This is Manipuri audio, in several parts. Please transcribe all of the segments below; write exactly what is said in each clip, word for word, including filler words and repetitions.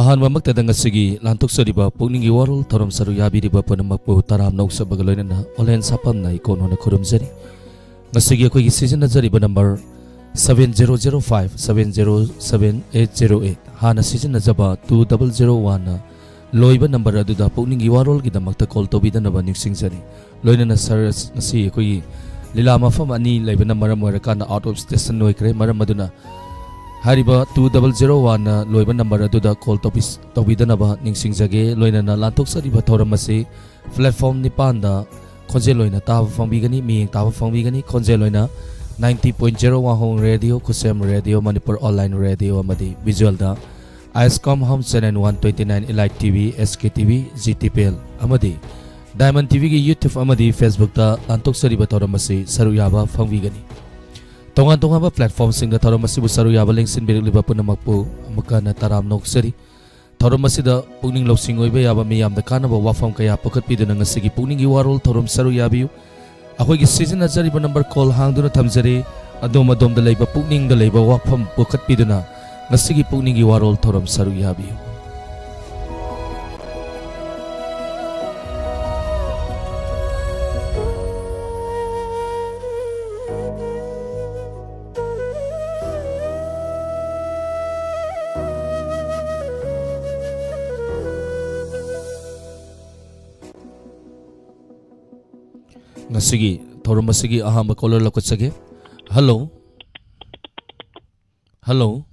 ꯑꯍꯥꯟꯕꯃꯛꯇꯗ ꯉꯁꯤꯒꯤ ꯂꯥꯟꯊꯣꯛꯆꯔꯤꯕ ꯄꯨꯛꯅꯤꯡꯒꯤ ꯋꯥꯔꯣꯜ ꯊꯧꯔꯝ ꯁꯔꯨꯛ ꯌꯥꯕꯤꯔꯤꯕ ꯄꯨꯝꯅꯃꯛꯄꯨ ꯇꯔꯥꯝꯅ ꯑꯣꯛꯆꯕꯒ ꯂꯣꯏꯅꯅ ꯑꯣꯂꯦꯟ ꯁꯥꯄꯝꯅ ꯏꯀꯣꯟ ꯍꯣꯟꯅ ꯈꯨꯔꯨꯝꯖꯔꯤ꯫ ꯉꯁꯤꯒꯤ ꯑꯩꯈꯣꯏꯒꯤ ꯁꯤꯖꯤꯟꯅꯖꯔꯤꯕ number seven zero zero five seven zero seven eight zero eight, ꯍꯥꯟꯅ ꯁꯤꯖꯤꯟꯅꯖꯕ two double zero one ꯂꯣꯏꯕ ꯅꯝꯕꯔ ꯑꯗꯨꯗ ꯄꯨꯛꯅꯤꯡꯒꯤ ꯋꯥꯔꯣꯜꯒꯤꯗꯃꯛꯇ ꯀꯣꯜ ꯇꯧꯕꯤꯗꯅꯕ ꯅꯤꯡꯁꯤꯡꯖꯔꯤ꯫ ꯂꯣꯏꯅꯅ ꯁꯥꯔ, ꯉꯁꯤ ꯑꯩꯈꯣꯏꯒꯤ ꯂꯤꯂꯥ ꯃꯐꯝ ꯑꯅꯤ ꯂꯩꯕꯅ ꯃꯔꯝ ꯑꯣꯏꯔꯀꯥꯟꯗ out of station ꯑꯣꯏꯈ꯭ꯔꯦ꯫ ꯃꯔꯝ ꯑꯗꯨꯅ ꯍꯥꯏꯔꯤꯕ two double zero one ꯂꯣꯏꯕ ꯅꯝꯕꯔ ꯑꯗꯨꯗ ꯀꯣꯜ ꯇꯧꯕꯤ-, ꯇꯧꯕꯤꯗꯅꯕ ꯅꯤꯡꯁꯤꯡꯖꯒꯦ꯫ ꯂꯣꯏꯅꯅ ꯂꯥꯟꯊꯣꯛꯆꯔꯤꯕ ꯊꯧꯔꯝ ꯑꯁꯤ platform ꯅꯤꯄꯥꯟꯗ ꯈꯣꯟꯖꯦꯜ ꯑꯣꯏꯅ ꯇꯥꯕ ꯐꯪꯕꯤꯒꯅꯤ, ꯃꯤꯠꯌꯦꯡ ꯇꯥꯕ ꯐꯪꯕꯤꯒꯅꯤ꯫ ꯈꯣꯟꯖꯦꯜ ꯑꯣꯏꯅ ninety point zero ꯋꯥꯍꯣꯡ ꯔꯦꯗꯤꯑꯣ, ꯈꯨꯁꯦꯝ ꯔꯦꯗꯤꯑꯣ, ꯃꯅꯤꯄꯨꯔ ꯑꯣꯟꯂꯥꯏꯟ ꯔꯦꯗꯤꯑꯣ ꯑꯃꯗꯤ visualꯗ ꯑꯥꯏꯁꯀꯣꯝ home channel one twenty nine, Elite TV, SK TV, Zee TPL ꯑꯃꯗꯤ Diamond TVꯒꯤ YouTube ꯑꯃꯗꯤ Facebookꯇ ꯂꯥꯟꯊꯣꯛꯆꯔꯤꯕ ꯊꯧꯔꯝ ꯑꯁꯤ ꯁꯔꯨꯛ ꯌꯥꯕ ꯐꯪꯕꯤꯒꯅꯤ꯫ ꯇꯣꯉꯥꯟ ꯇꯣꯉꯥꯟꯕ platformꯁꯤꯡꯗ ꯊꯧꯔꯝ ꯑꯁꯤꯕꯨ ꯁꯔꯨꯛ ꯌꯥꯕ ꯂꯦꯡꯁꯤꯟꯕꯤꯔꯛꯂꯤꯕ ꯄꯨꯝꯅꯃꯛꯄꯨ ꯑꯃꯨꯛꯀ ꯍꯟꯅ ꯇꯔꯥꯝꯅ ꯑꯣꯛꯆꯔꯤ꯫ ꯊꯧꯔꯝ ꯑꯁꯤꯗ ꯄꯨꯛꯅꯤꯡ ꯂꯧꯁꯤꯡ ꯑꯣꯏꯕ ꯌꯥꯕ, ꯃꯤꯌꯥꯝꯗ ꯀꯥꯟꯅꯕ ꯋꯥꯐꯝ ꯀꯌꯥ ꯄꯨꯈꯠꯄꯤꯗꯨꯅ ꯉꯁꯤꯒꯤ ꯄꯨꯛꯅꯤꯡꯒꯤ ꯋꯥꯔꯣꯜ ꯊꯧꯔꯝ ꯁꯔꯨꯛ ꯌꯥꯕꯤꯌꯨ꯫ ꯑꯩꯈꯣꯏꯒꯤ ꯁꯤꯖꯤꯟꯅꯖꯔꯤꯕ ꯅꯝꯕꯔ ꯀꯣꯜ ꯍꯥꯡꯗꯨꯅ ꯊꯝꯖꯔꯤ꯫ ꯑꯗꯣꯝ ꯑꯗꯣꯝꯗ ꯂꯩꯕ ꯄꯨꯛꯅꯤꯡꯗ ꯂꯩꯕ ꯋꯥꯐꯝ ꯄꯨꯈꯠꯄꯤꯗꯨꯅ ꯉꯁꯤꯒꯤ ꯄꯨꯛꯅꯤꯡꯒꯤ ꯋꯥꯔꯣꯜ ꯊꯧꯔꯝ ꯁꯔꯨꯛ ꯌꯥꯕꯤꯌꯨ꯫ ꯉꯁꯤꯒꯤ ꯊꯧꯔꯝ ꯑꯁꯤꯒꯤ ꯑꯍꯥꯟꯕ caller ꯂꯧꯈꯠꯆꯒꯦ꯫ Hello꯫ Hello꯫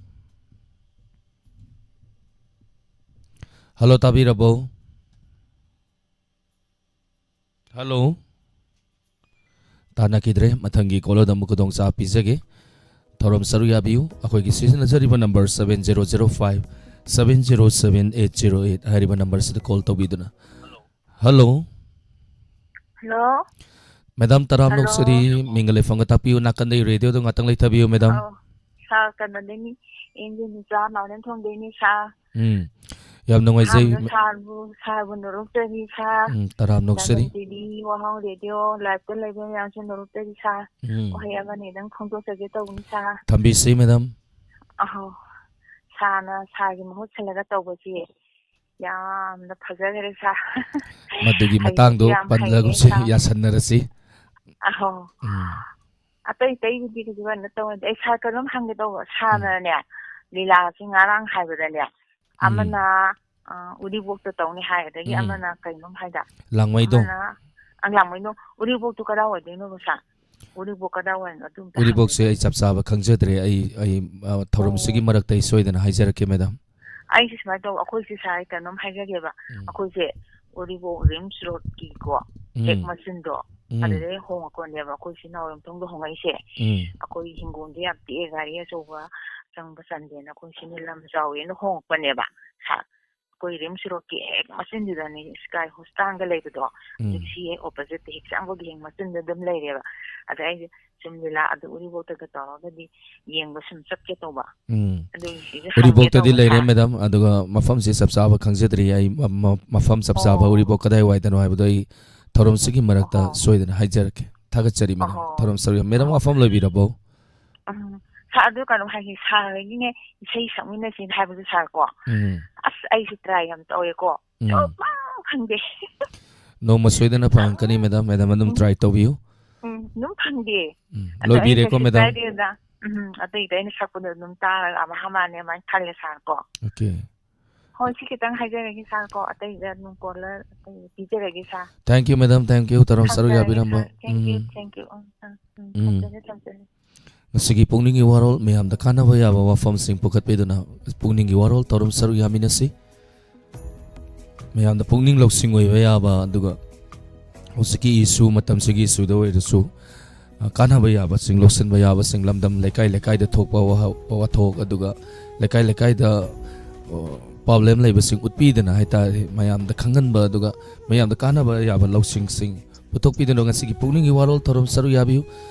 Hello, ꯇꯥꯕꯤꯔꯕꯣ? Hello꯫ ꯇꯥꯟꯅꯈꯤꯗ꯭ꯔꯦ꯫ ꯃꯊꯪꯒꯤ callerꯗ ꯑꯃꯨꯛ ꯈꯨꯗꯣꯡꯆꯥꯕ ꯄꯤꯖꯒꯦ꯫ ꯊꯧꯔꯝ ꯁꯔꯨꯛ ꯌꯥꯕꯤꯌꯨ꯫ ꯑꯩꯈꯣꯏꯒꯤ ꯁꯤꯖꯤꯟꯅꯖꯔꯤꯕ number seven zero zero five seven zero seven eight zero eight ꯍꯥꯏꯔꯤꯕ ꯅꯝꯕꯔ ꯑꯁꯤꯗ call ꯇꯧꯕꯤꯗꯨꯅ꯫ Hello꯫ Hello꯫ Madam, ꯇꯔꯥꯝꯅ Hello꯫ ꯑꯣꯛꯆꯔꯤ꯫ ꯃꯤꯡꯒ ꯂꯩꯐꯝꯒ ꯇꯥꯛꯄꯤꯌꯨ꯫ ꯅꯥꯀꯟꯗꯒꯤ radioꯗꯨ ꯉꯥꯛꯇꯪ ꯂꯩꯊꯕꯤꯌꯨ, madam꯫ ꯑꯧ꯫ Sir, ꯀꯩꯅꯣꯗꯩꯅꯤ, ꯑꯦꯟ ꯖꯤ ꯅꯤꯆꯥ ꯃꯥꯎꯅꯦꯟ ꯊꯣꯡꯗꯩꯅꯤ, sir꯫ ꯎꯝ꯫ ꯌꯥꯝ ꯅꯨꯡꯉꯥꯏꯖꯩ꯫ ꯑꯍꯥꯟꯕꯗ sirꯕꯨ, sirꯕꯨ ꯅꯣꯂꯨꯛꯆꯔꯤ, sir꯫ ꯎꯝ, ꯇꯔꯥꯝꯅ ꯑꯣꯛꯆꯔꯤ꯫ Diamond TV, ꯋꯥꯍꯪ radio, liveꯇ ꯂꯩꯕ ꯃꯌꯥꯝꯁꯨ ꯅꯣꯂꯨꯛꯆꯔꯤ, sir꯫ ꯎꯝ꯫ ꯋꯥꯍꯩ ꯑꯃꯅꯤꯗꯪ ꯐꯣꯡꯗꯣꯛꯆꯒꯦ ꯇꯧꯕꯅꯤ, sir꯫ ꯊꯝꯕꯤꯁꯤ, madam꯫ ꯑꯍꯣ꯫ ꯁꯥꯔꯅ, ꯁꯥꯔꯒꯤ ꯃꯍꯨꯠ ꯁꯤꯜꯂꯒ ꯇꯧꯕꯁꯤ ꯌꯥꯝꯅ ꯐꯖꯈ꯭ꯔꯦ, ꯁꯥꯔ꯫ ꯃꯗꯨꯒꯤ ꯍꯩꯕꯁꯨ ꯃꯇꯥꯡꯗꯣ ꯌꯥꯝ ꯍꯩꯔꯦ, ꯄꯟꯂꯒꯨꯝꯁꯤ, ꯁꯥꯔ꯫ ꯌꯥꯁꯟꯅꯔꯁꯤ꯫ ꯑꯍꯣ꯫ ꯎꯝ꯫ ꯑꯇꯩ ꯑꯇꯩꯕꯨꯗꯤ ꯀꯩꯁꯨ ꯀꯩꯅꯣ ꯇꯧꯅꯗꯦ꯫ ꯑꯩ ꯁꯥꯔ ꯀꯩꯅꯣꯝ ꯍꯪꯒꯦ ꯇꯧꯕ꯫ ꯎꯝ꯫ ꯁꯥꯔꯅꯅꯦ, ꯂꯤꯂꯥꯁꯤ ꯉꯔꯥꯡ ꯍꯥꯏꯕꯗꯅꯦ, ꯎꯝ꯫ ꯑꯃꯅ, ꯑ, ꯎꯔꯤꯄꯣꯛꯇ ꯇꯧꯅꯤ ꯍꯥꯏ, ꯑꯗꯒꯤ ꯎꯝ꯫ ꯑꯃꯅ ꯀꯩꯅꯣꯝ ꯍꯥꯏꯗ? ꯂꯥꯡꯃꯩꯗꯣꯡ꯫ ꯑꯃꯅ, ꯑ, ꯂꯥꯡꯃꯩꯗꯣꯡ꯫ ꯎꯔꯤꯄꯣꯛꯇꯨ ꯀꯗꯥꯏ ꯑꯣꯏꯗꯣꯏꯅꯣꯕ, ꯁꯥꯔ? ꯎꯔꯤꯄꯣꯛ ꯀꯗꯥꯏ ꯑꯣꯏꯅꯣ? ꯑꯗꯨ ꯑꯝꯇ ꯎꯔꯤꯄꯣꯛꯁꯦ ꯍꯪꯒꯦ꯫ ꯑꯩ ꯆꯞ ꯆꯥꯕ ꯈꯪꯖꯗ꯭ꯔꯦ꯫ ꯑꯩ, ꯑꯩ, ꯑ, ꯊꯧꯔꯝꯁꯤꯒꯤ ꯑꯣ꯫ ꯃꯔꯛꯇ ꯑꯩ ꯁꯣꯏꯗꯅ ꯍꯥꯏꯖꯔꯛꯀꯦ, ꯃꯦꯗꯥꯝ꯫ ꯑꯩꯁꯦ ꯁꯨꯃꯥꯏꯅ ꯇꯧꯕ, ꯑꯩꯈꯣꯏꯁꯦ ꯁꯥꯔ, ꯑꯩ ꯀꯩꯅꯣꯝ ꯍꯥꯏꯖꯒꯦꯕ꯫ ꯎꯝ꯫ ꯑꯩꯈꯣꯏꯁꯦ ꯎꯔꯤꯄꯣꯛ ꯔꯤꯝꯁ ꯔꯣꯗꯀꯤꯀꯣ, ꯎꯝ꯫ ꯍꯦꯛ ꯃꯆꯤꯟꯗꯣ, ꯎꯝ꯫ ꯑꯗꯨꯗꯩ ꯍꯣꯡꯉꯛꯄꯅꯦꯕ꯫ ꯑꯩꯈꯣꯏ ꯏꯆꯤꯟ ꯏꯅꯥꯎ ꯌꯨꯝꯊꯣꯡꯗ ꯍꯣꯡꯉꯛꯏꯁꯦ꯫ ꯎꯝ꯫ ꯑꯩꯈꯣꯏ ꯍꯤꯡꯒꯣꯜꯗꯤ ꯌꯥꯝ ꯄꯤꯛꯑꯦ, ꯒꯥꯔꯤ ꯑꯆꯧꯕ ꯆꯪꯕ ꯆꯟꯗꯦꯅ ꯑꯩꯈꯣꯏ ꯁꯤꯅ ꯂꯝ ꯆꯥꯎꯋꯦꯅ ꯍꯣꯡꯉꯛꯄꯅꯦꯕ, ꯁꯥꯔ꯫ ꯑꯩꯈꯣꯏ ꯔꯤꯝꯁ ꯔꯣꯗꯀꯤ ꯍꯦꯛ ꯃꯆꯤꯟꯗꯨꯗꯅꯤ, ꯁ꯭ꯀꯥꯏ ꯍꯣꯁꯄꯤꯇꯥꯜꯒ ꯂꯩꯕꯗꯣ, ꯎꯝ꯫ ꯖꯤꯞꯁꯤ ꯍꯦꯛ ꯑꯣꯄꯣꯖꯤꯠꯇ ꯍꯦꯛ ꯆꯪꯕꯒꯤ ꯍꯦꯛ ꯃꯆꯤꯟꯗ ꯑꯗꯨꯝ ꯂꯩꯔꯦꯕ꯫ ꯑꯗ ꯑꯩꯁꯦ ꯁꯨꯝ ꯂꯤꯂꯥ ꯑꯗꯨ ꯎꯔꯤꯄꯣꯛꯇꯒ ꯇꯧꯔꯒꯗꯤ ꯌꯦꯡꯕ ꯁꯨꯝ ꯆꯠꯀꯦ ꯇꯧꯕ꯫ ꯎꯝ꯫ ꯑꯗꯨꯒꯤ ꯁꯤꯁꯨ ꯍꯪꯒꯦ ꯎꯔꯤꯄꯣꯛꯇꯗꯤ ꯇꯧꯕ, ꯂꯩꯔꯦ, ꯁꯥꯔ꯫ ꯃꯦꯗꯥꯝ, ꯑꯗꯨꯒ ꯃꯐꯝꯁꯦ ꯆꯞ ꯆꯥꯕ ꯈꯪꯖꯗ꯭ꯔꯤ꯫ ꯑꯩ ꯃ-, ꯃ-, ꯃꯐꯝ ꯆꯞ ꯆꯥꯕ ꯑꯣ꯫ ꯎꯔꯤꯄꯣꯛ ꯀꯗꯥꯏꯋꯥꯏꯗꯅꯣ ꯍꯥꯏꯕꯗꯣ ꯑꯩ ꯊꯧꯔꯝꯁꯤꯒꯤ ꯃꯔꯛꯇ ꯑꯣꯍꯣ꯫ ꯁꯣꯏꯗꯅ ꯍꯥꯏꯖꯔꯛꯀꯦ꯫ ꯊꯥꯒꯠꯆꯔꯤ, ꯃꯦꯗꯥꯝ꯫ ꯑꯣꯍꯣ꯫ ꯊꯧꯔꯝ ꯁꯔꯨꯛ ꯌꯥ-, ꯃꯦꯗꯥꯝ, ꯑꯣꯍꯣ꯫ ꯋꯥꯐꯝ ꯂꯣꯏꯕꯤꯔꯕꯣ? ꯎꯝ꯫ ꯁꯥꯔ, ꯑꯗꯨ ꯀꯩꯅꯣꯝ ꯍꯥꯏꯒꯦ, ꯁꯥꯔ ꯍꯣꯏꯒꯤꯅꯦ ꯏꯁꯩ ꯁꯛꯃꯤꯟꯅꯁꯤꯅ ꯍꯥꯏꯕꯗꯨ, ꯁꯥꯔ ꯀꯣ꯫ ꯎꯝ꯫ ꯑꯁ, ꯑꯩꯁꯦ ꯇ꯭ꯔꯥꯏ ꯌꯥꯝ ꯇꯧꯋꯦꯀꯣ꯫ ꯎꯝ꯫ ꯁꯨꯡꯐꯪ ꯐꯪꯗꯦ꯫ ꯅꯣꯡꯃ ꯁꯣꯏꯗꯅ ꯐꯪꯉꯛꯀꯅꯤ, ꯃꯦꯗꯥꯝ꯫ ꯃꯦꯗꯥꯝ ꯑꯗꯨꯝ ꯎꯝ꯫ ꯇ꯭ꯔꯥꯏ ꯇꯧꯕꯤꯌꯨ꯫ ꯎꯝ, ꯑꯗꯨꯝ ꯐꯪꯗꯦ꯫ ꯎꯝ, ꯑꯗꯣ ꯑꯩ ꯂꯣꯏꯕꯤꯔꯦꯀꯣ, ꯀꯩꯁꯨ ꯃꯦꯗꯥꯝ? ꯀꯥꯏꯗꯦꯗ꯫ ꯎꯝ, ꯑꯇꯩꯗ ꯑꯩꯅ ꯁꯛꯄꯗꯣ ꯑꯗꯨꯝ ꯇꯥꯔꯒ ꯑꯃ ꯍꯥ ꯃꯥꯅꯦ ꯑꯗꯨꯃꯥꯏꯅ ꯈꯜꯂꯦ, ꯁꯥꯔ ꯀꯣ꯫ ꯑꯣꯀꯦ꯫ ꯍꯣꯏ, ꯁꯤ ꯈꯤꯇꯪ ꯍꯥꯏꯖꯔꯒꯦ, ꯁꯥꯔ ꯀꯣ꯫ ꯑꯇꯩꯗ ꯑꯗꯨꯝ ꯀꯣꯜꯂꯔ ꯑꯇꯩ ꯄꯤꯖꯔꯒꯦ, ꯁꯥꯔ꯫ Thank you, madam, thank you, ꯊꯧꯔꯝ ꯁꯔꯨꯛ ꯊꯝꯖꯔꯒꯦ, ꯌꯥꯕꯤꯔꯝꯕ꯫ ꯁꯥꯔ꯫ Thank you, um. Thank you꯫ ꯎꯝ, ꯎꯝ, ꯎꯝ, ꯎꯝ꯫ ꯊꯝꯖꯔꯦ, ꯊꯝꯖꯔꯦ꯫ ꯉꯁꯤꯒꯤ ꯄꯨꯛꯅꯤꯡꯒꯤ ꯋꯥꯔꯣꯜ, ꯃꯌꯥꯝꯗ ꯀꯥꯟꯅꯕ ꯌꯥꯕ ꯋꯥꯐꯝꯁꯤꯡ ꯄꯨꯈꯠꯄꯤꯗꯨꯅ ꯄꯨꯛꯅꯤꯡꯒꯤ ꯋꯥꯔꯣꯜ ꯊꯧꯔꯝ ꯁꯔꯨꯛ ꯌꯥꯃꯤꯟꯅꯁꯤ꯫ ꯃꯌꯥꯝꯗ ꯄꯨꯛꯅꯤꯡ ꯂꯧꯁꯤꯡ ꯑꯣꯏꯕ ꯌꯥꯕ, ꯑꯗꯨꯒ ꯍꯧꯖꯤꯛꯀꯤ ꯏꯁꯨ, ꯃꯇꯝꯁꯤꯒꯤ ꯏꯁꯨꯗ ꯑꯣꯏꯔꯁꯨ, ꯑ, ꯀꯥꯟꯅꯕ ꯌꯥꯕꯁꯤꯡ, ꯂꯧꯁꯤꯟꯕ ꯌꯥꯕꯁꯤꯡ, ꯂꯝꯗꯝ ꯂꯩꯀꯥꯏ ꯂꯩꯀꯥꯏꯗ ꯊꯣꯛꯄ ꯋꯥꯍ-, ꯋꯥꯊꯣꯛ, ꯑꯗꯨꯒ ꯂꯩꯀꯥꯏ ꯂꯩꯀꯥꯏꯗ, ꯑ, ꯄ꯭ꯔꯣꯕ꯭ꯂꯦꯝ ꯂꯩꯕꯁꯤꯡ ꯎꯠꯄꯤꯗꯅ ꯍꯥꯏꯇꯥꯔꯦ, ꯃꯌꯥꯝꯗ ꯈꯪꯍꯟꯕ, ꯑꯗꯨꯒ ꯃꯌꯥꯝꯗ ꯀꯥꯟꯅꯕ ꯌꯥꯕ ꯂꯧꯁꯤꯡꯁꯤꯡ ꯄꯨꯊꯣꯛꯄꯤꯗꯨꯅ ꯉꯁꯤꯒꯤ ꯄꯨꯛꯅꯤꯡꯒꯤ ꯋꯥꯔꯣꯜ ꯊꯧꯔꯝ ꯁꯔꯨꯛ ꯌꯥꯕꯤꯌꯨ꯫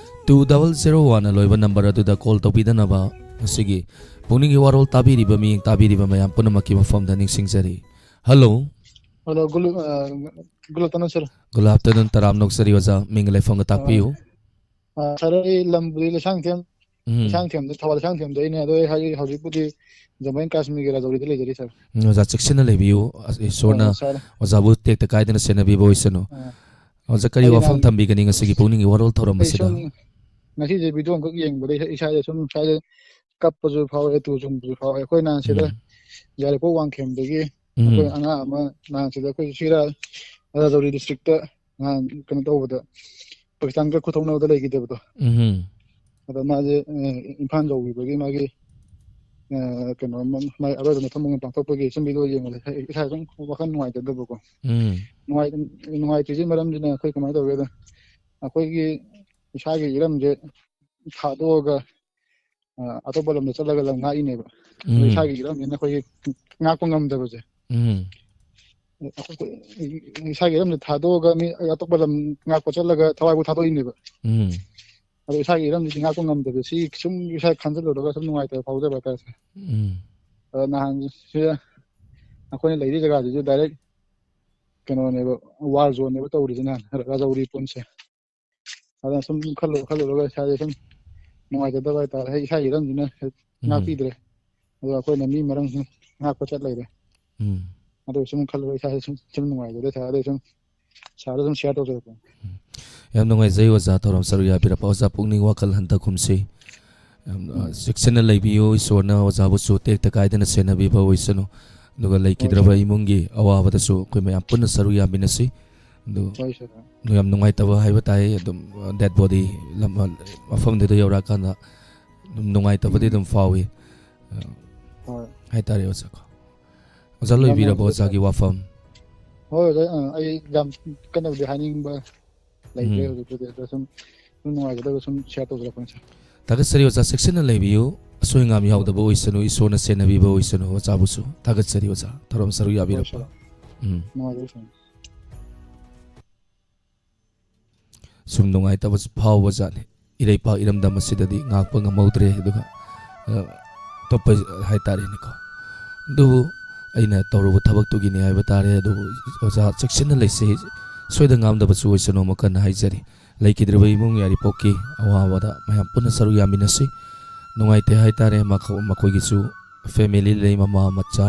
Two double zero one ꯂꯣꯏꯕ ꯅꯝꯕꯔ ꯑꯗꯨꯗ ꯀꯣꯜ ꯇꯧꯕꯤꯗꯅꯕ ꯉꯁꯤꯒꯤ ꯄꯨꯛꯅꯤꯡꯒꯤ ꯋꯥꯔꯣꯜ ꯇꯥꯕꯤꯔꯤꯕ ꯃꯤꯌꯦꯡ ꯇꯥꯕꯤꯔꯤꯕ ꯃꯌꯥꯝ ꯄꯨꯝꯅꯃꯛꯀꯤ ꯃꯐꯝꯗ ꯅꯤꯡꯁꯤꯡꯖꯔꯤ꯫ ꯍꯜꯂꯣ꯫ ꯍꯜꯂꯣ, good, ꯑ, good afternoon, sir꯫ Good afternoon, ꯇꯔꯥꯝꯅ ꯑꯣꯛꯆꯔꯤ ꯑꯣꯖꯥ, ꯃꯤꯡ ꯂꯩꯐꯝꯒ ꯇꯥꯛꯄꯤꯌꯨ꯫ ꯑ, sir, ꯑꯩ ꯂꯝꯕꯨꯗꯤ ꯂꯩꯁꯥꯡꯊꯦꯝ, ꯎꯝ꯫ ꯂꯩꯁꯥꯡꯊꯦꯝꯗ, ꯊꯧꯕꯥꯜ ꯂꯩꯁꯥꯡꯊꯦꯝꯗꯩꯅꯦ꯫ ꯑꯗꯣ ꯑꯩ ꯍꯧꯖꯤꯛ, ꯍꯧꯖꯤꯛꯄꯨꯗꯤ ꯖꯝꯃꯨ ꯑꯦꯟ ꯀꯥꯁꯃꯤꯔꯒꯤ ꯔꯥꯖꯧꯔꯤꯗ ꯂꯩꯖꯔꯤ, ꯁꯥꯔ꯫ ꯎꯝ, ꯑꯣꯖꯥ, ꯆꯦꯛꯁꯤꯟꯅ ꯂꯩꯕꯤꯌꯨ꯫ ꯑ, ꯏꯁꯣꯔꯅ ꯑ, ꯁꯥꯔ꯫ ꯑꯣꯖꯥꯕꯨ ꯇꯦꯛꯇ ꯀꯥꯏꯗꯅ ꯁꯦꯟꯅꯕꯤꯕ ꯑꯣꯏꯁꯅꯨ꯫ ꯑ, ꯑꯣꯖꯥ, ꯀꯔꯤ ꯑꯩ ꯋꯥꯐꯝ ꯅꯍꯥꯟ ꯊꯝꯕꯤꯒꯅꯤ ꯉꯁꯤꯒꯤ ꯄꯨꯛꯅꯤꯡꯒꯤ ꯋꯥꯔꯣꯜ ꯊꯧꯔꯝ ꯑꯩ ꯑꯁꯤꯗ? ꯁꯨꯝ ꯉꯁꯤꯁꯦ ꯚꯤꯗꯤꯑꯣ ꯑꯃꯈꯛ ꯌꯦꯡꯕꯗ ꯏꯁꯥ, ꯏꯁꯥꯁꯦ ꯁꯨꯝ ꯏꯁꯥꯁꯦ ꯀꯞꯄꯁꯨ ꯐꯥꯎꯋꯦ, ꯇꯨ ꯆꯨꯡꯕꯁꯨ ꯐꯥꯎꯋꯦ꯫ ꯑꯩꯈꯣꯏ ꯅꯍꯥꯟ ꯁꯤꯗ ꯎꯝ꯫ ꯌꯥꯏꯔꯤꯄꯣꯛ ꯋꯥꯡꯈꯦꯝꯗꯒꯤ ꯎꯝ꯫ ꯑꯩꯈꯣꯏ ꯑꯉꯥꯡ ꯑꯃ ꯅꯍꯥꯟ ꯁꯤꯗ ꯑꯩꯈꯣꯏ ꯁꯤꯔꯥ ꯔꯥꯖꯧꯔꯤ ꯗꯤꯁꯇ꯭ꯔꯤꯛꯇ ꯅꯍꯥꯟ ꯀꯩꯅꯣ ꯇꯧꯕꯗ, ꯄꯥꯀꯤꯁꯇꯥꯟꯒ ꯈꯨꯠ ꯊꯣꯛꯅꯕꯗ ꯂꯩꯈꯤꯗꯕꯗꯣ꯫ ꯎꯝ꯫ ꯑꯗꯣ ꯃꯥꯁꯦ, ꯑ, ꯏꯝꯐꯥꯜ ꯌꯧꯈꯤꯕꯒꯤ ꯃꯥꯒꯤ, ꯑ, ꯀꯩꯅꯣ, ꯃ-, ꯃꯥꯒꯤ ꯑꯔꯣꯏꯕ ꯃꯊꯧ ꯃꯉꯝ ꯄꯥꯡꯊꯣꯛꯄꯒꯤ ꯁꯨꯝ ꯚꯤꯗꯤꯑꯣ ꯌꯦꯡꯕꯗ ꯏꯁꯥ ꯁꯨꯝ ꯋꯥꯈꯜ ꯅꯨꯡꯉꯥꯏꯖꯗꯕꯀꯣ꯫ ꯎꯝ꯫ ꯅꯨꯡꯉꯥꯏ-, ꯅꯨꯡꯉꯥꯏꯇ꯭ꯔꯤꯁꯤ ꯃꯔꯝꯁꯤꯅ ꯑꯩꯈꯣꯏ ꯀꯃꯥꯏꯅ ꯇꯧꯒꯦꯗ, ꯑꯩꯈꯣꯏꯒꯤ ꯏꯁꯥꯒꯤ ꯏꯔꯝꯁꯦ ꯊꯥꯗꯣꯛꯑꯒ, ꯑ, ꯑꯇꯣꯞꯄ ꯂꯝꯗ ꯆꯠꯂꯒ ꯂꯝ ꯉꯥꯛꯏꯅꯦꯕ꯫ ꯑꯗꯣ ꯎꯝ꯫ ꯏꯁꯥꯒꯤ ꯏꯔꯝꯁꯤꯅ ꯑꯩꯈꯣꯏꯒꯤ ꯉꯥꯛꯄ ꯉꯝꯗꯕꯁꯦ꯫ ꯎꯝ꯫ ꯑꯩꯈꯣꯏ ꯏꯁꯥꯒꯤ ꯏꯔꯝꯁꯦ ꯊꯥꯗꯣꯛꯑꯒ ꯃꯤ ꯑꯇꯣꯞꯄ ꯂꯝ ꯉꯥꯛꯄ ꯆꯠꯂꯒ ꯊꯋꯥꯏꯕꯨ ꯊꯥꯗꯣꯛꯏꯅꯦꯕ꯫ ꯎꯝ꯫ ꯑꯗꯣ ꯏꯁꯥꯒꯤ ꯏꯔꯝꯁꯤꯗꯤ ꯉꯥꯛꯄ ꯉꯝꯗꯕ, ꯁꯤ ꯁꯨꯝ ꯏꯁꯥ ꯈꯟꯖꯤꯜꯂꯨꯔꯒ ꯁꯨꯝ ꯅꯨꯡꯉꯥꯏꯇꯕ ꯐꯥꯎꯖꯕ ꯍꯥꯏꯇꯥꯔꯦ, ꯁꯥꯔ꯫ ꯎꯝ꯫ ꯑꯗꯣ ꯅꯍꯥꯟ ꯁꯤꯗ ꯑꯩꯈꯣꯏꯅ ꯂꯩꯔꯤ ꯖꯒꯥꯁꯤꯁꯨ direct ꯀꯩꯅꯣꯅꯦꯕ, war zoneꯅꯦꯕ ꯇꯧꯔꯤꯁꯦ ꯅꯍꯥꯟ ꯔꯥꯖꯧꯔꯤ ꯄꯨꯟꯁꯦ꯫ ꯑꯗꯨꯅ ꯁꯨꯝ ꯈꯜꯂꯨ-, ꯈꯜꯂꯨꯔꯒ ꯏꯁꯥꯁꯦ ꯁꯨꯝ ꯅꯨꯡꯉꯥꯏꯖꯗꯕ ꯍꯥꯏꯇꯥꯔꯦ꯫ ꯑꯩ ꯏꯁꯥꯒꯤ ꯏꯔꯝꯁꯤꯅ ꯎꯝ꯫ ꯉꯥꯛꯄꯤꯗ꯭ꯔꯦ꯫ ꯑꯗꯣ ꯑꯩꯈꯣꯏꯅ ꯃꯤ ꯃꯔꯝ ꯉꯥꯛꯄ ꯆꯠ ꯂꯩꯔꯦ꯫ ꯎꯝ꯫ ꯑꯗꯨ ꯁꯨꯝ ꯈꯜꯂꯨꯔꯒ ꯏꯁꯥꯁꯦ ꯁꯨꯝ, ꯁꯨꯝ ꯅꯨꯡꯉꯥꯏꯖꯗꯦ ꯁꯥꯔ꯫ ꯑꯗꯨ ꯁꯨꯝ ꯁꯥꯔꯗ ꯁꯨꯝ share ꯇꯧꯖꯔꯛꯄꯅꯤ꯫ ꯎꯝ꯫ ꯌꯥꯝ ꯅꯨꯡꯉꯥꯏꯖꯩ ꯑꯣꯖꯥ, ꯊꯧꯔꯝ ꯁꯔꯨꯛ ꯌꯥꯕꯤꯔꯛꯄ꯫ ꯑꯣꯖꯥ ꯄꯨꯛꯅꯤꯡ ꯋꯥꯈꯜ ꯍꯟꯊꯈꯨꯝꯁꯤ꯫ ꯌꯥꯝ, ꯑ, ꯎꯝ꯫ ꯆꯦꯛꯁꯤꯟꯅ ꯂꯩꯕꯤꯌꯨ꯫ ꯏꯁꯣꯔꯅ ꯑꯣꯖꯥꯕꯨꯁꯨ ꯇꯦꯛꯇ ꯀꯥꯏꯗꯅ ꯁꯦꯟꯅꯕꯤꯕ ꯑꯣꯏꯁꯅꯨ꯫ ꯑꯗꯨꯒ ꯍꯣꯏ ꯂꯩꯈꯤꯗ꯭ꯔꯕ ꯁꯥꯔ꯫ ꯏꯃꯨꯡꯒꯤ ꯑꯋꯥꯕꯗꯁꯨ ꯑꯩꯈꯣꯏ ꯃꯌꯥꯝ ꯄꯨꯟꯅ ꯁꯔꯨꯛ ꯌꯥꯃꯤꯟꯅꯁꯤ꯫ ꯑꯗꯨ ꯍꯣꯏ ꯁꯥꯔ꯫ ꯌꯥꯝ ꯅꯨꯡꯉꯥꯏꯇꯕ ꯍꯥꯏꯕ ꯇꯥꯏ꯫ ꯑꯗꯨꯝ, ꯑ, dead body ꯂꯝ-, ꯑ, ꯃꯐꯝꯗꯨꯗ ꯌꯧꯔꯛꯑꯀꯥꯟꯗ ꯑꯗꯨꯝ ꯅꯨꯡꯉꯥꯏꯇꯕꯗꯤ ꯎꯝ꯫ ꯑꯗꯨꯝ ꯐꯥꯎꯏ꯫ ꯑ, ꯍꯣꯏ꯫ ꯍꯥꯏꯇꯥꯔꯦ ꯑꯣꯖꯥꯀꯣ꯫ ꯑꯣꯖꯥ ꯌꯥꯝ ꯂꯣꯏꯕꯤꯔꯕꯣ ꯅꯨꯡꯉꯥꯏꯖꯔꯦ ꯑꯣꯖꯥꯒꯤ ꯁꯥꯔ꯫ ꯋꯥꯐꯝ? ꯍꯣꯏ ꯑꯣꯖꯥ, ꯑ, ꯑꯩ ꯌꯥꯝ ꯀꯟꯅꯕꯨꯗꯤ ꯍꯥꯏꯅꯤꯡꯕ ꯂꯩꯇ꯭ꯔꯦ ꯎꯝ꯫ ꯍꯧꯖꯤꯛꯄꯨꯗꯤ꯫ ꯑꯗꯣ ꯁꯨꯝ, ꯁꯨꯝ ꯅꯨꯡꯉꯥꯏꯖꯗꯕ ꯁꯨꯝ share ꯇꯧꯖꯔꯛꯄꯅꯤ ꯁꯥꯔ꯫ ꯊꯥꯒꯠꯆꯔꯤ ꯑꯣꯖꯥ, ꯆꯦꯛꯁꯤꯟꯅ ꯂꯩꯕꯤꯌꯨ꯫ ꯑꯁꯣꯏ ꯑꯉꯥꯝ ꯍꯣꯏ꯫ ꯌꯥꯎꯗꯕ ꯑꯣꯏꯁꯅꯨ, ꯏꯁꯣꯔꯅ ꯁꯦꯟꯅꯕꯤꯕ ꯑꯣꯏꯁꯅꯨ ꯑꯣꯖꯥꯕꯨꯁꯨ꯫ ꯊꯥꯒꯠꯆꯔꯤ ꯑꯣꯖꯥ, ꯊꯧꯔꯝ ꯁꯔꯨꯛ ꯍꯣꯏ ꯌꯥꯕꯤꯔꯛꯄ꯫ ꯁꯥꯔ꯫ ꯎꯝ꯫ ꯅꯨꯡꯉꯥꯏꯖꯔꯦ ꯁꯥꯔ꯫ ꯁꯨꯝ ꯅꯨꯡꯉꯥꯏꯇꯕ ꯐꯥꯎꯕ ꯖꯥꯠꯅꯤ꯫ ꯏꯔꯩꯄꯥꯛ ꯏꯔꯝꯗꯝ ꯑꯁꯤꯗꯗꯤ ꯉꯥꯛꯄ ꯉꯝꯍꯧꯗ꯭ꯔꯦ꯫ ꯑꯗꯨꯒ, ꯑ, ꯑꯇꯣꯞꯄ ꯍꯥꯏꯇꯥꯔꯦꯅꯦꯀꯣ꯫ ꯑꯗꯨꯕꯨ ꯑꯩꯅ ꯇꯧꯔꯨꯕ ꯊꯕꯛꯇꯨꯒꯤꯅꯤ ꯍꯥꯏꯕ ꯇꯥꯔꯦ꯫ ꯑꯗꯨꯕꯨ ꯑꯣꯖꯥ ꯆꯦꯛꯁꯤꯟꯅ ꯂꯩꯁꯤ, ꯁꯣꯏꯗ ꯉꯥꯝꯗꯕꯁꯨ ꯑꯣꯏꯁꯅꯨ ꯑꯃꯨꯛ ꯍꯟꯅ ꯍꯥꯏꯖꯔꯤ꯫ ꯂꯩꯈꯤꯗ꯭ꯔꯕ ꯏꯃꯨꯡ ꯌꯥꯏꯔꯤꯄꯣꯛꯀꯤ ꯑꯋꯥꯕꯗ ꯃꯌꯥꯝ ꯄꯨꯟꯅ ꯁꯔꯨꯛ ꯌꯥꯃꯤꯟꯅꯁꯤ꯫ ꯅꯨꯡꯉꯥꯏꯇꯦ ꯍꯥꯏꯇꯥꯔꯦ, ꯃꯈꯣ-, ꯃꯈꯣꯏꯒꯤꯁꯨ family ꯂꯩ, ꯃꯃꯥ, ꯃꯆꯥ,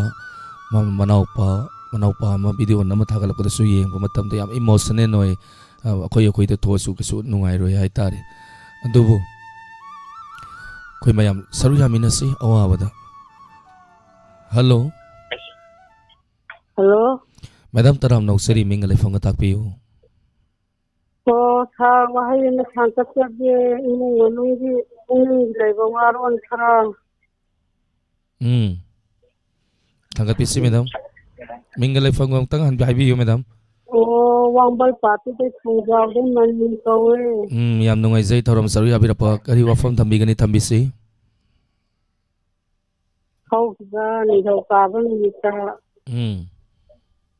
ꯃ-, ꯃꯅꯥꯎꯄꯥ, ꯃꯅꯥꯎꯄꯥ ꯑꯃ video ꯅꯝꯃ ꯊꯥꯒꯠꯂꯛꯄꯗꯁꯨ ꯌꯦꯡꯕ ꯃꯇꯝꯗ ꯌꯥꯝ emotional ꯑꯣꯏ꯫ ꯑ, ꯑꯩꯈꯣꯏ, ꯑꯩꯈꯣꯏꯗ ꯊꯣꯛꯑꯁꯨ ꯀꯩꯁꯨ ꯅꯨꯡꯉꯥꯏꯔꯣꯏ ꯍꯥꯏꯇꯥꯔꯦ꯫ ꯑꯗꯨꯕꯨ ꯑꯩꯈꯣꯏ ꯃꯌꯥꯝ ꯁꯔꯨꯛ ꯌꯥꯃꯤꯟꯅꯁꯤ ꯑꯋꯥꯕꯗ꯫ Hello꯫ Hello꯫ Madam, ꯇꯔꯥꯝꯅ ꯑꯣꯛꯆꯔꯤ, ꯃꯤꯡꯒ ꯂꯩꯐꯝꯒ ꯇꯥꯛꯄꯤꯌꯨ꯫ ꯑꯣ, sir, ꯋꯥꯍꯩ ꯑꯃ ꯊꯥꯡꯒꯠꯆꯒꯦ꯫ ꯏꯃꯨꯡ ꯃꯅꯨꯡꯒꯤ, ꯏꯃꯨꯡꯒꯤ ꯂꯩꯕ ꯋꯥꯔꯣꯜ ꯈꯔ꯫ ꯎꯝ꯫ ꯊꯥꯡꯒꯠꯄꯤꯁꯤ, madam꯫ ꯃꯤꯡꯒ ꯂꯩꯐꯝꯒ ꯑꯃꯨꯛꯇꯪ ꯍꯟꯕꯤ-, ꯍꯥꯏꯕꯤꯌꯨ, madam꯫ ꯑꯣ, ꯋꯥꯡꯕꯜ ꯄꯥꯠꯇꯨꯗꯩ ꯊꯣꯡꯖꯥꯎꯗꯩ ꯃꯅꯤ ꯀꯧꯋꯦ꯫ ꯎꯝ, ꯌꯥꯝ ꯅꯨꯡꯉꯥꯏꯖꯩ ꯊꯧꯔꯝ ꯁꯔꯨꯛ ꯌꯥꯕꯤꯔꯛꯄ꯫ ꯀꯔꯤ ꯋꯥꯐꯝ ꯊꯝꯕꯤꯒꯅꯤ? ꯊꯝꯕꯤꯁꯤ꯫ ꯍꯧꯈꯤꯕ ꯅꯤꯡꯊꯧꯀꯥꯕ ꯅꯨꯃꯤꯠꯇ ꯎꯝ꯫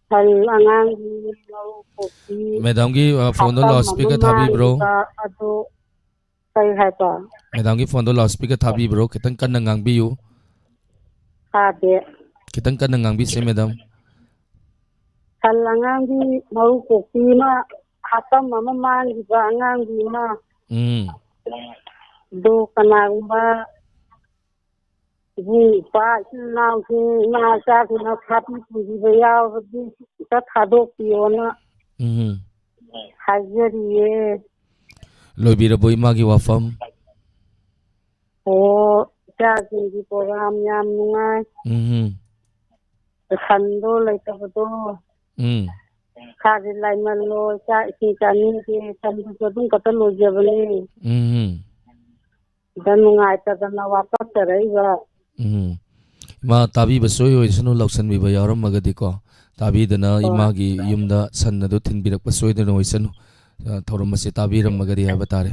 ꯁꯟ ꯑꯉꯥꯡꯕꯤ ꯃꯔꯨ ꯀꯣꯛꯄꯤ ꯃꯦꯗꯥꯝꯒꯤ, ꯑ, ꯐꯣꯟꯗꯣ ꯍꯥꯄꯝ ꯂꯥꯎꯠ ꯁ꯭ꯄꯤꯀꯔ ꯑꯃ ꯊꯥꯕꯤꯕ꯭ꯔꯣ? ꯃꯥꯡꯈꯤꯕ ꯑꯗꯨ ꯀꯔꯤ ꯍꯥꯏꯕ? ꯃꯦꯗꯥꯝꯒꯤ ꯐꯣꯟꯗꯣ ꯂꯥꯎꯠ ꯁ꯭ꯄꯤꯀꯔ ꯊꯥꯕꯤꯕ꯭ꯔꯣ? ꯈꯤꯇꯪ ꯀꯟꯅ ꯉꯥꯡꯕꯤꯌꯨ꯫ ꯊꯥꯗꯦ꯫ ꯈꯤꯇꯪ ꯀꯟꯅ ꯉꯥꯡꯕꯤꯁꯦ, ꯃꯦꯗꯥꯝ꯫ ꯁꯟ ꯑꯉꯥꯡꯕꯤ ꯃꯔꯨ ꯀꯣꯛꯄꯤ ꯑꯃ, ꯍꯥꯄꯝ ꯑꯃ ꯃꯥꯡꯈꯤꯕ ꯑꯉꯥꯡꯕꯤ ꯑꯃ꯫ ꯎꯝ꯫ ꯑꯗꯨ ꯀꯅꯥꯒꯨꯝꯕ ꯏꯕꯨꯡ ꯏꯄ꯭ꯋꯥ, ꯏꯆꯤꯟ ꯏꯅꯥꯎꯁꯤꯡ, ꯏꯃꯥ ꯏꯆꯥꯁꯤꯡꯅ ꯐꯥꯕꯤ ꯄꯨꯕꯤꯕ ꯌꯥꯎꯔꯕꯗꯤ ꯑꯝꯇ ꯊꯥꯗꯣꯛꯄꯤꯌꯣꯅ ꯎꯝ꯫ ꯍꯥꯏꯖꯔꯤꯌꯦ꯫ ꯂꯣꯏꯕꯤꯔꯕꯣ ꯏꯃꯥꯒꯤ ꯋꯥꯐꯝ? ꯑꯣ, ꯏꯆꯥꯁꯤꯡꯒꯤ program ꯌꯥꯝ ꯅꯨꯡꯉꯥꯏ꯫ ꯎꯝ꯫ ꯁꯟꯗꯣ ꯂꯩꯇꯕꯗꯣ ꯎꯝ꯫ ꯏꯁꯥꯁꯦ ꯂꯥꯏꯃꯜꯂꯣ, ꯆꯥꯛ ꯏꯁꯤꯡ ꯆꯥꯅꯤꯡꯗꯦ, ꯁꯟꯗꯨꯁꯨ ꯑꯗꯨꯝ ꯈꯛꯇ ꯂꯣꯏꯖꯕꯅꯦ꯫ ꯎꯝ꯫ ꯁꯤꯗ ꯅꯨꯡꯉꯥꯏꯇꯗꯅ ꯋꯥꯀꯠꯆꯔꯛꯏꯕ꯫ ꯎꯝ꯫ ꯏꯃꯥ, ꯇꯥꯕꯤꯕ ꯁꯣꯏ ꯑꯣꯏꯁꯅꯨ, ꯂꯥꯎꯁꯟꯕꯤꯕ ꯌꯥꯎꯔꯝꯃꯒꯗꯤꯀꯣ, ꯇꯥꯕꯤꯗꯅ ꯍꯣꯏ꯫ ꯏꯃꯥꯒꯤ ꯌꯨꯝꯗ ꯁꯟ ꯑꯗꯨ ꯊꯤꯟꯕꯤꯔꯛꯄ ꯁꯣꯏꯗꯅ ꯑꯣꯏꯁꯅꯨ꯫ ꯑ, ꯊꯧꯔꯝ ꯑꯁꯤ ꯇꯥꯕꯤꯔꯝꯃꯒꯗꯤ ꯍꯥꯏꯕ ꯇꯥꯔꯦ꯫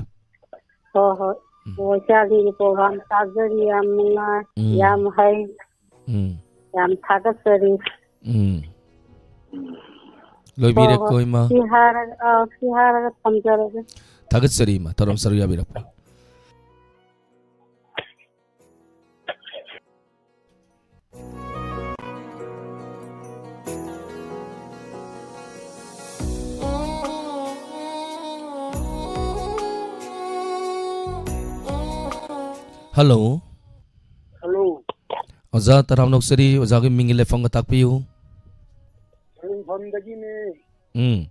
ꯍꯣꯏ, ꯍꯣꯏ꯫ ꯎꯝ꯫ ꯑꯣ, ꯏꯆꯥꯁꯤꯡꯒꯤ program ꯇꯥꯖꯔꯤ, ꯌꯥꯝ ꯅꯨꯡꯉꯥꯏ, ꯎꯝ꯫ ꯌꯥꯝ ꯍꯩ, ꯎꯝ꯫ ꯌꯥꯝ ꯊꯥꯒꯠꯆꯔꯤ꯫ ꯎꯝ꯫ ꯂꯣꯏꯕꯤꯔꯦꯀꯣ, ꯍꯣꯏ, ꯍꯣꯏ꯫ ꯏꯃꯥ? ꯁꯤ ꯍꯥꯏꯔꯒ, ꯑ, ꯁꯤ ꯍꯥꯏꯔꯒ ꯊꯝꯖꯔꯒꯦ꯫ ꯊꯥꯒꯠꯆꯔꯤ, ꯏꯃꯥ, ꯊꯧꯔꯝ ꯁꯔꯨꯛ ꯌꯥꯕꯤꯔꯛꯄ꯫ ꯍꯜꯂꯣ꯫ ꯍꯜꯂꯣ꯫ ꯑꯣꯖꯥ, ꯇꯔꯥꯝꯅ ꯑꯣꯛꯆꯔꯤ꯫ ꯑꯣꯖꯥꯒꯤ ꯃꯤꯡꯒꯤ ꯂꯩꯐꯝꯒ ꯇꯥꯛꯄꯤꯌꯨ꯫ ꯁꯔꯨꯡꯐꯝꯗꯒꯤꯅꯦ꯫ ꯎꯝ꯫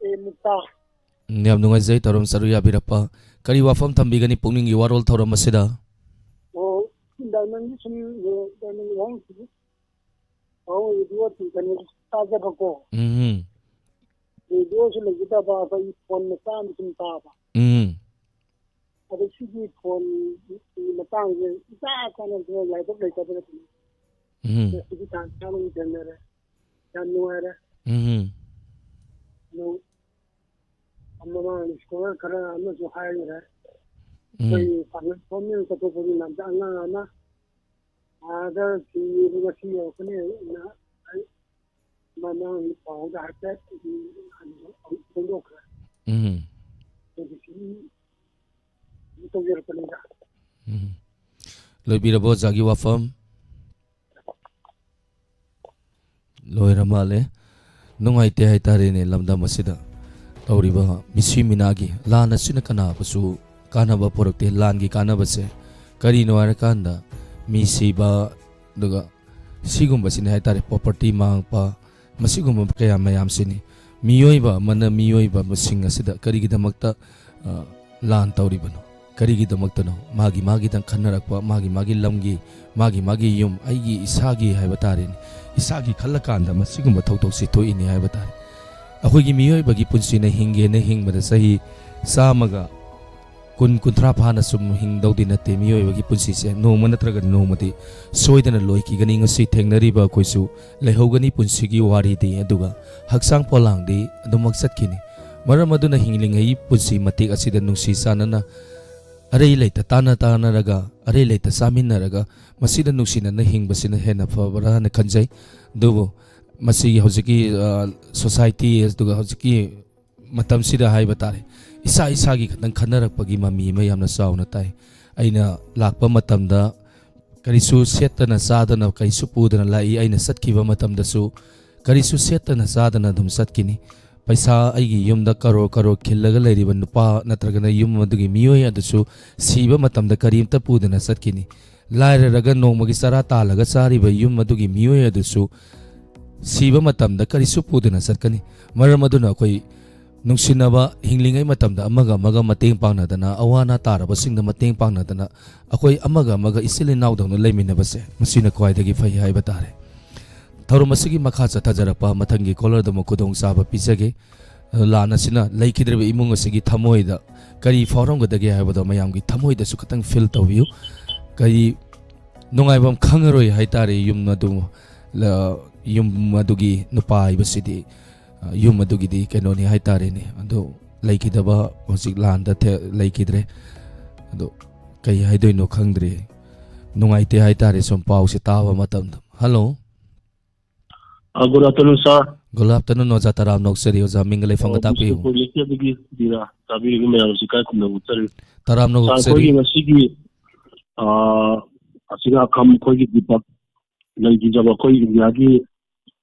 ꯑꯦ ꯃꯨꯛꯇꯥ꯫ ꯎꯝ, ꯌꯥꯝ ꯅꯨꯡꯉꯥꯏꯖꯩ ꯇꯧꯔꯝ ꯆꯔꯨ ꯌꯥꯕꯤꯔꯛꯄ꯫ ꯀꯔꯤ ꯋꯥꯐꯝ ꯊꯝꯕꯤꯒꯅꯤ ꯄꯨꯛꯅꯤꯡꯒꯤ ꯋꯥꯔꯣꯜ ꯊꯧꯔꯝ ꯑꯁꯤꯗ? ꯑꯣ, ꯗꯥꯏꯃꯟꯒꯤ ꯁꯨꯝ, ꯑꯦ, ꯗꯥꯏꯃꯟꯒꯤ ꯋꯥꯍꯪꯁꯤꯕꯨ ꯋꯥꯍꯪ ꯔꯦꯗꯤꯑꯣ ꯀꯩꯅꯣ ꯇꯥꯖꯕꯀꯣ꯫ ꯎꯝ꯫ ꯔꯦꯗꯤꯑꯣꯁꯨ ꯂꯩꯖꯗꯕ, ꯑꯩꯈꯣꯏꯒꯤ ꯐꯣꯟ ꯃꯆꯥ ꯑꯃ ꯁꯨꯝ ꯇꯥꯕ꯫ ꯎꯝ꯫ ꯑꯗꯣ ꯁꯤꯒꯤ ꯐꯣꯟꯒꯤ ꯃꯇꯥꯡꯁꯦ ꯏꯆꯥ ꯆꯥꯅ ꯂꯥꯏꯕꯛ ꯂꯩꯇꯕ ꯅꯠꯇꯦ꯫ ꯎꯝ꯫ ꯉꯁꯤꯗꯤ ꯇꯥꯟ ꯆꯥꯅ ꯊꯦꯡꯅꯔꯦ꯫ ꯌꯥꯝ ꯅꯨꯡꯉꯥꯏꯔꯦ꯫ ꯎꯝ꯫ ꯑꯗꯨ ꯃꯃꯥꯡ ꯁ꯭ꯀꯨꯜ ꯈꯔ ꯑꯃꯁꯨ ꯍꯥꯏꯈ꯭ꯔꯦ꯫ ꯎꯝ꯫ ꯑꯩꯈꯣꯏ ꯄꯥꯡꯒꯜ ꯐꯣꯔꯃꯦꯜ ꯆꯠꯊꯣꯛꯄꯒꯤ ꯂꯝꯗ ꯑꯉꯥꯡ ꯑꯃ ꯑꯥꯗ ꯊꯤꯡꯉꯦꯕ ꯉꯁꯤ ꯌꯧꯔꯛꯀꯅꯤ ꯍꯥꯏꯅ ꯑꯩ ꯃꯃꯥꯡ ꯄꯥꯎꯗ ꯍꯥꯏꯐꯦꯠ ꯐꯣꯡꯗꯣꯛꯈ꯭ꯔꯦ꯫ ꯎꯝ꯫ ꯑꯗꯨꯒꯤ ꯁꯨꯝ ꯇꯧꯖꯔꯛꯄꯅꯤꯗ꯫ ꯎꯝ꯫ ꯂꯣꯏꯕꯤꯔꯕꯣ ꯑꯣꯖꯥꯒꯤ ꯋꯥꯐꯝ? ꯂꯣꯏꯔ ꯃꯥꯜꯂꯦ꯫ ꯅꯨꯡꯉꯥꯏꯇꯦ ꯍꯥꯏꯇꯥꯔꯦꯅꯦ, ꯂꯝꯗꯝ ꯑꯁꯤꯗ ꯇꯧꯔꯤꯕ ꯃꯤꯁꯤ ꯃꯤꯅꯥꯒꯤ ꯂꯥꯟ ꯑꯁꯤꯅ ꯀꯅꯥꯕꯨꯁꯨ ꯀꯥꯟꯅꯕ ꯄꯨꯔꯛꯇꯦ꯫ ꯂꯥꯟꯒꯤ ꯀꯥꯟꯅꯕꯁꯦ ꯀꯔꯤꯅꯣ ꯍꯥꯏꯔꯀꯥꯟꯗ, ꯃꯤ ꯁꯤꯕ, ꯑꯗꯨꯒ ꯁꯤꯒꯨꯝꯕꯁꯤꯅꯤ ꯍꯥꯏꯇꯥꯔꯦ, ꯄ꯭ꯔꯣꯄꯔꯇꯤ ꯃꯥꯡꯉꯛꯄ, ꯃꯁꯤꯒꯨꯝꯕ ꯀꯌꯥ ꯃꯌꯥꯝꯁꯤꯅꯤ꯫ ꯃꯤꯑꯣꯏꯕ ꯑꯃꯅ ꯃꯤꯑꯣꯏꯕ ꯃꯁꯤꯡ ꯑꯁꯤꯗ ꯀꯔꯤꯒꯤꯗꯃꯛꯇ, ꯑ, ꯂꯥꯟ ꯇꯧꯔꯤꯕꯅꯣ? ꯀꯔꯤꯒꯤꯗꯃꯛꯇꯅꯣ? ꯃꯥꯒꯤ ꯃꯥꯒꯤꯗꯪ ꯈꯟꯅꯔꯛꯄ, ꯃꯥꯒꯤ ꯃꯥꯒꯤ ꯂꯝꯒꯤ, ꯃꯥꯒꯤ ꯃꯥꯒꯤ ꯌꯨꯝ, ꯑꯩꯒꯤ ꯏꯁꯥꯒꯤ ꯍꯥꯏꯕ ꯇꯥꯔꯦꯅꯦ, ꯏꯁꯥꯒꯤ ꯈꯜꯂꯀꯥꯟꯗ ꯃꯁꯤꯒꯨꯝꯕ ꯊꯧꯗꯣꯛꯁꯤ ꯊꯣꯛꯏꯅꯤ ꯍꯥꯏꯕ ꯇꯥꯔꯦ꯫ ꯑꯩꯈꯣꯏꯒꯤ ꯃꯤꯑꯣꯏꯕꯒꯤ ꯄꯨꯟꯁꯤꯅ ꯍꯤꯡꯒꯦꯅ ꯍꯤꯡꯕꯗ ꯆꯍꯤ ꯆꯥꯝꯃꯒ ꯀꯨꯟ, ꯀꯨꯟꯊ꯭ꯔꯥ ꯐꯥꯅ ꯁꯨꯝ ꯍꯤꯡꯗꯧꯗꯤ ꯅꯠꯇꯦ꯫ ꯃꯤꯑꯣꯏꯕꯒꯤ ꯄꯨꯟꯁꯤꯁꯦ ꯅꯣꯡꯃ ꯅꯠꯇ꯭ꯔꯒ ꯅꯣꯡꯃꯗꯤ ꯁꯣꯏꯗꯅ ꯂꯣꯏꯈꯤꯒꯅꯤ꯫ ꯉꯁꯤ ꯊꯦꯡꯅꯔꯤꯕ ꯑꯩꯈꯣꯏꯁꯨ ꯂꯩꯍꯧꯒꯅꯤ ꯄꯨꯟꯁꯤꯒꯤ ꯋꯥꯔꯤꯗꯤ, ꯑꯗꯨꯒ ꯍꯛꯆꯥꯡ ꯄꯣꯂꯥꯡꯗꯤ ꯑꯗꯨꯃꯛ ꯆꯠꯈꯤꯅꯤ꯫ ꯃꯔꯝ ꯑꯗꯨꯅ ꯍꯤꯡꯂꯤꯉꯩ ꯄꯨꯟꯁꯤ ꯃꯇꯦꯛ ꯑꯁꯤꯗ ꯅꯨꯡꯁꯤ ꯆꯥꯟꯅꯅ, ꯑꯔꯩ ꯂꯩꯇ ꯇꯥꯟꯅ ꯇꯥꯟꯅꯔꯒ, ꯑꯔꯩ ꯂꯩꯇ ꯆꯥꯃꯤꯟꯅꯔꯒ, ꯃꯁꯤꯗ ꯅꯨꯡꯁꯤꯅꯅ ꯍꯤꯡꯕꯁꯤꯅ ꯍꯦꯟꯅ ꯐꯕ꯭ꯔꯥ ꯍꯥꯏꯅ ꯈꯟꯖꯩ꯫ ꯑꯗꯨꯕꯨ ꯃꯁꯤꯒꯤ ꯍꯧꯖꯤꯛꯀꯤ, ꯑ, ꯁꯣꯁꯥꯏꯇꯤ, ꯑꯗꯨꯒ ꯍꯧꯖꯤꯛꯀꯤ ꯃꯇꯝꯁꯤꯗ ꯍꯥꯏꯕ ꯇꯥꯔꯦ, ꯏꯁꯥ ꯏꯁꯥꯒꯤ ꯈꯛꯇꯪ ꯈꯟꯅꯔꯛꯄꯒꯤ ꯃꯃꯤ ꯑꯃ ꯌꯥꯝꯅ ꯆꯥꯎꯅ ꯇꯥꯏ꯫ ꯑꯩꯅ ꯂꯥꯛꯄ ꯃꯇꯝꯗ ꯀꯔꯤꯁꯨ ꯁꯦꯠꯇꯅ ꯆꯥꯗꯅ ꯀꯔꯤꯁꯨ ꯄꯨꯗꯅ ꯂꯥꯛꯏ꯫ ꯑꯩꯅ ꯆꯠꯈꯤꯕ ꯃꯇꯝꯗꯁꯨ ꯀꯔꯤꯁꯨ ꯁꯦꯠꯇꯅ ꯆꯥꯗꯅ ꯑꯗꯨꯝ ꯆꯠꯈꯤꯅꯤ꯫ ꯄꯩꯁꯥ ꯑꯩꯒꯤ ꯌꯨꯝꯗ ꯀꯔꯣꯔ ꯀꯔꯣꯔ ꯈꯤꯜꯂꯒ ꯂꯩꯔꯤꯕ ꯅꯨꯄꯥ ꯅꯠꯇ꯭ꯔꯒꯅ ꯌꯨꯝ ꯑꯗꯨꯒꯤ ꯃꯤꯑꯣꯏ ꯑꯗꯨꯁꯨ ꯁꯤꯕ ꯃꯇꯝꯗ ꯀꯔꯤꯝꯇ ꯄꯨꯗꯅ ꯆꯠꯈꯤꯅꯤ꯫ ꯂꯥꯏꯔꯔꯒ ꯅꯣꯡꯃꯒꯤ ꯆꯔꯥ ꯇꯥꯜꯂꯒ ꯆꯥꯔꯤꯕ ꯌꯨꯝ ꯑꯗꯨꯒꯤ ꯃꯤꯑꯣꯏ ꯑꯗꯨꯁꯨ ꯁꯤꯕ ꯃꯇꯝꯗ ꯀꯔꯤꯁꯨ ꯄꯨꯗꯅ ꯆꯠꯀꯅꯤ꯫ ꯃꯔꯝ ꯑꯗꯨꯅ ꯑꯩꯈꯣꯏ ꯅꯨꯡꯁꯤꯅꯕ, ꯍꯤꯡꯂꯤꯉꯩ ꯃꯇꯝꯗ ꯑꯃꯒ ꯑꯃꯒ ꯃꯇꯦꯡ ꯄꯥꯡꯅꯗꯅ, ꯑꯋꯥ ꯑꯅꯥ ꯇꯥꯔꯕꯁꯤꯡꯗ ꯃꯇꯦꯡ ꯄꯥꯡꯅꯗꯅ, ꯑꯩꯈꯣꯏ ꯑꯃꯒ ꯑꯃꯒ ꯏꯆꯤꯜ ꯏꯅꯥꯎꯗꯧꯅ ꯂꯩꯃꯤꯟꯅꯕꯁꯦ, ꯃꯁꯤꯅ ꯈ꯭ꯋꯥꯏꯗꯒꯤ ꯐꯩ ꯍꯥꯏꯕ ꯇꯥꯔꯦ꯫ ꯊꯧꯔꯝ ꯑꯁꯤꯒꯤ ꯃꯈꯥ ꯆꯠꯊꯖꯔꯛꯄ ꯃꯊꯪꯒꯤ ꯀꯣꯂꯔꯗ ꯑꯃꯨꯛ ꯈꯨꯗꯣꯡꯆꯥꯕ ꯄꯤꯖꯒꯦ꯫ ꯂꯥꯟ ꯑꯁꯤꯅ ꯂꯩꯈꯤꯗ꯭ꯔꯤꯕ ꯏꯃꯨꯡ ꯑꯁꯤꯒꯤ ꯊꯃꯣꯏꯗ ꯀꯔꯤ ꯐꯥꯎꯔꯝꯒꯗꯒꯦ ꯍꯥꯏꯕꯗꯣ ꯃꯌꯥꯝꯒꯤ ꯊꯃꯣꯏꯗꯁꯨ ꯈꯤꯇꯪ ꯐꯤꯜ ꯇꯧꯕꯤꯌꯨ꯫ ꯀꯔꯤ ꯅꯨꯡꯉꯥꯏꯐꯝ ꯈꯪꯉꯔꯣꯏ ꯍꯥꯏꯇꯥꯔꯦ꯫ ꯌꯨꯝ ꯑꯗꯨ, ꯂ-, ꯌꯨꯝ ꯑꯗꯨꯒꯤ ꯅꯨꯄꯥ ꯍꯥꯏꯕꯁꯤꯗꯤ, ꯑ, ꯌꯨꯝ ꯑꯗꯨꯒꯤꯗꯤ ꯀꯩꯅꯣꯅꯤ ꯍꯥꯏꯇꯥꯔꯦꯅꯦ꯫ ꯑꯗꯨ ꯂꯩꯈꯤꯗꯕ ꯍꯧꯖꯤꯛ ꯂꯥꯟꯗ ꯊꯦ-, ꯂꯩꯈꯤꯗ꯭ꯔꯦ꯫ ꯑꯗꯨ ꯀꯩ ꯍꯥꯏꯗꯣꯏꯅꯣ ꯈꯪꯗ꯭ꯔꯦ꯫ ꯅꯨꯡꯉꯥꯏꯇꯦ ꯍꯥꯏꯇꯥꯔꯦ ꯁꯨꯝ ꯄꯥꯎꯁꯦ ꯇꯥꯕ ꯃꯇꯝꯗ꯫ ꯍꯜꯂꯣ꯫ ꯑ, good afternoon, sir꯫ Good afternoon, ꯑꯣꯖꯥ ꯇꯔꯥꯝꯅ ꯑꯣꯛꯆꯔꯤ꯫ ꯑꯣꯖꯥ ꯃꯤꯡꯒ ꯂꯩꯐꯝꯒ ꯑ, ꯇꯥꯛꯄꯤꯌꯨ꯫ ꯕꯤꯁꯅꯨꯄꯨꯔ ꯂꯩꯀꯦꯗꯒꯤ ꯕꯤꯔꯥ ꯇꯥꯕꯤꯔꯤꯕ ꯃꯌꯥꯝꯁꯤ ꯏꯀꯥꯏ ꯈꯨꯝꯅꯕ ꯎꯠꯆꯔꯤ꯫ ꯇꯔꯥꯝꯅ sir, ꯑꯣꯛꯆꯔꯤ꯫ ꯑꯩꯈꯣꯏꯒꯤ ꯉꯁꯤꯒꯤ, ꯑ, ꯑꯁꯤꯒ ꯑꯈꯝ ꯑꯩꯈꯣꯏꯒꯤ ꯗꯤꯄꯛ ꯂꯩꯈꯤꯗꯕ ꯑꯩꯈꯣꯏ ꯏꯟꯗꯤꯌꯥꯒꯤ,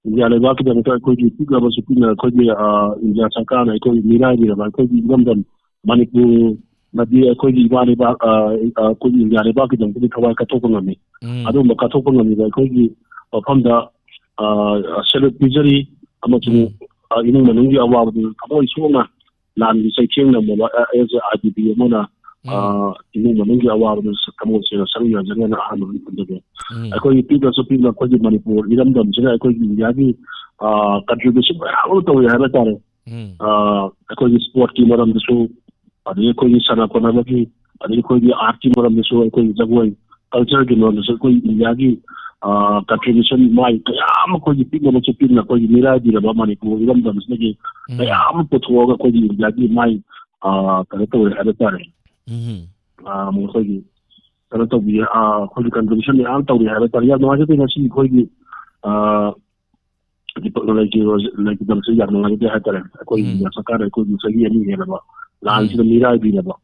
ꯏꯟꯗꯤꯌꯥ ꯂꯩꯕꯥꯛꯀꯤꯗꯃꯛꯇ ꯑꯩꯈꯣꯏꯒꯤ ꯄꯤꯛꯂꯕꯁꯨ ꯄꯤꯛꯅ ꯑꯩꯈꯣꯏꯒꯤ, ꯑ, ꯏꯟꯗꯤꯌꯥ ꯁꯔꯀꯥꯔꯅ ꯑꯩꯈꯣꯏꯒꯤ ꯃꯤꯔꯥꯏꯕꯤꯔꯕ ꯑꯩꯈꯣꯏꯒꯤ ꯏꯔꯝꯗꯝ ꯃꯅꯤꯄꯨꯔꯅꯗꯤ ꯑꯩꯈꯣꯏꯒꯤ ꯏꯃꯥ ꯂꯩꯕꯥꯛ, ꯑ, ꯑ, ꯑꯩꯈꯣꯏꯒꯤ ꯏꯟꯗꯤꯌꯥ ꯂꯩꯕꯥꯛꯀꯤꯗꯃꯛꯇꯗꯤ ꯊꯋꯥꯏ ꯀꯠꯊꯣꯛꯄ ꯉꯝꯃꯤ꯫ ꯎꯝ꯫ ꯑꯗꯨꯒꯨꯝꯕ ꯀꯠꯊꯣꯛꯄ ꯉꯝꯃꯤꯕ ꯑꯩꯈꯣꯏꯒꯤ ꯃꯐꯝꯗ, ꯑ, salute ꯄꯤꯖꯔꯤ ꯑꯃꯁꯨꯡ, ꯎꯝ꯫ ꯑ, ꯏꯃꯨꯡ ꯃꯅꯨꯡꯒꯤ ꯑꯋꯥꯕꯗꯨ ꯊꯃꯣꯏ ꯁꯣꯛꯅ ꯂꯥꯟꯒꯤ ꯆꯩꯊꯦꯡ ꯅꯪꯕꯗ, ꯑ, as a I D P ꯑꯃꯅ, ꯎꯝ꯫ ꯑ, ꯏꯃꯨꯡ ꯃꯅꯨꯡꯒꯤ ꯑꯋꯥꯕꯗꯨ ꯊꯃꯣꯏ ꯁꯦꯡꯅ ꯁꯔꯨꯛ ꯌꯥꯖꯔꯤ ꯍꯥꯏꯅ ꯑꯍꯥꯟꯕꯗ ꯐꯣꯡꯗꯣꯛꯑꯦ꯫ ꯎꯝ꯫ ꯑꯩꯈꯣꯏꯒꯤ ꯄꯤꯛꯂꯁꯨ ꯄꯤꯛꯅ ꯑꯩꯈꯣꯏꯒꯤ ꯃꯅꯤꯄꯨꯔ ꯏꯔꯝꯗꯝꯁꯤꯅ ꯑꯩꯈꯣꯏꯒꯤ ꯏꯟꯗꯤꯌꯥꯒꯤ, ꯑ, contribution ꯃꯌꯥꯝ ꯑꯃ ꯇꯧꯔꯤ ꯍꯥꯏꯕ ꯇꯥꯔꯦ꯫ ꯎꯝ꯫ ꯑ, ꯑꯩꯈꯣꯏꯒꯤ sportꯀꯤ ꯃꯔꯝꯗꯁꯨ, ꯑꯗꯒꯤ ꯑꯩꯈꯣꯏꯒꯤ ꯁꯥꯟꯅ ꯈꯣꯠꯅꯕꯒꯤ, ꯑꯗꯒꯤ ꯑꯩꯈꯣꯏꯒꯤ artꯀꯤ ꯃꯔꯝꯗꯁꯨ, ꯑꯩꯈꯣꯏꯒꯤ ꯖꯒꯣꯏ cultureꯒꯤ ꯃꯔꯝꯗꯁꯨ ꯑꯩꯈꯣꯏ ꯏꯟꯗꯤꯌꯥꯒꯤ, ꯑ, contribution ꯃꯥꯏ ꯀꯌꯥ ꯑꯃ ꯑꯩꯈꯣꯏꯒꯤ ꯄꯤꯛꯅꯃꯛꯁꯨ ꯄꯤꯛꯅ ꯑꯩꯈꯣꯏꯒꯤ ꯃꯤꯔꯥꯏꯕꯤꯔꯕ ꯃꯅꯤꯄꯨꯔ ꯏꯔꯝꯗꯝꯁꯤꯗꯒꯤ ꯎꯝ꯫ ꯀꯌꯥ ꯑꯃ ꯄꯨꯊꯣꯛꯑꯒ ꯑꯩꯈꯣꯏꯒꯤ ꯏꯟꯗꯤꯌꯥꯒꯤ ꯃꯥꯏ, ꯑ, ꯀꯩꯅꯣ ꯇꯧꯔꯦ ꯍꯥꯏꯕ ꯇꯥꯔꯦ꯫ ꯎꯝ꯫ ꯑ, ꯃꯈꯣꯏꯒꯤ ꯀꯩꯅꯣ ꯇꯧꯕꯤ, ꯑ, ꯑꯩꯈꯣꯏꯒꯤ contribution ꯃꯌꯥꯝ ꯇꯧꯔꯤ ꯍꯥꯏꯕ ꯇꯥꯔꯦ꯫ ꯌꯥꯝ ꯅꯨꯡꯉꯥꯏꯖꯗꯦ ꯉꯁꯤ ꯑꯩꯈꯣꯏꯒꯤ, ꯑ, ꯗꯤꯄꯛꯅ ꯂꯩꯈꯤꯕ-, ꯂꯩꯈꯤꯗꯕꯁꯦ ꯌꯥꯝ ꯅꯨꯡꯉꯥꯏꯖꯗꯦ ꯍꯥꯏꯇꯥꯔꯦ꯫ ꯑꯩꯈꯣꯏ ꯎꯝ꯫ ꯏꯟꯗꯤꯌꯥ ꯁꯔꯀꯥꯔꯅ ꯑꯩꯈꯣꯏꯒꯤ ꯆꯍꯤ ꯑꯅꯤ ꯍꯦꯜꯂꯕ ꯂꯥꯟꯁꯤꯗ ꯎꯝ꯫ ꯃꯤꯔꯥꯏꯕꯤꯔꯕ,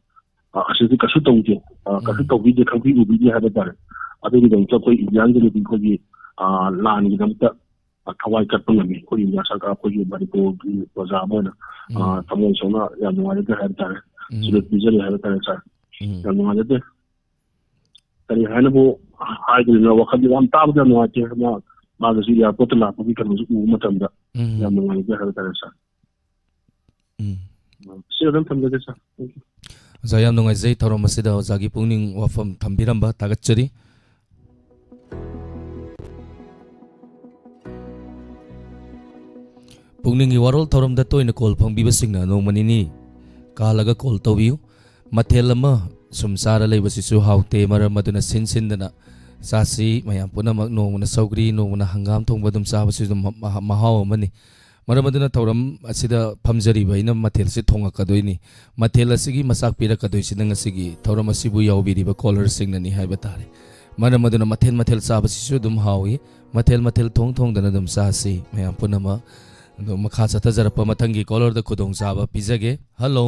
ꯑ, ꯑꯁꯤꯗꯤ ꯀꯩꯁꯨ ꯇꯧꯗꯦ, ꯑ, ꯀꯩꯁꯨ ꯎꯝ꯫ ꯇꯧꯕꯤꯗꯦ, ꯈꯪꯕꯤ ꯎꯕꯤꯗꯦ ꯍꯥꯏꯕ ꯇꯥꯔꯦ꯫ ꯑꯗꯨꯒꯤꯗꯃꯛꯇ ꯑꯩꯈꯣꯏ ꯏꯟꯗꯤꯌꯥꯒꯤꯗꯃꯛꯇ ꯑꯩꯈꯣꯏꯒꯤ, ꯑ, ꯂꯥꯟꯒꯤꯗꯃꯛꯇ ꯑ, ꯊꯋꯥꯏ ꯀꯠꯄ ꯉꯝꯃꯤ꯫ ꯑꯩꯈꯣꯏ ꯏꯟꯗꯤꯌꯥ ꯁꯔꯀꯥꯔ, ꯑꯩꯈꯣꯏꯒꯤ ꯃꯅꯤꯄꯨꯔꯒꯤ ꯑꯣꯖꯥ ꯑꯃ ꯑꯣꯏꯅ, ꯑ, ꯎꯝ꯫ ꯊꯃꯣꯏ ꯁꯣꯛꯅ ꯌꯥꯝ ꯅꯨꯡꯉꯥꯏꯖꯗꯦ ꯍꯥꯏꯕ ꯇꯥꯔꯦ꯫ ꯎꯝ꯫ ꯁꯤꯗ ꯄꯤꯖꯔꯤ ꯍꯥꯏꯕ ꯇꯥꯔꯦ, ꯁꯥꯔ꯫ ꯎꯝ꯫ ꯌꯥꯝ ꯅꯨꯡꯉꯥꯏꯖꯗꯦ꯫ ꯀꯔꯤ ꯍꯥꯏꯅꯕꯨ ꯍꯥꯏꯗꯣꯏꯅꯣ? ꯋꯥꯈꯜꯗꯤ ꯌꯥꯝ ꯇꯥꯕꯗ ꯌꯥꯝ ꯅꯨꯡꯉꯥꯏꯇꯦ꯫ ꯃꯥ, ꯃꯥꯒꯤꯁꯨ ꯑꯦꯌꯥꯔꯄꯣꯔꯠꯇ ꯂꯥꯛꯄꯒꯤ ꯀꯩꯅꯣꯁꯨ ꯎꯕ ꯃꯇꯝꯗ ꯎꯝ꯫ ꯌꯥꯝ ꯅꯨꯡꯉꯥꯏꯖꯗꯦ ꯍꯥꯏꯕ ꯇꯥꯔꯦ, ꯁꯥꯔ꯫ ꯎꯝ꯫ ꯁꯤ ꯑꯗꯨꯝ ꯊꯝꯖꯒꯦ, ꯁꯥꯔ꯫ Thank you꯫ ꯑꯣꯖꯥ, ꯌꯥꯝ ꯅꯨꯡꯉꯥꯏꯖꯩ ꯊꯧꯔꯝ ꯑꯁꯤꯗ ꯑꯣꯖꯥꯒꯤ ꯄꯨꯛꯅꯤꯡ ꯋꯥꯐꯝ ꯊꯝꯕꯤꯔꯝꯕ ꯊꯥꯒꯠꯆꯔꯤ꯫ ꯄꯨꯛꯅꯤꯡꯒꯤ ꯋꯥꯔꯣꯜ ꯊꯧꯔꯝꯗ ꯇꯣꯏꯅ ꯀꯣꯜ ꯐꯪꯕꯤꯕꯁꯤꯡꯅ ꯅꯣꯡꯃ ꯅꯤꯅꯤ ꯀꯥꯜꯂꯒ ꯀꯣꯜ ꯇꯧꯕꯤꯌꯨ꯫ ꯃꯊꯦꯜ ꯑꯃ ꯁꯨꯝ ꯆꯥꯔ ꯂꯩꯕꯁꯤꯁꯨ ꯍꯥꯎꯇꯦ, ꯃꯔꯝ ꯑꯗꯨꯅ ꯁꯤꯟ ꯁꯤꯟꯗꯅ ꯆꯥꯁꯤ꯫ ꯃꯌꯥꯝ ꯄꯨꯝꯅꯃꯛ ꯅꯣꯡꯃꯅ ꯁꯧꯒ꯭ꯔꯤ, ꯅꯣꯡꯃꯅ ꯍꯪꯒꯥꯝ ꯊꯣꯡꯕ ꯑꯗꯨꯝ ꯆꯥꯕꯁꯤꯁꯨ ꯑꯗꯨꯝ ꯃꯍꯥ-, ꯃꯍꯥꯎ ꯑꯃꯅꯤ꯫ ꯃꯔꯝ ꯑꯗꯨꯅ ꯊꯧꯔꯝ ꯑꯁꯤꯗ ꯐꯝꯖꯔꯤꯕ ꯑꯩꯅ ꯃꯊꯦꯜꯁꯤ ꯊꯣꯡꯉꯛꯀꯗꯣꯏꯅꯤ꯫ ꯃꯊꯦꯜ ꯑꯁꯤꯒꯤ ꯃꯆꯥꯛ ꯄꯤꯔꯛꯀꯗꯣꯏꯁꯤꯅ ꯉꯁꯤꯒꯤ ꯊꯧꯔꯝ ꯑꯁꯤꯕꯨ ꯌꯥꯎꯕꯤꯔꯤꯕ ꯀꯣꯂꯔꯁꯤꯡꯅꯅꯤ ꯍꯥꯏꯕ ꯇꯥꯔꯦ꯫ ꯃꯔꯝ ꯑꯗꯨꯅ ꯃꯊꯦꯜ ꯃꯊꯦꯜ ꯆꯥꯕꯁꯤꯁꯨ ꯑꯗꯨꯝ ꯍꯥꯎꯏ꯫ ꯃꯊꯦꯜ ꯃꯊꯦꯜ ꯊꯣꯡ ꯊꯣꯡꯗꯅ ꯑꯗꯨꯝ ꯆꯥꯁꯤ ꯃꯌꯥꯝ ꯄꯨꯝꯅꯃꯛ꯫ ꯑꯗꯣ ꯃꯈꯥ ꯆꯠꯊꯖꯔꯛꯄ ꯃꯊꯪꯒꯤ ꯀꯣꯂꯔꯗ ꯈꯨꯗꯣꯡꯆꯥꯕ ꯄꯤꯖꯒꯦ꯫ ꯍꯜꯂꯣ꯫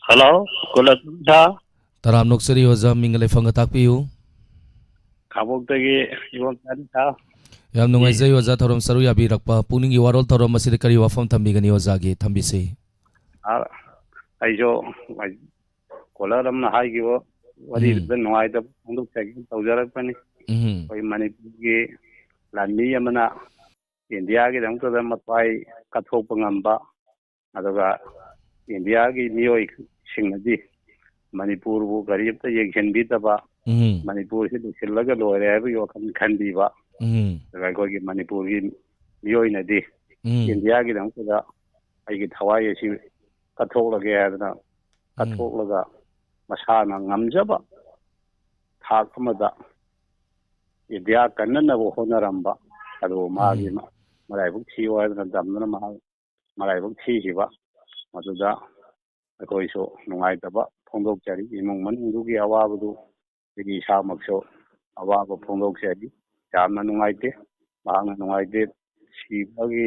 ꯍꯜꯂꯣ, ꯀꯣꯂꯔ ꯁꯥꯔ꯫ ꯇꯔꯥꯝ ꯅꯣꯛꯆꯔꯤ ꯑꯣꯖꯥ, ꯃꯤꯡꯒ ꯂꯩꯐꯝꯒ ꯇꯥꯛꯄꯤꯌꯨ꯫ ꯈꯥꯡꯄꯣꯛꯇꯒꯤ ꯏꯕꯣꯝꯆꯥꯅꯤ ꯁꯥꯔ꯫ ꯌꯥꯝ ꯅꯨꯡꯉꯥꯏꯖꯩ ꯑꯣꯖꯥ, ꯊꯧꯔꯝ ꯁꯔꯨꯛ ꯌꯥꯕꯤꯔꯛꯄ꯫ ꯄꯨꯛꯅꯤꯡꯒꯤ ꯋꯥꯔꯣꯜ ꯊꯧꯔꯝ ꯑꯁꯤꯗ ꯀꯔꯤ ꯋꯥꯐꯝ ꯊꯝꯕꯤꯒꯅꯤ ꯑꯣꯖꯥꯒꯤ? ꯊꯝꯕꯤꯁꯤ꯫ ꯁꯥꯔ, ꯑꯩꯁꯨ ꯀꯣꯂꯔ ꯑꯃꯅ ꯍꯥꯏꯈꯤꯕ ꯋꯥꯔꯤꯗꯨꯗ ꯎꯝ꯫ ꯅꯨꯡꯉꯥꯏꯇꯕ ꯐꯣꯡꯗꯣꯛꯆꯒꯦꯅ ꯇꯧꯖꯔꯛꯄꯅꯤ꯫ ꯎꯝ꯫ ꯑꯩꯈꯣꯏ ꯃꯅꯤꯄꯨꯔꯒꯤ ꯂꯥꯟꯃꯤ ꯑꯃꯅ ꯏꯟꯗꯤꯌꯥꯒꯤꯗꯃꯛꯇꯗ ꯃꯊ꯭ꯋꯥꯏ ꯀꯠꯊꯣꯛꯄ ꯉꯝꯕ, ꯑꯗꯨꯒ ꯏꯟꯗꯤꯌꯥꯒꯤ ꯃꯤꯑꯣꯏꯁꯤꯡꯅꯗꯤ ꯃꯅꯤꯄꯨꯔꯕꯨ ꯀꯔꯤꯝꯇ ꯌꯦꯡꯁꯤꯟꯕꯤꯗꯕ, ꯎꯝ꯫ ꯃꯅꯤꯄꯨꯔꯁꯤ ꯂꯣꯏꯁꯤꯜꯂꯒ ꯂꯣꯏꯔꯦ ꯍꯥꯏꯕꯒꯤ ꯋꯥꯈꯜ ꯈꯟꯕꯤꯕ, ꯎꯝ꯫ ꯑꯗꯨꯒ ꯑꯩꯈꯣꯏꯒꯤ ꯃꯅꯤꯄꯨꯔꯒꯤ ꯃꯤꯑꯣꯏꯅꯗꯤ ꯎꯝ꯫ ꯏꯟꯗꯤꯌꯥꯒꯤꯗꯃꯛꯇꯗ ꯑꯩꯒꯤ ꯊꯋꯥꯏ ꯑꯁꯤ ꯀꯠꯊꯣꯛꯂꯒꯦ ꯍꯥꯏꯗꯅ ꯎꯝ꯫ ꯀꯠꯊꯣꯛꯂꯒ ꯃꯁꯥꯅ ꯉꯝꯖꯕ ꯊꯥꯛ ꯑꯃꯗ ꯏꯟꯗꯤꯌꯥ ꯀꯟꯅꯅꯕ ꯍꯣꯠꯅꯔꯝꯕ, ꯑꯗꯨꯕꯨ ꯃꯥꯒꯤ ꯎꯝ꯫ ꯃ-, ꯃꯔꯥꯏꯕꯛ ꯊꯤꯌꯨ ꯍꯥꯏꯗꯅ ꯇꯝꯗꯨꯅ ꯃꯍꯥꯛ ꯃꯔꯥꯏꯕꯛ ꯊꯤꯈꯤꯕ, ꯃꯗꯨꯗ ꯑꯩꯈꯣꯏꯁꯨ ꯅꯨꯡꯉꯥꯏꯇꯕ ꯐꯣꯡꯗꯣꯛꯆꯔꯤ꯫ ꯏꯃꯨꯡ ꯃꯅꯨꯡꯗꯨꯒꯤ ꯑꯋꯥꯕꯗꯨ ꯑꯩꯒꯤ ꯏꯁꯥꯃꯛꯁꯨ ꯑꯋꯥꯕ ꯐꯣꯡꯗꯣꯛꯆꯔꯤ꯫ ꯌꯥꯝꯅ ꯅꯨꯡꯉꯥꯏꯇꯦ, ꯃꯍꯥꯛꯅ ꯅꯨꯡꯉꯥꯏꯇꯦ꯫ ꯁꯤꯕꯒꯤ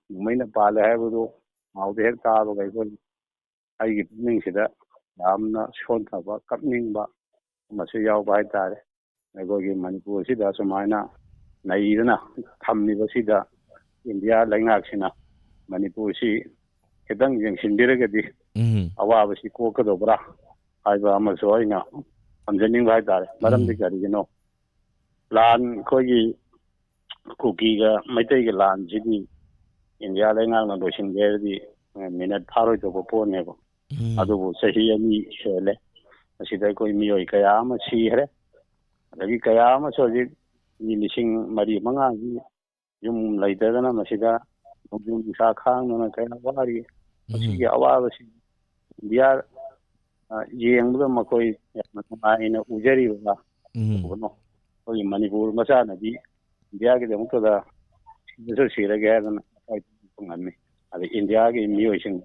ꯅꯣꯡꯃꯩꯅ ꯄꯥꯜꯂꯦ ꯍꯥꯏꯕꯗꯨ ꯄꯥꯎꯗ ꯍꯦꯛ ꯇꯥꯕꯒ ꯑꯩꯈꯣꯏ, ꯑꯩꯒꯤ ꯄꯨꯛꯅꯤꯡꯁꯤꯗ ꯌꯥꯝꯅ ꯁꯣꯟꯊꯕ, ꯀꯞꯅꯤꯡꯕ ꯑꯃꯁꯨ ꯌꯥꯎꯕ ꯍꯥꯏꯇꯥꯔꯦ꯫ ꯑꯩꯈꯣꯏꯒꯤ ꯃꯅꯤꯄꯨꯔꯁꯤꯗ ꯁꯨꯃꯥꯏꯅ ꯅꯩꯗꯅ ꯊꯝꯃꯤꯕꯁꯤꯗ ꯏꯟꯗꯤꯌꯥ ꯂꯩꯉꯥꯛꯁꯤꯅ ꯃꯅꯤꯄꯨꯔꯁꯤ ꯈꯤꯇꯪ ꯌꯦꯡꯁꯤꯟꯕꯤꯔꯒꯗꯤ ꯎꯝ꯫ ꯑꯋꯥꯕꯁꯤ ꯀꯣꯛꯀꯗꯧꯕ꯭ꯔꯥ ꯍꯥꯏꯕ ꯑꯃꯁꯨ ꯑꯩꯅ ꯊꯝꯖꯅꯤꯡꯕ ꯍꯥꯏꯇꯥꯔꯦ꯫ ꯃꯔꯝꯗꯤ ꯎꯝ꯫ ꯀꯔꯤꯒꯤꯅꯣ? ꯂꯥꯟ, ꯑꯩꯈꯣꯏꯒꯤ ꯀꯨꯀꯤꯒ ꯃꯩꯇꯩꯒ ꯂꯥꯟꯁꯤꯗꯤ ꯏꯟꯗꯤꯌꯥ ꯂꯩꯉꯥꯛꯅ ꯂꯣꯏꯁꯤꯟꯒꯦ ꯍꯥꯏꯔꯗꯤ, ꯑ, ꯃꯤꯅꯠ ꯐꯥꯔꯣꯏꯗꯧꯕ ꯄꯣꯠꯅꯦꯕ꯫ ꯎꯝ꯫ ꯑꯗꯨꯕꯨ ꯆꯍꯤ ꯑꯅꯤ ꯍꯦꯜꯂꯦ꯫ ꯃꯁꯤꯗ ꯑꯩꯈꯣꯏ ꯃꯤꯑꯣꯏ ꯀꯌꯥ ꯑꯃ ꯁꯤꯈ꯭ꯔꯦ꯫ ꯑꯗꯒꯤ ꯀꯌꯥ ꯑꯃꯁꯨ ꯍꯧꯖꯤꯛ ꯃꯤ ꯂꯤꯁꯤꯡ ꯃꯔꯤ ꯃꯉꯥꯒꯤ ꯌꯨꯝ ꯂꯩꯇꯗꯅ ꯃꯁꯤꯗ ꯅꯣꯡꯖꯨ ꯅꯨꯡꯁꯥ ꯈꯥꯡꯗꯨꯅ ꯀꯌꯥ ꯋꯥꯔꯤ꯫ ꯎꯝ꯫ ꯃꯁꯤꯒꯤ ꯑꯋꯥꯕꯁꯤ ꯏꯟꯗꯤꯌꯥ, ꯑ, ꯌꯦꯡꯕꯗ ꯃꯈꯣꯏ ꯌꯥꯝꯅ ꯅꯨꯡꯉꯥꯏꯅ ꯎꯖꯔꯤꯕ ꯎꯝ꯫ ꯎꯕꯅꯣ? ꯑꯩꯈꯣꯏꯒꯤ ꯃꯅꯤꯄꯨꯔ ꯃꯆꯥꯅꯗꯤ ꯏꯟꯗꯤꯌꯥꯒꯤꯗꯃꯛꯇꯗ ꯁꯤꯔꯁꯨ ꯁꯤꯔꯒꯦ ꯍꯥꯏꯗꯅ ꯉꯝꯃꯤ꯫ ꯑꯗ ꯏꯟꯗꯤꯌꯥꯒꯤ ꯃꯤꯑꯣꯏꯁꯤꯡ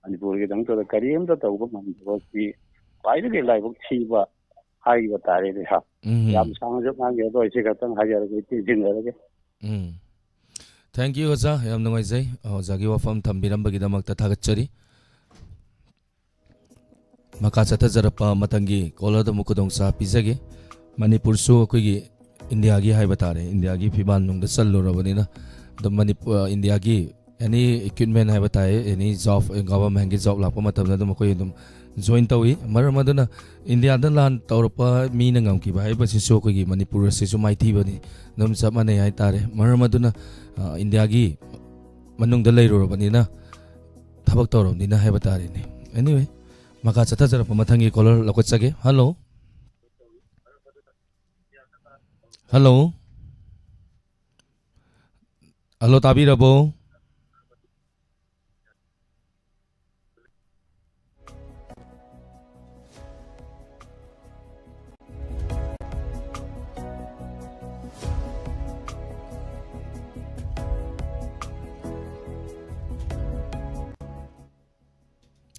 ꯃꯅꯤꯄꯨꯔꯒꯤꯗꯃꯛꯇꯗ ꯀꯔꯤꯝꯇ ꯇꯧꯕ ꯉꯝꯗꯕꯁꯤ ꯈ꯭ꯋꯥꯏꯗꯒꯤ ꯂꯥꯏꯕꯛ ꯊꯤꯕ ꯍꯥꯏꯕ ꯇꯥꯔꯦꯅꯦ ꯁꯥꯔ꯫ ꯎꯝ꯫ ꯌꯥꯝ ꯁꯥꯡꯅꯁꯨ ꯉꯥꯡꯖꯔꯣꯏ, ꯁꯤ ꯈꯛꯇꯪ ꯍꯥꯏꯖꯔꯒ ꯑꯩ ꯇꯦꯟꯁꯤꯟꯖꯔꯒꯦ꯫ ꯎꯝ꯫ Thank you, ꯑꯣꯖꯥ꯫ ꯌꯥꯝ ꯅꯨꯡꯉꯥꯏꯖꯩ꯫ ꯑꯣꯖꯥꯒꯤ ꯋꯥꯐꯝ ꯊꯝꯕꯤꯔꯝꯕꯒꯤꯗꯃꯛꯇ ꯊꯥꯒꯠꯆꯔꯤ꯫ ꯃꯈꯥ ꯆꯠꯊꯖꯔꯛꯄ ꯃꯊꯪꯒꯤ caller ꯗ ꯑꯃꯨꯛ ꯈꯨꯗꯣꯡꯆꯥꯕ ꯄꯤꯖꯒꯦ꯫ ꯃꯅꯤꯄꯨꯔꯁꯨ ꯑꯩꯈꯣꯏꯒꯤ ꯏꯟꯗꯤꯌꯥꯒꯤ ꯍꯥꯏꯕ ꯇꯥꯔꯦ, ꯏꯟꯗꯤꯌꯥꯒꯤ ꯐꯤꯕꯥꯜ ꯅꯨꯡꯗ ꯆꯜꯂꯨꯔꯕꯅꯤꯅ, ꯑꯗꯨꯝ ꯃꯅꯤꯄꯨꯔ, ꯏꯟꯗꯤꯌꯥꯒꯤ any equipment ꯍꯥꯏꯕ ꯇꯥꯔꯦ, any job, government ꯀꯤ job ꯂꯥꯛꯄ ꯃꯇꯝꯗ ꯑꯗꯨꯝ ꯑꯩꯈꯣꯏ ꯑꯗꯨꯝ join ꯇꯧꯏ꯫ ꯃꯔꯝ ꯑꯗꯨꯅ ꯏꯟꯗꯤꯌꯥꯗ ꯂꯥꯟ ꯇꯧꯔꯛꯄ ꯃꯤꯅ ꯉꯝꯈꯤꯕ ꯍꯥꯏꯕꯁꯤꯁꯨ ꯑꯩꯈꯣꯏꯒꯤ ꯃꯅꯤꯄꯨꯔ ꯑꯁꯤꯁꯨ ꯃꯥꯏꯊꯤꯕꯅꯤ, ꯑꯗꯨꯝ ꯆꯞ ꯃꯥꯟꯅꯩ ꯍꯥꯏꯇꯥꯔꯦ꯫ ꯃꯔꯝ ꯑꯗꯨꯅ, ꯑ, ꯏꯟꯗꯤꯌꯥꯒꯤ ꯃꯅꯨꯡꯗ ꯂꯩꯔꯨꯔꯕꯅꯤꯅ, ꯊꯕꯛ ꯇꯧꯔꯕꯅꯤꯅ ꯍꯥꯏꯕ ꯇꯥꯔꯦꯅꯦ꯫ Anyway, ꯃꯈꯥ ꯆꯠꯊꯖꯔꯛꯄ ꯃꯊꯪꯒꯤ caller ꯂꯧꯈꯠꯆꯒꯦ꯫ Hello? Hello? Hello, ꯇꯥꯕꯤꯔꯕꯣ?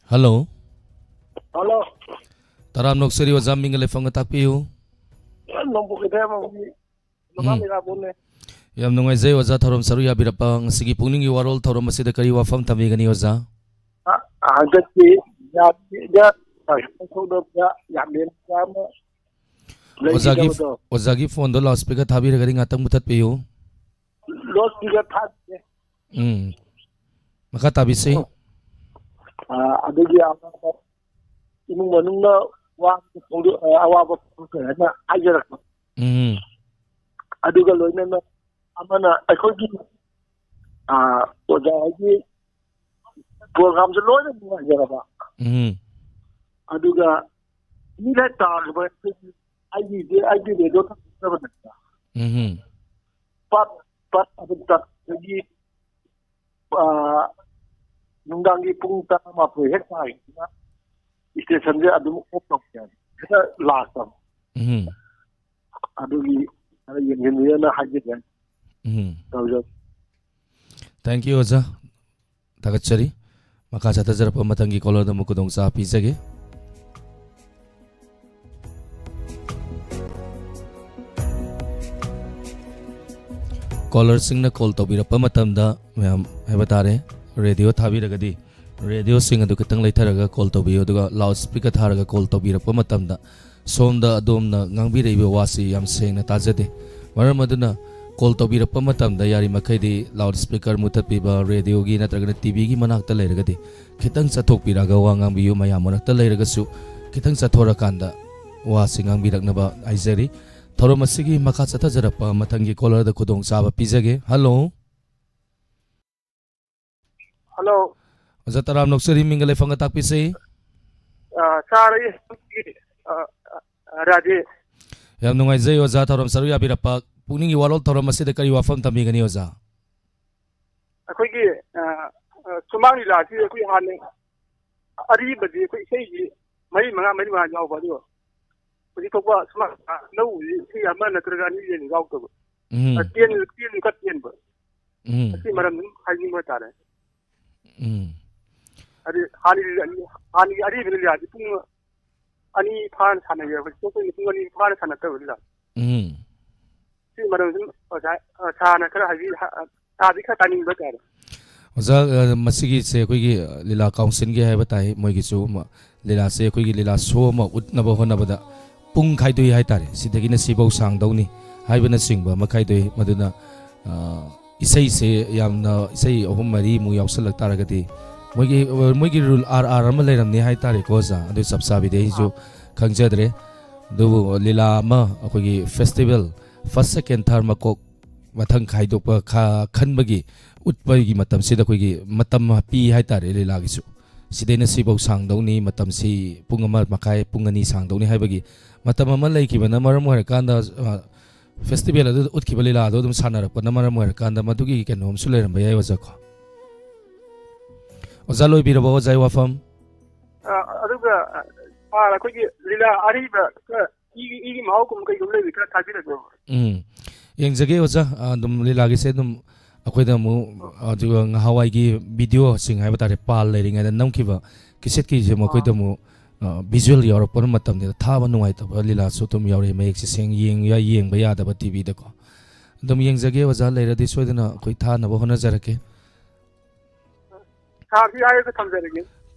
Hello? Hello. ꯇꯔꯥꯝꯅ ꯑꯣꯛꯆꯔꯤ ꯑꯣꯖꯥ, ꯃꯤꯡꯒ ꯂꯩꯐꯝꯒ ꯇꯥꯛꯄꯤꯌꯨ꯫ ꯅꯣꯡꯄꯣꯛ ꯀꯩꯊꯦꯜꯃꯛꯀꯤ ꯎꯝ꯫ ꯅꯨꯄꯥ ꯃꯤꯔꯥꯕꯣꯟꯅꯦ꯫ ꯌꯥꯝ ꯅꯨꯡꯉꯥꯏꯖꯩ ꯑꯣꯖꯥ, ꯊꯧꯔꯝ ꯁꯔꯨꯛ ꯌꯥꯕꯤꯔꯛꯄ꯫ ꯉꯁꯤꯒꯤ ꯄꯨꯛꯅꯤꯡꯒꯤ ꯋꯥꯔꯣꯜ ꯊꯧꯔꯝ ꯑꯁꯤꯗ ꯀꯔꯤ ꯋꯥꯐꯝ ꯊꯝꯕꯤꯒꯅꯤ ꯑꯣꯖꯥ? ꯑ, ꯍꯟꯗꯛꯀꯤ ꯖꯥꯠ, ꯖꯥꯠ ꯊꯧꯗꯣꯛꯇ ꯌꯥꯝ ꯂꯦꯝꯕ ꯑꯃ ꯑꯣꯖꯥꯒꯤ, ꯂꯩꯈꯤꯗꯕꯗꯣ꯫ ꯑꯣꯖꯥꯒꯤ ꯐꯣꯟꯗꯣ ꯂꯥꯎꯠ ꯁ꯭ꯄꯤꯀꯔ ꯊꯥꯕꯤꯔꯒꯗꯤ ꯉꯥꯛꯇꯪ ꯃꯨꯊꯠꯄꯤꯌꯨ꯫ ꯂꯥꯎꯠ ꯁ꯭ꯄꯤꯀꯔ ꯊꯥꯗꯦ꯫ ꯎꯝ꯫ ꯃꯈꯥ ꯇꯥꯕꯤꯁꯤ꯫ ꯑ, ꯑꯗꯨꯒꯤ ꯑꯋꯥꯕ, ꯏꯃꯨꯡ ꯃꯅꯨꯡꯅ ꯋꯥꯕ ꯐꯣꯡꯗꯣꯛ-, ꯑ, ꯑꯋꯥꯕ ꯐꯣꯡꯗꯣꯛꯆꯩ ꯍꯥꯏꯅ ꯍꯥꯏꯖꯔꯛꯄ꯫ ꯎꯝ꯫ ꯑꯗꯨꯒ ꯂꯣꯏꯅꯅ ꯑꯃꯅ ꯑꯩꯈꯣꯏꯒꯤ, ꯑ, ꯑꯣꯖꯥ ꯍꯣꯏꯒꯤ ꯄ꯭ꯔꯣꯒ꯭ꯔꯥꯝꯁꯦ ꯂꯣꯏꯅ ꯅꯨꯡꯉꯥꯏꯖꯔꯕ꯫ ꯎꯝ꯫ ꯑꯗꯨꯒ ꯃꯤ ꯂꯣꯏ ꯇꯥꯈꯤꯕ ꯑꯩꯈꯣꯏꯒꯤ, ꯑꯩꯒꯤꯗꯤ, ꯑꯩꯒꯤ ꯔꯦꯗꯤꯑꯣ ꯊꯝꯖꯕ ꯅꯠꯇ꯭ꯔꯥ? ꯎꯝ꯫ ꯄꯠ ꯄꯠ ꯑꯗꯨꯝ ꯇꯠ-, ꯑꯗꯒꯤ, ꯑ, ꯅꯨꯡꯗꯥꯡꯒꯤ ꯄꯨꯡ ꯇꯔꯥꯃꯥꯊꯣꯏ ꯍꯦꯛ ꯇꯥꯈꯤꯕꯅ ꯁ꯭ꯇꯦꯁꯟꯁꯦ ꯑꯗꯨꯝ ꯑꯣꯐ ꯇꯧꯈꯤ ꯍꯥꯏꯕ꯫ ꯍꯦꯛꯇ ꯂꯥꯁꯇ꯫ ꯎꯝ꯫ ꯑꯗꯨꯒꯤ ꯈꯔ ꯌꯦꯡꯁꯤꯟꯕꯤꯌꯣꯅ ꯍꯥꯏꯖꯒꯦ꯫ ꯎꯝ꯫ ꯇꯧꯖ- Thank you, ꯑꯣꯖꯥ꯫ ꯊꯥꯒꯠꯆꯔꯤ꯫ ꯃꯈꯥ ꯆꯠꯊꯖꯔꯛꯄ ꯃꯊꯪꯒꯤ ꯀꯣꯂꯔꯗ ꯑꯃꯨꯛ ꯈꯨꯗꯣꯡꯆꯥꯕ ꯄꯤꯖꯒꯦ꯫ ꯀꯣꯂꯔꯁꯤꯡꯅ ꯀꯣꯜ ꯇꯧꯕꯤꯔꯛꯄ ꯃꯇꯝꯗ, ꯃꯌꯥꯝ ꯍꯥꯏꯕ ꯇꯥꯔꯦ, ꯔꯦꯗꯤꯑꯣ ꯊꯥꯕꯤꯔꯒꯗꯤ ꯔꯦꯗꯤꯑꯣꯁꯤꯡ ꯑꯗꯨ ꯈꯤꯇꯪ ꯂꯩꯊꯔꯒ ꯀꯣꯜ ꯇꯧꯕꯤꯌꯨ, ꯑꯗꯨꯒ ꯂꯥꯎꯠ ꯁ꯭ꯄꯤꯀꯔ ꯊꯥꯔꯒ ꯀꯣꯜ ꯇꯧꯕꯤꯔꯛꯄ ꯃꯇꯝꯗ ꯁꯣꯝꯗ ꯑꯗꯣꯝꯅ ꯉꯥꯡꯕꯤꯔꯛꯏꯕ ꯋꯥꯁꯤ ꯌꯥꯝ ꯁꯦꯡꯅ ꯇꯥꯖꯗꯦ꯫ ꯃꯔꯝ ꯑꯗꯨꯅ ꯀꯣꯜ ꯇꯧꯕꯤꯔꯛꯄ ꯃꯇꯝꯗ ꯌꯥꯔꯤꯃꯈꯩꯗꯤ ꯂꯥꯎꯠ ꯁ꯭ꯄꯤꯀꯔ ꯃꯨꯊꯠꯄꯤꯕ, ꯔꯦꯗꯤꯑꯣꯒꯤ ꯅꯠꯇ꯭ꯔꯒꯅ ꯇꯤ ꯚꯤꯒꯤ ꯃꯅꯥꯛꯇ ꯂꯩꯔꯒꯗꯤ ꯈꯤꯇꯪ ꯆꯠꯊꯣꯛꯄꯤꯔꯒ ꯋꯥ ꯉꯥꯡꯕꯤꯌꯨ꯫ ꯃꯌꯥꯝ ꯃꯔꯛꯇ ꯂꯩꯔꯒꯁꯨ ꯈꯤꯇꯪ ꯆꯠꯊꯣꯔꯀꯥꯟꯗ ꯋꯥꯁꯤ ꯉꯥꯡꯕꯤꯔꯛꯅꯕ ꯍꯥꯏꯖꯔꯤ꯫ ꯊꯧꯔꯝ ꯑꯁꯤꯒꯤ ꯃꯈꯥ ꯆꯠꯊꯖꯔꯛꯄ ꯃꯊꯪꯒꯤ ꯀꯣꯂꯔꯗ ꯈꯨꯗꯣꯡꯆꯥꯕ ꯄꯤꯖꯒꯦ꯫ ꯍꯜꯂꯣ꯫ ꯍꯜꯂꯣ꯫ ꯑꯣꯖꯥ ꯇꯔꯥꯝ ꯅꯣꯛꯆꯔꯤ, ꯃꯤꯡꯒ ꯂꯩꯐꯝꯒ ꯇꯥꯛꯄꯤꯁꯤ꯫ ꯑ, ꯁꯥꯔ, ꯑꯩ, ꯑ, ꯑ, ꯔꯥꯖꯦ꯫ ꯌꯥꯝ ꯅꯨꯡꯉꯥꯏꯖꯩ ꯑꯣꯖꯥ, ꯊꯧꯔꯝ ꯁꯔꯨꯛ ꯌꯥꯕꯤꯔꯛꯄ꯫ ꯄꯨꯛꯅꯤꯡꯒꯤ ꯋꯥꯔꯣꯜ ꯊꯧꯔꯝ ꯑꯁꯤꯗ ꯀꯔꯤ ꯋꯥꯐꯝ ꯊꯝꯕꯤꯒꯅꯤ ꯑꯣꯖꯥ? ꯑꯩꯈꯣꯏꯒꯤ, ꯑ, ꯑ, ꯁꯨꯃꯥꯡ ꯂꯤꯂꯥꯁꯤ ꯑꯩꯈꯣꯏ ꯍꯥꯟꯅ ꯑꯔꯤꯕꯗꯤ ꯑꯩꯈꯣꯏ ꯏꯁꯩꯁꯤ ꯃꯔꯤ ꯃꯉꯥ, ꯃꯔꯤ ꯃꯉꯥ ꯌꯥꯎꯕ, ꯑꯗꯨꯒ ꯍꯧꯖꯤꯛ ꯊꯣꯛꯄ ꯁꯨꯃꯥꯡ ꯂꯤꯂꯥ ꯑꯅꯧꯕꯁꯤ ꯏꯁꯩ ꯑꯃ ꯅꯠꯇ꯭ꯔꯒ ꯑꯅꯤ ꯍꯦꯟꯅ ꯌꯥꯎꯗꯕ꯫ ꯎꯝ꯫ ꯑ, ꯇꯦꯟ-, ꯇꯦꯟꯁꯨ ꯈꯔ ꯇꯦꯟꯕ꯫ ꯎꯝ꯫ ꯑꯁꯤ ꯃꯔꯝ ꯑꯗꯨꯝ ꯍꯥꯏꯅꯤꯡꯕ ꯍꯥꯏꯇꯥꯔꯦ꯫ ꯎꯝ꯫ ꯍꯥꯏꯗꯤ ꯍꯥꯟꯅꯒꯤ, ꯍꯥꯟꯅꯒꯤ ꯑꯔꯤꯕ ꯂꯤꯂꯥꯁꯤ ꯄꯨꯡ ꯑꯅꯤ ꯐꯥꯅ ꯁꯥꯟꯅꯩꯌꯦ, ꯍꯧꯖꯤꯛ ꯑꯩꯈꯣꯏꯅ ꯄꯨꯡ ꯑꯅꯤ ꯐꯥꯅ ꯁꯥꯟꯅꯗꯕ ꯂꯤꯂꯥ꯫ ꯎꯝ꯫ ꯁꯤ ꯃꯔꯝ ꯑꯗꯨꯝ ꯑꯣꯖꯥ, ꯑ, ꯁꯥꯔꯅ ꯈꯔ ꯍꯥꯏꯕꯤ-, ꯍ-, ꯑ, ꯇꯥꯗꯤ ꯈꯔ ꯇꯥꯅꯤꯡꯕ ꯍꯥꯏꯇꯥꯔꯦ꯫ ꯑꯣꯖꯥ, ꯑ, ꯃꯁꯤꯒꯤꯁꯦ ꯑꯩꯈꯣꯏꯒꯤ, ꯑ, ꯂꯤꯂꯥ ꯀꯥꯎꯟꯁꯤꯜꯒꯤ ꯍꯥꯏꯕ ꯇꯥꯏ, ꯃꯣꯏꯒꯤꯁꯨ ꯑꯃ, ꯂꯤꯂꯥꯁꯦ ꯑꯩꯈꯣꯏꯒꯤ ꯂꯤꯂꯥ ꯁꯣ ꯑꯃ ꯎꯠꯅꯕ ꯍꯣꯠꯅꯕꯗ ꯄꯨꯡ ꯈꯥꯏꯗꯣꯛꯏ ꯍꯥꯏꯇꯥꯔꯦ꯫ ꯁꯤꯗꯒꯤꯅ ꯁꯤꯐꯧ ꯁꯥꯡꯗꯧꯅꯤ ꯍꯥꯏꯕꯅꯆꯤꯡꯕ ꯑꯃ ꯈꯥꯏꯗꯣꯛꯏ꯫ ꯃꯗꯨꯅ, ꯑ, ꯏꯁꯩꯁꯦ ꯌꯥꯝꯅ, ꯏꯁꯩ ꯑꯍꯨꯝ ꯃꯔꯤꯃꯨꯛ ꯌꯥꯎꯁꯜꯂꯛ ꯇꯥꯔꯒꯗꯤ ꯃꯣꯏꯒꯤ, ꯃꯣꯏꯒꯤ rule R R ꯑꯃ ꯂꯩꯔꯝꯅꯤ ꯍꯥꯏꯇꯥꯔꯦꯀꯣ ꯑꯣꯖꯥ꯫ ꯑꯗꯨ ꯆꯞ ꯆꯥꯕꯤꯗꯤ ꯑꯩꯁꯨ ꯑꯥ꯫ ꯈꯪꯖꯗ꯭ꯔꯦ꯫ ꯑꯗꯨꯕꯨ ꯂꯤꯂꯥ ꯑꯃ ꯑꯩꯈꯣꯏꯒꯤ festival first, second, third ꯃꯀꯣꯛ ꯃꯊꯪ ꯈꯥꯏꯗꯣꯛꯄ ꯈ-, ꯈꯟꯕꯒꯤ, ꯎꯠꯄꯒꯤ ꯃꯇꯝꯁꯤꯗ ꯑꯩꯈꯣꯏꯒꯤ ꯃꯇꯝ ꯄꯤ ꯍꯥꯏꯇꯥꯔꯦ ꯂꯤꯂꯥꯒꯤꯁꯨ꯫ ꯁꯤꯗꯩꯅ ꯁꯤꯐꯧ ꯁꯥꯡꯗꯧꯅꯤ, ꯃꯇꯝꯁꯤ ꯄꯨꯡ ꯑꯃ ꯃꯈꯥꯏ, ꯄꯨꯡ ꯑꯅꯤ ꯁꯥꯡꯗꯧꯅꯤ ꯍꯥꯏꯕꯒꯤ ꯃꯇꯝ ꯑꯃ ꯂꯩꯈꯤꯕꯅ ꯃꯔꯝ ꯑꯣꯏꯔꯀꯥꯟꯗ, ꯑ, festival ꯑꯗꯨꯗ ꯎꯠꯈꯤꯕ ꯂꯤꯂꯥꯗꯣ ꯑꯗꯨꯝ ꯁꯥꯟꯅꯔꯛꯄꯅ ꯃꯔꯝ ꯑꯣꯏꯔꯀꯥꯟꯗ ꯃꯗꯨꯒꯤ ꯀꯩꯅꯣ ꯑꯃꯁꯨ ꯂꯩꯔꯝꯕ ꯌꯥꯏ ꯑꯣꯖꯥ ꯀꯣ꯫ ꯑꯣꯖꯥ ꯂꯣꯏꯕꯤꯔꯕꯣ ꯑꯣꯖꯥꯒꯤ ꯋꯥꯐꯝ? ꯑ, ꯑꯗꯨꯒ, ꯑ, ꯄꯥꯜ ꯑꯩꯈꯣꯏꯒꯤ ꯂꯤꯂꯥ ꯑꯔꯤꯕ ꯈꯔ ꯏꯒꯤ, ꯏꯒꯤ ꯃꯍꯥꯎꯒꯨꯝꯕ ꯀꯩꯒꯨꯝꯕ ꯂꯩꯕ ꯈꯔ ꯊꯥꯕꯤꯔꯛꯀꯦ꯫ ꯎꯝ꯫ ꯌꯦꯡꯖꯒꯦ ꯑꯣꯖꯥ꯫ ꯑ, ꯑꯗꯨꯝ ꯂꯤꯂꯥꯒꯤꯁꯦ ꯑꯗꯨꯝ ꯑꯩꯈꯣꯏꯗ ꯑꯃꯨꯛ, ꯑ, ꯑꯗꯨꯒ ꯉꯍꯥꯟꯋꯥꯏꯒꯤ videoꯁꯤꯡ ꯍꯥꯏꯕ ꯇꯥꯔꯦ, ꯄꯥꯜ ꯂꯩꯔꯤꯉꯩꯗ ꯅꯝꯈꯤꯕ cassette ꯀꯤꯁꯦ ꯃꯈꯣꯏꯗ ꯑꯥ꯫ ꯑꯃꯨꯛ, ꯑ, visual ꯌꯥꯎꯔꯛꯄ ꯃꯇꯝꯗ ꯊꯥꯕ ꯅꯨꯡꯉꯥꯏꯇꯕ ꯂꯤꯂꯥꯁꯨ ꯑꯗꯨꯝ ꯌꯥꯎꯔꯛꯑꯦ, ꯃꯌꯦꯛꯁꯦ ꯁꯦꯡ-, ꯌꯦꯡ-, ꯌꯦꯡꯕ ꯌꯥꯗꯕ TVꯗꯀꯣ꯫ ꯑꯗꯨꯝ ꯌꯦꯡꯖꯒꯦ ꯑꯣꯖꯥ, ꯂꯩꯔꯗꯤ ꯁꯣꯏꯗꯅ ꯑꯩꯈꯣꯏ ꯊꯥꯅꯕ ꯍꯣꯠꯅꯖꯔꯛꯀꯦ꯫ ꯁꯥꯔꯁꯤ ꯍꯥꯏꯔꯒ ꯊꯝꯖꯔꯒꯦ꯫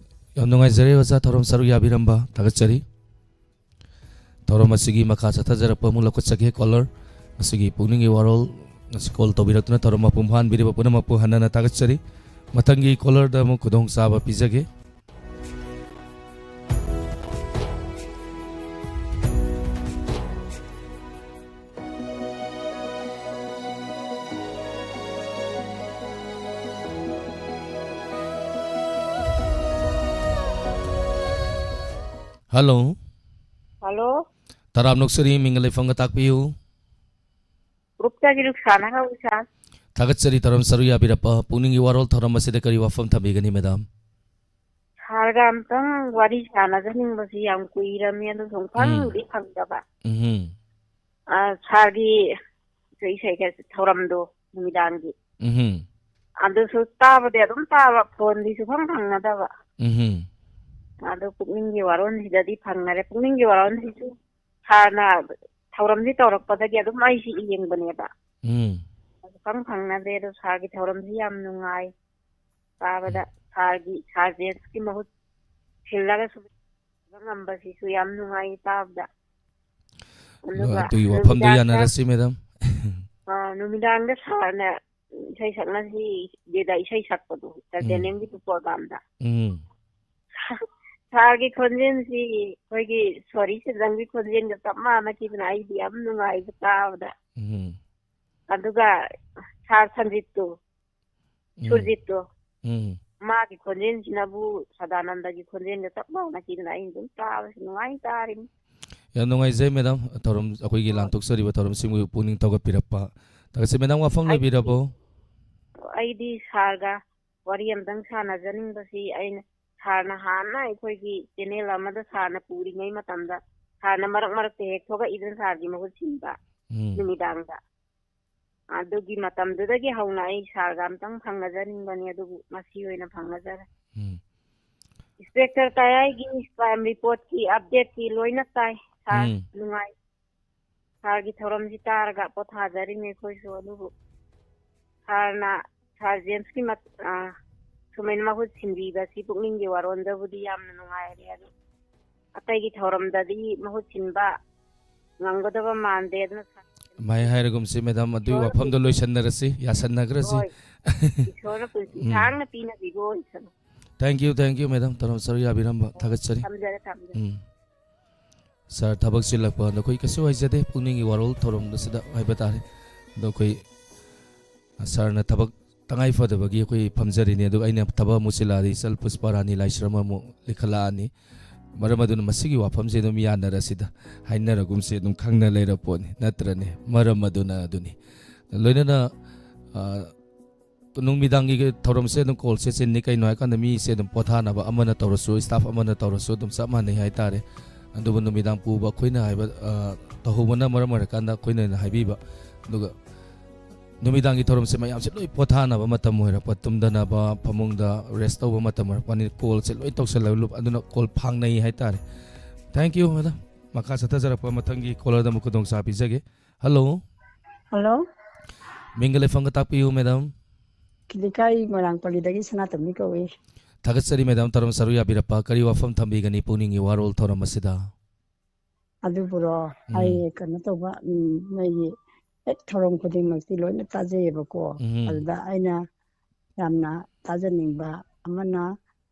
ꯌꯥꯝ ꯅꯨꯡꯉꯥꯏꯖꯔꯦ ꯑꯣꯖꯥ, ꯊꯧꯔꯝ ꯁꯔꯨꯛ ꯌꯥꯕꯤꯔꯝꯕ ꯊꯥꯒꯠꯆꯔꯤ꯫ ꯊꯧꯔꯝ ꯑꯁꯤꯒꯤ ꯃꯈꯥ ꯆꯠꯊꯖꯔꯛꯄ ꯑꯃꯨꯛ ꯂꯧꯈꯠꯆꯒꯦ꯫ Caller, ꯉꯁꯤꯒꯤ ꯄꯨꯛꯅꯤꯡꯒꯤ ꯋꯥꯔꯣꯜ, ꯉꯁꯤ call ꯇꯧꯕꯤꯔꯛꯇꯨꯅ ꯊꯧꯔꯝ ꯃꯄꯨꯡ ꯐꯥꯍꯟꯕꯤꯔꯤꯕ ꯄꯨꯝꯅꯃꯛꯄꯨ ꯍꯟꯅ ꯍꯟꯅ ꯊꯥꯒꯠꯆꯔꯤ꯫ ꯃꯊꯪꯒꯤ callerꯗ ꯑꯃꯨꯛ ꯈꯨꯗꯣꯡꯆꯥꯕ ꯄꯤꯖꯒꯦ꯫ Hello꯫ Hello꯫ ꯇꯔꯥꯝꯅ ꯑꯣꯛꯆꯔꯤ, ꯃꯤꯡꯒ ꯂꯩꯐꯝꯒ ꯇꯥꯛꯄꯤꯌꯨ꯫ Groupꯇꯒꯤ ꯔꯨꯛꯁꯥꯅ ꯀꯧꯏ, sir꯫ ꯊꯥꯒꯠꯆꯔꯤ ꯊꯧꯔꯝ ꯁꯔꯨꯛ ꯌꯥꯕꯤꯔꯛꯄ꯫ ꯄꯨꯛꯅꯤꯡꯒꯤ ꯋꯥꯔꯣꯜ ꯊꯧꯔꯝ ꯑꯁꯤꯗ ꯀꯔꯤ ꯋꯥꯐꯝ ꯊꯝꯕꯤꯒꯅꯤ, madam? Sirꯒ ꯑꯝꯇꯪ ꯋꯥꯔꯤ ꯁꯥꯟꯅꯖꯅꯤꯡꯕꯁꯤ ꯌꯥꯝ ꯀꯨꯏꯔꯝꯃꯤ, ꯑꯗꯨ ꯁꯨꯝ ꯎꯝ꯫ ꯐꯪꯗꯤ ꯐꯪꯗꯕ꯫ ꯎꯝꯍꯨꯝ꯫ ꯑ, sirꯒꯤ ꯏꯁꯩ ꯊꯧꯔꯝꯗꯣ ꯅꯨꯃꯤꯗꯥꯡꯒꯤ꯫ ꯎꯝꯍꯨꯝ꯫ ꯑꯗꯨꯁꯨ ꯇꯥꯕꯗꯤ ꯑꯗꯨꯝ ꯇꯥꯕ, phoneꯗꯤ ꯁꯨꯐꯪ ꯐꯪꯅꯗꯕ꯫ ꯎꯝꯍꯨꯝ꯫ ꯑꯗꯣ ꯄꯨꯛꯅꯤꯡꯒꯤ ꯋꯥꯔꯣꯜꯁꯤꯗꯗꯤ ꯐꯪꯅꯔꯦ꯫ ꯄꯨꯛꯅꯤꯡꯒꯤ ꯋꯥꯔꯣꯜꯁꯤꯁꯨ sirꯅ ꯊꯧꯔꯝꯁꯤ ꯇꯧꯔꯛꯄꯗꯒꯤ ꯑꯗꯨꯝ ꯑꯩꯁꯤ ꯌꯦꯡꯕꯅꯦꯕ꯫ ꯎꯝ꯫ ꯑꯗꯨ ꯁꯨꯐꯪ ꯐꯪꯅꯗ꯭ꯔꯦ꯫ ꯑꯗꯣ sirꯒꯤ ꯊꯧꯔꯝꯁꯤ ꯌꯥꯝ ꯅꯨꯡꯉꯥꯏ ꯇꯥꯕꯗ꯫ ꯎꯝ꯫ Sirꯒꯤ, sir Jamesꯀꯤ ꯃꯍꯨꯠ ꯁꯤꯜꯂꯒꯁꯨ ꯉꯝꯕꯁꯤꯁꯨ ꯌꯥꯝ ꯅꯨꯡꯉꯥꯏ ꯇꯥꯕꯗ꯫ ꯑꯗꯨꯒ ꯑꯗꯨꯒꯤ ꯋꯥꯐꯝꯗꯣ ꯅꯨꯃꯤꯗꯥꯡꯗ, ꯌꯥꯅꯔꯁꯤ, ꯃꯦꯗꯥꯝ꯫ ꯑ, ꯅꯨꯃꯤꯗꯥꯡꯗ ꯁꯥꯔꯅ ꯏꯁꯩ ꯁꯛꯅꯁꯤ, ꯗꯦꯗ ꯏꯁꯩ ꯁꯛꯄꯗꯣ, ꯎꯝ꯫ ꯇꯥꯏꯇꯦꯅꯤꯌꯝꯒꯤ ꯄ꯭ꯔꯣꯒ꯭ꯔꯥꯝꯗ꯫ ꯎꯝ꯫ ꯁꯥꯔꯒꯤ ꯈꯣꯟꯖꯦꯜꯁꯤ ꯑꯩꯈꯣꯏꯒꯤ ꯁꯣꯔꯤ ꯁꯦꯟꯖꯝꯒꯤ ꯈꯣꯟꯖꯦꯜꯒ ꯆꯞ ꯃꯥꯟꯅꯈꯤꯗꯅ ꯑꯩꯗꯤ ꯌꯥꯝ ꯅꯨꯡꯉꯥꯏꯕ ꯇꯥꯕꯗ꯫ ꯎꯝ꯫ ꯑꯗꯨꯒ ꯁꯥꯔ ꯁꯟꯖꯤꯠꯇꯣ, ꯎꯝ꯫ ꯁꯨꯔꯖꯤꯠꯇꯣ, ꯎꯝ꯫ ꯃꯥꯒꯤ ꯈꯣꯟꯖꯦꯜꯁꯤꯅꯕꯨ ꯁꯗꯥꯅꯟꯗꯒꯤ ꯈꯣꯟꯖꯦꯜꯒ ꯆꯞ ꯃꯥꯟꯅꯈꯤꯗꯅ ꯑꯩ ꯑꯗꯨꯝ ꯇꯥꯕꯁꯤ ꯅꯨꯡꯉꯥꯏ ꯇꯥꯔꯤꯅꯤ꯫ ꯌꯥꯝ ꯅꯨꯡꯉꯥꯏꯖꯩ, ꯃꯦꯗꯥꯝ, ꯊꯧꯔꯝ, ꯑꯩꯈꯣꯏꯒꯤ ꯍꯣꯏ꯫ ꯂꯥꯟꯊꯣꯛꯆꯔꯤꯕ ꯊꯧꯔꯝꯁꯤꯡꯕꯨ ꯄꯨꯛꯅꯤꯡ ꯊꯧꯒꯠꯄꯤꯔꯛꯄ꯫ ꯊꯥꯒꯠꯆꯩ, ꯃꯦꯗꯥꯝ, ꯋꯥꯐꯝ ꯑꯩ, ꯂꯣꯏꯕꯤꯔꯕꯣ? ꯑꯩꯗꯤ ꯁꯥꯔꯒ ꯋꯥꯔꯤ ꯑꯝꯇꯪ ꯁꯥꯟꯅꯖꯅꯤꯡꯕꯁꯤ ꯑꯩꯅ ꯁꯥꯔꯅ ꯍꯥꯟꯅ ꯑꯩꯈꯣꯏꯒꯤ ꯆꯦꯅꯦꯜ ꯑꯃꯗ ꯁꯥꯔꯅ ꯄꯨꯔꯤꯉꯩ ꯃꯇꯝꯗ ꯁꯥꯔꯅ ꯃꯔꯛ ꯃꯔꯛꯇ ꯍꯦꯛ ꯊꯣꯛꯂꯛꯏꯗꯅ ꯁꯥꯔꯒꯤ ꯃꯍꯨꯠ ꯁꯤꯟꯕ ꯎꯝ꯫ ꯅꯨꯃꯤꯗꯥꯡꯗ꯫ ꯑꯗꯨꯒꯤ ꯃꯇꯝꯗꯨꯗꯒꯤ ꯍꯧꯅ ꯑꯩ ꯁꯥꯔꯒ ꯑꯝꯇꯪ ꯐꯪꯅꯖꯅꯤꯡꯕꯅꯤ, ꯑꯗꯨꯕꯨ ꯉꯁꯤ ꯑꯣꯏꯅ ꯐꯪꯅꯖꯔꯦ꯫ ꯎꯝ꯫ ꯏꯟꯁꯄꯦꯛꯇꯔ ꯇꯌꯥꯏꯒꯤ ꯀ꯭ꯔꯥꯏꯝ ꯔꯤꯄꯣꯔꯠꯀꯤ ꯑꯞꯗꯦꯠꯇꯤ ꯂꯣꯏꯅ ꯇꯥꯏ ꯁꯥꯔ꯫ ꯎꯝ꯫ ꯅꯨꯡꯉꯥꯏ꯫ ꯁꯥꯔꯒꯤ ꯊꯧꯔꯝꯁꯤ ꯇꯥꯔꯒ ꯄꯣꯊꯥꯖꯔꯤꯅꯤ ꯑꯩꯈꯣꯏꯁꯨ꯫ ꯑꯗꯨꯕꯨ ꯁꯥꯔꯅ, ꯁꯥꯔ ꯖꯦꯝꯁꯀꯤ ꯃꯠ-, ꯑ, ꯁꯨꯃꯥꯏꯅ ꯃꯍꯨꯠ ꯁꯤꯟꯕꯤꯕꯁꯤ ꯄꯨꯛꯅꯤꯡꯒꯤ ꯋꯥꯔꯣꯟꯗꯕꯨꯗꯤ ꯌꯥꯝꯅ ꯅꯨꯡꯉꯥꯏꯔꯦ, ꯑꯗꯨ ꯑꯇꯩꯒꯤ ꯊꯧꯔꯝꯗꯗꯤ ꯃꯍꯨꯠ ꯁꯤꯟꯕ ꯉꯝꯒꯗꯕ ꯃꯥꯟꯗꯦ꯫ ꯑꯗꯨꯅ ꯁꯥꯔ ꯃꯥꯏ ꯍꯥꯏꯔꯒꯨꯝꯁꯤ, ꯃꯦꯗꯥꯝ, ꯑꯗꯨꯒꯤ ꯏꯁꯣꯔꯅ ꯋꯥꯐꯝꯗꯣ ꯄꯨꯟꯁꯤ-, ꯂꯣꯏꯁꯟꯅꯔꯁꯤ, ꯌꯥꯁꯟꯅꯈ꯭ꯔꯁꯤ꯫ ꯍꯣꯏ꯫ ꯏꯁꯣꯔꯅ ꯄꯨꯟꯁꯤ ꯎꯝ꯫ ꯁꯥꯡꯅ ꯄꯤꯅꯕꯤꯕ ꯑꯣꯏꯁꯅꯨ꯫ Thank you, thank you, madam, ꯊꯧꯔꯝ ꯁꯔꯨꯛ ꯌꯥꯕꯤꯔꯝꯕ ꯊꯥꯒꯠꯆꯔꯤ꯫ ꯊꯝꯖꯔꯦ, ꯊꯝꯖꯔꯦ꯫ ꯎꯝ꯫ ꯁꯥꯔ, ꯊꯕꯛ ꯆꯤꯜꯂꯛꯄ ꯅꯈꯣꯏ ꯀꯩꯁꯨ ꯍꯥꯏꯖꯗꯦ, ꯄꯨꯛꯅꯤꯡꯒꯤ ꯋꯥꯔꯣꯜ ꯊꯧꯔꯝ ꯑꯁꯤꯗ ꯍꯥꯏꯕ ꯇꯥꯔꯦ꯫ ꯑꯗꯣ ꯑꯩꯈꯣꯏ, ꯑ, ꯁꯥꯔꯅ ꯊꯕꯛ ꯇꯉꯥꯏ ꯐꯗꯕꯒꯤ ꯑꯩꯈꯣꯏ ꯐꯝꯖꯔꯤꯅꯤ, ꯑꯗꯨꯒ ꯑꯩꯅ ꯊꯕꯛ ꯑꯃꯨꯛ ꯆꯤꯜꯂꯛꯑꯗꯤ ꯏꯆꯜ ꯄꯨꯁꯄꯥꯔꯥꯅꯤ ꯂꯥꯏꯁ꯭ꯔꯝ ꯑꯃꯨꯛ ꯂꯤꯈꯠꯂꯛꯑꯅꯤ꯫ ꯃꯔꯝ ꯑꯗꯨꯅ ꯃꯁꯤꯒꯤ ꯋꯥꯐꯝꯁꯦ ꯑꯗꯨꯝ ꯌꯥꯅꯔꯁꯤꯗ, ꯍꯥꯏꯅꯔꯒꯨꯝꯁꯤ ꯑꯗꯨꯝ ꯈꯪꯅ ꯂꯩꯔ ꯄꯣꯠꯅꯤ, ꯅꯠꯇ꯭ꯔꯅꯦ? ꯃꯔꯝ ꯑꯗꯨꯅ ꯑꯗꯨꯅꯤ꯫ ꯂꯣꯏꯅꯅ, ꯑ, ꯅꯨꯃꯤꯗꯥꯡꯒꯤ ꯊꯧꯔꯝꯁꯦ ꯑꯗꯨꯝ ꯀꯣꯜꯁꯦ ꯆꯤꯟꯅꯤ꯫ ꯀꯩꯅꯣ ꯍꯥꯏꯀꯥꯟꯗ ꯃꯤꯁꯦ ꯑꯗꯨꯝ ꯄꯣꯊꯥꯅꯕ, ꯑꯃꯅ ꯇꯧꯔꯁꯨ, ꯁ꯭ꯇꯥꯐ ꯑꯃꯅ ꯇꯧꯔꯁꯨ ꯑꯗꯨꯝ ꯆꯞ ꯃꯥꯟꯅꯩ ꯍꯥꯏꯇꯥꯔꯦ꯫ ꯑꯗꯨꯕꯨ ꯅꯨꯃꯤꯗꯥꯡ ꯄꯨꯕ ꯑꯩꯈꯣꯏꯅ ꯍꯥꯏꯕ, ꯑ, ꯇꯧꯍꯧꯕꯅ ꯃꯔꯝ ꯑꯣꯏꯔꯀꯥꯟꯗ ꯑꯩꯈꯣꯏꯅ ꯑꯣꯏꯅ ꯍꯥꯏꯕꯤꯕ꯫ ꯑꯗꯨꯒ ꯅꯨꯃꯤꯗꯥꯡꯒꯤ ꯊꯧꯔꯝꯁꯦ ꯃꯌꯥꯝꯁꯦ ꯂꯣꯏ ꯄꯣꯊꯥꯅꯕ ꯃꯇꯝ ꯑꯣꯏꯔꯛꯄ, ꯇꯨꯝꯗꯅꯕ, ꯐꯃꯨꯡꯗ ꯔꯦꯁ ꯇꯧꯕ ꯃꯇꯝ ꯑꯣꯏꯔꯛꯄꯅꯤ꯫ ꯀꯣꯜꯁꯦ ꯂꯣꯏ ꯇꯧꯁꯜꯂꯒ ꯂꯨꯞ-, ꯑꯗꯨꯅ ꯀꯣꯜ ꯐꯥꯡꯅꯩ ꯍꯥꯏꯇꯥꯔꯦ꯫ Thank you, madam. ꯃꯈꯥ ꯆꯠꯊꯖꯔꯛꯄ ꯃꯊꯪꯒꯤ ꯀꯣꯂꯔꯗ ꯑꯃꯨꯛ ꯈꯨꯗꯣꯡꯆꯥꯕ ꯄꯤꯖꯒꯦ꯫ ꯍꯜꯂꯣ꯫ ꯍꯜꯂꯣ꯫ ꯃꯤꯡꯒ ꯂꯩꯐꯝꯒ ꯇꯥꯛꯄꯤꯌꯨ, ꯃꯦꯗꯥꯝ꯫ ꯈꯤꯂꯤꯀꯥꯏ ꯃꯣꯏꯔꯥꯡꯄꯜꯂꯤꯗꯒꯤ ꯁꯅꯥꯇꯣꯝꯕꯤ ꯀꯧꯏ꯫ ꯊꯥꯒꯠꯆꯔꯤ, ꯃꯦꯗꯥꯝ, ꯊꯧꯔꯝ ꯁꯔꯨꯛ ꯌꯥꯕꯤꯔꯛꯄ꯫ ꯀꯔꯤ ꯋꯥꯐꯝ ꯊꯝꯕꯤꯒꯅꯤ ꯄꯨꯛꯅꯤꯡꯒꯤ ꯋꯥꯔꯣꯜ ꯊꯧꯔꯝ ꯑꯁꯤꯗ? ꯑꯗꯨꯕꯨꯔꯣ? ꯎꯝ꯫ ꯑꯩ ꯀꯩꯅꯣ ꯇꯧꯕ, ꯎꯝ, ꯅꯣꯏꯒꯤ ꯍꯦꯛ ꯊꯧꯔꯝ ꯈꯨꯗꯤꯡꯃꯛꯇꯤ ꯂꯣꯏꯅ ꯇꯥꯖꯩꯌꯦꯕꯀꯣ꯫ ꯎꯝ꯫ ꯑꯗꯨꯗ ꯑꯩꯅ ꯌꯥꯝꯅ ꯇꯥꯖꯅꯤꯡꯕ ꯑꯃꯅ,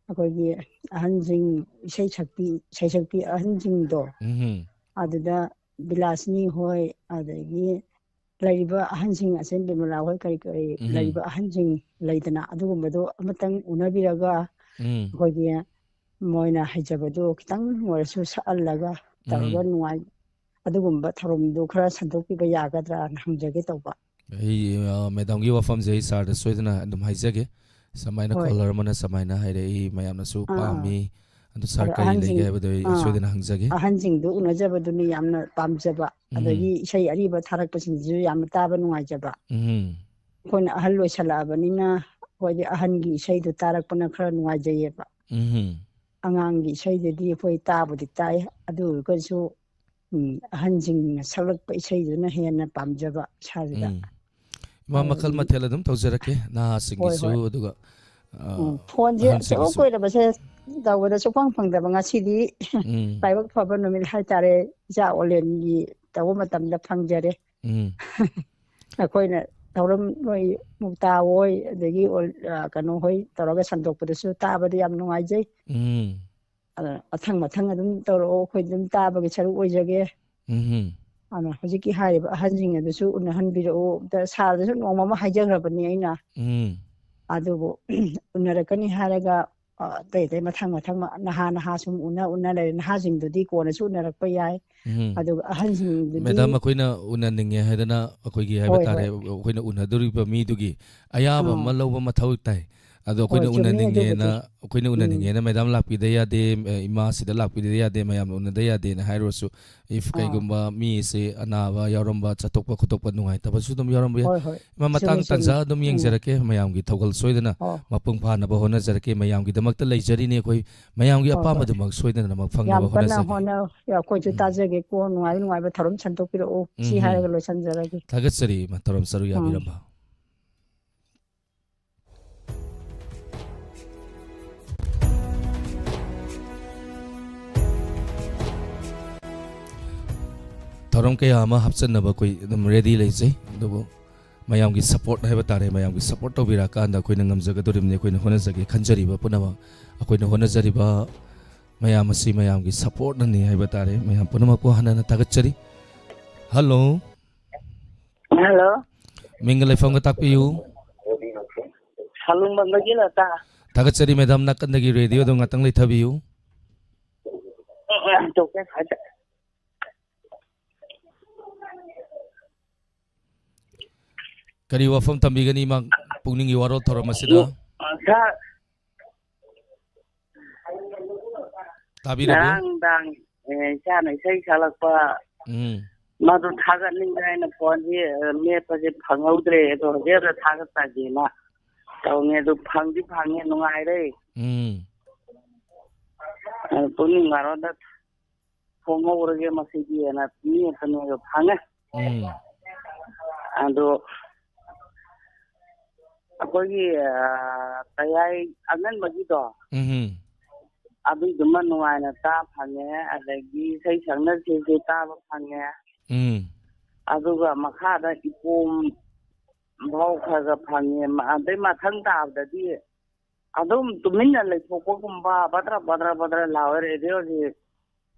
ꯑꯩꯈꯣꯏꯒꯤ ꯑꯍꯟꯁꯤꯡ, ꯏꯁꯩ ꯁꯛꯄꯤ, ꯁꯩꯁꯛꯄꯤ ꯑꯍꯟꯁꯤꯡꯗꯣ, ꯎꯝ꯫ ꯑꯗꯨꯗ ꯕꯤꯂꯥꯁꯤꯅꯤ ꯍꯣꯏ, ꯑꯗꯒꯤ ꯂꯩꯔꯤꯕ ꯑꯍꯟꯁꯤꯡ, ꯑꯆꯦꯟ ꯕꯤꯃꯂꯥ ꯍꯣꯏ, ꯀꯔꯤ ꯀꯔꯤ ꯎꯝ꯫ ꯂꯩꯔꯤꯕ ꯑꯍꯟꯁꯤꯡ ꯂꯩꯗꯅ, ꯑꯗꯨꯒꯨꯝꯕꯗꯣ ꯑꯃꯇꯪ ꯎꯅꯕꯤꯔꯒ, ꯎꯝ꯫ ꯑꯩꯈꯣꯏꯒꯤ ꯃꯣꯏꯅ ꯍꯩꯖꯕꯗꯣ ꯈꯤꯇꯪ ꯑꯣꯏꯔꯁꯨ ꯁꯛꯍꯜꯂꯒ ꯇꯧꯔꯒ ꯎꯝ꯫ ꯅꯨꯡꯉꯥꯏ-, ꯑꯗꯨꯒꯨꯝꯕ ꯊꯧꯔꯝꯗꯨ ꯈꯔ ꯁꯟꯗꯣꯛꯄꯤꯕ ꯌꯥꯒꯗ꯭ꯔꯥꯅ ꯍꯪꯖꯒꯦ ꯇꯧꯕ꯫ ꯑꯩ, ꯑ, ꯃꯦꯗꯥꯝꯒꯤ ꯋꯥꯐꯝꯁꯦ ꯑꯩ ꯁꯥꯔꯗ ꯁꯣꯏꯗꯅ ꯑꯗꯨꯝ ꯍꯥꯏꯖꯒꯦ꯫ ꯁꯨꯃꯥꯏꯅ ꯍꯣꯏ꯫ ꯀꯣꯂꯔ ꯑꯃꯅ ꯁꯨꯃꯥꯏꯅ ꯍꯥꯏꯔꯛꯏ, ꯃꯌꯥꯝꯅꯁꯨ ꯑꯥ, ꯑꯥ꯫ ꯄꯥꯝꯃꯤ꯫ ꯑꯗꯨ ꯁꯥꯔ ꯑꯗꯣ ꯀꯔꯤ ꯑꯍꯟꯁꯤꯡ-, ꯂꯩꯒꯦ ꯍꯥꯏꯕꯗꯣ ꯑꯩ ꯑꯥ꯫ ꯁꯣꯏꯗꯅ ꯍꯪꯖꯒꯦ꯫ ꯑꯍꯟꯁꯤꯡꯗꯨ ꯎꯅꯖꯕꯗꯨꯅ ꯌꯥꯝꯅ ꯄꯥꯝꯖꯕ, ꯎꯝ꯫ ꯑꯗꯒꯤ ꯏꯁꯩ ꯑꯔꯤꯕ ꯊꯥꯔꯛꯄꯁꯤꯡꯁꯤꯁꯨ ꯌꯥꯝꯅ ꯇꯥꯕ ꯅꯨꯡꯉꯥꯏꯖꯕ꯫ ꯎꯝ꯫ ꯑꯩꯈꯣꯏꯅ ꯑꯍꯜ ꯑꯣꯏꯁꯜꯂꯛꯑꯕꯅꯤꯅ ꯑꯩꯈꯣꯏꯗꯤ ꯑꯍꯟꯒꯤ ꯏꯁꯩꯗꯨ ꯇꯥꯔꯛꯄꯅ ꯈꯔ ꯅꯨꯡꯉꯥꯏꯖꯩꯌꯦꯕ꯫ ꯎꯝ꯫ ꯑꯉꯥꯡꯒꯤ ꯏꯁꯩꯗꯗꯤ ꯑꯩꯈꯣꯏ ꯇꯥꯕꯨꯗꯤ ꯇꯥꯏ, ꯑꯗꯨ ꯑꯣꯏꯔꯒꯁꯨ, ꯎꯝ, ꯑꯍꯟꯁꯤꯡꯅ ꯁꯛꯂꯛꯄ ꯏꯁꯩꯗꯨꯅ ꯍꯦꯟꯅ ꯄꯥꯝꯖꯕ ꯏꯁꯥꯁꯤꯗ꯫ ꯎꯝ꯫ ꯏꯃꯥ, ꯃꯈꯜ ꯑꯗꯨꯗꯒꯤ ꯃꯊꯦꯜ ꯑꯗꯨꯝ ꯇꯧꯖꯔꯛꯀꯦ, ꯍꯣꯏ, ꯅꯍꯥꯁꯤꯡꯒꯤꯁꯨ, ꯍꯣꯏ꯫ ꯑꯗꯨꯒ, ꯑ, ꯎꯝ, ꯐꯣꯟꯁꯦ ꯑꯁꯨꯛ ꯑꯍꯟꯁꯤꯡꯒꯤꯁꯨ꯫ ꯀꯨꯏꯔꯕꯁꯦ ꯇꯧꯕꯗ ꯁꯨꯛꯐꯪ ꯐꯪꯗꯕ, ꯉꯁꯤꯗꯤ ꯎꯝ꯫ ꯂꯥꯏꯕꯛ ꯐꯕ ꯅꯨꯃꯤꯠ ꯍꯥꯏꯇꯥꯔꯦ, ꯏꯆꯥ ꯑꯣꯂꯦꯟꯒꯤ ꯇꯧꯕ ꯃꯇꯝꯗ ꯐꯪꯖꯔꯦ꯫ ꯎꯝ꯫ ꯑꯩꯈꯣꯏꯅ ꯊꯧꯔꯝ ꯅꯣꯏ ꯃꯨꯛꯇꯥ ꯍꯣꯏ, ꯑꯗꯒꯤ ꯑꯣꯜ-, ꯑ, ꯀꯩꯅꯣ ꯍꯣꯏ ꯇꯧꯔꯒ ꯁꯟꯗꯣꯛꯄꯗꯁꯨ ꯇꯥꯕꯗ ꯌꯥꯝ ꯅꯨꯡꯉꯥꯏꯖꯩ꯫ ꯎꯝ꯫ ꯑꯗꯨꯅ ꯃꯊꯪ ꯃꯊꯪ ꯑꯗꯨꯝ ꯇꯧꯔꯛꯑꯣ, ꯑꯩꯈꯣꯏ ꯑꯗꯨꯝ ꯇꯥꯕꯒꯤ ꯁꯔꯨꯛ ꯑꯣꯏꯖꯒꯦ꯫ ꯎꯝ꯫ ꯑꯗꯨꯅ ꯍꯧꯖꯤꯛꯀꯤ ꯍꯥꯏꯔꯤꯕ ꯑꯍꯟꯁꯤꯡ ꯑꯗꯨꯁꯨ ꯎꯅꯍꯟꯕꯤꯔꯛꯎ꯫ ꯑꯝꯇ ꯁꯥꯔꯗꯁꯨ ꯅꯣꯡꯃ ꯑꯃ ꯍꯥꯏꯖꯈ꯭ꯔꯕꯅꯤ ꯑꯩꯅ꯫ ꯎꯝ꯫ ꯑꯗꯨꯕꯨ ꯎꯅꯔꯛꯀꯅꯤ ꯍꯥꯏꯔꯒ, ꯑ, ꯑꯇꯩ ꯑꯇꯩ ꯃꯊꯪ ꯃꯊꯪ ꯃ-, ꯅꯍꯥ ꯅꯍꯥ ꯁꯨꯝ ꯎꯅ ꯎꯅ ꯂꯩꯔꯦ꯫ ꯅꯍꯥꯁꯤꯡꯗꯨꯗꯤ ꯀꯣꯟꯅꯁꯨ ꯎꯅꯔꯛꯄ ꯌꯥꯏ꯫ ꯎꯝ꯫ ꯑꯗꯨꯒ ꯑꯍꯟꯁꯤꯡꯗꯨꯗꯤ ꯃꯦꯗꯥꯝ, ꯑꯩꯈꯣꯏꯅ ꯎꯅꯅꯤꯡꯉꯦ ꯍꯥꯏꯗꯅ ꯑꯩꯈꯣꯏꯒꯤ ꯍꯥꯏꯕ ꯍꯣꯏ, ꯇꯥꯔꯦ, ꯍꯣꯏ꯫ ꯑꯩꯈꯣꯏꯅ ꯎꯅꯗꯣꯔꯤꯕ ꯃꯤꯗꯨꯒꯤ ꯑꯌꯥꯕ ꯑꯥ꯫ ꯑꯃ ꯂꯧꯕ ꯃꯊꯧ ꯇꯥꯏ꯫ ꯑꯗꯣ ꯍꯣꯏ, ꯑꯩꯈꯣꯏꯅ ꯆꯨꯝꯃꯤ ꯎꯅꯅꯤꯡꯉꯦꯅ, ꯑꯗꯨꯕꯨꯗꯤ꯫ ꯑꯩꯈꯣꯏꯅ ꯎꯝ꯫ ꯎꯅꯅꯤꯡꯉꯦꯅ ꯃꯦꯗꯥꯝ ꯂꯥꯛꯄꯤꯗ ꯌꯥꯗꯦ, ꯑ, ꯏꯃꯥꯁꯤꯗ ꯂꯥꯛꯄꯤꯗ ꯌꯥꯗꯦ, ꯃꯌꯥꯝꯅ ꯎꯅꯗ ꯌꯥꯗꯦꯅ ꯍꯥꯏꯔꯨꯔꯁꯨ, if ꯑꯥ꯫ ꯀꯩꯒꯨꯝꯕ ꯃꯤꯁꯦ ꯑꯅꯥꯕ ꯌꯥꯎꯔꯝꯕ, ꯆꯠꯊꯣꯛꯄ ꯈꯣꯠꯇꯣꯛꯄ ꯅꯨꯡꯉꯥꯏꯇꯕꯁꯨ ꯑꯗꯨꯝ ꯌꯥꯎꯔꯝꯕ ꯌꯥꯏ꯫ ꯍꯣꯏ, ꯍꯣꯏ꯫ ꯏꯃꯥ, ꯆꯨꯝꯃꯤ, ꯃꯇꯥꯡ ꯆꯨꯝꯃꯤ꯫ ꯇꯥꯟꯖꯥ ꯑꯗꯨꯝ ꯎꯝ꯫ ꯌꯦꯡꯖꯔꯛꯀꯦ, ꯃꯌꯥꯝꯒꯤ ꯊꯧꯒꯜ ꯁꯣꯏꯗꯅ ꯑꯣ꯫ ꯃꯄꯨꯡ ꯐꯥꯅꯕ ꯍꯣꯠꯅꯖꯔꯛꯀꯦ, ꯃꯌꯥꯝꯒꯤꯗꯃꯛꯇ ꯂꯩꯖꯔꯤꯅꯦ ꯑꯩꯈꯣꯏ, ꯃꯌꯥꯝꯒꯤ ꯍꯣꯏ, ꯍꯣꯏ꯫ ꯑꯄꯥꯝꯕꯗꯨꯃꯛ ꯁꯣꯏꯗꯅꯃꯛ ꯐꯪꯅꯕ ꯌꯥꯝ ꯀꯟꯅ ꯍꯣꯠꯅꯖꯒꯦ꯫ ꯍꯣꯠꯅꯧ꯫ ꯑꯩꯈꯣꯏꯁꯨ ꯎꯝ꯫ ꯇꯥꯖꯒꯦꯀꯣ, ꯅꯨꯡꯉꯥꯏ ꯅꯨꯡꯉꯥꯏꯕ ꯊꯧꯔꯝ ꯁꯟꯗꯣꯛꯄꯤꯔꯛꯎ꯫ ꯁꯤ ꯎꯝ ꯍꯝ꯫ ꯍꯥꯏꯔꯒ ꯂꯣꯏꯁꯤꯟꯖꯔꯒꯦ꯫ ꯊꯥꯒꯠꯆꯔꯤ, ꯏꯃꯥ, ꯊꯧꯔꯝ ꯁꯔꯨꯛ ꯎꯝ꯫ ꯌꯥꯕꯤꯔꯝꯕ꯫ ꯊꯧꯔꯝ ꯀꯌꯥ ꯑꯃ ꯍꯥꯞꯆꯟꯅꯕ ꯑꯩꯈꯣꯏ ꯑꯗꯨꯝ ꯔꯦꯗꯤ ꯂꯩꯖꯩ꯫ ꯑꯗꯨꯕꯨ ꯃꯌꯥꯝꯒꯤ ꯁꯄꯣꯔꯠ ꯍꯥꯏꯕ ꯇꯥꯔꯦ, ꯃꯌꯥꯝꯒꯤ ꯁꯄꯣꯔꯠ ꯇꯧꯕꯤꯔꯛꯑꯀꯥꯟꯗ ꯑꯩꯈꯣꯏꯅ ꯉꯝꯖꯒꯗꯣꯔꯤꯕꯅꯤ꯫ ꯑꯩꯈꯣꯏꯅ ꯍꯣꯠꯅꯖꯒꯦ ꯈꯟꯖꯔꯤꯕ ꯄꯨꯝꯅꯃꯛ, ꯑꯩꯈꯣꯏꯅ ꯍꯣꯠꯅꯖꯔꯤꯕ ꯃꯌꯥꯝ ꯑꯁꯤ ꯃꯌꯥꯝꯒꯤ ꯁꯄꯣꯔꯠꯅꯅꯤ ꯍꯥꯏꯕ ꯇꯥꯔꯦ꯫ ꯃꯌꯥꯝ ꯄꯨꯝꯅꯃꯛꯄꯨ ꯍꯟꯅ ꯍꯟꯅ ꯊꯥꯒꯠꯆꯔꯤ꯫ ꯍꯜꯂꯣ꯫ ꯍꯜꯂꯣ꯫ ꯃꯤꯡꯒ ꯂꯩꯐꯝꯒ ꯇꯥꯛꯄꯤꯌꯨ꯫ ꯁꯂꯨꯡꯕꯝꯗꯒꯤ ꯂꯇꯥ꯫ ꯊꯥꯒꯠꯆꯔꯤ ꯃꯦꯗꯥꯝ, ꯅꯥꯀꯟꯗꯒꯤ ꯔꯦꯗꯤꯑꯣꯗꯣ ꯉꯥꯛꯇꯪ ꯂꯩꯊꯕꯤꯌꯨ꯫ ꯎꯝ, ꯎꯝ, ꯇꯣꯛꯀꯦ, ꯐꯖ-, ꯀꯔꯤ ꯋꯥꯐꯝ ꯊꯝꯕꯤꯒꯅꯤ ꯏꯃꯥ, ꯄꯨꯛꯅꯤꯡꯒꯤ ꯋꯥꯔꯣꯜ ꯊꯧꯔꯝ ꯑꯁꯤꯗ? ꯎꯝ, ꯁꯥꯔ, ꯇꯥꯕꯤꯔꯕ꯭ꯔꯣ? ꯉꯔꯥꯡ ꯅꯨꯡꯗꯥꯡ, ꯑꯦ, ꯏꯆꯥꯅ ꯏꯁꯩ ꯁꯛꯂꯛꯄ, ꯎꯝ꯫ ꯃꯗꯨ ꯊꯥꯒꯠꯅꯤꯡꯗꯅ ꯑꯩꯅ ꯐꯣꯟꯁꯤ, ꯑ, ꯃꯦꯠꯄꯁꯦ ꯐꯪꯍꯧꯗ꯭ꯔꯦ꯫ ꯑꯗꯣ ꯍꯧꯖꯤꯛ ꯍꯧꯖꯤꯛ ꯊꯥꯒꯠꯆꯒꯦꯅ ꯇꯧꯅꯤ꯫ ꯑꯗꯨ ꯐꯪꯗꯤ ꯐꯪꯉꯦ, ꯅꯨꯡꯉꯥꯏꯔꯦ꯫ ꯎꯝ꯫ ꯑ, ꯄꯨꯛꯅꯤꯡ ꯋꯥꯔꯣꯜꯗ ꯐꯣꯡꯍꯧꯔꯒꯦ ꯃꯁꯤꯗꯤꯅ ꯃꯤ ꯑꯃꯇꯅꯦꯕ ꯐꯪꯉꯦ꯫ ꯎꯝ꯫ ꯑꯗꯣ ꯑꯩꯈꯣꯏꯒꯤ, ꯑ, ꯇꯌꯥꯏ ꯑꯉꯟꯕꯒꯤꯗꯣ, ꯎꯝ꯫ ꯑꯗꯨꯏꯗꯨꯃ ꯅꯨꯡꯉꯥꯏꯅ ꯇꯥ ꯐꯪꯉꯦ, ꯑꯗꯒꯤ ꯏꯁꯩ ꯁꯛꯅ ꯁꯤꯁꯨ ꯇꯥꯕ ꯐꯪꯉꯦ꯫ ꯎꯝ꯫ ꯑꯗꯨꯒ ꯃꯈꯥꯗ ꯏꯄꯣꯝ ꯐꯥꯎ ꯈꯔ ꯈꯔ ꯐꯪꯉꯦ꯫ ꯑꯗꯩ ꯃꯊꯪ ꯇꯥꯕꯗꯗꯤ ꯑꯗꯨꯝ ꯇꯨꯃꯤꯟꯅ ꯂꯩꯊꯣꯛꯄꯒꯨꯝꯕ, ꯕꯗ꯭ꯔ ꯕꯗ꯭ꯔ ꯕꯗ꯭ꯔ ꯂꯥꯎꯋꯦ ꯔꯦꯗꯤꯑꯣꯁꯤ꯫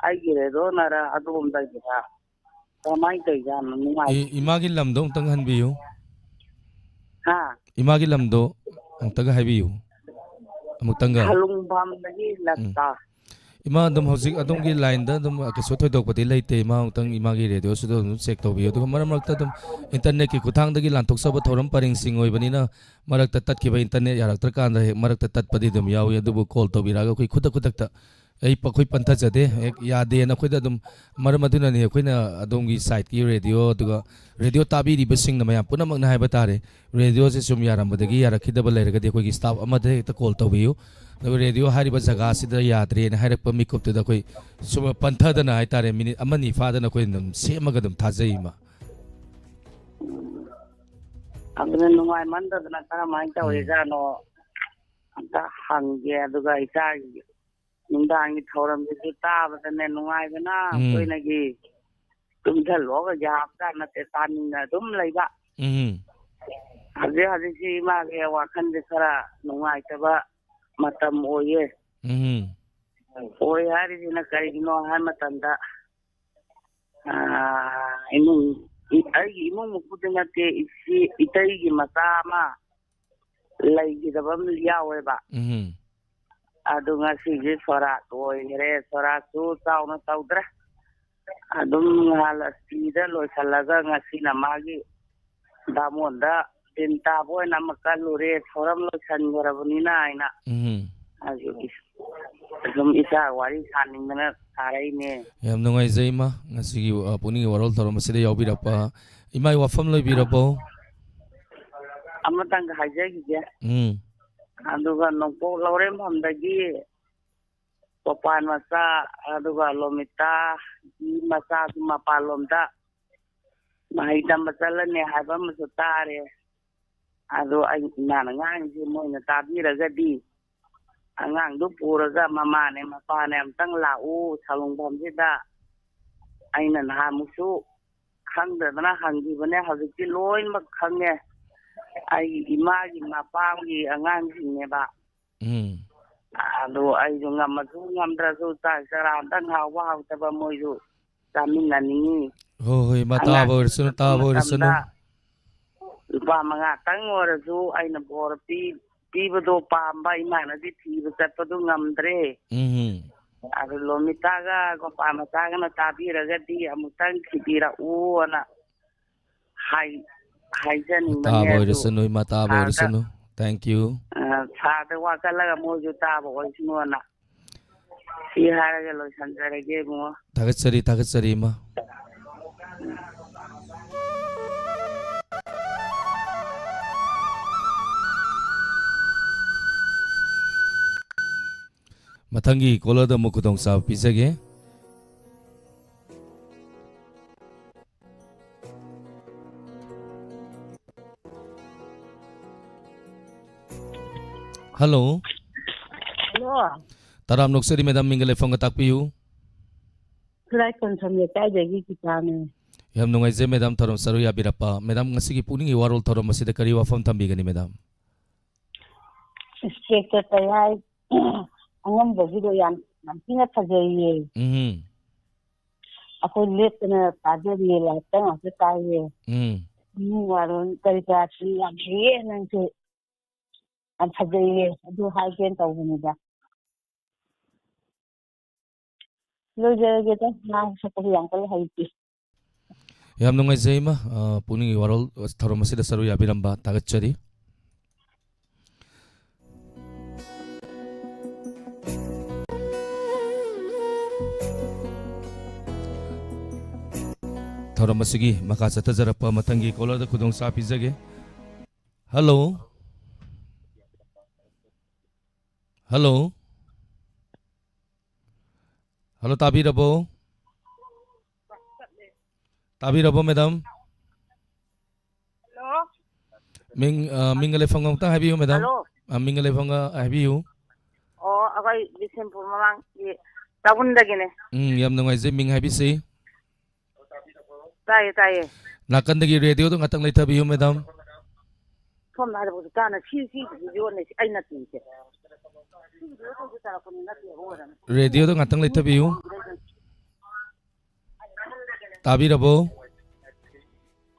ꯑꯩꯒꯤ ꯔꯦꯗꯤꯑꯣꯅꯔ ꯑꯗꯣꯝꯗꯒꯤꯔ ꯀꯃꯥꯏꯅ ꯇꯧꯔꯤꯖꯥꯠꯅꯣ? ꯅꯨꯡꯉꯥꯏ-, ꯏ-, ꯏꯃꯥꯒꯤ ꯂꯝꯗꯣ ꯑꯃꯨꯛꯇꯪ ꯍꯟꯕꯤꯌꯨ꯫ ꯍꯥ? ꯏꯃꯥꯒꯤ ꯂꯝꯗꯣ ꯑꯃꯨꯛꯇꯪꯒ ꯍꯥꯏꯕꯤꯌꯨ꯫ ꯑꯃꯨꯛꯇꯪꯒ꯫ ꯁꯂꯨꯡꯐꯝꯗꯒꯤ ꯎꯝ꯫ ꯂꯇꯥ꯫ ꯏꯃꯥ, ꯑꯗꯨꯝ ꯍꯧꯖꯤꯛ ꯑꯗꯣꯝꯒꯤ ꯂꯥꯏꯟꯗ ꯑꯗꯨꯝ ꯀꯩꯁꯨ ꯊꯣꯏꯗꯣꯛꯄꯗꯤ ꯂꯩꯇꯦ꯫ ꯏꯃꯥ, ꯑꯃꯨꯛꯇꯪ ꯏꯃꯥꯒꯤ ꯔꯦꯗꯤꯑꯣꯁꯤꯗ ꯑꯗꯨꯝ ꯆꯦꯛ ꯇꯧꯕꯤꯌꯨ꯫ ꯑꯗꯨꯒ ꯃꯔꯛ ꯃꯔꯛꯇ ꯑꯗꯨꯝ ꯏꯟꯇꯔꯅꯦꯠꯀꯤ ꯈꯨꯠꯊꯥꯡꯗꯒꯤ ꯂꯥꯟꯊꯣꯛꯆꯕ ꯊꯧꯔꯝ ꯄꯔꯤꯡꯁꯤꯡ ꯑꯣꯏꯕꯅꯤꯅ ꯃꯔꯛꯇ ꯇꯠꯈꯤꯕ, ꯏꯟꯇꯔꯅꯦꯠ ꯌꯥꯔꯛꯇ꯭ꯔꯀꯥꯟꯗ ꯍꯦꯛ ꯃꯔꯛꯇ ꯇꯠꯄꯗꯤ ꯑꯗꯨꯝ ꯌꯥꯎꯏ꯫ ꯑꯗꯨꯕꯨ ꯀꯣꯜ ꯇꯧꯕꯤꯔꯛꯑꯒ ꯑꯩꯈꯣꯏ ꯈꯨꯗꯛ ꯈꯨꯗꯛꯇ ꯑꯩ ꯄ-, ꯑꯩꯈꯣꯏ ꯄꯟꯊꯖꯗꯦ, ꯍꯦꯛ ꯌꯥꯗꯦꯅ ꯑꯩꯈꯣꯏꯗ ꯑꯗꯨꯝ, ꯃꯔꯝ ꯑꯗꯨꯅꯅꯤ ꯑꯩꯈꯣꯏꯅ ꯑꯗꯣꯝꯒꯤ ꯁꯥꯏꯠꯀꯤ ꯔꯦꯗꯤꯑꯣ, ꯑꯗꯨꯒ ꯔꯦꯗꯤꯑꯣ ꯇꯥꯕꯤꯔꯤꯕꯁꯤꯡꯅ ꯃꯌꯥꯝ ꯄꯨꯝꯅꯃꯛꯅ ꯍꯥꯏꯕ ꯇꯥꯔꯦ, ꯔꯦꯗꯤꯑꯣꯁꯦ ꯁꯨꯝ ꯌꯥꯔꯝꯕꯗꯒꯤ ꯌꯥꯔꯛꯈꯤꯗꯕ ꯂꯩꯔꯒꯗꯤ ꯑꯩꯈꯣꯏꯒꯤ ꯁ꯭ꯇꯥꯐ ꯑꯃꯗ ꯍꯦꯛꯇ ꯀꯣꯜ ꯇꯧꯕꯤꯌꯨ꯫ ꯑꯗꯨꯒ ꯔꯦꯗꯤꯑꯣ ꯍꯥꯏꯔꯤꯕ ꯖꯒꯥꯁꯤꯗ ꯌꯥꯗ꯭ꯔꯦꯅ ꯍꯥꯏꯔꯛꯄ ꯃꯤꯀꯨꯞꯇꯨꯗ ꯑꯩꯈꯣꯏ ꯁꯨꯝ ꯄꯟꯊꯗꯅ ꯍꯥꯏ ꯇꯥꯔꯦ, ꯃꯤꯅꯤꯠ ꯑꯃꯅꯤ ꯐꯥꯗꯅ ꯑꯩꯈꯣꯏ ꯑꯗꯨꯝ ꯁꯦꯝꯃꯒ ꯑꯗꯨꯝ ꯊꯥꯖꯩ, ꯏꯃꯥ꯫ ꯑꯗꯨꯅ ꯅꯨꯡꯉꯥꯏꯃꯟꯗꯗꯅ ꯀꯔꯝꯍꯥꯏꯅ ꯎꯝ꯫ ꯇꯧꯔꯤꯖꯥꯠꯅꯣ ꯑꯝꯇ ꯍꯪꯒꯦ꯫ ꯑꯗꯨꯒ ꯏꯆꯥꯒꯤ ꯅꯨꯡꯗꯥꯡꯒꯤ ꯊꯧꯔꯝꯁꯤꯁꯨ ꯇꯥꯕꯗꯅꯦ ꯅꯨꯡꯉꯥꯏꯕꯅ ꯎꯝ꯫ ꯑꯩꯈꯣꯏꯅꯒꯤ ꯇꯨꯝꯊꯜꯂꯣꯒ ꯌꯥꯕꯖꯥꯠ ꯅꯠꯇꯦ, ꯇꯥꯅꯤꯡꯅ ꯑꯗꯨꯝ ꯂꯩꯕ꯫ ꯎꯝ꯫ ꯍꯧꯖꯤꯛ ꯍꯧꯖꯤꯛꯁꯤ ꯏꯃꯥꯒꯤ ꯋꯥꯈꯜꯁꯦ ꯈꯔ ꯅꯨꯡꯉꯥꯏꯇꯕ ꯃꯇꯝ ꯑꯣꯏꯌꯦ꯫ ꯎꯝ꯫ ꯑꯣꯏ ꯍꯥꯏꯔꯤꯁꯤꯅ ꯀꯔꯤꯒꯤꯅꯣ ꯍꯥꯏ ꯃꯇꯝꯗ, ꯑꯥ, ꯏꯃꯨꯡ, ꯑꯩꯒꯤ ꯏꯃꯨꯡ ꯃꯛꯄꯨꯗꯤ ꯅꯠꯇꯦ, ꯏꯆꯦ, ꯏꯇꯩꯒꯤ ꯃꯆꯥ ꯑꯃ ꯂꯩꯈꯤꯗꯕ ꯑꯃ ꯌꯥꯎꯋꯦꯕ꯫ ꯎꯝ꯫ ꯑꯗꯨ ꯉꯁꯤꯁꯦ ꯁꯣꯔꯥꯠ ꯑꯣꯏꯈ꯭ꯔꯦ꯫ ꯁꯣꯔꯥꯠꯁꯨ ꯆꯥꯎꯅ ꯇꯧꯗ꯭ꯔꯦ꯫ ꯑꯗꯨꯝ ꯉꯍꯥꯟ ꯑꯁꯤꯗ ꯂꯣꯏꯁꯤꯜꯂꯒ ꯉꯁꯤꯅ ꯃꯥꯒꯤ ꯕꯥꯃꯣꯟꯗ ꯗꯤꯟ ꯇꯥꯕ ꯑꯣꯏꯅ ꯑꯃ ꯀꯜꯂꯨꯔꯦ, ꯊꯧꯔꯝ ꯂꯣꯏꯁꯤꯟꯈ꯭ꯔꯕꯅꯤꯅ ꯍꯥꯏꯅ꯫ ꯎꯝ꯫ ꯑꯗꯨꯒꯤ ꯑꯗꯨꯝ ꯏꯆꯥ ꯋꯥꯔꯤ ꯁꯥꯅꯤꯡꯗꯅ ꯁꯥꯔꯛꯏꯅꯦ꯫ ꯌꯥꯝ ꯅꯨꯡꯉꯥꯏꯖꯩ, ꯏꯃꯥ, ꯉꯁꯤꯒꯤ, ꯑ, ꯄꯨꯛꯅꯤꯡꯒꯤ ꯋꯥꯔꯣꯜ ꯊꯧꯔꯝ ꯑꯁꯤꯗ ꯌꯥꯎꯕꯤꯔꯛꯄ꯫ ꯏꯃꯥꯒꯤ ꯋꯥꯐꯝ ꯂꯣꯏꯕꯤꯔꯕꯣ? ꯑꯃꯇꯪꯒ ꯍꯥꯏꯖꯈꯤꯒꯦ꯫ ꯎꯝ꯫ ꯑꯗꯨꯒ ꯅꯣꯡꯄꯣꯛ ꯂꯧꯔꯦꯝꯐꯝꯗꯒꯤ ꯒꯣꯄꯥꯜ ꯃꯆꯥ, ꯑꯗꯨꯒ ꯂꯣꯃꯤꯇꯥꯒꯤ ꯃꯆꯥꯁꯨ ꯃꯄꯥꯟꯂꯣꯝꯗ ꯃꯍꯩ ꯇꯝꯕ ꯆꯠꯂꯅꯤ ꯍꯥꯏꯕ ꯑꯃꯁꯨ ꯇꯥꯔꯦ꯫ ꯑꯗꯣ ꯑꯩ ꯏꯃꯥꯅ ꯉꯥꯡꯉꯤꯁꯦ ꯃꯣꯏꯅ ꯇꯥꯕꯤꯔꯒꯗꯤ, ꯑꯉꯥꯡꯗꯨ ꯄꯨꯔꯒ ꯃꯃꯥꯅꯦ ꯃꯄꯥꯅꯦ ꯑꯝꯇꯪ ꯂꯥꯛꯎ ꯁꯥꯂꯨꯡꯐꯝꯁꯤꯗ꯫ ꯑꯩꯅ ꯅꯍꯥꯟꯃꯨꯛꯁꯨ ꯈꯪꯗꯗꯅ ꯍꯪꯈꯤꯕꯅꯦ, ꯍꯧꯖꯤꯛꯇꯤ ꯂꯣꯏꯅꯃꯛ ꯈꯪꯉꯦ꯫ ꯑꯩꯒꯤ ꯏꯃꯥꯒꯤ ꯃꯄꯥꯝꯒꯤ ꯑꯉꯥꯡꯁꯤꯡꯅꯦꯕ꯫ ꯎꯝ꯫ ꯑꯗꯨ ꯑꯩꯁꯨ ꯉꯝꯃꯁꯨ ꯉꯝꯗ꯭ꯔꯁꯨ ꯆꯥꯛ ꯆꯔꯥ ꯑꯝꯇꯪ ꯍꯥꯎꯕ ꯍꯥꯎꯇꯕ ꯃꯣꯏꯁꯨ ꯆꯥꯃꯤꯟꯅꯅꯤꯡꯉꯤ꯫ ꯍꯣꯏ, ꯍꯣꯏ, ꯏꯃꯥ, ꯇꯥꯕ ꯑꯉꯥꯡꯁꯤꯡ ꯑꯣꯏꯔꯁꯅꯨ, ꯆꯠꯄ ꯇꯥꯕ ꯑꯣꯏꯔꯁꯅꯨ꯫ ꯃꯇꯝꯗ ꯂꯨꯄꯥ ꯃꯉꯥꯇꯪ ꯑꯣꯏꯔꯁꯨ ꯑꯩꯅ ꯕꯣꯔ ꯄꯤ-, ꯄꯤꯕꯗꯣ ꯄꯥꯝꯕ, ꯏꯃꯥꯅꯗꯤ ꯊꯤꯕ ꯆꯠꯄꯗꯨ ꯉꯝꯗ꯭ꯔꯦ꯫ ꯎꯝ꯫ ꯑꯗꯨ ꯂꯣꯃꯤꯇꯥꯒ ꯒꯣꯄꯥ ꯃꯆꯥꯒꯅ ꯇꯥꯕꯤꯔꯒꯗꯤ ꯑꯃꯨꯛꯇꯪ ꯊꯤꯕꯤꯔꯛꯎꯅ ꯍꯥꯏ-, ꯍꯥꯏꯖꯅꯤꯡꯕꯅꯦ꯫ ꯇꯥꯕ ꯑꯗꯨ ꯑꯣꯏꯔꯁꯅꯨ, ꯏꯃꯥ, ꯇꯥꯕ ꯁꯥꯔꯗ, ꯑꯣꯏꯔꯁꯅꯨ꯫ Thank you꯫ ꯑ, ꯁꯥꯔꯗ ꯋꯥꯀꯠꯂꯒ ꯃꯣꯏꯁꯨ ꯇꯥꯕ ꯑꯣꯏꯁꯅꯨꯅ꯫ ꯁꯤ ꯍꯥꯏꯔꯒ ꯂꯣꯏꯁꯟꯖꯔꯒꯦ, ꯏꯕꯨꯡꯉꯣ꯫ ꯊꯥꯒꯠꯆꯔꯤ, ꯊꯥꯒꯠꯆꯔꯤ, ꯏꯃꯥ꯫ ꯃꯊꯪꯒꯤ caller-ꯗ ꯑꯃꯨꯛ ꯈꯨꯗꯣꯡꯆꯥꯕ ꯄꯤꯖꯒꯦ꯫ Hello꯫ Hello꯫ ꯇꯔꯥꯝꯅ ꯑꯣꯛꯆꯔꯤ, madam, ꯃꯤꯡꯒ ꯂꯩꯐꯝꯒ ꯇꯥꯛꯄꯤꯌꯨ꯫ ꯈꯨꯔꯥꯏ ꯀꯣꯟꯁꯝ ꯂꯩꯀꯥꯏꯗꯒꯤ ꯒꯤꯇꯥꯅꯦ꯫ ꯌꯥꯝ ꯅꯨꯡꯉꯥꯏꯖꯩ ꯃꯦꯗꯥꯝ, ꯊꯧꯔꯝ ꯆꯠꯂꯨ ꯌꯥꯕꯤꯔꯛꯄ꯫ ꯃꯦꯗꯥꯝ, ꯉꯁꯤꯒꯤ ꯄꯨꯛꯅꯤꯡꯒꯤ ꯋꯥꯔꯣꯜ ꯊꯧꯔꯝ ꯑꯁꯤꯗ ꯀꯔꯤ ꯋꯥꯐꯝ ꯊꯝꯕꯤꯒꯅꯤ ꯃꯦꯗꯥꯝ? ꯏꯟꯁꯄꯦꯛꯇꯔ ꯄꯩꯌꯥꯏ ꯑꯉꯝꯕꯒꯤꯗꯣ ꯌꯥꯝ, ꯌꯥꯝ ꯊꯤꯅ ꯐꯖꯩꯌꯦ꯫ ꯎꯝ꯫ ꯑꯩꯈꯣꯏ ꯂꯦꯞꯇꯅ ꯇꯥꯖꯔꯤꯌꯦ, ꯂꯥꯏꯞꯇ ꯉꯥꯛꯇ ꯇꯥꯏꯌꯦ꯫ ꯎꯝ꯫ ꯎꯝ, ꯋꯥꯔꯣꯜ ꯀꯔꯤ ꯀꯔꯥꯁꯨ ꯌꯥꯝ ꯍꯩꯌꯦ ꯅꯪꯁꯦ꯫ ꯌꯥꯝ ꯐꯖꯩꯌꯦ, ꯑꯗꯨ ꯍꯥꯏꯒꯦꯅ ꯇꯧꯕꯅꯤꯗ꯫ ꯂꯣꯏꯖꯔꯒꯦꯗ, ꯉꯥꯡ ꯁꯛꯄꯗꯤ ꯌꯥꯝ ꯀꯟꯅ ꯍꯩꯇꯦ꯫ ꯌꯥꯝ ꯅꯨꯡꯉꯥꯏꯖꯩ ꯏꯃꯥ, ꯑ, ꯄꯨꯛꯅꯤꯡꯒꯤ ꯋꯥꯔꯣꯜ ꯊꯧꯔꯝ ꯑꯁꯤꯗ ꯁꯔꯨꯛ ꯌꯥꯕꯤꯔꯝꯕ ꯊꯥꯒꯠꯆꯔꯤ꯫ ꯊꯧꯔꯝ ꯑꯁꯤꯒꯤ ꯃꯈꯥ ꯆꯠꯊꯖꯔꯛꯄ ꯃꯊꯪꯒꯤ ꯀꯣꯂꯔꯗ ꯈꯨꯗꯣꯡꯆꯥꯕ ꯄꯤꯖꯒꯦ꯫ ꯍꯜꯂꯣ꯫ ꯍꯜꯂꯣ꯫ ꯍꯜꯂꯣ, ꯇꯥꯕꯤꯔꯕꯣ? ꯇꯥꯕꯤꯔꯕꯣ ꯃꯦꯗꯥꯝ? ꯍꯜꯂꯣ꯫ ꯃꯤꯡ, ꯑ, ꯃꯤꯡꯒ ꯂꯩꯐꯝꯒ ꯑꯃꯨꯛꯇꯪ ꯍꯥꯏꯕꯤꯌꯨ ꯃꯦꯗꯥꯝ꯫ ꯍꯜꯂꯣ꯫ ꯑ, ꯃꯤꯡꯒ ꯂꯩꯐꯝꯒ ꯍꯥꯏꯕꯤꯌꯨ꯫ ꯑꯣ, ꯑꯩꯈꯣꯏ ꯕꯤꯁꯦꯝꯄꯨꯔ ꯃꯃꯥꯡꯒꯤ ꯆꯥꯎꯕꯟꯗꯒꯤꯅꯦ꯫ ꯎꯝ, ꯌꯥꯝ ꯅꯨꯡꯉꯥꯏꯖꯩ꯫ ꯃꯤꯡ ꯍꯥꯏꯕꯤꯁꯤ? ꯇꯥꯏꯌꯦ, ꯇꯥꯏꯌꯦ꯫ ꯅꯥꯀꯟꯗꯒꯤ ꯔꯦꯗꯤꯑꯣꯗꯣ ꯉꯥꯛꯇꯪ ꯂꯩꯊꯕꯤꯌꯨ ꯃꯦꯗꯥꯝ꯫ ꯁꯣꯝꯗ ꯍꯥꯏꯔꯛꯄꯗꯨ ꯇꯥꯅ ꯁꯤ, ꯁꯤ ꯌꯣꯟꯂꯦ, ꯁꯤ ꯑꯩ ꯅꯠꯇꯦ ꯁꯦ꯫ ꯔꯦꯗꯤꯑꯣꯗꯣ ꯉꯥꯛꯇꯪ ꯂꯩꯊꯕꯤꯌꯨ꯫ ꯇꯥꯕꯤꯔꯕꯣ?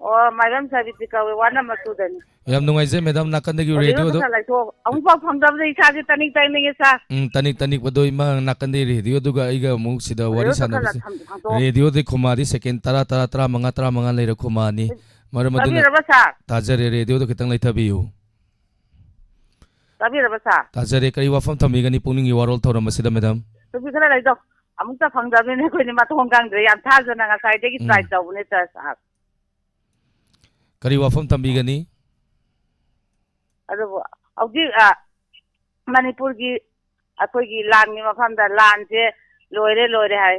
ꯑꯣ, ꯃꯥꯏꯕꯝ ꯁꯥꯕꯤꯇ꯭ꯔꯤ ꯀꯧꯋꯦ, ꯋꯥꯔꯗ ꯅꯝꯕꯔ ꯇꯨꯗꯅꯤ꯫ ꯌꯥꯝ ꯅꯨꯡꯉꯥꯏꯖꯩ ꯃꯦꯗꯥꯝ, ꯅꯥꯀꯟꯗꯒꯤ ꯔꯦꯗꯤꯑꯣꯗꯣ ꯔꯦꯗꯤꯑꯣꯗꯣ ꯈꯔ ꯂꯩꯊꯣꯛ-, ꯑꯃꯨꯛꯐꯥꯎ ꯐꯪꯗꯕꯗ ꯏꯁꯥꯁꯦ ꯇꯅꯤꯛ ꯇꯅꯤꯛꯑꯦ ꯁꯥꯔ꯫ ꯎꯝ, ꯇꯅꯤꯛ ꯇꯅꯤꯛꯄꯗꯣ ꯏꯃꯥ, ꯅꯥꯀꯟꯗꯒꯤ ꯔꯦꯗꯤꯑꯣꯗꯨꯒ ꯑꯩꯒ ꯑꯃꯨꯛ ꯁꯤꯗ ꯋꯥꯔꯤ ꯔꯦꯗꯤꯑꯣꯗꯣ ꯈꯔ ꯁꯥꯟꯅꯕꯁꯦ꯫ ꯍꯥꯡꯗꯣꯛ-, ꯍꯥꯡꯗꯣꯛ-, ꯔꯦꯗꯤꯑꯣꯗꯤ ꯈꯨꯃꯥꯗꯤ ꯁꯦꯀꯦꯟ ꯇꯔꯥ, ꯇꯔꯥ, ꯇꯔꯥꯃꯉꯥ, ꯇꯔꯥꯃꯉꯥ ꯂꯩꯔ ꯈꯨꯃꯥꯅꯤ꯫ ꯃꯔꯝ ꯑꯗꯨꯅ ꯇꯥꯕꯤꯔꯕ ꯁꯥꯔ? ꯇꯥꯖꯔꯦ, ꯔꯦꯗꯤꯑꯣꯗꯣ ꯈꯤꯇꯪ ꯂꯩꯊꯕꯤꯌꯨ꯫ ꯇꯥꯕꯤꯔꯕ ꯁꯥꯔ? ꯇꯥꯖꯔꯦ, ꯀꯔꯤ ꯋꯥꯐꯝ ꯊꯝꯕꯤꯒꯅꯤ ꯄꯨꯛꯅꯤꯡꯒꯤ ꯋꯥꯔꯣꯜ ꯊꯧꯔꯝ ꯑꯁꯤꯗ ꯃꯦꯗꯥꯝ? ꯇꯨꯄꯤ ꯈꯔ ꯂꯩꯗꯧ꯫ ꯑꯃꯨꯛꯇ ꯐꯪꯗꯕꯅꯤꯅ ꯑꯩꯈꯣꯏꯗꯤ ꯃꯊꯣꯡ ꯈꯪꯗ꯭ꯔꯦ꯫ ꯌꯥꯝ ꯊꯥꯖꯅ ꯉꯁꯥꯏꯗꯒꯤ ꯎꯝ꯫ ꯇ꯭ꯔꯥꯏ ꯇꯧꯕꯅꯦ ꯁꯥꯔ꯫ ꯀꯔꯤ ꯋꯥꯐꯝ ꯊꯝꯕꯤꯒꯅꯤ? ꯑꯗꯨꯕꯨ ꯍꯧꯖꯤꯛ, ꯑ, ꯃꯅꯤꯄꯨꯔꯒꯤ ꯑꯩꯈꯣꯏꯒꯤ ꯂꯥꯟꯒꯤ ꯃꯐꯝꯗ ꯂꯥꯟꯁꯦ ꯂꯣꯏꯔꯦ, ꯂꯣꯏꯔꯦ ꯍꯥꯏ꯫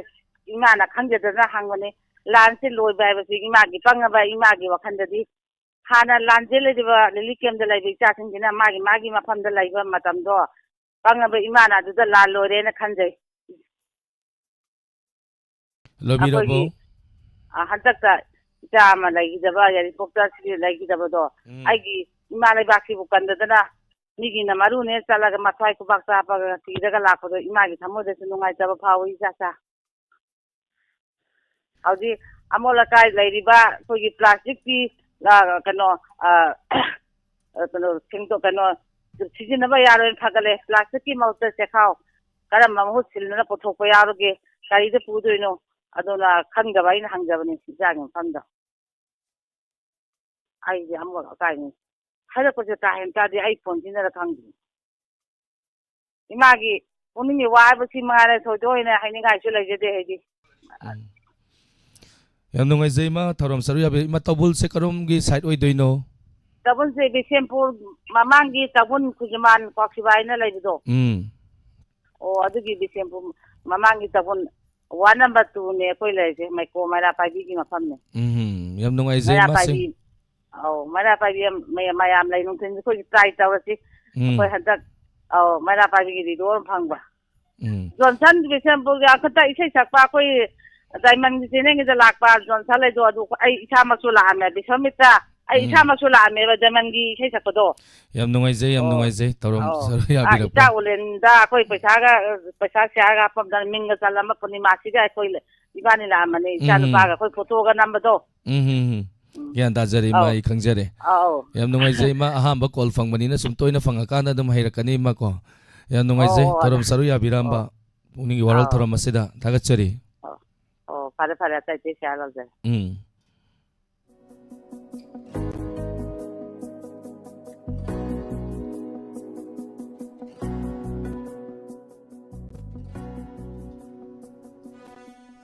ꯏꯃꯥꯅ ꯈꯪꯖꯗꯅ ꯍꯪꯕꯅꯤ꯫ ꯂꯥꯟꯁꯦ ꯂꯣꯏꯕ ꯍꯥꯏꯕꯁꯤ ꯏꯃꯥꯒꯤ ꯄꯪꯉꯕ ꯏꯃꯥꯒꯤ ꯋꯥꯈꯜꯗꯗꯤ ꯍꯥꯟꯅ ꯂꯥꯟ ꯆꯦꯜꯂꯤꯕ ꯔꯤꯂꯤꯐ ꯀꯦꯝꯞꯇ ꯂꯩꯕ ꯏꯆꯥꯁꯤꯡꯁꯤꯅ ꯃꯥꯒꯤ, ꯃꯥꯒꯤ ꯃꯐꯝꯗ ꯂꯩꯕ ꯃꯇꯝꯗꯣ ꯄꯪꯉꯕ ꯏꯃꯥꯅ ꯑꯗꯨꯗ ꯂꯥꯜ ꯂꯣꯏꯔꯦꯅ ꯈꯟꯖꯩ꯫ ꯂꯣꯏꯕꯤꯔꯕꯣ? ꯑꯩꯈꯣꯏꯒꯤ, ꯑ, ꯍꯟꯗꯛꯇ ꯏꯆꯥ ꯑꯃ ꯂꯩꯈꯤꯗꯕ, ꯌꯥꯏꯔꯤꯄꯣꯛꯇ ꯁꯤꯒꯤ ꯂꯩꯈꯤꯗꯕꯗꯣ, ꯎꯝ꯫ ꯑꯩꯒꯤ ꯏꯃꯥ ꯂꯩꯕꯥꯛꯁꯤꯕꯨ ꯀꯟꯗꯗꯅ ꯃꯤꯒꯤꯅ ꯃꯔꯨꯅꯦ ꯆꯠꯂꯒ ꯃꯊ꯭ꯋꯥꯏ ꯈꯨꯕꯥꯛ ꯆꯥꯕꯒ ꯊꯤꯔꯒ ꯂꯥꯛꯄꯗꯣ ꯏꯃꯥꯒꯤ ꯊꯃꯣꯏꯗꯁꯨ ꯅꯨꯡꯉꯥꯏꯇꯕ ꯐꯥꯎꯏ ꯏꯆꯥꯆꯥ꯫ ꯍꯧꯖꯤꯛ ꯑꯃꯣꯠ ꯑꯀꯥꯏ ꯂꯩꯔꯤꯕ ꯑꯩꯈꯣꯏꯒꯤ plastic ꯀꯤ, ꯑ, ꯀꯩꯅꯣ, ꯑ, ꯑ, ꯀꯩꯅꯣ, ꯁꯦꯡꯗꯣꯛ-, ꯀꯩꯅꯣ, ꯁꯤꯖꯤꯟꯅꯕ ꯌꯥꯔꯣꯏꯅ ꯐꯒꯠꯂꯦ꯫ Plastic ꯀꯤ ꯃꯍꯨꯠꯇ ꯆꯦꯈꯥꯎ ꯀꯔꯝꯕ ꯃꯍꯨꯠ ꯁꯤꯟꯗꯅ ꯄꯨꯊꯣꯛꯄ ꯌꯥꯎꯔꯒꯦ? ꯀꯔꯤꯗ ꯄꯨꯗꯣꯏꯅꯣ? ꯑꯗꯨꯅ ꯈꯪꯗꯕ ꯑꯩꯅ ꯍꯪꯖꯕꯅꯤ ꯏꯆꯥꯒꯤ ꯃꯐꯝꯗ꯫ ꯑꯩꯗꯤ ꯑꯃꯣꯠ ꯑꯀꯥꯏꯅꯤ꯫ ꯍꯥꯏꯔꯛꯄꯁꯦ ꯀꯥ ꯍꯦꯟꯅ ꯇꯥꯗꯦ, ꯑꯩ ꯐꯣꯟꯁꯤꯅꯔ ꯈꯪꯗꯦ꯫ ꯏꯃꯥꯒꯤ ꯄꯨꯛꯅꯤꯡꯒꯤ ꯋꯥ ꯍꯥꯏꯕꯁꯤ ꯃꯉꯥꯏꯔꯦ, ꯊꯣꯏꯗꯣꯛ ꯍꯦꯟꯅ ꯍꯥꯏꯅꯤꯡꯉꯥꯏꯁꯨ ꯂꯩꯖꯗꯦ ꯑꯩꯗꯤ꯫ ꯎꯝ꯫ ꯌꯥꯝ ꯅꯨꯡꯉꯥꯏꯖꯩ ꯏꯃꯥ, ꯊꯧꯔꯝ ꯁꯔꯨꯛ ꯌꯥꯕꯤꯔ-, ꯏꯃꯥ, ꯇꯧꯕꯜꯁꯦ ꯀꯔꯣꯝꯒꯤ side ꯑꯣꯏꯗꯣꯏꯅꯣ? ꯇꯧꯕꯜꯁꯦ ꯕꯤꯁꯦꯝꯄꯨꯔ ꯃꯃꯥꯡꯒꯤ ꯇꯧꯕꯜ ꯈꯨꯖꯃꯥꯟ ꯀ꯭ꯋꯥꯛꯁꯤꯕꯥ ꯍꯥꯏꯅ ꯂꯩꯕꯗꯣ꯫ ꯎꯝ꯫ ꯑꯣ, ꯑꯗꯨꯒꯤ ꯕꯤꯁꯦꯝꯄꯨꯔ ꯃꯃꯥꯡꯒꯤ ꯇꯧꯕꯜ ward number two ꯅꯦ ꯑꯩꯈꯣꯏ ꯂꯩꯔꯤꯁꯦ, ꯃꯩꯀꯣ ꯃꯩꯔꯥ ꯄꯥꯏꯕꯤꯒꯤ ꯃꯐꯝꯅꯦ꯫ ꯎꯝ, ꯌꯥꯝ ꯅꯨꯡꯉꯥꯏꯖꯩ ꯃꯩꯔꯥ ꯏꯃꯥꯁꯦ꯫ ꯄꯥꯏꯕꯤ, ꯑꯧ, ꯃꯩꯔꯥ ꯄꯥꯏꯕꯤ ꯌꯥꯝ, ꯃꯌꯥꯝ, ꯃꯌꯥꯝ ꯂꯩ, ꯅꯨꯡꯊꯤꯜꯁꯦ ꯑꯩꯈꯣꯏꯁꯨ try ꯇꯧꯔꯁꯤ꯫ ꯎꯝ꯫ ꯑꯩꯈꯣꯏ ꯍꯟꯗꯛ, ꯑꯧ, ꯃꯩꯔꯥ ꯄꯥꯏꯕꯤꯒꯤ ꯔꯦꯗꯤꯑꯣ ꯑꯃ ꯐꯪꯕ꯫ ꯎꯝ꯫ ꯖꯣꯟꯁꯟ ꯕꯤꯁꯦꯝꯄꯨꯔꯒꯤ ꯑꯪꯀꯠꯇ ꯏꯁꯩ ꯁꯛꯄ ꯑꯩꯈꯣꯏ Diamond ꯒꯤ channel ꯒꯤꯗ ꯂꯥꯛꯄ ꯖꯣꯟꯁꯟ ꯂꯩꯗꯣ, ꯑꯗꯨ ꯑꯩ ꯏꯁꯥꯃꯛꯁꯨ ꯂꯥꯛꯑꯝꯃꯦ, ꯕꯤꯁ꯭ꯋꯥꯃꯤꯇ꯭ꯔ, ꯑꯩ ꯎꯝ꯫ ꯏꯁꯥꯃꯛꯁꯨ ꯂꯥꯛꯑꯝꯃꯦꯕ Diamond ꯒꯤ ꯏꯁꯩ ꯁꯛꯄꯗꯣ꯫ ꯌꯥꯝ ꯅꯨꯡꯉꯥꯏꯖꯩ, ꯌꯥꯝ ꯑꯣ꯫ ꯅꯨꯡꯉꯥꯏꯖꯩ ꯇꯧꯔꯝ-, ꯑꯧ꯫ ꯁꯔꯨꯛ ꯑꯥ, ꯌꯥꯕꯤꯔꯛꯄ꯫ ꯏꯆꯥ ꯑꯣꯂꯦꯟꯗ ꯑꯩꯈꯣꯏ ꯄꯩꯁꯥꯒ, ꯄꯩꯁꯥ ꯁꯤꯌꯥꯔꯒ ꯍꯥꯞꯄꯝꯗꯅ ꯃꯤꯡꯒ ꯆꯜꯂꯝꯕ ꯄꯨꯔꯅꯤꯃꯥꯁꯤꯒ ꯑꯩꯈꯣꯏ ꯏꯕꯥꯅꯤ ꯂꯥꯛꯑꯝꯕꯅꯦ, ꯏꯆꯥ ꯎꯝ꯫ ꯅꯨꯄꯥꯒ ꯑꯩꯈꯣꯏ ꯐꯣꯇꯣꯒ ꯅꯝꯕꯗꯣ꯫ ꯎꯝ, ꯎꯝ, ꯎꯝ꯫ ꯎꯝ꯫ ꯒ꯭ꯌꯥꯟ ꯇꯥꯖꯔꯦ, ꯏꯃꯥ, ꯑꯧ꯫ ꯑꯩ ꯈꯪꯖꯔꯦ꯫ ꯑꯧ꯫ ꯌꯥꯝ ꯅꯨꯡꯉꯥꯏꯖꯩ, ꯏꯃꯥ, ꯑꯍꯥꯟꯕ call ꯐꯪꯕꯅꯤꯅ ꯁꯨꯝ ꯇꯣꯏꯅ ꯐꯪꯉꯀꯥꯟꯗ ꯑꯗꯨꯝ ꯍꯩꯔꯛꯀꯅꯤ, ꯏꯃꯥ, ꯀꯣ꯫ ꯌꯥꯝ ꯅꯨꯡꯉꯥꯏꯖꯩ, ꯑꯣ, ꯑꯣ, ꯊꯧꯔꯝ ꯑꯗ-, ꯁꯔꯨꯛ ꯌꯥꯕꯤꯔꯝꯕ ꯑꯣ꯫ ꯄꯨꯛꯅꯤꯡꯒꯤ ꯋꯥꯔꯣꯜ ꯑꯧ꯫ ꯊꯧꯔꯝ ꯑꯁꯤꯗ ꯊꯥꯒꯠꯆꯔꯤ꯫ ꯑꯣ꯫ ꯑꯣ, ꯐꯔꯦ, ꯐꯔꯦ, ꯑꯇꯩ ꯑꯇꯩ ꯁꯤꯌꯥꯔ ꯂꯧꯖꯔꯦ꯫ ꯎꯝ꯫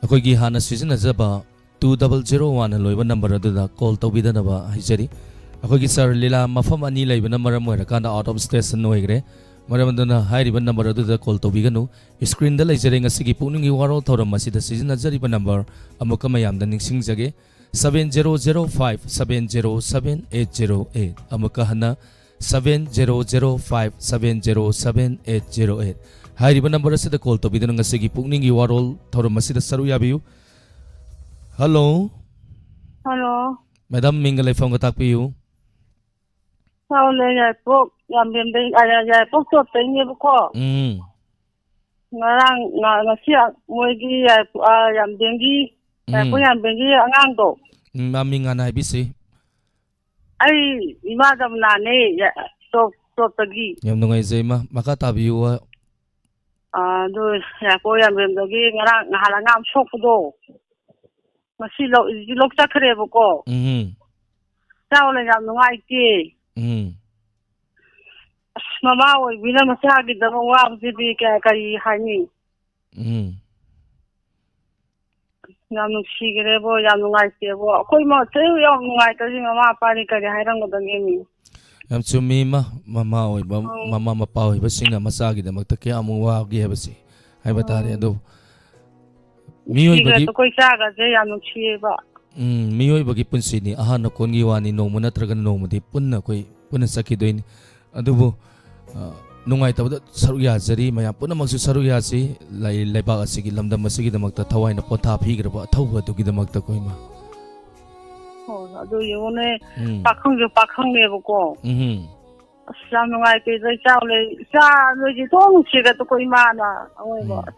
ꯑꯩꯈꯣꯏꯒꯤ ꯍꯥꯟꯅ ꯁꯤꯖꯤꯟꯅꯖꯕ two double zero one ꯂꯣꯏꯕ number ꯑꯗꯨꯗ call ꯇꯧꯕꯤꯗꯅꯕ ꯍꯥꯏꯖꯔꯤ꯫ ꯑꯩꯈꯣꯏꯒꯤ sir ꯂꯤꯂꯥ ꯃꯐꯝ ꯑꯅꯤ ꯂꯩꯕꯅ ꯃꯔꯝ ꯑꯣꯏꯔꯀꯥꯟꯗ out of station ꯑꯣꯏꯈ꯭ꯔꯦ꯫ ꯃꯔꯝ ꯑꯗꯨꯅ ꯍꯥꯏꯔꯤꯕ number ꯑꯗꯨꯗ call ꯇꯧꯕꯤꯒꯅꯨ꯫ Screen ꯗ ꯂꯩꯖꯔꯦ ꯉꯁꯤꯒꯤ ꯄꯨꯛꯅꯤꯡꯒꯤ ꯋꯥꯔꯣꯜ ꯊꯧꯔꯝ ꯑꯁꯤꯗ ꯁꯤꯖꯤꯟꯅꯖꯔꯤꯕ number ꯑꯃꯨꯛꯀ ꯃꯌꯥꯝꯗ ꯅꯤꯡꯁꯤꯡꯖꯒꯦ꯫ Seven zero zero five seven zero seven eight zero eight꯫ ꯑꯃꯨꯛꯀ ꯍꯟꯅ seven zero zero five seven zero seven eight zero eight꯫ ꯍꯥꯏꯔꯤꯕ number ꯑꯁꯤꯗ call ꯇꯧꯕꯤꯗꯨꯅ ꯉꯁꯤꯒꯤ ꯄꯨꯛꯅꯤꯡꯒꯤ ꯋꯥꯔꯣꯜ ꯊꯧꯔꯝ ꯑꯁꯤꯗ ꯁꯔꯨꯛ ꯌꯥꯕꯤꯌꯨ꯫ ꯍꯜꯂꯣ꯫ ꯍꯜꯂꯣ꯫ ꯃꯦꯗꯥꯝ, ꯃꯤꯡꯒ ꯂꯩꯐꯝꯒ ꯇꯥꯛꯄꯤꯌꯨ꯫ ꯆꯥꯎꯂꯦ ꯌꯥꯏꯄꯣꯛ ꯌꯥꯝꯕꯦꯝꯗꯩ, ꯑ, ꯌꯥꯏꯄꯣꯛ ꯇꯣꯞꯇꯩꯅꯦꯕꯀꯣ꯫ ꯎꯝ꯫ ꯉꯔꯥꯡ, ꯉ-, ꯉꯁꯤ ꯃꯣꯏꯒꯤ ꯌꯥꯏꯄꯣꯛ, ꯑ, ꯌꯥꯝꯕꯦꯝꯒꯤ, ꯎꯝ꯫ ꯌꯥꯏꯄꯣꯛ ꯌꯥꯝꯕꯦꯝꯒꯤ ꯑꯉꯥꯡꯗꯣ꯫ ꯎꯝ, ꯃꯃꯤꯡ ꯍꯥꯟꯅ ꯍꯥꯏꯕꯤꯁꯤ꯫ ꯑꯩ ꯏꯃꯥ ꯖꯃꯨꯅꯥꯅꯦ, ꯌꯥ-, ꯇꯣꯞ-, ꯇꯣꯞꯇꯒꯤ꯫ ꯌꯥꯝ ꯅꯨꯡꯉꯥꯏꯖꯩ, ꯏꯃꯥ꯫ ꯃꯈꯥ ꯇꯥꯕꯤꯌꯨ, ꯋꯥ꯫ ꯑ, ꯑꯗꯨ ꯌꯥꯏꯄꯣꯛ ꯌꯥꯝꯕꯦꯝꯗꯒꯤ ꯉꯔꯥꯡ ꯅꯍꯥꯟ ꯑꯉꯥꯡ ꯁꯣꯛꯄꯗꯣ, ꯉꯁꯤ ꯂꯧ, ꯂꯧ ꯆꯠꯈ꯭ꯔꯦꯕꯀꯣ꯫ ꯎꯝ꯫ ꯆꯥꯎꯂꯦ ꯌꯥꯝ ꯅꯨꯡꯉꯥꯏꯇꯦ꯫ ꯎꯝ꯫ ꯑꯁ, ꯃꯃꯥ ꯑꯣꯏꯕꯤꯅ ꯃꯆꯥꯒꯤꯗꯃꯛ ꯋꯥꯕꯁꯤꯗꯤ ꯀꯌꯥ, ꯀꯔꯤ ꯍꯥꯏꯅꯤ? ꯎꯝ꯫ ꯌꯥꯝ ꯅꯨꯡꯁꯤꯈ꯭ꯔꯦꯕꯣ, ꯌꯥꯝ ꯅꯨꯡꯉꯥꯏꯇꯦꯕꯣ꯫ ꯑꯩꯈꯣꯏ ꯃ-, ꯆꯍꯤ ꯌꯥꯝ ꯅꯨꯡꯉꯥꯏꯇ꯭ꯔꯗꯤ ꯃꯃꯥ ꯃꯄꯥꯗꯤ ꯀꯔꯤ ꯍꯥꯏꯔꯝꯒꯗꯒꯦ? ꯌꯥꯝ ꯆꯨꯝꯃꯤ, ꯏꯃꯥ꯫ ꯃꯃꯥ ꯑꯣꯏꯕ, ꯑꯧ꯫ ꯃꯃꯥ ꯃꯄꯥ ꯑꯣꯏꯕꯁꯤꯡꯅ ꯃꯆꯥꯒꯤꯗꯃꯛꯇ ꯀꯌꯥꯃꯨꯛ ꯋꯥꯒꯦ ꯍꯥꯏꯕꯁꯤ ꯍꯥꯏꯕ ꯇꯥꯔꯦ꯫ ꯎꯝ꯫ ꯑꯗꯨꯕꯨ ꯅꯨꯡꯁꯤꯈ꯭ꯔꯦ ꯃꯤꯑꯣꯏꯕꯒꯤ ꯑꯩꯈꯣꯏ ꯆꯥꯒꯁꯦ ꯌꯥꯝ ꯅꯨꯡꯁꯤꯌꯦꯕ꯫ ꯎꯝ, ꯃꯤꯑꯣꯏꯕꯒꯤ ꯄꯨꯟꯁꯤꯅꯤ, ꯑꯍꯥꯟꯕ ꯀꯣꯟꯒꯤ ꯋꯥꯅꯤ, ꯅꯣꯡꯃ ꯅꯠꯇ꯭ꯔꯒ ꯅꯣꯡꯃꯗꯤ ꯄꯨꯟꯅ ꯑꯩꯈꯣꯏ ꯄꯨꯟꯅ ꯆꯠꯈꯤꯗꯣꯏꯅꯤ꯫ ꯑꯗꯨꯕꯨ, ꯑ, ꯅꯨꯡꯉꯥꯏꯇꯕꯗ ꯁꯔꯨꯛ ꯌꯥꯖꯔꯤ, ꯃꯌꯥꯝ ꯄꯨꯝꯅꯃꯛꯁꯨ ꯁꯔꯨꯛ ꯌꯥꯁꯤ, ꯂꯩ-, ꯂꯩꯕꯥꯛ ꯑꯁꯤꯒꯤ, ꯂꯝꯗꯝ ꯑꯁꯤꯒꯤꯗꯃꯛꯇ ꯊꯋꯥꯏꯅ ꯄꯣꯊꯥ ꯄꯤꯈ꯭ꯔꯕ ꯑꯊꯧꯕ ꯑꯗꯨꯒꯤꯗꯃꯛꯇ ꯑꯩꯈꯣꯏ ꯏꯃꯥ꯫ ꯍꯣꯏ, ꯑꯗꯨ ꯌꯦꯡꯉꯨꯅꯦ, ꯎꯝ꯫ ꯄꯥꯈꯪꯁꯨ ꯄꯥꯈꯪꯅꯦꯕꯀꯣ꯫ ꯎꯝ꯫ ꯑꯁ, ꯌꯥꯝ ꯅꯨꯡꯉꯥꯏꯇꯦꯗ, ꯏꯆꯥ ꯂꯩ-, ꯏꯆꯥ ꯅꯣꯏꯁꯦ ꯊꯣꯛ ꯅꯨꯡꯁꯤꯔꯦ ꯑꯩꯈꯣꯏ ꯏꯃꯥꯅ ꯑꯋꯣꯏꯕ꯫ ꯎꯝ꯫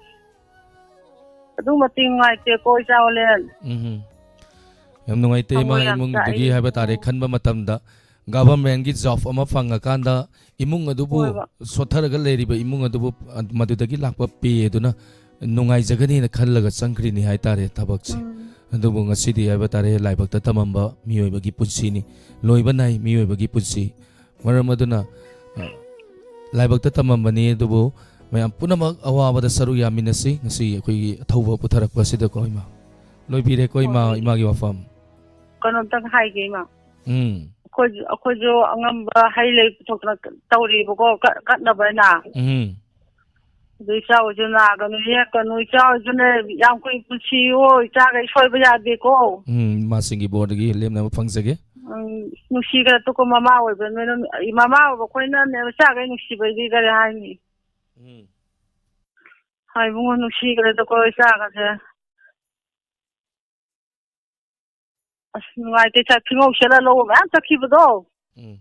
ꯑꯗꯨꯛ ꯃꯇꯤꯛ ꯅꯨꯡꯉꯥꯏꯇꯦꯀꯣ, ꯏꯆꯥ ꯍꯣꯂꯦꯟ꯫ ꯎꯝ꯫ ꯌꯥꯝ ꯅꯨꯡꯉꯥꯏꯇꯦ, ꯏꯃꯥ꯫ ꯊꯃꯣꯏ ꯌꯥꯝ ꯏꯃꯨꯡꯗꯒꯤ ꯆꯥꯛꯑꯦ꯫ ꯍꯥꯏꯕ ꯇꯥꯔꯦ, ꯎꯝ꯫ ꯈꯟꯕ ꯃꯇꯝꯗ government ꯒꯤ job ꯑꯃ ꯐꯪꯉꯀꯥꯟꯗ ꯏꯃꯨꯡ ꯑꯗꯨꯕꯨ ꯍꯣꯏꯕ꯫ ꯁꯣꯠꯊꯔꯒ ꯂꯩꯔꯤꯕ ꯏꯃꯨꯡ ꯑꯗꯨꯕꯨ, ꯑ, ꯃꯗꯨꯗꯒꯤ ꯂꯥꯛꯄ pay ꯑꯗꯨꯅ ꯅꯨꯡꯉꯥꯏꯖꯒꯅꯤꯅ ꯈꯜꯂꯒ ꯆꯪꯈ꯭ꯔꯤꯅꯤ ꯍꯥꯏ ꯇꯥꯔꯦ ꯊꯕꯛꯁꯦ꯫ ꯎꯝ꯫ ꯑꯗꯨꯕꯨ ꯉꯁꯤꯗꯤ ꯍꯥꯏꯕ ꯇꯥꯔꯦ, ꯂꯥꯏꯕꯛꯇ ꯇꯝꯃꯝꯕ ꯃꯤꯑꯣꯏꯕꯒꯤ ꯄꯨꯟꯁꯤꯅꯤ꯫ ꯂꯣꯏꯕ ꯅꯥꯏ ꯃꯤꯑꯣꯏꯕꯒꯤ ꯄꯨꯟꯁꯤ꯫ ꯃꯔꯝ ꯑꯗꯨꯅ, ꯑ, ꯂꯥꯏꯕꯛꯇ ꯇꯝꯃꯝꯕꯅꯤ, ꯑꯗꯨꯕꯨ ꯃꯌꯥꯝ ꯄꯨꯝꯅꯃꯛ ꯑꯋꯥꯕꯗ ꯁꯔꯨꯛ ꯌꯥꯃꯤꯟꯅꯁꯤ꯫ ꯉꯁꯤ ꯑꯩꯈꯣꯏꯒꯤ ꯑꯊꯧꯕ ꯄꯨꯊꯔꯛꯄ ꯑꯁꯤꯗꯀꯣ, ꯏꯃꯥ꯫ ꯂꯣꯏꯕꯤꯔꯦꯀꯣ, ꯏꯃꯥ, ꯍꯣꯏ꯫ ꯏꯃꯥꯒꯤ ꯋꯥꯐꯝ꯫ ꯀꯩꯅꯣꯝꯇꯪ ꯍꯥꯏꯒꯦ, ꯏꯃꯥ꯫ ꯎꯝ꯫ ꯑꯩꯈꯣꯏꯁꯨ, ꯑꯩꯈꯣꯏꯁꯨ ꯑꯉꯝꯕ ꯍꯩ ꯂꯩ ꯄꯨꯊꯣꯛꯇꯅ ꯇꯧꯔꯤꯕꯀꯣ, ꯀ-, ꯀꯠꯅꯕ ꯍꯥꯏꯅ꯫ ꯎꯝ꯫ ꯑꯗꯨ ꯏꯆꯥ ꯍꯣꯏꯁꯨ ꯅꯥꯒꯅꯨ, ꯌꯦꯛꯀꯅꯨ, ꯏꯆꯥ ꯍꯣꯏꯁꯨꯅꯦ ꯌꯥꯝ ꯀꯨꯏ ꯄꯨꯟꯁꯤꯌꯣ, ꯏꯆꯥꯈꯩ ꯁꯣꯏꯕ ꯌꯥꯗꯦꯀꯣ꯫ ꯎꯝ, ꯏꯃꯥꯁꯤꯡꯒꯤ ꯕꯣꯔꯗꯒꯤ ꯂꯦꯝꯅꯕ ꯐꯪꯖꯒꯦ꯫ ꯎꯝ, ꯅꯨꯡꯁꯤꯈ꯭ꯔꯦ ꯇꯨꯀꯣ, ꯃꯃꯥ ꯑꯣꯏꯕ ꯅꯣꯏꯅ, ꯃꯃꯥ ꯑꯣꯏꯕ ꯑꯩꯈꯣꯏꯅꯅꯦ ꯏꯆꯥꯈꯩ ꯅꯨꯡꯁꯤꯕꯩꯗꯤ ꯀꯔꯤ ꯍꯥꯏꯅꯤ? ꯎꯝ꯫ ꯍꯥꯏ ꯏꯕꯨꯡꯉꯣ, ꯅꯨꯡꯁꯤꯈ꯭ꯔꯦꯗꯀꯣ ꯏꯆꯥꯒꯁꯦ꯫ ꯑꯁ, ꯅꯨꯡꯉꯥꯏꯇꯦ, ꯆꯠ-, ꯐꯤꯉꯧ ꯁꯦꯠꯂ ꯂꯧꯕ ꯃꯌꯥꯝ ꯆꯠꯈꯤꯕꯗꯣ꯫ ꯎꯝ꯫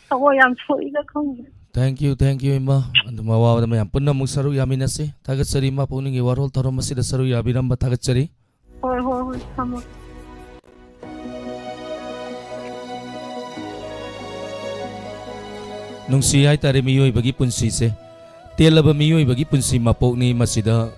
ꯊꯃꯣꯏ ꯌꯥꯝ ꯁꯣꯛꯏꯗ, ꯈꯪꯗꯦ꯫ Thank you, thank you, ꯏꯃꯥ꯫ ꯑꯗꯨꯝ ꯑꯋꯥꯕꯗ ꯃꯌꯥꯝ ꯄꯨꯟꯅ ꯑꯃꯨꯛ ꯁꯔꯨꯛ ꯌꯥꯃꯤꯟꯅꯁꯤ꯫ ꯊꯥꯒꯠꯆꯔꯤ, ꯏꯃꯥ, ꯄꯨꯛꯅꯤꯡꯒꯤ ꯋꯥꯔꯣꯜ ꯊꯧꯔꯝ ꯑꯁꯤꯗ ꯁꯔꯨꯛ ꯌꯥꯕꯤꯔꯝꯕ ꯊꯥꯒꯠꯆꯔꯤ꯫ ꯍꯣꯏ, ꯍꯣꯏ, ꯍꯣꯏ, ꯊꯝꯃꯣ꯫ ꯅꯨꯡꯁꯤ ꯍꯥꯏꯇꯥꯔꯦ ꯃꯤꯑꯣꯏꯕꯒꯤ ꯄꯨꯟꯁꯤꯁꯦ꯫ ꯇꯦꯜꯂꯕ ꯃꯤꯑꯣꯏꯕꯒꯤ ꯄꯨꯟꯁꯤ ꯃꯄꯣꯛꯅꯤ꯫ ꯃꯁꯤꯗ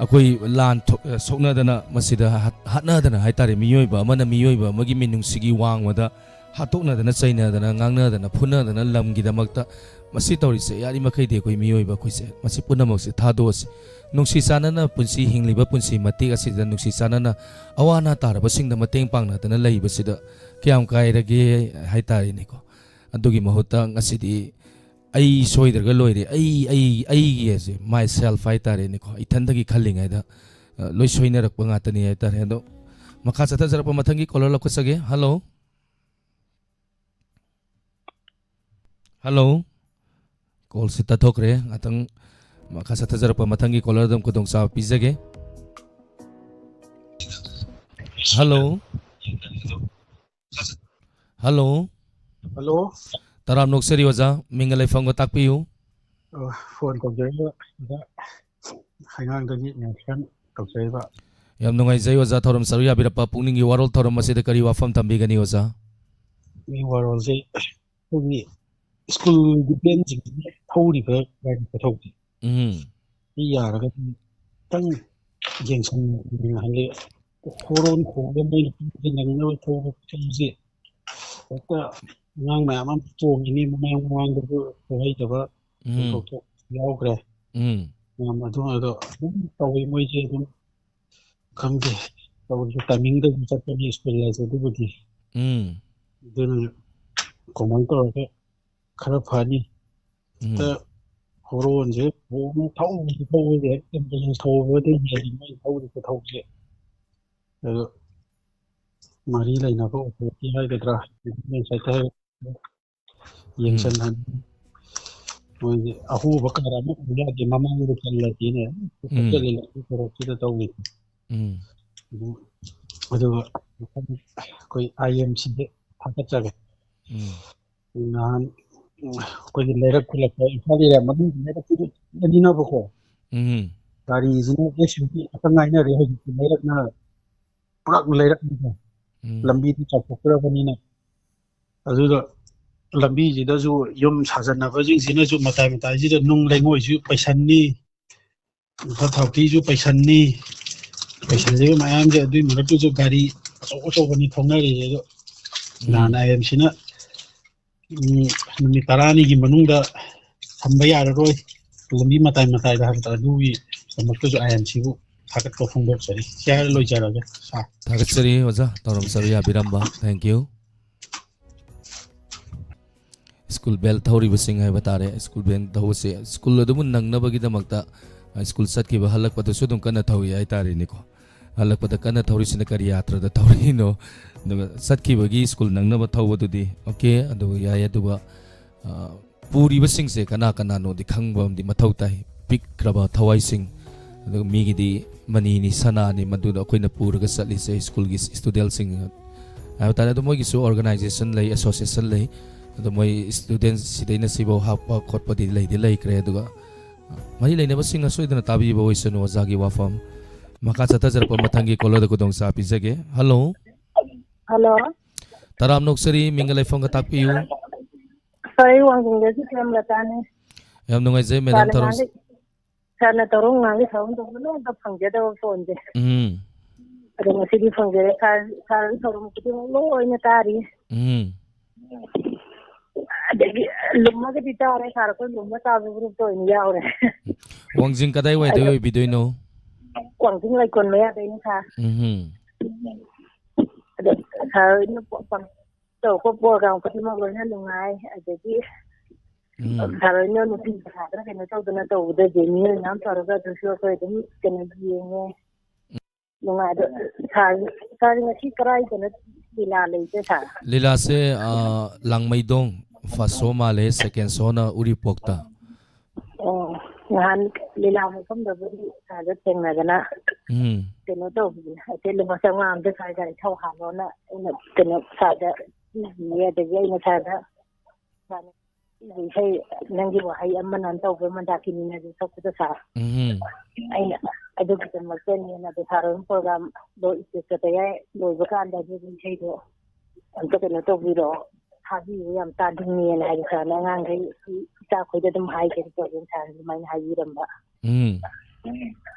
ꯑꯩꯈꯣꯏ ꯂꯥꯟ ꯊꯣꯛ-, ꯁꯣꯛꯅꯗꯅ, ꯃꯁꯤꯗ ꯍꯥꯠ-, ꯍꯥꯠꯅꯗꯅ ꯍꯥꯏꯇꯥꯔꯦ, ꯃꯤꯑꯣꯏꯕ ꯑꯃꯅ ꯃꯤꯑꯣꯏꯕ ꯑꯃꯒꯤ ꯃꯤꯅꯨꯡꯁꯤꯒꯤ ꯋꯥꯡꯃꯗ ꯍꯥꯠꯇꯣꯛꯅꯗꯅ, ꯆꯩꯅꯗꯅ, ꯉꯥꯡꯅꯗꯅ, ꯐꯨꯅꯗꯅ ꯂꯝꯒꯤꯗꯃꯛꯇ꯫ ꯃꯁꯤ ꯇꯧꯔꯤꯁꯦ ꯌꯥꯔꯤꯃꯈꯩꯗꯤ ꯑꯩꯈꯣꯏ ꯃꯤꯑꯣꯏꯕ ꯑꯩꯈꯣꯏꯁꯦ ꯃꯁꯤ ꯄꯨꯝꯅꯃꯛꯁꯦ ꯊꯥꯗꯣꯛꯑꯁꯤ꯫ ꯅꯨꯡꯁꯤ ꯆꯥꯟꯅꯅ ꯄꯨꯟꯁꯤ ꯍꯤꯡꯂꯤꯕ ꯄꯨꯟꯁꯤ ꯃꯇꯦꯛ ꯑꯁꯤꯗ ꯅꯨꯡꯁꯤ ꯆꯥꯟꯅꯅ ꯑꯋꯥ ꯑꯅꯥ ꯇꯥꯔꯕꯁꯤꯡꯗ ꯃꯇꯦꯡ ꯄꯥꯡꯅꯗꯅ ꯂꯩꯕꯁꯤꯗ ꯀꯌꯥꯝ ꯀꯥꯏꯔꯒꯦ ꯍꯥꯏꯇꯥꯔꯦꯅꯦꯀꯣ꯫ ꯑꯗꯨꯒꯤ ꯃꯍꯨꯠꯇ ꯉꯁꯤꯗꯤ ꯑꯩ ꯁꯣꯏꯗ꯭ꯔꯒ ꯂꯣꯏꯔꯦ, ꯑꯩ, ꯑꯩ, ꯑꯩꯒꯤ ꯑꯁꯦ, myself ꯍꯥꯏꯇꯥꯔꯦꯅꯦꯀꯣ, ꯏꯊꯟꯗꯒꯤ ꯈꯜꯂꯤꯉꯩꯗ, ꯑ, ꯂꯣꯏ ꯁꯣꯏꯅꯔꯛꯄ ꯉꯥꯛꯇꯅꯤ ꯍꯥꯏꯇꯥꯔꯦ꯫ ꯑꯗꯣ ꯃꯈꯥ ꯆꯠꯊꯖꯔꯛꯄ ꯃꯊꯪꯒꯤ caller ꯂꯧꯈꯠꯆꯒꯦ꯫ Hello꯫ Hello꯫ Call ꯁꯤ ꯇꯠꯊꯣꯛꯈ꯭ꯔꯦ꯫ ꯉꯥꯛꯇꯪ ꯃꯈꯥ ꯆꯠꯊꯖꯔꯛꯄ ꯃꯊꯪꯒꯤ caller ꯗ ꯑꯗꯨꯝ ꯈꯨꯗꯣꯡꯆꯥꯕ ꯄꯤꯖꯒꯦ꯫ Hello꯫ Hello꯫ ꯍꯜꯂꯣ꯫ ꯇꯔꯥꯝꯅ ꯑꯣꯛꯆꯔꯤ ꯑꯣꯖꯥ, ꯃꯤꯡꯒ ꯂꯩꯐꯝꯒ ꯇꯥꯛꯄꯤꯌꯨ꯫ ꯑ, ꯐꯣꯟ ꯇꯧꯖꯔꯤꯕ ꯑꯣꯖꯥ ꯍꯩꯉꯥꯡꯗꯒꯤ ꯅꯦꯜꯁꯟ ꯇꯧꯖꯔꯤꯕ꯫ ꯌꯥꯝ ꯅꯨꯡꯉꯥꯏꯖꯩ ꯑꯣꯖꯥ, ꯊꯧꯔꯝ ꯁꯔꯨꯛ ꯌꯥꯕꯤꯔꯛꯄ꯫ ꯄꯨꯛꯅꯤꯡꯒꯤ ꯋꯥꯔꯣꯜ ꯊꯧꯔꯝ ꯑꯁꯤꯗ ꯀꯔꯤ ꯋꯥꯐꯝ ꯊꯝꯕꯤꯒꯅꯤ ꯑꯣꯖꯥ? ꯃꯤ ꯋꯥꯔꯣꯜꯁꯦ ꯑꯩꯈꯣꯏꯒꯤ ꯁ꯭ꯀꯨꯜꯒꯤ ꯚꯦꯟꯁꯤꯡꯁꯤꯅ ꯊꯧꯔꯤꯕ ꯒꯥꯔꯤ ꯃꯊꯧꯁꯦ ꯎꯝ꯫ ꯁꯤ ꯌꯥꯔꯒꯗꯤ ꯈꯤꯇꯪ ꯌꯦꯡꯁꯤꯟꯅꯤꯡꯉꯦ꯫ ꯍꯥꯏꯗꯤ ꯍꯣꯔꯣꯟ ꯈꯣꯡꯕ ꯃꯣꯏꯅ ꯄꯤꯕꯗ ꯅꯪꯅꯕ ꯊꯧꯕ ꯈꯣꯠꯄꯁꯦ ꯍꯦꯛꯇ ꯑꯉꯥꯡ ꯃꯌꯥꯝ ꯑꯃ ꯇꯣꯡꯉꯤꯅꯤ, ꯃꯃꯥꯡ ꯃꯃꯥꯡꯗꯁꯨ ꯈꯪꯍꯩꯗꯕ ꯎꯝ꯫ ꯊꯧꯗꯣꯛ ꯌꯥꯎꯈ꯭ꯔꯦ꯫ ꯎꯝ꯫ ꯃꯌꯥꯝ ꯑꯗꯨ ꯑꯗꯣ ꯑꯗꯨꯝ ꯇꯧꯋꯤ ꯃꯣꯏꯁꯦ ꯑꯗꯨꯝ ꯈꯪꯗꯦ ꯇꯧꯔꯤꯁꯦ꯫ ꯇꯥꯏꯃꯤꯡꯗ ꯑꯗꯨꯝ ꯆꯠꯄꯅꯤ ꯁ꯭ꯀꯨꯜ ꯍꯥꯏꯁꯦ ꯑꯗꯨꯕꯨꯗꯤ꯫ ꯎꯝ꯫ ꯑꯗꯨꯅ ꯀꯃꯥꯏꯅ ꯇꯧꯔꯒ ꯈꯔ ꯐꯅꯤ꯫ ꯎꯝ꯫ ꯍꯦꯛꯇ ꯍꯣꯔꯣꯟꯁꯦ ꯈꯣꯡꯅ ꯊꯧꯕꯁꯦ ꯊꯧꯕꯁꯦ ꯍꯦꯛꯇ ambulance ꯊꯧꯕꯗꯩ ꯍꯦꯜꯂꯤ ꯃꯣꯏ ꯊꯧꯔꯤꯕ ꯊꯧꯕꯁꯦ꯫ ꯑꯗꯣ ꯃꯔꯤ ꯂꯩꯅꯕ authority ꯍꯥꯏꯒꯗ꯭ꯔꯥ, ꯉꯁꯥꯏ ꯈꯔ ꯌꯦꯡꯁꯤꯟꯍꯟ-, ꯃꯣꯏꯒꯤ ꯑꯍꯣꯕ ꯀꯥꯔ ꯑꯃ ꯎꯕ ꯌꯥꯗꯦ, ꯃꯃꯥꯡꯗ ꯆꯜꯂꯗꯤꯅꯦ꯫ ꯎꯝ꯫ ꯆꯠꯂꯦ, ꯂꯝꯕꯤ ꯁꯣꯔꯣꯛꯁꯤꯗ ꯇꯧꯔꯤ꯫ ꯎꯝ꯫ ꯑꯗꯨꯒ ꯑꯩꯈꯣꯏ ꯑꯥꯏ ꯑꯦꯝ ꯁꯤꯗ ꯊꯥꯒꯠꯆꯔꯤ꯫ ꯎꯝ꯫ ꯅꯍꯥꯟ, ꯎꯝ, ꯑꯩꯈꯣꯏꯒꯤ ꯂꯩꯔꯛ ꯈꯨꯜꯂꯛꯇ, ꯏꯝꯐꯥꯜ ꯑꯦꯔꯤꯌꯥ ꯃꯅꯨꯡꯒꯤ ꯂꯩꯔꯛ ꯈꯨꯜꯂꯛ ꯑꯅꯤꯅꯕꯀꯣ, ꯎꯝ꯫ ꯒꯥꯔꯤꯁꯤꯅ ꯑꯦꯁ ꯌꯨ ꯚꯤ ꯈꯛꯇ ꯉꯥꯏꯅꯔꯦ ꯍꯧꯖꯤꯛꯇꯤ꯫ ꯂꯩꯔꯛꯅ ꯄꯨꯔꯥ ꯂꯩꯔꯛꯅꯤꯀꯣ꯫ ꯎꯝ꯫ ꯂꯝꯕꯤꯗꯤ ꯆꯥꯎꯊꯣꯛꯇ꯭ꯔꯕꯅꯤꯅ꯫ ꯑꯗꯨꯗ ꯂꯝꯕꯤꯁꯤꯗꯁꯨ ꯌꯨꯝ ꯁꯥꯖꯟꯅꯕꯁꯤꯡꯁꯤꯅꯁꯨ ꯃꯇꯥꯏ ꯃꯇꯥꯏꯁꯤꯗ ꯅꯨꯡ ꯂꯩꯉꯣꯏꯁꯨ ꯄꯩꯁꯟꯅꯤ, ꯏꯐ ꯊꯥꯎꯊꯤꯁꯨ ꯄꯩꯁꯟꯅꯤ, ꯄꯩꯁꯜꯂꯤꯕ ꯃꯌꯥꯝꯁꯦ꯫ ꯑꯗꯨꯏ ꯃꯔꯛꯇꯨꯁꯨ ꯒꯥꯔꯤ ꯑꯆꯧ ꯑꯆꯧꯕꯅꯤ ꯊꯧꯅꯔꯤꯁꯦ꯫ ꯑꯗꯣ ꯎꯝ꯫ ꯅꯍꯥꯟ ꯑꯥꯏ ꯑꯦꯝ ꯁꯤꯅ, ꯎꯝ, ꯅꯨꯃꯤꯠ ꯇꯔꯥꯅꯤꯒꯤ ꯃꯅꯨꯡꯗ ꯊꯝꯕ ꯌꯥꯔꯔꯣꯏ, ꯂꯝꯕꯤ ꯃꯇꯥꯏ ꯃꯇꯥꯏꯗ ꯍꯥꯏꯕꯗ, ꯑꯗꯨꯒꯤꯗꯃꯛꯇꯁꯨ ꯑꯥꯏ ꯑꯦꯝ ꯁꯤꯕꯨ ꯊꯥꯒꯠꯄ ꯐꯣꯡꯗꯣꯛꯆꯔꯤ꯫ ꯁꯤ ꯍꯥꯏꯔ ꯂꯣꯏꯖꯔꯒꯦ, ꯁꯥꯔ꯫ ꯊꯥꯒꯠꯆꯔꯤ ꯑꯣꯖꯥ, ꯇꯧꯔꯝ ꯁꯔꯨ ꯌꯥꯕꯤꯔꯝꯕ꯫ Thank you꯫ ꯁ꯭ꯀꯨꯜ ꯕꯦꯜ ꯊꯧꯔꯤꯕꯁꯤꯡ ꯍꯥꯏꯕ ꯇꯥꯔꯦ꯫ ꯁ꯭ꯀꯨꯜ ꯕꯦꯜ ꯊꯧꯕꯁꯦ ꯁ꯭ꯀꯨꯜ ꯑꯗꯨꯕꯨ ꯅꯪꯅꯕꯒꯤꯗꯃꯛꯇ, ꯁ꯭ꯀꯨꯜ ꯆꯠꯈꯤꯕ ꯍꯜꯂꯛꯄꯗꯁꯨ ꯑꯗꯨꯝ ꯀꯟꯅ ꯊꯧꯏ ꯍꯥꯏꯇꯥꯔꯦꯅꯦꯀꯣ꯫ ꯍꯜꯂꯛꯄꯗ ꯀꯟꯅ ꯊꯧꯔꯤꯁꯤꯅ ꯀꯔꯤ ꯌꯥꯇ꯭ꯔꯗ ꯊꯧꯔꯤꯅꯣ? ꯑꯗꯨꯒ ꯆꯠꯈꯤꯕꯒꯤ ꯁ꯭ꯀꯨꯜ ꯅꯪꯅꯕ ꯊꯧꯕꯗꯨꯗꯤ ꯑꯣꯀꯦ, ꯑꯗꯨ ꯌꯥꯏ꯫ ꯑꯗꯨꯒ, ꯑ, ꯄꯨꯔꯤꯕꯁꯤꯡꯁꯦ ꯀꯅꯥ ꯀꯅꯥꯅꯣꯗꯤ ꯈꯪꯕ ꯑꯃꯗꯤ ꯃꯊꯧ ꯇꯥꯏ꯫ ꯄꯤꯛꯈ꯭ꯔꯕ ꯊꯋꯥꯏꯁꯤꯡ, ꯑꯗꯨꯒ ꯃꯤꯒꯤꯗꯤ ꯃꯅꯤꯅꯤ ꯁꯅꯥꯅꯤ ꯃꯗꯨꯗ ꯑꯩꯈꯣꯏꯅ ꯄꯨꯔꯒ ꯆꯠꯂꯤꯁꯦ ꯁ꯭ꯀꯨꯜꯒꯤ ꯁ꯭ꯇꯨꯗꯦꯟꯁꯤꯡ ꯍꯥꯏꯕ ꯇꯥꯔꯦ꯫ ꯑꯗꯣ ꯃꯣꯏꯒꯤꯁꯨ ꯑꯣꯔꯒꯅꯥꯏꯖꯦꯁꯟ ꯂꯩ, ꯑꯦꯁꯣꯁꯤꯌꯦꯁꯟ ꯂꯩ꯫ ꯑꯗꯣ ꯃꯣꯏ ꯁ꯭ꯇꯨꯗꯦꯟꯁ ꯁꯤꯗꯩꯅ ꯁꯤꯐꯧ ꯍꯥꯞꯄ ꯈꯣꯠꯄꯗꯤ ꯂꯩꯗꯤ ꯂꯩꯈ꯭ꯔꯦ꯫ ꯑꯗꯨꯒ ꯃꯔꯤ ꯂꯩꯅꯕꯁꯤꯡꯅ ꯁꯣꯏꯗꯅ ꯇꯥꯕꯤꯕ ꯑꯣꯏꯁꯅꯨ ꯑꯣꯖꯥꯒꯤ ꯋꯥꯐꯝ꯫ ꯃꯈꯥ ꯆꯠꯊꯖꯔꯛꯄ ꯃꯊꯪꯒꯤ ꯀꯣꯂꯔꯗ ꯈꯨꯗꯣꯡꯆꯥꯕ ꯄꯤꯖꯒꯦ꯫ ꯍꯜꯂꯣ꯫ ꯍꯜꯂꯣ꯫ ꯇꯔꯥꯝꯅ ꯑꯣꯛꯆꯔꯤ, ꯃꯤꯡꯒ ꯂꯩꯐꯝꯒ ꯇꯥꯛꯄꯤꯌꯨ꯫ ꯑꯩ ꯋꯥꯡꯖꯤꯡꯗꯒꯤ ꯄ꯭ꯔꯦꯝꯂꯇꯥꯅꯦ꯫ ꯌꯥꯝ ꯅꯨꯡꯉꯥꯏꯖꯩ, ꯃꯦꯗꯥꯝ ꯁꯥꯔꯅ ꯇꯔꯥꯝ꯫ ꯉꯥꯡꯂꯤ-, ꯁꯥꯔꯅ ꯇꯧꯔꯣ ꯉꯥꯡꯒꯦ ꯁꯥꯎꯟ ꯇꯧꯕ ꯂꯣꯏ ꯑꯝꯇ ꯐꯪꯖꯗꯕ ꯐꯣꯟꯁꯦ꯫ ꯎꯝ꯫ ꯑꯗꯣ ꯉꯁꯤꯗꯤ ꯐꯪꯖꯔꯦ꯫ ꯁꯥꯔ, ꯁꯥꯔꯒꯤ ꯊꯧꯔꯝ ꯈꯨꯗꯤꯡꯃꯛ ꯂꯣꯏꯅ ꯇꯥꯔꯤ꯫ ꯎꯝ꯫ ꯑꯗꯒꯤ ꯂꯨꯝꯃꯒꯗꯤ ꯇꯥꯔꯦ ꯁꯥꯔ, ꯑꯩꯈꯣꯏ ꯂꯨꯝꯃ ꯇꯥꯕ ꯒ꯭ꯔꯨꯞꯇ ꯑꯣꯏꯅ ꯌꯥꯎꯔꯦ꯫ ꯋꯥꯡꯖꯤꯡ ꯀꯗꯥꯏꯋꯥꯏꯗꯩ ꯑꯗꯣ ꯑꯣꯏꯕꯤꯗꯣꯏꯅꯣ? ꯋꯥꯡꯖꯤꯡ ꯂꯩꯀꯣꯟ ꯃꯌꯥꯗꯩꯅꯦ ꯁꯥꯔ꯫ ꯎꯝ꯫ ꯑꯗꯣ ꯁꯥꯔ ꯍꯣꯏꯅ ꯄ-, ꯄ-, ꯇꯧꯔꯛꯄ ꯄ꯭ꯔꯣꯒ꯭ꯔꯥꯝ ꯈꯨꯗꯤꯡꯃꯛ ꯂꯣꯏꯅ ꯅꯨꯡꯉꯥꯏ꯫ ꯑꯗꯒꯤ ꯎꯝ꯫ ꯁꯥꯔ ꯍꯣꯏꯅ ꯅꯨꯄꯤ ꯁꯥꯗꯅ ꯀꯩꯅꯣ ꯇꯧꯗꯅ ꯇꯧꯕꯗ ꯖꯦꯅꯤ ꯍꯣꯏ ꯃꯌꯥꯝ ꯇꯧꯔꯒ ꯑꯗꯨꯁꯨ ꯑꯩꯈꯣꯏ ꯑꯗꯨꯝ ꯀꯩꯅꯣ ꯌꯦꯡꯉꯦ꯫ ꯅꯨꯡꯉꯥꯏꯕ꯫ ꯁꯥꯔ, ꯁꯥꯔ ꯉꯁꯤ ꯀꯔꯥꯏꯗꯅꯣ ꯂꯤꯂꯥ ꯂꯩꯒꯦ ꯁꯥꯔ? ꯂꯤꯂꯥꯁꯦ, ꯑ, ꯂꯥꯡꯃꯩꯗꯣꯡ first show ꯃꯥꯜꯂꯦ, second showꯅ ꯎꯔꯤꯄꯣꯛꯇ꯫ ꯑꯣ꯫ ꯅꯍꯥꯟ ꯂꯤꯂꯥ ꯃꯐꯝꯗꯕꯨꯗꯤ ꯁꯥꯔꯗ ꯊꯦꯡꯅꯗꯅ ꯎꯝ꯫ ꯀꯩꯅꯣ ꯇꯧꯕꯅꯦ, ꯑꯩꯁꯦ ꯂꯨꯄꯥ ꯆꯥꯝꯃꯉꯥ ꯑꯝꯇ ꯁ꯭ꯋꯥꯏꯗ ꯏꯊꯧ ꯍꯥꯜꯂꯣꯅ ꯑꯩꯅ ꯀꯩꯅꯣ ꯁꯥꯔꯗ ꯄꯤꯈꯤꯌꯦ꯫ ꯑꯗꯒꯤ ꯑꯩꯅ ꯁꯥꯔꯗ ꯁꯥꯔꯅ ꯄꯤꯕ ꯏꯁꯩ ꯅꯪꯒꯤ ꯋꯥꯍꯩ ꯑꯃꯅ ꯇꯧꯕ ꯃꯟꯗꯥꯀꯤꯅꯤꯅꯁꯨ ꯁꯛꯄꯗꯣ ꯁꯥꯔ, ꯎꯝ꯫ ꯑꯩꯅ ꯑꯗꯨꯒꯤꯗꯃꯛꯇꯅꯦꯅ ꯑꯗꯣ ꯁꯥꯔ ꯍꯣꯏ ꯄ꯭ꯔꯣꯒꯥꯝꯗꯣ ꯏꯁꯇꯦꯖꯇ ꯇꯌꯥꯔ ꯂꯣꯏꯕ ꯀꯥꯟꯗ ꯑꯗꯨꯒꯤ ꯏꯁꯩꯗꯣ ꯑꯝꯇ ꯀꯩꯅꯣ ꯇꯧꯕꯤꯔꯛꯑꯣ, ꯊꯥꯕꯤꯌꯨ, ꯌꯥꯝ ꯇꯥꯅꯤꯡꯉꯦꯅ ꯍꯥꯏꯕ ꯁꯥꯔꯅ ꯑꯉꯥꯡꯈꯩ ꯏꯆꯥꯈꯣꯏꯗ ꯑꯗꯨꯝ ꯍꯥꯏꯒꯦ ꯇꯧꯕ ꯁꯥꯔꯅ ꯑꯗꯨꯃꯥꯏꯅ ꯍꯥꯏꯕꯤꯔꯝꯕ꯫ ꯎꯝ꯫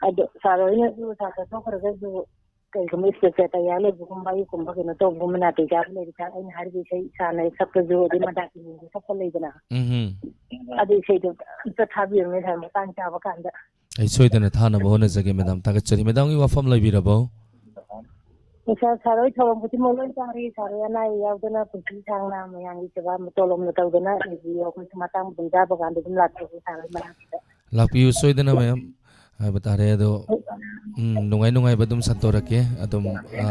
ꯑꯗꯣ ꯁꯥꯔ ꯍꯣꯏꯅꯁꯨ ꯁꯥꯔ ꯆꯠꯊꯣꯛꯈ꯭ꯔꯒꯁꯨ ꯀꯩꯒꯨꯝꯕ ꯏꯁꯇꯦꯖꯇ ꯇꯌꯥꯔ ꯂꯩꯕꯒꯨꯝꯕ ꯑꯩꯒꯨꯝꯕ ꯀꯩꯅꯣ ꯇꯧꯕꯒꯨꯝꯕ ꯅꯥꯇꯩ ꯆꯥꯕ ꯂꯩꯔꯗꯤ ꯁꯥꯔ ꯑꯩꯅ ꯍꯥꯏꯔꯤꯕ ꯏꯁꯩ ꯁꯥꯔꯅ ꯁꯛꯄꯁꯨ ꯑꯗꯩ ꯃꯟꯗꯥꯀꯤꯅꯤꯒꯤ ꯁꯛꯄ ꯂꯩꯗꯅ, ꯎꯝ꯫ ꯑꯗꯨ ꯏꯁꯩꯗꯣ ꯑꯝꯇ ꯊꯥꯕꯤꯔꯝꯃꯦ ꯁꯥꯔ ꯃꯇꯥꯡ ꯆꯥꯕ ꯀꯥꯟꯗ꯫ ꯑꯩ ꯁꯣꯏꯗꯅ ꯊꯥꯅꯕ ꯍꯣꯠꯅꯖꯒꯦ ꯃꯦꯗꯥꯝ꯫ ꯊꯥꯒꯠꯆꯔꯤ꯫ ꯃꯦꯗꯥꯝꯒꯤ ꯋꯥꯐꯝ ꯂꯩꯕꯤꯔꯕꯣ? ꯁꯥꯔ, ꯁꯥꯔ ꯍꯣꯏ ꯊꯧꯔꯝ ꯈꯨꯗꯤꯡꯃꯛ ꯂꯣꯏ ꯆꯥꯔꯤ꯫ ꯁꯥꯔ ꯍꯣꯏ ꯑꯅꯥ ꯑꯌꯦꯛ ꯌꯥꯎꯗꯅ ꯄꯨꯟꯁꯤ ꯁꯥꯡꯅ ꯃꯌꯥꯝꯒꯤ ꯁꯦꯕꯥ ꯇꯣꯂꯣꯝꯅ ꯇꯧꯗꯅ ꯂꯩꯕꯤꯌꯨ꯫ ꯑꯩꯈꯣꯏꯁꯨ ꯃꯇꯥꯡ ꯃꯇꯝ ꯆꯥꯕ ꯀꯥꯟꯗ ꯑꯗꯨꯝ ꯂꯥꯛꯆꯒꯦ ꯁꯥꯔ ꯍꯣꯏ ꯃꯅꯥꯛꯇ꯫ ꯂꯥꯛꯄꯤꯌꯨ ꯁꯣꯏꯗꯅ ꯃꯌꯥꯝ ꯍꯥꯏꯕ ꯇꯥꯔꯦ꯫ ꯑꯗꯣ, ꯎꯝ, ꯅꯨꯡꯉꯥꯏ ꯅꯨꯡꯉꯥꯏꯕ ꯑꯗꯨꯝ ꯁꯟꯗꯣꯔꯛꯀꯦ꯫ ꯑꯗꯨꯝ, ꯑ,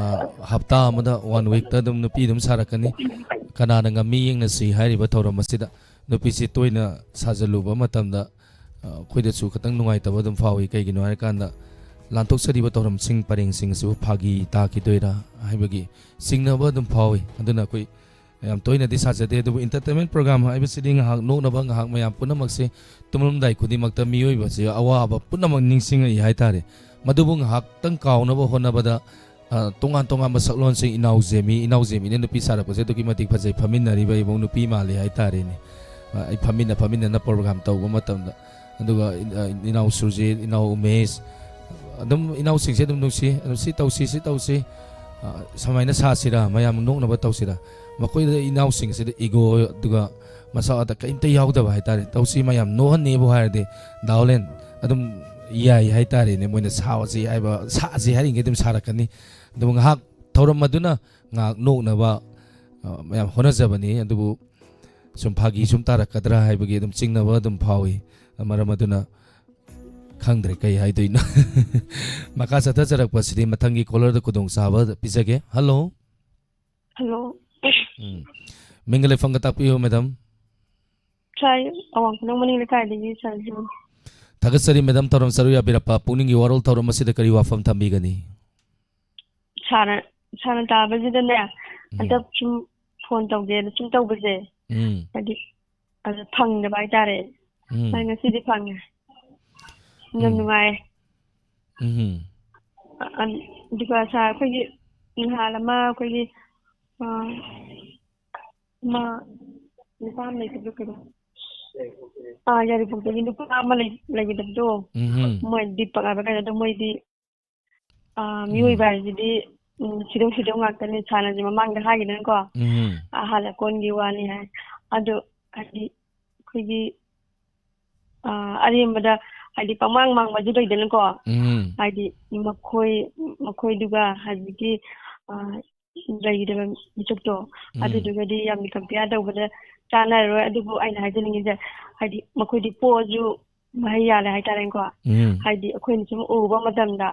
ꯍꯞꯇꯥ ꯑꯃꯗ one weekꯇ ꯑꯗꯨꯝ ꯅꯨꯄꯤ ꯑꯗꯨꯝ ꯁꯥꯔꯛꯀꯅꯤ꯫ ꯀꯅꯥꯅ ꯉꯝꯃꯤ ꯌꯦꯡꯅꯁꯤ ꯍꯥꯏꯔꯤꯕ ꯊꯧꯔꯝ ꯑꯁꯤꯗ ꯅꯨꯄꯤꯁꯤ ꯇꯣꯏꯅ ꯁꯥꯖꯜꯂꯨꯕ ꯃꯇꯝꯗ, ꯑ, ꯑꯩꯈꯣꯏꯗꯁꯨ ꯈꯤꯇꯪ ꯅꯨꯡꯉꯥꯏꯇꯕ ꯑꯗꯨꯝ ꯐꯥꯎꯏ꯫ ꯀꯩꯒꯤꯅꯣ ꯍꯥꯏꯔꯀꯥꯟꯗ ꯂꯥꯟꯊꯣꯛꯆꯔꯤꯕ ꯊꯧꯔꯝꯁꯤꯡ ꯄꯔꯦꯡꯁꯤꯡ ꯑꯁꯤꯕꯨ ꯐꯥꯒꯤ ꯇꯥꯈꯤꯗꯣꯏꯔꯥ ꯍꯥꯏꯕꯒꯤ ꯆꯤꯡꯅꯕ ꯑꯗꯨꯝ ꯐꯥꯎꯏ꯫ ꯑꯗꯨꯅ ꯑꯩꯈꯣꯏ ꯌꯥꯝ ꯇꯣꯏꯅꯗꯤ ꯁꯥꯖꯗꯦ, ꯑꯗꯨꯕꯨ entertainment program ꯍꯥꯏꯕꯁꯤꯗꯤ ꯉꯥꯏꯍꯥꯛ ꯅꯣꯛꯅꯕ, ꯉꯥꯏꯍꯥꯛ ꯃꯌꯥꯝ ꯄꯨꯝꯅꯃꯛꯁꯦ ꯇꯨꯝꯂꯝꯗꯥꯏ ꯈꯨꯗꯤꯡꯃꯛꯇ ꯃꯤꯑꯣꯏꯕꯁꯦ ꯑꯋꯥꯕ ꯄꯨꯝꯅꯃꯛ ꯅꯤꯡꯁꯤꯡꯉꯛꯏ ꯍꯥꯏꯇꯥꯔꯦ꯫ ꯃꯗꯨꯕꯨ ꯉꯥꯏꯍꯥꯛꯇꯪ ꯀꯥꯎꯅꯕ ꯍꯣꯠꯅꯕꯗ, ꯑ, ꯇꯣꯉꯥꯟ ꯇꯣꯉꯥꯟꯕ ꯁꯛꯂꯣꯟꯁꯤꯡ, ꯏꯅꯥꯎ ꯖꯦꯃꯤ, ꯏꯅꯥꯎ ꯖꯦꯃꯤꯅ ꯅꯨꯄꯤ ꯁꯥꯔꯛꯄꯁꯦ ꯑꯗꯨꯛꯀꯤ ꯃꯇꯤꯛ ꯐꯖꯩ꯫ ꯐꯝꯃꯤꯟꯅꯔꯤꯕ ꯏꯕꯨꯡ ꯅꯨꯄꯤ ꯃꯥꯜꯂꯤ ꯍꯥꯏꯇꯥꯔꯦꯅꯦ꯫ ꯑ, ꯑꯩ ꯐꯝꯃꯤꯟꯅ ꯐꯝꯃꯤꯟꯅꯅ program ꯇꯧꯕ ꯃꯇꯝꯗ, ꯑꯗꯨꯒ ꯏꯟ-, ꯑ, ꯏꯅꯥꯎ ꯁꯨꯔꯖꯤꯠ, ꯏꯅꯥꯎ ꯎꯃꯦꯁ, ꯑꯗꯨꯝ ꯏꯅꯥꯎꯁꯤꯡꯁꯦ ꯑꯗꯨꯝ ꯅꯨꯡꯁꯤ꯫ ꯑꯗꯨꯝ ꯁꯤ ꯇꯧꯁꯤ, ꯁꯤ ꯇꯧꯁꯤ, ꯑ, ꯁꯨꯃꯥꯏꯅ ꯁꯥꯁꯤꯔꯥ, ꯃꯌꯥꯝ ꯅꯣꯛꯅꯕ ꯇꯧꯁꯤꯔꯥ? ꯃꯈꯣꯏꯗ ꯏꯅꯥꯎꯁꯤꯡꯁꯤꯗ ego ꯑꯗꯨꯒ ꯃꯁꯥ ꯋꯥꯗ ꯀꯔꯤꯝꯇ ꯌꯥꯎꯗꯕ ꯍꯥꯏꯇꯥꯔꯦ꯫ ꯇꯧꯁꯤ, ꯃꯌꯥꯝ ꯅꯣꯛꯍꯟꯅꯦꯕꯨ ꯍꯥꯏꯔꯗꯤ, ꯗꯥ ꯍꯣꯂꯦꯟ ꯑꯗꯨꯝ ꯌꯥꯏ ꯍꯥꯏꯇꯥꯔꯦꯅꯦ꯫ ꯃꯣꯏꯅ ꯁꯥꯁꯤ ꯍꯥꯏꯕ, ꯁꯥꯁꯤ ꯍꯥꯏꯔꯤꯉꯩ ꯑꯗꯨꯝ ꯁꯥꯔꯛꯀꯅꯤ꯫ ꯑꯗꯨꯕꯨ ꯉꯥꯏꯍꯥꯛ ꯊꯧꯔꯝ ꯑꯗꯨꯅ ꯉꯥꯏꯍꯥꯛ ꯅꯣꯛꯅꯕ, ꯑ, ꯃꯌꯥꯝ ꯍꯣꯠꯅꯖꯕꯅꯤ꯫ ꯑꯗꯨꯕꯨ ꯁꯨꯝ ꯐꯥꯒꯤ ꯁꯨꯝ ꯇꯥꯔꯛꯀꯗ꯭ꯔꯥ ꯍꯥꯏꯕꯒꯤ ꯑꯗꯨꯝ ꯆꯤꯡꯅꯕ ꯑꯗꯨꯝ ꯐꯥꯎꯏ꯫ ꯃꯔꯝ ꯑꯗꯨꯅ ꯈꯪꯗ꯭ꯔꯦ ꯀꯩ ꯍꯥꯏꯗꯣꯏꯅꯣ꯫ ꯃꯈꯥ ꯆꯠꯊꯖꯔꯛꯄꯁꯤꯗꯤ ꯃꯊꯪꯒꯤ caller ꯗ ꯈꯨꯗꯣꯡꯆꯥꯕ ꯄꯤꯖꯒꯦ꯫ Hello꯫ Hello꯫ ꯎꯝ꯫ ꯃꯤꯡꯒ ꯂꯩꯐꯝꯒ ꯇꯥꯛꯄꯤꯌꯨ, madam꯫ ꯁꯥꯔ, ꯑꯋꯥꯡ ꯈꯨꯅꯧ ꯃꯅꯤꯡ ꯂꯩꯀꯥꯏꯗꯒꯤ ꯁꯥꯔ꯫ ꯊꯥꯒꯠꯆꯔꯤ ꯃꯦꯗꯥꯝ, ꯊꯧꯔꯝ ꯁꯔꯨꯛ ꯌꯥꯕꯤꯔꯛꯄ꯫ ꯄꯨꯛꯅꯤꯡꯒꯤ ꯋꯥꯔꯣꯜ ꯊꯧꯔꯝ ꯑꯁꯤꯗ ꯀꯔꯤ ꯋꯥꯐꯝ ꯊꯝꯕꯤꯒꯅꯤ? ꯁꯥꯔ ꯁꯥꯔꯅ ꯇꯥꯕꯁꯤꯗꯅꯦ, ꯎꯝ. ꯍꯟꯗꯛ ꯁꯨꯝ ꯐꯣꯟ ꯇꯧꯒꯦꯅ ꯁꯨꯝ ꯇꯧꯕꯁꯦ, ꯎꯝ. ꯍꯥꯏꯗꯤ ꯑꯗꯨ ꯐꯪꯗꯕ ꯍꯥꯏꯇꯥꯔꯦ꯫ ꯎꯝ. ꯑꯩ ꯉꯁꯤꯗꯤ ꯐꯪꯉꯦ꯫ ꯌꯥꯝ ꯎꯝ. ꯅꯨꯡꯉꯥꯏ꯫ ꯎꯝ. ꯑ-, ꯑ-, ꯑꯗꯨꯒ ꯁꯥꯔ, ꯑꯩꯈꯣꯏꯒꯤ ꯅꯍꯥꯟ ꯑꯃ ꯑꯩꯈꯣꯏꯒꯤ, ꯑ, ꯑꯃ ꯅꯨꯄꯥ ꯑꯃ ꯂꯩꯕꯗꯣ ꯀꯩꯅꯣ? ꯑꯥ, ꯌꯥꯏꯔꯤꯄꯣꯛꯇꯒꯤ ꯅꯨꯄꯥ ꯑꯃ ꯂꯩ-, ꯂꯩꯒꯗꯕꯗꯣ꯫ ꯎꯝ. ꯃꯣꯏ ꯗꯤꯄꯛ ꯍꯥꯏꯕ ꯀꯩꯅꯣꯗꯣ, ꯃꯣꯏꯗꯤ, ꯑ, ꯎꯝ. ꯃꯤꯑꯣꯏꯕ ꯍꯥꯏꯁꯤꯗꯤ, ꯎꯝ, ꯁꯤꯗꯧ ꯁꯤꯗꯧ ꯉꯥꯛꯇꯅꯤ, ꯁꯥꯔꯅꯁꯨ ꯃꯃꯥꯡꯗ ꯍꯥꯏꯈꯤꯗꯅꯀꯣ꯫ ꯎꯝ. ꯑꯍꯜ ꯑꯀꯣꯟꯒꯤ ꯋꯥꯅꯤ ꯍꯥꯏ꯫ ꯑꯗꯣ ꯍꯥꯏꯗꯤ ꯑꯩꯈꯣꯏꯒꯤ, ꯑ, ꯑꯔꯦꯝꯕꯗ ꯍꯥꯏꯗꯤ ꯄꯪꯃꯥꯡ ꯃꯥꯡꯕꯁꯨ ꯂꯩꯗꯅꯀꯣ꯫ ꯎꯝ. ꯍꯥꯏꯗꯤ ꯃꯈꯣꯏ, ꯃꯈꯣꯏꯗꯨꯒ ꯍꯧꯖꯤꯛꯀꯤ, ꯑ, ꯂꯩꯒꯗꯕ ꯃꯤꯀꯨꯞꯇꯣ, ꯎꯝ. ꯑꯗꯨꯗꯨꯒꯗꯤ ꯌꯥꯝꯅ compare ꯇꯧꯕꯗ ꯆꯥꯟꯅꯔꯔꯣꯏ꯫ ꯑꯗꯨꯕꯨ ꯑꯩꯅ ꯍꯥꯏꯖꯅꯤꯡꯉꯤꯁꯦ, ꯍꯥꯏꯗꯤ ꯃꯈꯣꯏꯗꯤ ꯄꯣꯛꯑꯁꯨ ꯃꯍꯩ ꯌꯥꯜꯂꯦ ꯍꯥꯏꯇꯥꯔꯦꯀꯣ꯫ ꯎꯝ. ꯍꯥꯏꯗꯤ ꯑꯩꯈꯣꯏꯅ ꯁꯨꯝ ꯎꯕ ꯃꯇꯝꯗ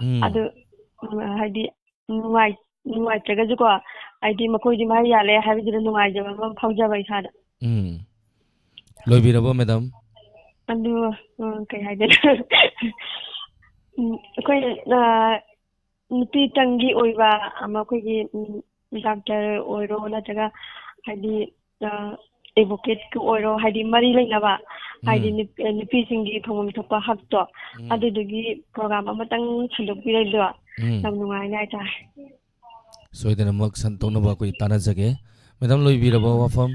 ꯎꯝ. ꯑꯗꯨ, ꯎꯝ, ꯍꯥꯏꯗꯤ ꯅꯨꯡꯉꯥꯏ-, ꯅꯨꯡꯉꯥꯏꯇ꯭ꯔꯒꯁꯨꯀꯣ, ꯍꯥꯏꯗꯤ ꯃꯈꯣꯏꯗꯤ ꯃꯍꯩ ꯌꯥꯜꯂꯦ ꯍꯥꯏꯕꯗꯨꯗ ꯅꯨꯡꯉꯥꯏꯖꯕ ꯑꯃ ꯐꯥꯎꯖꯕ ꯏꯁꯥꯗ꯫ ꯎꯝ. ꯂꯣꯏꯕꯤꯔꯕꯣ ꯃꯦꯗꯥꯝ? ꯑꯗꯨ, ꯎꯝ, ꯀꯩ ꯍꯥꯏꯗꯣꯏꯅꯣ? ꯎꯝ, ꯑꯩꯈꯣꯏ, ꯑ, ꯅꯨꯄꯤꯇꯪꯒꯤ ꯑꯣꯏꯕ ꯑꯃ ꯑꯩꯈꯣꯏꯒꯤ, ꯎꯝ, ꯗꯥꯛꯇꯔ ꯑꯣꯏꯔꯣ ꯅꯠꯇ꯭ꯔꯒ ꯍꯥꯏꯗꯤ, ꯑ, advocate ꯀ ꯑꯣꯏꯔꯣ, ꯍꯥꯏꯗꯤ ꯃꯔꯤ ꯂꯩꯅꯕ, ꯍꯥꯏꯗꯤ ꯎꯝ. ꯅꯨꯞ-, ꯑ, ꯅꯨꯄꯤꯁꯤꯡꯒꯤ ꯐꯪꯐꯝ ꯊꯣꯛꯄ ꯍꯛꯇꯣ, ꯎꯝ. ꯑꯗꯨꯗꯨꯒꯤ program ꯑꯃꯇꯪ ꯁꯟꯗꯣꯛꯄꯤꯔꯛꯏꯗꯣ ꯎꯝ. ꯌꯥꯝ ꯅꯨꯡꯉꯥꯏꯅꯤ ꯍꯥꯏꯇꯥꯔꯦ꯫ ꯁꯣꯏꯗꯅꯃꯛ ꯁꯟꯗꯣꯛꯅꯕ ꯑꯩꯈꯣꯏ ꯇꯥꯟꯅꯖꯒꯦ꯫ ꯃꯦꯗꯥꯝ, ꯂꯣꯏꯕꯤꯔꯕꯣ ꯋꯥꯐꯝ?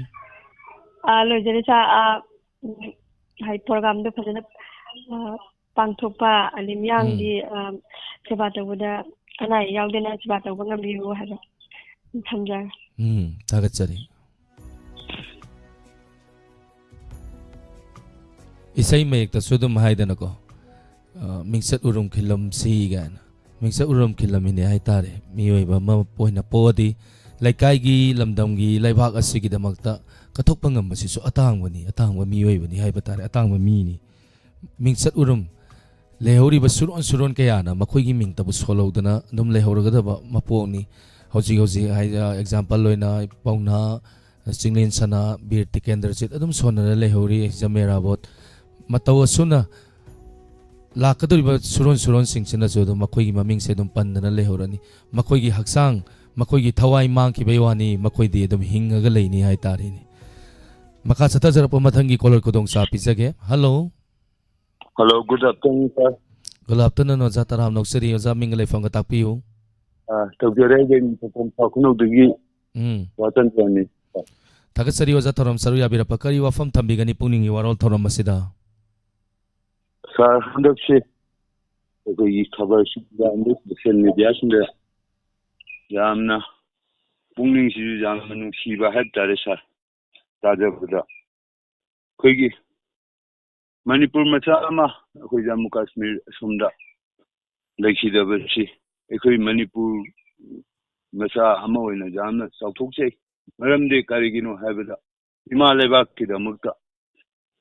ꯑ, ꯂꯣꯏꯖꯔꯦ ꯁꯥꯔ꯫ ꯑ, ꯎꯝ, ꯍꯥꯏ, program ꯗꯣ ꯐꯖꯅ, ꯑ, ꯄꯥꯡꯊꯣꯛꯄ, ꯑꯗꯩ ꯃꯤꯌꯥꯝꯒꯤ, ꯎꯝ. ꯑ, ꯁꯦꯕꯥ ꯇꯧꯕꯗ ꯑꯅꯥ ꯑꯌꯦꯛ ꯌꯥꯎꯗꯅ ꯁꯦꯕꯥ ꯇꯧꯕ ꯉꯝꯕꯤꯌꯨ ꯍꯥꯏꯕ ꯊꯝꯖꯔꯦ꯫ ꯎꯝ, ꯊꯥꯒꯠꯆꯔꯤ꯫ ꯏꯁꯩ ꯃꯌꯦꯛꯇꯁꯨ ꯑꯗꯨꯝ ꯍꯥꯏꯗꯅꯀꯣ, ꯑ, "ꯃꯤꯡꯆꯠ ꯎꯔꯨꯝ ꯈꯤꯜꯂꯝꯁꯤ" ꯀꯥꯏꯅ꯫ ꯃꯤꯡꯆꯠ ꯎꯔꯨꯝ ꯈꯤꯜꯂꯝꯃꯤꯅꯦ ꯍꯥꯏꯇꯥꯔꯦ꯫ ꯃꯤꯑꯣꯏꯕ ꯑꯃ ꯑꯣꯏꯅ ꯄꯣꯛꯑꯗꯤ ꯂꯩꯀꯥꯏꯒꯤ, ꯂꯝꯗꯝꯒꯤ, ꯂꯩꯕꯥꯛ ꯑꯁꯤꯒꯤꯗꯃꯛꯇ ꯀꯠꯊꯣꯛꯄ ꯉꯝꯕꯁꯤꯁꯨ ꯑꯇꯥꯡꯕꯅꯤ, ꯑꯇꯥꯡꯕ ꯃꯤꯑꯣꯏꯕꯅꯤ ꯍꯥꯏꯕ ꯇꯥꯔꯦ, ꯑꯇꯥꯡꯕ ꯃꯤꯅꯤ꯫ ꯃꯤꯡꯆꯠ ꯎꯔꯨꯝ ꯂꯩꯍꯧꯔꯤꯕ ꯁꯨꯔꯣꯟ ꯁꯨꯔꯣꯟ ꯀꯌꯥꯅ ꯃꯈꯣꯏꯒꯤ ꯃꯤꯡꯇꯕꯨ ꯁꯣꯜꯍꯧꯗꯅ ꯑꯗꯨꯝ ꯂꯩꯍꯧꯔꯒꯗꯕ ꯃꯄꯣꯛꯅꯤ꯫ ꯍꯧꯖꯤꯛ ꯍꯧꯖꯤꯛ ꯍꯥꯏ-, ꯑ, example ꯑꯣꯏꯅ ꯄꯥꯎꯅꯥ, ꯆꯤꯡꯂꯦꯟ ꯁꯅꯥ, ꯕꯤꯔ ꯇꯤꯀꯦꯟꯗ꯭ꯔꯖꯤꯠ ꯑꯗꯨꯝ ꯁꯣꯟꯅꯅ ꯂꯩꯍꯧꯔꯤ, ꯖꯃꯦꯔꯥꯕꯣꯠ꯫ ꯃꯇꯧ ꯑꯁꯨꯝꯅ ꯂꯥꯛꯀꯗꯧꯔꯤꯕ ꯁꯨꯔꯣꯟ ꯁꯨꯔꯣꯟꯁꯤꯡꯁꯤꯅꯁꯨ ꯑꯗꯨꯝ ꯃꯈꯣꯏꯒꯤ ꯃꯃꯤꯡꯁꯦ ꯑꯗꯨꯝ ꯄꯟꯗꯅ ꯂꯩꯍꯧꯔꯅꯤ꯫ ꯃꯈꯣꯏꯒꯤ ꯍꯛꯆꯥꯡ, ꯃꯈꯣꯏꯒꯤ ꯊꯋꯥꯏ ꯃꯥꯡꯈꯤꯕꯩ ꯋꯥꯅꯤ, ꯃꯈꯣꯏꯗꯤ ꯑꯗꯨꯝ ꯍꯤꯡꯉꯒ ꯂꯩꯅꯤ ꯍꯥꯏꯇꯥꯔꯦꯅꯦ꯫ ꯃꯈꯥ ꯆꯠꯊꯖꯔꯛꯄ ꯃꯊꯪꯒꯤ caller ꯈꯨꯗꯣꯡꯆꯥ ꯄꯤꯖꯒꯦ꯫ Hello꯫ Hello, good afternoon, sir. Good afternoon, ꯑꯣꯖꯥ ꯇꯔꯥꯝ ꯅꯣꯛꯆꯔꯤ꯫ ꯑꯣꯖꯥ ꯃꯤꯡꯒ ꯂꯩꯐꯝꯒ ꯇꯥꯛꯄꯤꯌꯨ꯫ ꯑ, ꯇꯧꯖꯔꯦ, ꯑꯩꯒꯤ ꯃꯤꯡ ꯊꯣꯛꯄꯝ ꯈꯨꯅꯧꯗꯒꯤ ꯎꯝ꯫ ꯋꯥꯆꯟ ꯆꯦꯟꯅꯤ꯫ ꯊꯥꯒꯠꯆꯔꯤ ꯑꯣꯖꯥ, ꯊꯧꯔꯝ ꯁꯔꯨꯛ ꯌꯥꯕꯤꯔꯛꯄ꯫ ꯀꯔꯤ ꯋꯥꯐꯝ ꯊꯝꯕꯤꯒꯅꯤ ꯄꯨꯛꯅꯤꯡꯒꯤ ꯋꯥꯔꯣꯜ ꯊꯧꯔꯝ ꯑꯁꯤꯗ? Sir, ꯍꯟꯗꯛꯁꯦ ꯑꯩꯈꯣꯏꯒꯤ ꯈꯕꯔꯁꯤꯡꯗ ꯑꯃꯗꯤ social mediaꯁꯤꯡꯗ ꯌꯥꯝꯅ ꯄꯨꯛꯅꯤꯡꯁꯤꯁꯨ ꯌꯥꯝꯅ ꯅꯨꯡꯁꯤꯕ ꯍꯥꯏꯕ ꯇꯥꯔꯦ, sir꯫ ꯇꯥꯖꯕꯗ ꯑꯩꯈꯣꯏꯒꯤ ꯃꯅꯤꯄꯨꯔ ꯃꯆꯥ ꯑꯃ ꯑꯩꯈꯣꯏ ꯖꯝꯃꯨ ꯀꯥꯁꯃꯤꯔ ꯑꯁꯣꯝꯗ ꯂꯩꯈꯤꯗꯕꯁꯤ ꯑꯩꯈꯣꯏ ꯃꯅꯤꯄꯨꯔ ꯃꯆꯥ ꯑꯃ ꯑꯣꯏꯅ ꯌꯥꯝꯅ ꯆꯥꯎꯊꯣꯛꯆꯩ꯫ ꯃꯔꯝꯗꯤ ꯀꯔꯤꯒꯤꯅꯣ ꯍꯥꯏꯕꯗ ꯏꯃꯥ ꯂꯩꯕꯥꯛꯀꯤꯗꯃꯛꯇ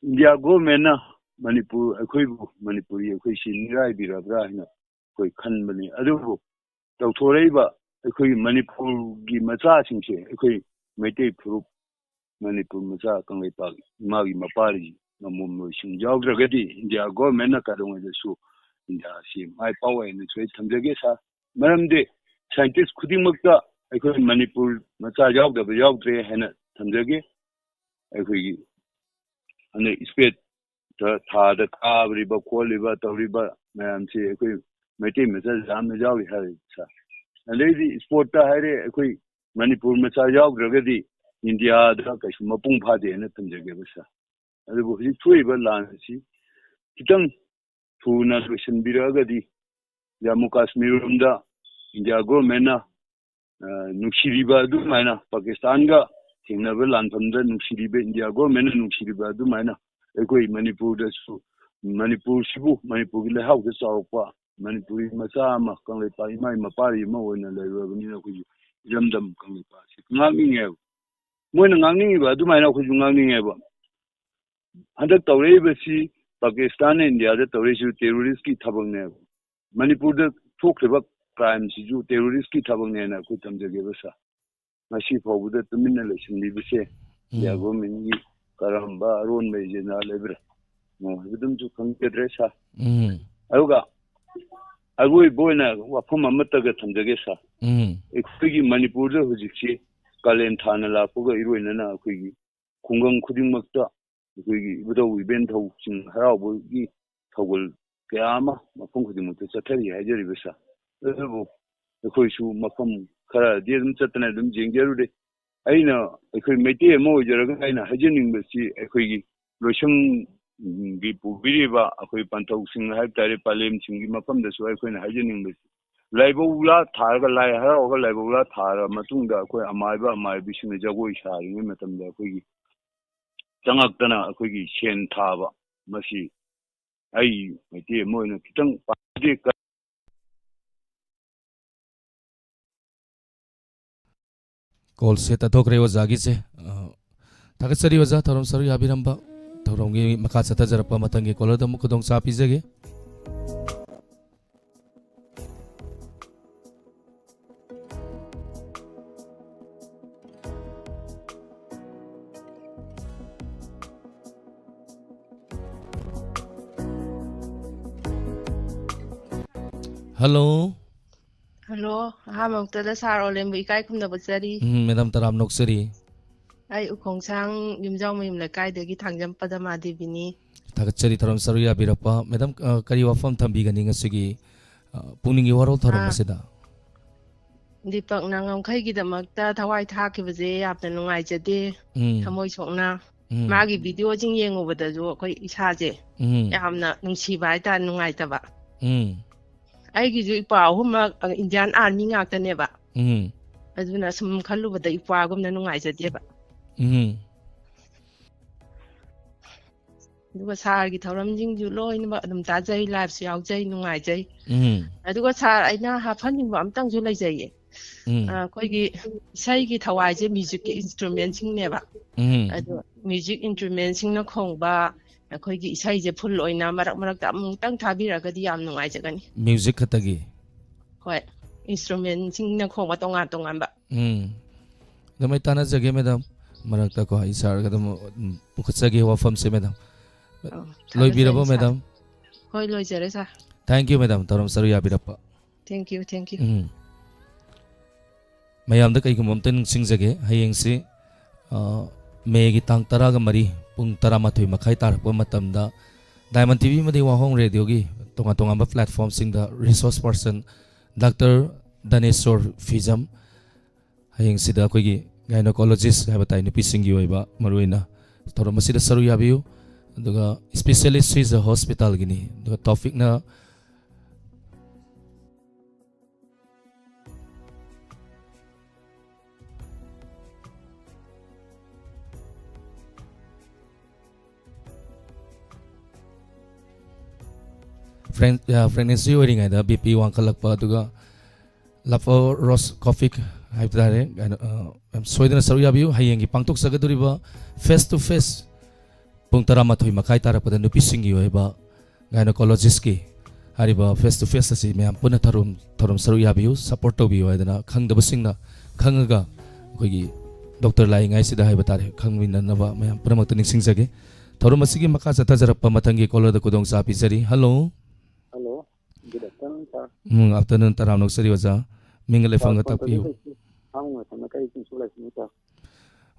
India governmentꯅ ꯃꯅꯤꯄꯨꯔ, ꯑꯩꯈꯣꯏꯕꯨ, ꯃꯅꯤꯄꯨꯔꯤ ꯑꯩꯈꯣꯏꯁꯤ ꯃꯤꯔꯥꯏꯕꯤꯔꯕ꯭ꯔꯥ ꯍꯥꯏꯅ ꯑꯩꯈꯣꯏ ꯈꯟꯕꯅꯤ꯫ ꯑꯗꯨꯕꯨ ꯇꯧꯊꯣꯔꯛꯏꯕ ꯑꯩꯈꯣꯏꯒꯤ ꯃꯅꯤꯄꯨꯔꯒꯤ ꯃꯆꯥꯁꯤꯡꯁꯦ, ꯑꯩꯈꯣꯏ ꯃꯩꯇꯩ ꯐꯨꯔꯨꯞ ꯃꯅꯤꯄꯨꯔ ꯃꯆꯥ ꯀꯪꯂꯩꯄꯥꯛ ꯏꯃꯥꯒꯤ ꯃꯄꯥꯔꯤ ꯉꯝꯃꯣꯝꯂꯣꯏꯁꯤꯡ ꯌꯥꯎꯗ꯭ꯔꯒꯗꯤ India governmentꯅ ꯀꯩꯗꯧꯉꯩꯗꯁꯨ Indiaꯁꯤ ꯃꯥꯏ ꯄꯥꯛꯑꯣꯏ ꯍꯥꯏꯅꯁꯨ ꯑꯩ ꯊꯝꯖꯒꯦ, sir꯫ ꯃꯔꯝꯗꯤ scientist ꯈꯨꯗꯤꯡꯃꯛꯇ ꯑꯩꯈꯣꯏ ꯃꯅꯤꯄꯨꯔ ꯃꯆꯥ ꯌꯥꯎꯗꯕ ꯌꯥꯎꯗ꯭ꯔꯦ ꯍꯥꯏꯅ ꯊꯝꯖꯒꯦ꯫ ꯑꯩꯈꯣꯏꯒꯤ ꯍꯟꯗꯛ spaceꯇ, ꯊꯥꯗ ꯀꯥꯕꯔꯤꯕ ꯈꯣꯠꯂꯤꯕ ꯇꯧꯔꯤꯕ ꯃꯌꯥꯝꯁꯤ ꯑꯩꯈꯣꯏ ꯃꯩꯇꯩ ꯃꯆꯥ ꯌꯥꯝꯅ ꯌꯥꯎꯔꯤ ꯍꯥꯏꯔꯤ, sir꯫ ꯑꯗꯩꯗꯤ sportꯇ ꯍꯥꯏꯔꯦ, ꯑꯩꯈꯣꯏ ꯃꯅꯤꯄꯨꯔ ꯃꯆꯥ ꯌꯥꯎꯗ꯭ꯔꯒꯗꯤ Indiaꯗ ꯀꯩꯁꯨ ꯃꯄꯨꯡ ꯐꯥꯗꯦ ꯍꯥꯏꯅ ꯊꯝꯖꯒꯦꯕ, sir꯫ ꯑꯗꯨꯕꯨ ꯍꯧꯖꯤꯛ ꯊꯣꯛꯏꯕ ꯂꯥꯟ ꯑꯁꯤ ꯈꯤꯇꯪ ꯊꯨꯅ ꯂꯣꯏꯁꯤꯟꯕꯤꯔꯛꯑꯒꯗꯤ ꯖꯝꯃꯨ ꯀꯥꯁꯃꯤꯔ ꯔꯣꯝꯗ India governmentꯅ, ꯑ, ꯅꯨꯡꯁꯤꯔꯤꯕ ꯑꯗꯨꯃꯥꯏꯅ ꯄꯥꯀꯤꯁꯇꯥꯟꯒ ꯊꯦꯡꯅꯕ ꯂꯥꯟꯐꯝꯗ ꯅꯨꯡꯁꯤꯔꯤꯕ India governmentꯅ ꯅꯨꯡꯁꯤꯔꯤꯕ ꯑꯗꯨꯃꯥꯏꯅ ꯑꯩꯈꯣꯏ ꯃꯅꯤꯄꯨꯔꯗꯁꯨ, ꯃꯅꯤꯄꯨꯔꯁꯤꯕꯨ, ꯃꯅꯤꯄꯨꯔꯒꯤ ꯂꯩꯍꯥꯎꯗ ꯆꯥꯎꯔꯛꯄ ꯃꯅꯤꯄꯨꯔꯤ ꯃꯆꯥ ꯑꯃ, ꯀꯪꯂꯩꯄꯥꯛ ꯏꯃꯥ ꯃꯄꯥꯔꯤ ꯑꯃ ꯑꯣꯏꯅ ꯂꯩꯔꯨꯔꯕꯅꯤꯅ ꯑꯩꯈꯣꯏꯁꯨ ꯏꯔꯝꯗꯝ ꯀꯪꯂꯩꯄꯥꯛꯁꯤ ꯉꯥꯛꯅꯤꯡꯉꯦꯕ꯫ ꯃꯣꯏꯅ ꯉꯥꯡꯅꯤꯡꯉꯤꯕ ꯑꯗꯨꯃꯥꯏꯅ ꯑꯩꯈꯣꯏꯁꯨ ꯉꯥꯡꯅꯤꯡꯉꯦꯕ꯫ ꯍꯟꯗꯛ ꯇꯧꯔꯛꯏꯕꯁꯤ ꯄꯥꯀꯤꯁꯇꯥꯟꯅ Indiaꯗ ꯇꯧꯔꯛꯏꯁꯤ terroristꯀꯤ ꯊꯕꯛꯅꯦꯕ꯫ ꯃꯅꯤꯄꯨꯔꯗ ꯊꯣꯛꯈ꯭ꯔꯤꯕ crimeꯁꯤꯁꯨ terroristꯀꯤ ꯊꯕꯛꯅꯦꯅ ꯑꯩꯈꯣꯏ ꯊꯝꯖꯒꯦꯕ, sir꯫ ꯉꯁꯤ ꯐꯥꯎꯕꯗ ꯇꯨꯃꯤꯟꯅ ꯂꯩꯁꯤꯟꯕꯤꯕꯁꯦ India ꯎꯝ꯫ Governmentꯀꯤ ꯀꯔꯝꯕ ꯑꯔꯣꯟꯕ agenda ꯂꯩꯕ꯭ꯔꯥ? ꯍꯥꯏꯕꯗꯨꯝꯁꯨ ꯈꯪꯖꯗ꯭ꯔꯦ ꯁꯥꯔ꯫ ꯎꯝ ꯑꯗꯨꯒ ꯑꯔꯣꯏꯕ ꯑꯣꯏꯅ ꯋꯥꯐꯝ ꯑꯃꯠꯇꯒ ꯊꯝꯖꯒꯦ ꯁꯥꯔ꯫ ꯎꯝ ꯑꯩꯈꯣꯏꯒꯤ ꯃꯅꯤꯄꯨꯔꯗ ꯍꯧꯖꯤꯛꯁꯤ ꯀꯥꯂꯦꯟ ꯊꯥꯅ ꯂꯥꯛꯄꯒ ꯏꯔꯣꯏꯅꯅ ꯑꯩꯈꯣꯏꯒꯤ ꯈꯨꯡꯒꯪ ꯈꯨꯗꯤꯡꯃꯛꯇ ꯑꯩꯈꯣꯏꯒꯤ ꯏꯕꯨꯙꯧ ꯏꯕꯦꯟꯊꯧꯁꯤꯡ ꯍꯔꯥꯎꯕꯒꯤ ꯊꯧꯒꯜ ꯀꯌꯥ ꯑꯃ ꯃꯐꯝ ꯈꯨꯗꯤꯡꯃꯛꯇ ꯆꯠꯊꯔꯤ ꯍꯥꯏꯖꯔꯤꯕ ꯁꯥꯔ꯫ ꯑꯗꯨꯕꯨ ꯑꯩꯈꯣꯏꯁꯨ ꯃꯐꯝ ꯈꯔꯗꯤ ꯑꯗꯨꯝ ꯆꯠꯇꯅ ꯑꯗꯨꯝ ꯌꯦꯡꯖꯔꯨꯔꯦ꯫ ꯑꯩꯅ ꯑꯩꯈꯣꯏ ꯃꯩꯇꯩ ꯑꯃ ꯑꯣꯏꯖꯔꯒ ꯑꯩꯅ ꯍꯥꯏꯖꯅꯤꯡꯕꯁꯤ ꯑꯩꯈꯣꯏꯒꯤ ꯂꯣꯏꯁꯪꯒꯤ ꯄꯨꯕꯤꯔꯤꯕ ꯑꯩꯈꯣꯏ ꯄꯟꯊꯧꯁꯤꯡ ꯍꯥꯏꯕ ꯇꯥꯔꯦ, ꯄꯂꯦꯝꯁꯤꯡꯒꯤ ꯃꯐꯝꯗꯁꯨ ꯑꯩꯈꯣꯏꯅ ꯍꯥꯏꯖꯅꯤꯡꯕꯁꯤ ꯂꯥꯏꯕꯧꯂꯥ ꯊꯥꯔꯒ, ꯂꯥꯏ ꯍꯔꯥꯎꯔꯒ ꯂꯥꯏꯕꯧꯂꯥ ꯊꯥꯔ ꯃꯇꯨꯡꯗ ꯑꯩꯈꯣꯏ ꯑꯃꯥꯏꯕ ꯑꯃꯥꯏꯕꯤꯁꯤꯡꯅ ꯖꯒꯣꯏ ꯁꯥꯔꯤꯉꯩ ꯃꯇꯝꯗ ꯑꯩꯈꯣꯏꯒꯤ ꯆꯪꯉꯛꯇꯅ ꯑꯩꯈꯣꯏꯒꯤ ꯁꯦꯟ ꯊꯥꯕ, ꯃꯁꯤ ꯑꯩ ꯃꯩꯇꯩ ꯑꯃ ꯑꯣꯏꯅ ꯈꯤꯇꯪ ꯄꯥꯝꯖꯗꯦ꯫ ꯀꯣꯜꯁꯦ ꯇꯠꯊꯣꯛꯈ꯭ꯔꯦ ꯑꯣꯖꯥꯒꯤꯁꯦ꯫ ꯑ, ꯊꯥꯒꯠꯆꯔꯤ ꯑꯣꯖꯥ, ꯊꯧꯔꯝ ꯁꯔꯨꯛ ꯌꯥꯕꯤꯔꯝꯕ꯫ ꯊꯧꯔꯝꯒꯤ ꯃꯈꯥ ꯆꯠꯊꯖꯔꯛꯄ ꯃꯊꯪꯒꯤ ꯀꯣꯂꯔꯗ ꯑꯃꯨꯛ ꯈꯨꯗꯣꯡꯆꯥꯕ ꯄꯤꯖꯒꯦ꯫ ꯍꯜꯂꯣ꯫ ꯍꯜꯂꯣ, ꯑꯍꯥꯟꯕ ꯃꯛꯇꯗ ꯁꯥꯔ ꯑꯣꯂꯦꯝꯕꯨ ꯏꯀꯥꯏ ꯈꯨꯝꯅꯕ ꯆꯔꯤ꯫ ꯎꯝ, ꯃꯦꯗꯥꯝ ꯇꯔꯥꯝ ꯅꯣꯛꯆꯔꯤ꯫ ꯑꯩ ꯎꯈꯣꯡꯁꯥꯡ ꯌꯨꯝꯖꯥꯎꯃꯌꯨꯝ ꯂꯩꯀꯥꯏꯗꯒꯤ ꯊꯥꯡꯖꯝ ꯄꯗꯃꯥ ꯗꯦꯕꯤꯅꯤ꯫ ꯊꯥꯒꯠꯆꯔꯤ ꯊꯧꯔꯝ ꯁꯔꯨꯛ ꯌꯥꯕꯤꯔꯛꯄ꯫ ꯃꯦꯗꯥꯝ, ꯑ, ꯀꯔꯤ ꯋꯥꯐꯝ ꯊꯝꯕꯤꯒꯅꯤ ꯉꯁꯤꯒꯤ, ꯑ, ꯄꯨꯛꯅꯤꯡꯒꯤ ꯋꯥꯔꯣꯜ ꯊꯧꯔꯝ ꯑꯥ꯫ ꯑꯁꯤꯗ? ꯗꯤꯄꯛꯅ ꯉꯝꯈꯩꯒꯤꯗꯃꯛꯇ ꯊꯋꯥꯏ ꯊꯥꯈꯤꯕꯁꯦ ꯌꯥꯝꯅ ꯅꯨꯡꯉꯥꯏꯖꯗꯦ꯫ ꯎꯝ꯫ ꯊꯃꯣꯏ ꯁꯣꯛꯅ꯫ ꯎꯝ꯫ ꯃꯥꯒꯤ ꯚꯤꯗꯤꯑꯣꯁꯤꯡ ꯌꯦꯡꯉꯨꯕꯗꯁꯨ ꯑꯩꯈꯣꯏ ꯏꯁꯥꯁꯦ ꯎꯝ꯫ ꯌꯥꯝꯅ ꯅꯨꯡꯁꯤꯕ ꯍꯥꯏꯇꯥꯔꯦ, ꯅꯨꯡꯉꯥꯏꯇꯕ꯫ ꯎꯝ꯫ ꯑꯩꯒꯤꯁꯨ ꯏꯄ꯭ꯋꯥ ꯑꯍꯨꯝꯃꯛ, ꯑ, ꯏꯟꯗꯤꯌꯥꯟ ꯑꯥꯔꯃꯤ ꯉꯥꯛꯇꯅꯦꯕ꯫ ꯎꯝ꯫ ꯑꯗꯨꯅ ꯁꯨꯝ ꯈꯜꯂꯨꯕꯗ ꯏꯄ꯭ꯋꯥꯒꯨꯝꯅ ꯅꯨꯡꯉꯥꯏꯖꯗꯦꯕ꯫ ꯎꯝ꯫ ꯑꯗꯨꯒ ꯁꯥꯔꯒꯤ ꯊꯧꯔꯝꯁꯤꯡꯁꯨ ꯂꯣꯏꯅꯃꯛ ꯑꯗꯨꯝ ꯇꯥꯖꯩ, ꯂꯥꯏꯞꯁꯨ ꯌꯥꯎꯖꯩ, ꯅꯨꯡꯉꯥꯏꯖꯩ꯫ ꯎꯝ꯫ ꯑꯗꯨꯒ ꯁꯥꯔ, ꯑꯩꯅ ꯍꯥꯞꯍꯟꯅꯤꯡꯕ ꯑꯝꯇꯪꯁꯨ ꯂꯩꯖꯩꯌꯦ꯫ ꯎꯝ꯫ ꯑ, ꯑꯩꯈꯣꯏꯒꯤ ꯏꯁꯩꯒꯤ ꯊꯋꯥꯏꯁꯦ ꯃ꯭ꯌꯨꯖꯤꯛꯀꯤ ꯏꯟꯁꯇ꯭ꯔꯨꯃꯦꯟꯁꯤꯡꯅꯦꯕ꯫ ꯎꯝ꯫ ꯑꯗꯣ ꯃ꯭ꯌꯨꯖꯤꯛ ꯏꯟꯁꯇ꯭ꯔꯨꯃꯦꯟꯁꯤꯡꯅ ꯈꯣꯡꯕ ꯑꯩꯈꯣꯏꯒꯤ ꯏꯁꯩꯁꯦ ꯐꯨꯜ ꯑꯣꯏꯅ ꯃꯔꯛ ꯃꯔꯛꯇ ꯑꯃꯨꯛꯇꯪ ꯊꯥꯕꯤꯔꯒꯗꯤ ꯌꯥꯝ ꯅꯨꯡꯉꯥꯏꯖꯒꯅꯤ꯫ ꯃ꯭ꯌꯨꯖꯤꯛ ꯈꯛꯇꯒꯤ? ꯍꯣꯏ, ꯏꯟꯁꯇ꯭ꯔꯨꯃꯦꯟꯁꯤꯡꯅ ꯈꯣꯡꯕ ꯇꯣꯉꯥꯟ ꯇꯣꯉꯥꯟꯕ꯫ ꯎꯝ꯫ ꯑꯗꯨꯃꯥꯏ ꯇꯥꯟꯅꯖꯒꯦ ꯃꯦꯗꯥꯝ꯫ ꯃꯔꯛꯇꯀꯣ ꯑꯩ ꯁꯥꯔꯒ ꯑꯗꯨꯝ, ꯎꯝ, ꯄꯨꯈꯠꯆꯒꯦ ꯋꯥꯐꯝꯁꯦ ꯃꯦꯗꯥꯝ꯫ ꯑꯧ, ꯂꯣꯏꯕꯤꯔꯕꯣ, ꯊꯥꯒꯠꯆꯔꯤ, ꯁꯥꯔ꯫ ꯃꯦꯗꯥꯝ? ꯍꯣꯏ, ꯂꯣꯏꯖꯔꯦ, ꯁꯥꯔ꯫ Thank you, ꯃꯦꯗꯥꯝ, ꯊꯧꯔꯝ ꯁꯔꯨꯛ ꯌꯥꯕꯤꯔꯛꯄ꯫ Thank you, thank you. ꯎꯝ꯫ ꯃꯌꯥꯝꯗ ꯀꯩꯒꯨꯝꯕ ꯑꯝꯇ ꯅꯤꯡꯁꯤꯡꯖꯒꯦ꯫ ꯍꯌꯦꯡꯁꯤ, ꯑ, ꯃꯦꯒꯤ ꯇꯥꯡ ꯇꯔꯥꯒ ꯃꯔꯤ, ꯄꯨꯡ ꯇꯔꯥꯃꯥꯊꯣꯏ ꯃꯈꯥꯏ ꯇꯥꯔꯛꯄ ꯃꯇꯝꯗ Diamond ꯇꯤ ꯚꯤ ꯑꯃꯗꯤ ꯋꯥꯍꯣꯡ ꯔꯦꯗꯤꯑꯣꯒꯤ ꯇꯣꯉꯥꯟ ꯇꯣꯉꯥꯟꯕ platformꯁꯤꯡꯗ resource person ꯗꯥꯛꯇꯔ ꯗꯅꯦꯁꯣꯔ ꯐꯤꯖꯝ, ꯍꯌꯦꯡꯁꯤꯗ ꯑꯩꯈꯣꯏꯒꯤ gynecologist ꯍꯥꯏꯕ ꯇꯥꯏ, ꯅꯨꯄꯤꯁꯤꯡꯒꯤ ꯑꯣꯏꯕ ꯃꯔꯨꯑꯣꯏꯅ ꯊꯧꯔꯝ ꯑꯁꯤꯗ ꯁꯔꯨꯛ ꯌꯥꯕꯤꯌꯨ꯫ ꯑꯗꯨꯒ specialist ꯁꯤꯁꯦ hospitalꯒꯤꯅꯤ꯫ ꯑꯗꯨꯒ topicꯅ Preg-, ꯑ, pregnancy ꯑꯣꯏꯔꯤꯉꯩꯗ B P ꯋꯥꯡꯈꯠꯂꯛꯄ, ꯑꯗꯨꯒ Love Rose Coffee ꯍꯥꯏꯕ ꯇꯥꯔꯦ, ꯀꯩꯅꯣ, ꯑ, ꯌꯥꯝ ꯁꯣꯏꯗꯅ ꯁꯔꯨꯛ ꯌꯥꯕꯤꯌꯨ꯫ ꯍꯌꯦꯡꯒꯤ ꯄꯥꯡꯊꯣꯛꯆꯒꯗꯧꯔꯤꯕ face to face ꯄꯨꯡ ꯇꯔꯥꯃꯥꯊꯣꯏ ꯃꯈꯥꯏ ꯇꯥꯔꯛꯄꯗ ꯅꯨꯄꯤꯁꯤꯡꯒꯤ ꯑꯣꯏꯕ gynecologistꯀꯤ ꯍꯥꯏꯔꯤꯕ face to face ꯑꯁꯤ ꯃꯌꯥꯝ ꯄꯨꯟꯅ ꯊꯧꯔꯝ, ꯊꯧꯔꯝ ꯁꯔꯨꯛ ꯌꯥꯕꯤꯌꯨ, support ꯇꯧꯕꯤꯌꯨ ꯍꯥꯏꯗꯅ ꯈꯪꯗꯕꯁꯤꯡꯅ ꯈꯪꯉꯒ ꯑꯩꯈꯣꯏꯒꯤ ꯗꯣꯛꯇꯔ ꯂꯥꯛꯏꯉꯩꯁꯤꯗ ꯍꯥꯏꯕ ꯇꯥꯔꯦ, ꯈꯪꯃꯤꯟꯅꯅꯕ ꯃꯌꯥꯝ ꯄꯨꯝꯅꯃꯛꯇ ꯅꯤꯡꯁꯤꯡꯖꯒꯦ꯫ ꯊꯧꯔꯝ ꯑꯁꯤꯒꯤ ꯃꯈꯥ ꯆꯠꯊꯖꯔꯛꯄ ꯃꯊꯪꯒꯤ caller ꯗ ꯈꯨꯗꯣꯡꯆꯥꯕ ꯄꯤꯖꯔꯤ꯫ Hello꯫ Hello, good afternoon, sir. ꯎꯝ, afternoon, ꯇꯔꯥꯝꯅ ꯑꯣꯛꯆꯔꯤ ꯑꯣꯖꯥ꯫ ꯃꯤꯡꯒ ꯂꯩꯐꯝꯒ ꯁꯥꯔ, ꯐꯣꯟ ꯇꯥꯛꯄꯤꯌꯨ꯫ ꯇꯧꯖꯔꯛꯏꯁꯤ ꯊꯥꯡꯃꯩꯕꯟ ꯂꯩꯀꯥꯏ ꯆꯤꯡꯁꯨ ꯂꯥꯏꯁ꯭ꯔꯝꯅꯤ, ꯁꯥꯔ꯫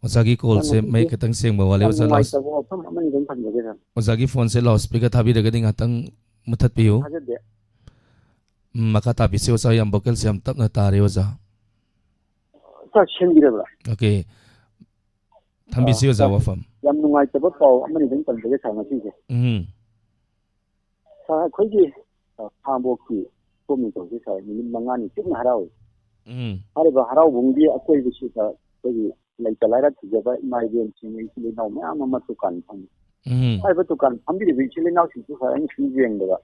ꯑꯣꯖꯥꯒꯤ ꯀꯣꯜꯁꯦ ꯁꯥꯔ, ꯃꯌꯦꯛ ꯉꯁꯤꯁꯦ ꯈꯤꯇꯪ ꯁꯦꯡꯕ ꯋꯥꯠꯂꯤ, ꯌꯥꯝ ꯑꯣꯖꯥ ꯂꯥꯎꯁ-, ꯅꯨꯡꯉꯥꯏꯇꯕ ꯋꯥꯐꯝ ꯑꯃꯅꯤꯗꯪ ꯊꯝꯖꯒꯦ, ꯁꯥꯔ꯫ ꯑꯣꯖꯥꯒꯤ ꯐꯣꯟꯁꯦ ꯂꯥꯎꯁ ꯁ꯭ꯄꯤꯀꯔ ꯊꯥꯕꯤꯔꯒꯗꯤ ꯉꯥꯛꯇꯪ ꯃꯨꯊꯠꯄꯤꯌꯨ꯫ ꯊꯥꯖꯗꯦ꯫ ꯎꯝ, ꯃꯈꯥ ꯇꯥꯕꯤꯁꯤ ꯑꯣꯖꯥ, ꯌꯥꯝ ꯚꯣꯀꯦꯜꯁꯦ ꯌꯥꯝ ꯇꯞꯅ ꯇꯥꯔꯦ ꯑꯣꯖꯥ꯫ ꯁꯥꯔ, ꯁꯦꯝꯕꯤꯔꯕ꯭ꯔꯥ? ꯑꯣꯀꯦ꯫ ꯊꯝꯕꯤꯁꯤ ꯑ, ꯑꯣꯖꯥ, ꯁꯥꯔ, ꯋꯥꯐꯝ꯫ ꯌꯥꯝ ꯅꯨꯡꯉꯥꯏꯇꯕ ꯄꯥꯎ ꯑꯃꯅꯤꯗꯪ ꯇꯝꯖꯒꯦ, ꯁꯥꯔ, ꯉꯁꯤꯁꯦ꯫ ꯎꯝ꯫ ꯁꯥꯔ, ꯑꯩꯈꯣꯏꯒꯤ, ꯑ, ꯈꯥꯉꯕꯣꯛꯀꯤ ꯏꯄꯣꯛ ꯅꯤꯡꯊꯧꯁꯦ, ꯁꯥꯔ, ꯅꯨꯃꯤꯠ ꯃꯉꯥꯅꯤ ꯆꯨꯞꯅ ꯍꯔꯥꯎꯏ꯫ ꯎꯝ꯫ ꯍꯥꯏꯔꯤꯕ ꯍꯔꯥꯎꯕꯨꯡꯒꯤ ꯑꯀꯣꯏꯕꯁꯤꯗ ꯑꯩꯈꯣꯏꯒꯤ ꯂꯩꯇ ꯂꯥꯏꯔ ꯊꯤꯖꯕ ꯏꯃꯥ ꯏꯕꯦꯟꯁꯤꯡ, ꯏꯆꯤꯜ ꯏꯅꯥꯎ ꯃꯌꯥꯝ ꯑꯃ ꯗꯨꯀꯥꯟ ꯐꯝꯃꯤ꯫ ꯎꯝ꯫ ꯍꯥꯏꯔꯤꯕ ꯗꯨꯀꯥꯟ ꯐꯝꯕꯤꯔꯤꯕ ꯏꯆꯤꯜ ꯏꯅꯥꯎꯁꯤꯡꯁꯨ, ꯁꯥꯔ, ꯑꯩꯅ ꯁꯨꯝ ꯌꯦꯡꯕꯗ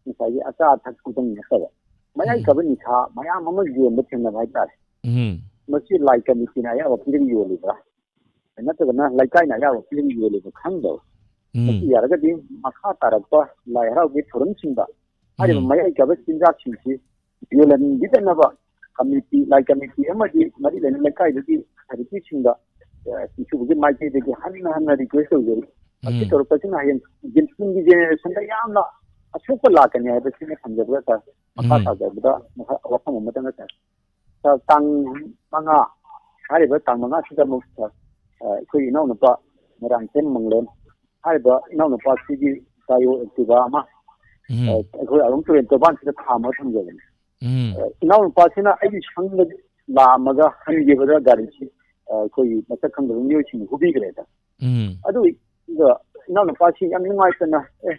ꯉꯁꯥꯏꯒꯤ ꯑꯆꯥ ꯑꯊꯛ ꯈꯛꯇꯪ ꯅꯠꯇꯕ, ꯃꯌꯥꯏ ꯎꯝ꯫ ꯀꯥꯕ ꯅꯤꯁꯥ ꯃꯌꯥꯝ ꯑꯃ ꯌꯣꯟꯕ ꯊꯦꯡꯅꯕ ꯍꯥꯏꯇꯥꯔꯦ꯫ ꯎꯝ꯫ ꯃꯁꯤ ꯂꯥꯏ ꯀꯃꯤꯇꯤꯅ ꯑꯌꯥꯕ ꯄꯤꯔꯒ ꯌꯣꯜꯂꯤꯕ꯭ꯔꯥ? ꯅꯠꯇ꯭ꯔꯒꯅ ꯂꯩꯀꯥꯏꯅ ꯑꯌꯥꯕ ꯄꯤꯔꯒ ꯌꯣꯜꯂꯤꯕ꯭ꯔꯥ ꯈꯪꯗꯕ꯫ ꯎꯝ꯫ ꯃꯁꯤ ꯌꯥꯔꯒꯗꯤ ꯃꯈꯥ ꯇꯥꯔꯛꯄ ꯂꯥꯏ ꯍꯔꯥꯎꯕꯒꯤ ꯊꯧꯔꯝꯁꯤꯡꯗ ꯍꯥꯏꯔꯤꯕ ꯎꯝ꯫ ꯃꯌꯥꯏ ꯀꯥꯕ ꯆꯤꯟꯖꯥꯛꯁꯤꯡꯁꯤ ꯌꯣꯜꯍꯟꯕꯤꯗꯅꯕ ꯀꯃꯤꯇꯤ, ꯂꯥꯏ ꯀꯃꯤꯇꯤ ꯑꯃꯗꯤ ꯃꯔꯤ ꯂꯩꯅꯕ ꯂꯩꯀꯥꯏꯗꯨꯒꯤ ꯑꯣꯊꯣꯔꯤꯇꯤꯁꯤꯡꯗ, ꯑ, ꯁꯤꯒꯤ ꯃꯥꯏꯀꯩꯗꯒꯤ ꯍꯟꯅ ꯍꯟꯅ ꯔꯤꯀ꯭ꯋꯦꯁ ꯇꯧꯖꯔꯤ꯫ ꯃꯁꯤ ꯎꯝ ꯇꯧꯔꯛꯄꯁꯤꯅ ꯍꯌꯦꯡ ꯇꯨꯡꯒꯤ ꯖꯦꯅꯦꯔꯦꯁꯟꯗ ꯌꯥꯝꯅ ꯑꯁꯣꯛꯄ ꯂꯥꯛꯀꯅꯤ ꯍꯥꯏꯕꯁꯤꯃ ꯊꯝꯖꯕꯗ ꯁꯥꯔ, ꯃꯈꯥ ꯎꯝ ꯇꯥꯖꯕꯗ ꯃꯈꯥ ꯋꯥꯐꯝ ꯑꯃꯇꯪꯒ ꯁꯥꯔ, ꯁꯥꯔ, ꯇꯥꯡ ꯃꯉꯥ, ꯍꯥꯏꯔꯤꯕ ꯇꯥꯡ ꯃꯉꯥꯁꯤꯗ ꯑꯃꯨꯛ ꯁꯥꯔ, ꯑ, ꯑꯩꯈꯣꯏꯒꯤ ꯏꯅꯥꯎꯅꯨꯄꯥ ꯃꯣꯏꯔꯥꯡꯊꯦꯝ ꯃꯪꯂꯦꯝ ꯍꯥꯏꯔꯤꯕ ꯏꯅꯥꯎꯅꯨꯄꯥꯁꯤꯒꯤ ꯗꯥꯏꯑꯣ ꯑꯦꯛꯇꯤꯚꯥ ꯑꯃ, ꯑ, ꯎꯝ ꯑꯩꯈꯣꯏ ꯑꯔꯨꯝ ꯇꯨꯔꯦꯜ ꯇꯣꯔꯕꯥꯟꯁꯤꯗ ꯈꯥꯝꯃꯒ ꯊꯝꯖꯕꯅꯤ꯫ ꯎꯝ ꯑ, ꯏꯅꯥꯎꯅꯨꯄꯥꯁꯤꯅ ꯑꯩꯒꯤ ꯁꯪꯗ ꯂꯥꯛꯑꯝꯃꯒ ꯍꯟꯈꯤꯕꯗ ꯒꯥꯔꯤꯁꯤ, ꯑ, ꯑꯩꯈꯣꯏꯒꯤ ꯃꯁꯛ ꯈꯪꯗꯕ ꯃꯤꯑꯣꯏꯁꯤꯡꯅ ꯍꯨꯕꯤꯈ꯭ꯔꯦꯗ꯫ ꯎꯝ ꯑꯗꯨꯒ ꯏꯅꯥꯎꯅꯨꯄꯥꯁꯤ ꯌꯥꯝ ꯅꯨꯡꯉꯥꯏꯇꯅ, "ꯑꯦ,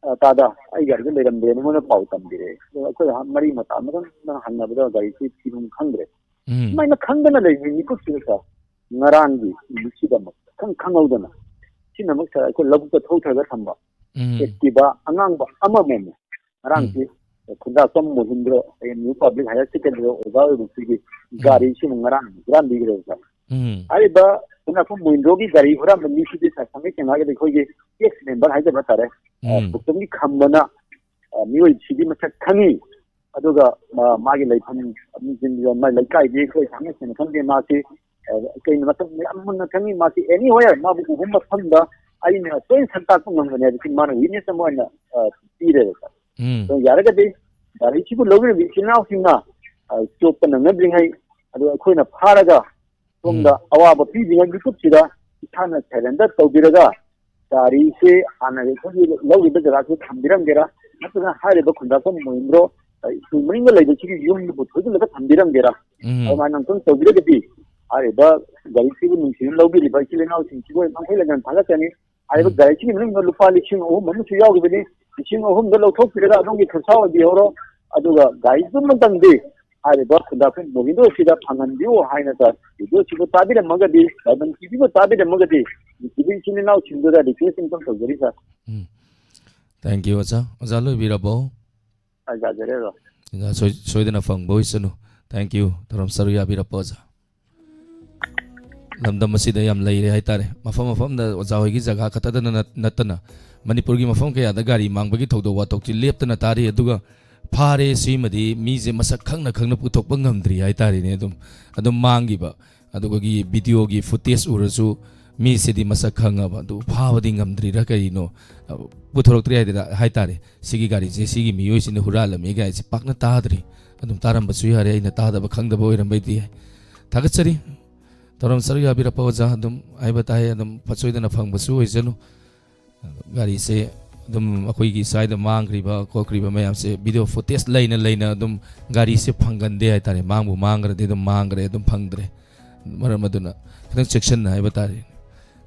ꯑ, ꯇꯥꯗ, ꯑꯩ ꯒꯥꯔꯤꯗ ꯂꯩꯔꯝꯗꯦꯅ" ꯑꯩꯉꯣꯟꯗ ꯄꯥꯎ ꯇꯝꯕꯤꯔꯛꯑꯦ꯫ ꯑꯗꯣ ꯑꯩꯈꯣꯏ ꯃꯔꯤ ꯃꯇꯥ ꯑꯃꯗꯪ ꯍꯪꯅꯕꯗ ꯒꯥꯔꯤꯁꯤ ꯊꯤꯐꯝ ꯈꯪꯗ꯭ꯔꯦ꯫ ꯎꯝ ꯁꯨꯃꯥꯏꯅ ꯈꯪꯗꯅ ꯂꯩꯕ ꯃꯤꯀꯨꯞꯁꯤꯗ ꯁꯥꯔ, ꯉꯔꯥꯡꯒꯤ ꯅꯨꯃꯤꯠꯁꯤꯗ ꯑꯃꯨꯛ ꯈꯪ ꯈꯪꯍꯧꯗꯅ ꯁꯤꯅ ꯑꯃꯨꯛ ꯁꯥꯔ ꯑꯩꯈꯣꯏ ꯂꯧꯕꯨꯛꯇ ꯊꯧꯊꯔꯒ ꯊꯝꯕ ꯎꯝ ꯑꯦꯛꯇꯤꯚꯥ ꯑꯉꯥꯡꯕ ꯑꯃꯃꯝꯅꯤ꯫ ꯎꯝ ꯉꯔꯥꯡꯁꯤ ꯈꯨꯟꯗ꯭ꯔꯥꯛꯄꯝ Mohindro, M U public higher secondary ꯑꯣꯖꯥ ꯑꯣꯏꯕꯁꯤꯒꯤ ꯎꯝ ꯒꯥꯔꯤꯁꯤ ꯑꯃꯨꯛ ꯉꯔꯥꯡ ꯍꯨꯔꯥꯟꯕꯤꯈ꯭ꯔꯦꯕ ꯁꯥꯔ꯫ ꯎꯝ ꯍꯥꯏꯔꯤꯕ ꯈꯨꯟꯗ꯭ꯔꯥꯛꯄꯝ ꯃꯣꯍꯤꯟꯗ꯭ꯔꯣꯒꯤ ꯒꯥꯔꯤ ꯍꯨꯔꯥꯟꯕ ꯃꯤꯁꯤꯗꯤ ꯁꯥꯔ, ꯊꯥꯡꯃꯩ ꯁꯦꯡꯅ ꯍꯥꯏꯔꯒꯗꯤ ꯑꯩꯈꯣꯏꯒꯤ ꯑꯦꯛꯁ ꯃꯦꯝꯕꯔ ꯍꯥꯏꯖꯕ ꯇꯥꯔꯦ, ꯑ, ꯎꯝ ꯄꯨꯛꯆꯝꯒꯤ ꯈꯝꯕꯅ, ꯑ, ꯃꯤꯑꯣꯏꯁꯤꯒꯤ ꯃꯁꯛ ꯈꯪꯉꯤ꯫ ꯑꯗꯗꯨꯒ, ꯑ, ꯃꯥꯒꯤ ꯂꯩꯐꯝ, ꯃꯥꯒꯤ ꯂꯩꯀꯥꯏꯗꯤ ꯑꯩꯈꯣꯏ ꯊꯥꯡꯃꯩ ꯁꯦꯡꯅ ꯈꯪꯗꯦ꯫ ꯃꯥꯁꯤ, ꯑ, ꯀꯩꯅ ꯃꯁꯛ ꯌꯥꯝ ꯃꯨꯟꯅ ꯈꯪꯉꯤ꯫ ꯃꯥꯁꯤ anywhere ꯃꯥꯕꯨ ꯎꯕ ꯃꯐꯝꯗ ꯑꯩꯅ ꯁꯣꯏꯅ ꯁꯛ ꯇꯥꯛꯄ ꯉꯝꯒꯅꯤ ꯍꯥꯏꯕꯁꯤ ꯃꯥꯅ ꯋꯤꯠꯅꯦꯁ ꯑꯃ ꯑꯣꯏꯅ, ꯑ, ꯄꯤꯔꯦꯕ ꯁꯥꯔ꯫ ꯎꯝ ꯑꯗꯣ ꯌꯥꯔꯒꯗꯤ ꯒꯥꯔꯤꯁꯤꯕꯨ ꯂꯧꯕꯤꯔꯤꯕ ꯏꯆꯤꯜ ꯏꯅꯥꯎꯁꯤꯡꯅ, ꯑ, ꯆꯣꯞꯄ ꯅꯪꯅꯗ꯭ꯔꯤꯉꯩ, ꯑꯗꯨꯒ ꯑꯩꯈꯣꯏꯅ ꯐꯥꯔꯒ ꯁꯣꯝꯗ ꯎꯝ ꯑꯋꯥꯕ ꯄꯤꯗ꯭ꯔꯤꯉꯩ ꯃꯤꯀꯨꯞꯁꯤꯗ ꯏꯁꯥꯅ ꯁꯔꯦꯟꯗꯔ ꯇꯧꯕꯤꯔꯒ ꯒꯥꯔꯤꯁꯦ ꯍꯥꯟꯅ ꯑꯩꯈꯣꯏꯒꯤ ꯂꯧꯔꯤꯕ ꯖꯒꯥꯁꯤ ꯊꯝꯕꯤꯔꯝꯒꯦꯔꯥ, ꯅꯠꯇ꯭ꯔꯒ ꯍꯥꯏꯔꯤꯕ ꯈꯨꯟꯗ꯭ꯔꯥꯛꯄꯝ ꯃꯣꯍꯤꯟꯗ꯭ꯔꯣ, ꯑ, ꯁ꯭ꯀꯨꯜ ꯃꯅꯤꯡꯗ ꯂꯩꯕꯁꯤꯒꯤ ꯌꯨꯝꯗꯨꯕꯨ ꯊꯧꯖꯤꯜꯂꯒ ꯊꯝꯕꯤꯔꯝꯒꯦꯔꯥ, ꯎꯝ ꯑꯗꯨꯃꯥꯏꯅ ꯑꯃꯨꯛꯇꯪ ꯇꯧꯕꯤꯔꯒꯗꯤ ꯍꯥꯏꯔꯤꯕ ꯒꯥꯔꯤꯁꯤꯕꯨ ꯅꯨꯡꯁꯤꯅ ꯂꯧꯕꯤꯔꯤꯕ ꯏꯆꯤꯜ ꯏꯅꯥꯎꯁꯤꯡꯁꯤꯕꯨ ꯃꯥꯡꯈꯣꯏ ꯂꯩꯅ ꯊꯥꯒꯠꯆꯅꯤ꯫ ꯍꯥꯏꯔꯤꯕ ꯎꯝ ꯒꯥꯔꯤꯁꯤꯒꯤ ꯃꯅꯨꯡꯗ ꯂꯨꯄꯥ ꯂꯤꯁꯤꯡ ꯑꯍꯨꯝ ꯑꯃꯁꯨ ꯌꯥꯎꯈꯤꯕꯅꯤ꯫ ꯂꯤꯁꯤꯡ ꯑꯍꯨꯝꯗ ꯂꯧꯊꯣꯛꯄꯤꯔꯒ ꯑꯗꯣꯝꯒꯤ ꯈꯣꯔꯁꯥ ꯑꯣꯏꯕꯤꯍꯧꯔꯣ꯫ ꯑꯗꯨꯒ ꯒꯥꯔꯤꯗꯨꯃꯇꯪꯗꯤ ꯍꯥꯏꯔꯤꯕ ꯈꯨꯟꯗ꯭ꯔꯥꯛꯄꯝ ꯃꯣꯍꯤꯟꯗ꯭ꯔꯣꯁꯤꯗ ꯐꯪꯍꯟꯕꯤꯌꯨ ꯍꯥꯏꯅ ꯁꯥꯔ, ꯚꯤꯗꯤꯑꯣꯁꯤꯕꯨ ꯇꯥꯕꯤꯔꯝꯃꯒꯗꯤ, ꯗꯥꯏꯃꯟ ꯇꯤꯚꯤꯕꯨ ꯇꯥꯕꯤꯔꯝꯃꯒꯗꯤ, ꯅꯨꯡꯁꯤꯕ ꯏꯆꯤꯜ ꯏꯅꯥꯎꯁꯤꯡꯗꯨꯗ ꯔꯤꯀ꯭ꯋꯦꯁ ꯑꯃꯇꯪ ꯇꯧꯖꯔꯤ ꯁꯥꯔ꯫ ꯎꯝ Thank you ꯑꯣꯖꯥ꯫ ꯑꯣꯖꯥ ꯂꯣꯏꯕꯤꯔꯕꯣ? ꯑꯩ ꯌꯥꯖꯔꯦ ꯑꯣꯖꯥ꯫ ꯑꯣꯖꯥ ꯁꯣꯏ-, ꯁꯣꯏꯗꯅ ꯐꯪꯕ ꯑꯣꯏꯁꯅꯨ꯫ Thank you꯫ ꯊꯧꯔꯝ ꯁꯔꯨꯛ ꯌꯥꯕꯤꯔꯛꯄ ꯑꯣꯖꯥ꯫ ꯂꯝꯗꯝ ꯑꯁꯤꯗ ꯌꯥꯝ ꯂꯩꯔꯦ ꯍꯥꯏꯇꯥꯔꯦ꯫ ꯃꯐꯝ ꯃꯐꯝꯗ ꯑꯣꯖꯥ ꯍꯣꯏꯒꯤ ꯖꯒꯥ ꯈꯛꯇꯗ ꯅꯠ-, ꯅꯠꯇꯅ ꯃꯅꯤꯄꯨꯔꯒꯤ ꯃꯐꯝ ꯀꯌꯥꯗ ꯒꯥꯔꯤ ꯃꯥꯡꯕꯒꯤ ꯊꯧꯗꯣꯛ ꯋꯥꯊꯣꯛꯁꯤ ꯂꯦꯞꯇꯅ ꯇꯥꯔꯤ꯫ ꯑꯗꯨꯒ ꯐꯥꯔꯦ ꯁꯤꯃꯗꯤ ꯃꯤꯁꯦ ꯃꯁꯛ ꯈꯪꯅ ꯈꯪꯅ ꯄꯨꯊꯣꯛꯄ ꯉꯝꯗ꯭ꯔꯤ ꯍꯥꯏꯇꯥꯔꯦꯅꯦ꯫ ꯑꯗꯨꯝ, ꯑꯗꯨꯝ ꯃꯥꯡꯈꯤꯕ꯫ ꯑꯗꯨꯒꯤ ꯚꯤꯗꯤꯑꯣꯒꯤ ꯐꯨꯇꯦꯖ ꯎꯔꯁꯨ ꯃꯤꯁꯤꯗꯤ ꯃꯁꯛ ꯈꯪꯉꯕ, ꯑꯗꯨ ꯐꯥꯕꯗꯤ ꯉꯝꯗ꯭ꯔꯤꯔꯥ ꯀꯔꯤꯅꯣ, ꯑ, ꯄꯨꯊꯣꯔꯛꯇ꯭ꯔꯤ ꯍꯥꯏꯗꯅ ꯍꯥꯏꯇꯥꯔꯦ꯫ ꯁꯤꯒꯤ ꯒꯥꯔꯤꯁꯦ ꯁꯤꯒꯤ ꯃꯤꯑꯣꯏꯁꯤꯅ ꯍꯨꯔꯥꯜꯂꯝꯃꯤ ꯀꯥꯏꯁꯦ ꯄꯥꯛꯅ ꯇꯥꯗ꯭ꯔꯤ꯫ ꯑꯗꯨꯝ ꯇꯥꯔꯝꯕꯁꯨ ꯌꯥꯔꯦ, ꯑꯩꯅ ꯇꯥꯗꯕ ꯈꯪꯗꯕ ꯑꯣꯏꯔꯝꯕꯩꯗꯤ ꯌꯥꯏ꯫ ꯊꯥꯒꯠꯆꯔꯤ꯫ ꯊꯧꯔꯝ ꯁꯔꯨꯛ ꯌꯥꯕꯤꯔꯛꯄ ꯑꯣꯖꯥ, ꯑꯗꯨꯝ ꯍꯥꯏꯕ ꯇꯥꯏ, ꯑꯗꯨꯝ ꯁꯣꯏꯗꯅ ꯐꯪꯕꯁꯨ ꯑꯣꯏꯖꯅꯨ꯫ ꯒꯥꯔꯤꯁꯦ ꯑꯗꯨꯝ ꯑꯩꯈꯣꯏꯒꯤ ꯁ꯭ꯋꯥꯏꯗ ꯃꯥꯡꯈ꯭ꯔꯤꯕ ꯈꯣꯠꯈ꯭ꯔꯤꯕ ꯃꯌꯥꯝꯁꯦ video footage ꯂꯩꯅ ꯂꯩꯅ ꯑꯗꯨꯝ ꯒꯥꯔꯤꯁꯦ ꯐꯪꯒꯟꯗꯦ ꯍꯥꯏꯇꯥꯔꯦ꯫ ꯃꯥꯡꯕꯨ ꯃꯥꯡꯈ꯭ꯔꯗꯤ ꯑꯗꯨꯝ ꯃꯥꯡꯈ꯭ꯔꯦ, ꯑꯗꯨꯝ ꯐꯪꯗ꯭ꯔꯦ꯫ ꯃꯔꯝ ꯑꯗꯨꯅ ꯈꯤꯇꯪ ꯆꯦꯛꯁꯤꯟꯅ ꯍꯥꯏꯕ ꯇꯥꯔꯦ,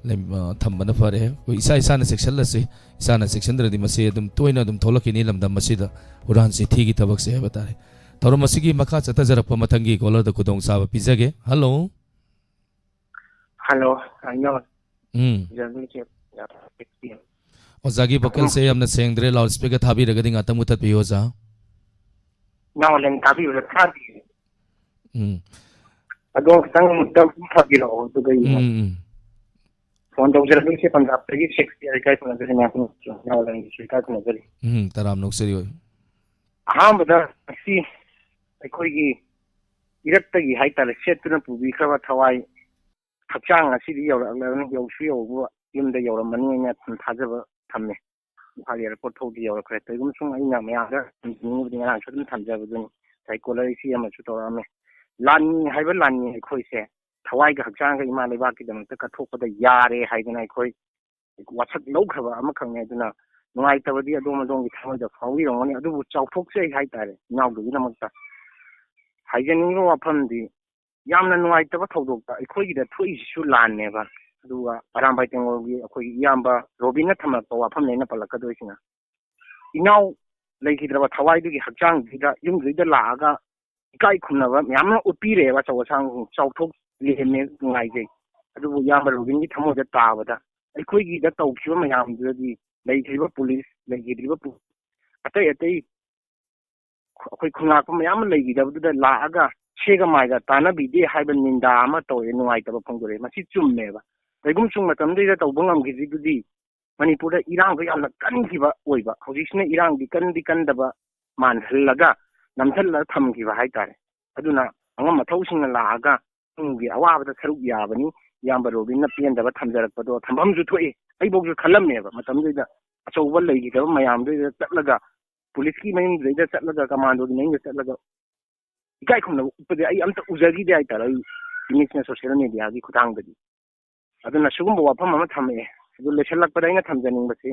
ꯂꯩ-, ꯑ, ꯊꯝꯕꯅ ꯐꯔꯦ꯫ ꯑꯩꯈꯣꯏ ꯏꯁꯥ ꯏꯁꯥꯅ ꯆꯦꯛꯁꯤꯜꯂꯁꯤ꯫ ꯏꯁꯥꯅ ꯆꯦꯛꯁꯤꯟꯗ꯭ꯔꯗꯤ ꯃꯁꯤ ꯑꯗꯨꯝ ꯇꯣꯏꯅ ꯑꯗꯨꯝ ꯊꯣꯛꯂꯛꯈꯤꯅꯤ ꯂꯝꯗꯝ ꯑꯁꯤꯗ ꯍꯨꯔꯥꯟ ꯆꯤꯟꯊꯤꯒꯤ ꯊꯕꯛꯁꯦ ꯍꯥꯏꯕ ꯇꯥꯔꯦ꯫ ꯊꯧꯔꯝ ꯑꯁꯤꯒꯤ ꯃꯈꯥ ꯆꯠꯊꯖꯔꯛꯄ ꯃꯊꯪꯒꯤ caller ꯗ ꯈꯨꯗꯣꯡꯆꯥꯕ ꯄꯤꯖꯒꯦ꯫ Hello꯫ Hello, ꯑꯩꯅ ꯎꯝ꯫ ꯖꯔꯅꯦꯜꯁꯦ ꯌꯥꯝ ꯄꯤꯛꯄꯤ꯫ ꯑꯣꯖꯥꯒꯤ vocal ꯁꯦ ꯌꯥꯝꯅ ꯁꯦꯡꯗ꯭ꯔꯦ, loudspeaker ꯊꯥꯕꯤꯔꯒꯗꯤ ꯉꯥꯛꯇꯪ ꯃꯨꯊꯠꯄꯤꯌꯨ ꯑꯣꯖꯥ꯫ ꯅꯥꯎꯂꯦꯟ ꯊꯥꯕꯤꯕꯗ ꯊꯥꯗꯦ꯫ ꯎꯝ꯫ ꯑꯗꯣ ꯈꯤꯇꯪ ꯑꯃꯨꯛꯇꯪ ꯐꯕꯤꯔꯛꯑꯣ, ꯑꯗꯨꯒ ꯎꯝ, ꯌꯦꯡꯉꯣ꯫ ꯎꯝ꯫ ꯐꯣꯟ ꯇꯧꯖꯔꯛꯂꯤꯁꯦ ꯄꯟꯖꯥꯕꯇꯒꯤ ꯁꯦꯛꯁꯄꯤꯌꯔ ꯏꯀꯥꯏ ꯈꯨꯝꯅꯖꯔꯤ, ꯃꯌꯥꯝ ꯅꯥꯎꯂꯦꯟꯒꯤꯁꯨ ꯏꯀꯥꯏ ꯈꯨꯝꯅꯖꯔꯤ꯫ ꯎꯝ, ꯇꯔꯥꯝꯅ ꯑꯣꯛꯆꯔꯤ ꯑꯣꯏ꯫ ꯑꯍꯥꯟꯕꯗ ꯉꯁꯤ ꯑꯩꯈꯣꯏꯒꯤ ꯏꯔꯛꯇꯒꯤ ꯍꯥꯏꯇꯥꯔꯦ, ꯁꯦꯠꯇꯨꯅ ꯄꯨꯕꯤꯈ꯭ꯔꯕ ꯊꯋꯥꯏ ꯍꯛꯆꯥꯡ ꯉꯁꯤꯗꯤ ꯌꯧꯔꯛꯂꯕꯅꯤ, ꯌꯧꯁꯨ ꯌꯧꯕ ꯌꯨꯝꯗ ꯌꯧꯔꯝꯃꯅꯤ ꯍꯥꯏꯅ ꯊꯥꯖꯕ ꯊꯝꯃꯦ꯫ ꯏꯝꯐꯥꯜ airport ꯐꯥꯎꯗꯤ ꯌꯧꯔꯛꯈ꯭ꯔꯦ꯫ ꯀꯔꯤꯒꯨꯝꯕ ꯁꯨꯝ ꯑꯩꯅ ꯃꯌꯥꯝꯗ ꯊꯝꯖꯅꯤꯡꯉꯤꯕꯗꯤ ꯉꯔꯥꯡꯁꯨ ꯑꯗꯨꯝ ꯊꯝꯖꯕꯗꯨꯅꯤ, ꯉꯁꯥꯏ caller ꯏꯆꯦ ꯑꯃꯁꯨ ꯇꯧꯔꯛꯑꯝꯃꯦ꯫ ꯂꯥꯟꯃꯤ ꯍꯥꯏꯕ ꯂꯥꯟꯃꯤ ꯑꯩꯈꯣꯏꯁꯦ ꯊꯋꯥꯏꯒ ꯍꯛꯆꯥꯡꯒ ꯏꯃꯥ ꯂꯩꯕꯥꯛꯀꯤꯗꯃꯛꯇ ꯀꯠꯊꯣꯛꯄꯗ ꯌꯥꯔꯦ ꯍꯥꯏꯗꯅ ꯑꯩꯈꯣꯏ ꯋꯥꯁꯛ ꯂꯧꯈ꯭ꯔꯕ ꯑꯃꯈꯛꯅꯤ꯫ ꯑꯗꯨꯅ ꯅꯨꯡꯉꯥꯏꯇꯕꯗꯤ ꯑꯗꯣꯝ ꯑꯗꯣꯝꯒꯤ ꯊꯃꯣꯏꯗ ꯐꯥꯎꯕꯤꯔꯝꯒꯅꯤ, ꯑꯗꯨꯕꯨ ꯆꯥꯎꯊꯣꯛꯆꯩ ꯍꯥꯏꯇꯥꯔꯦ ꯏꯅꯥꯎꯗꯨꯒꯤꯗꯃꯛꯇ꯫ ꯍꯥꯏꯖꯅꯤꯡꯉꯤꯕ ꯋꯥꯐꯝꯗꯤ, ꯌꯥꯝꯅ ꯅꯨꯡꯉꯥꯏꯇꯕ ꯊꯧꯗꯣꯛꯇ ꯑꯩꯈꯣꯏꯒꯤꯗ ꯊꯣꯛꯏꯁꯤꯁꯨ ꯂꯥꯟꯅꯦꯕ꯫ ꯑꯗꯨꯒ ꯑꯔꯥꯝꯕꯥꯏ ꯇꯦꯡꯒꯣꯜꯒꯤ ꯑꯩꯈꯣꯏꯒꯤ ꯏꯌꯥꯝꯕ ꯔꯣꯕꯤꯟꯅ ꯊꯝꯂꯛꯄ ꯋꯥꯐꯝꯅꯦ ꯑꯩꯅ ꯄꯜꯂꯛꯀꯗꯣꯏꯁꯤꯅ꯫ ꯏꯅꯥꯎ ꯂꯩꯈꯤꯗ꯭ꯔꯕ ꯊꯋꯥꯏꯗꯨꯒꯤ ꯍꯛꯆꯥꯡꯗꯨꯗ ꯌꯨꯝꯗꯨꯗ ꯂꯥꯛꯑꯒ ꯏꯀꯥꯏ ꯈꯨꯝꯅꯕ ꯃꯌꯥꯝ ꯑꯃ ꯎꯠꯄꯤꯔꯛꯑꯦꯕ, ꯑꯆꯧ ꯑꯁꯥꯡ ꯆꯥꯎꯊꯣꯛ ꯂꯦꯝꯃꯦ, ꯅꯨꯡꯉꯥꯏꯖꯩ꯫ ꯑꯗꯨꯕꯨ ꯏꯌꯥꯝꯕ ꯔꯣꯕꯤꯟꯒꯤ ꯊꯃꯣꯏꯗ ꯇꯥꯕꯗ ꯑꯩꯈꯣꯏꯒꯤꯗ ꯇꯧꯈꯤꯕ ꯃꯌꯥꯝꯗꯨꯗꯗꯤ ꯂꯩꯈ꯭ꯔꯤꯕ ꯄꯨꯂꯤꯁ, ꯂꯩꯈꯤꯗ꯭ꯔꯤꯕ ꯄꯨ-, ꯑꯇꯩ ꯑꯇꯩ ꯑꯩꯈꯣꯏ ꯈꯨꯟꯉꯥꯛꯄ ꯃꯌꯥꯝ ꯑꯃ ꯂꯩꯈꯤꯗꯕꯗꯨꯗ ꯂꯥꯛꯑꯒ ꯁꯦꯒ ꯃꯥꯏꯒ ꯇꯥꯟꯅꯕꯤꯗꯦ ꯍꯥꯏꯕ ꯅꯤꯟꯗꯥ ꯑꯃ ꯇꯧꯔꯛꯑꯦ, ꯅꯨꯡꯉꯥꯏꯇꯕ ꯐꯣꯡꯗꯣꯔꯛꯑꯦ꯫ ꯃꯁꯤ ꯆꯨꯝꯃꯦꯕ꯫ ꯀꯩꯒꯨꯝ ꯁꯨꯝ ꯃꯇꯝꯗꯨꯗ ꯇꯧꯕ ꯉꯝꯈꯤꯗ꯭ꯔꯤꯗꯨꯗꯤ ꯃꯅꯤꯄꯨꯔꯗ ꯏꯔꯥꯡꯗꯣ ꯌꯥꯝꯅ ꯀꯟꯈꯤꯕ ꯑꯣꯏꯕ, ꯍꯧꯖꯤꯛꯁꯤꯅ ꯏꯔꯥꯡꯗꯤ ꯀꯟꯗꯤ ꯀꯟꯗꯕ ꯃꯥꯟꯍꯜꯂꯒ ꯅꯝꯊꯜꯂꯒ ꯊꯝꯈꯤꯕ ꯍꯥꯏꯇꯥꯔꯦ꯫ ꯑꯗꯨꯅ ꯑꯉꯝ ꯑꯊꯧꯁꯤꯡꯅ ꯂꯥꯛꯑꯒ ꯏꯃꯨꯡꯒꯤ ꯑꯋꯥꯕꯗ ꯁꯔꯨꯛ ꯌꯥꯕꯅꯤ, ꯏꯌꯥꯝꯕ ꯔꯣꯕꯤꯟꯅ ꯄꯦꯟꯗꯕ ꯊꯝꯖꯔꯛꯄꯗꯣ ꯊꯝꯐꯝꯁꯨ ꯊꯣꯛꯏ꯫ ꯑꯩꯐꯧꯁꯨ ꯈꯜꯂꯝꯃꯦꯕ, ꯃꯇꯝꯗꯨꯗ ꯑꯆꯧꯕ ꯂꯩꯈꯤꯗꯕ ꯃꯌꯥꯝꯗꯨꯗ ꯆꯠꯂꯒ, ꯄꯨꯂꯤꯁꯀꯤ ꯃꯌꯨꯝꯗꯨꯗꯩꯗ ꯆꯠꯂꯒ, ꯀꯃꯥꯟꯗꯣꯒꯤ ꯃꯌꯨꯝꯗ ꯆꯠꯂꯒ ꯏꯀꯥꯏ ꯈꯨꯝꯅꯕ ꯎꯠꯄꯗꯤ ꯑꯩ ꯑꯝꯇ ꯎꯖꯈꯤꯗꯦ ꯍꯥꯏꯇꯥꯔꯦ, ꯑꯩ ꯏꯃꯤꯠꯁꯤꯅ ꯁꯣꯁꯤꯌꯦꯜ ꯃꯦꯗꯤꯌꯥꯒꯤ ꯈꯨꯊꯥꯡꯗꯒꯤ꯫ ꯑꯗꯨꯅ ꯁꯤꯒꯨꯝꯕ ꯋꯥꯐꯝ ꯑꯃ ꯊꯝꯃꯛꯑꯦ꯫ ꯑꯗꯨ ꯂꯣꯏꯁꯤꯜꯂꯛꯄꯗ ꯑꯩꯅ ꯊꯝꯖꯅꯤꯡꯕꯁꯤ,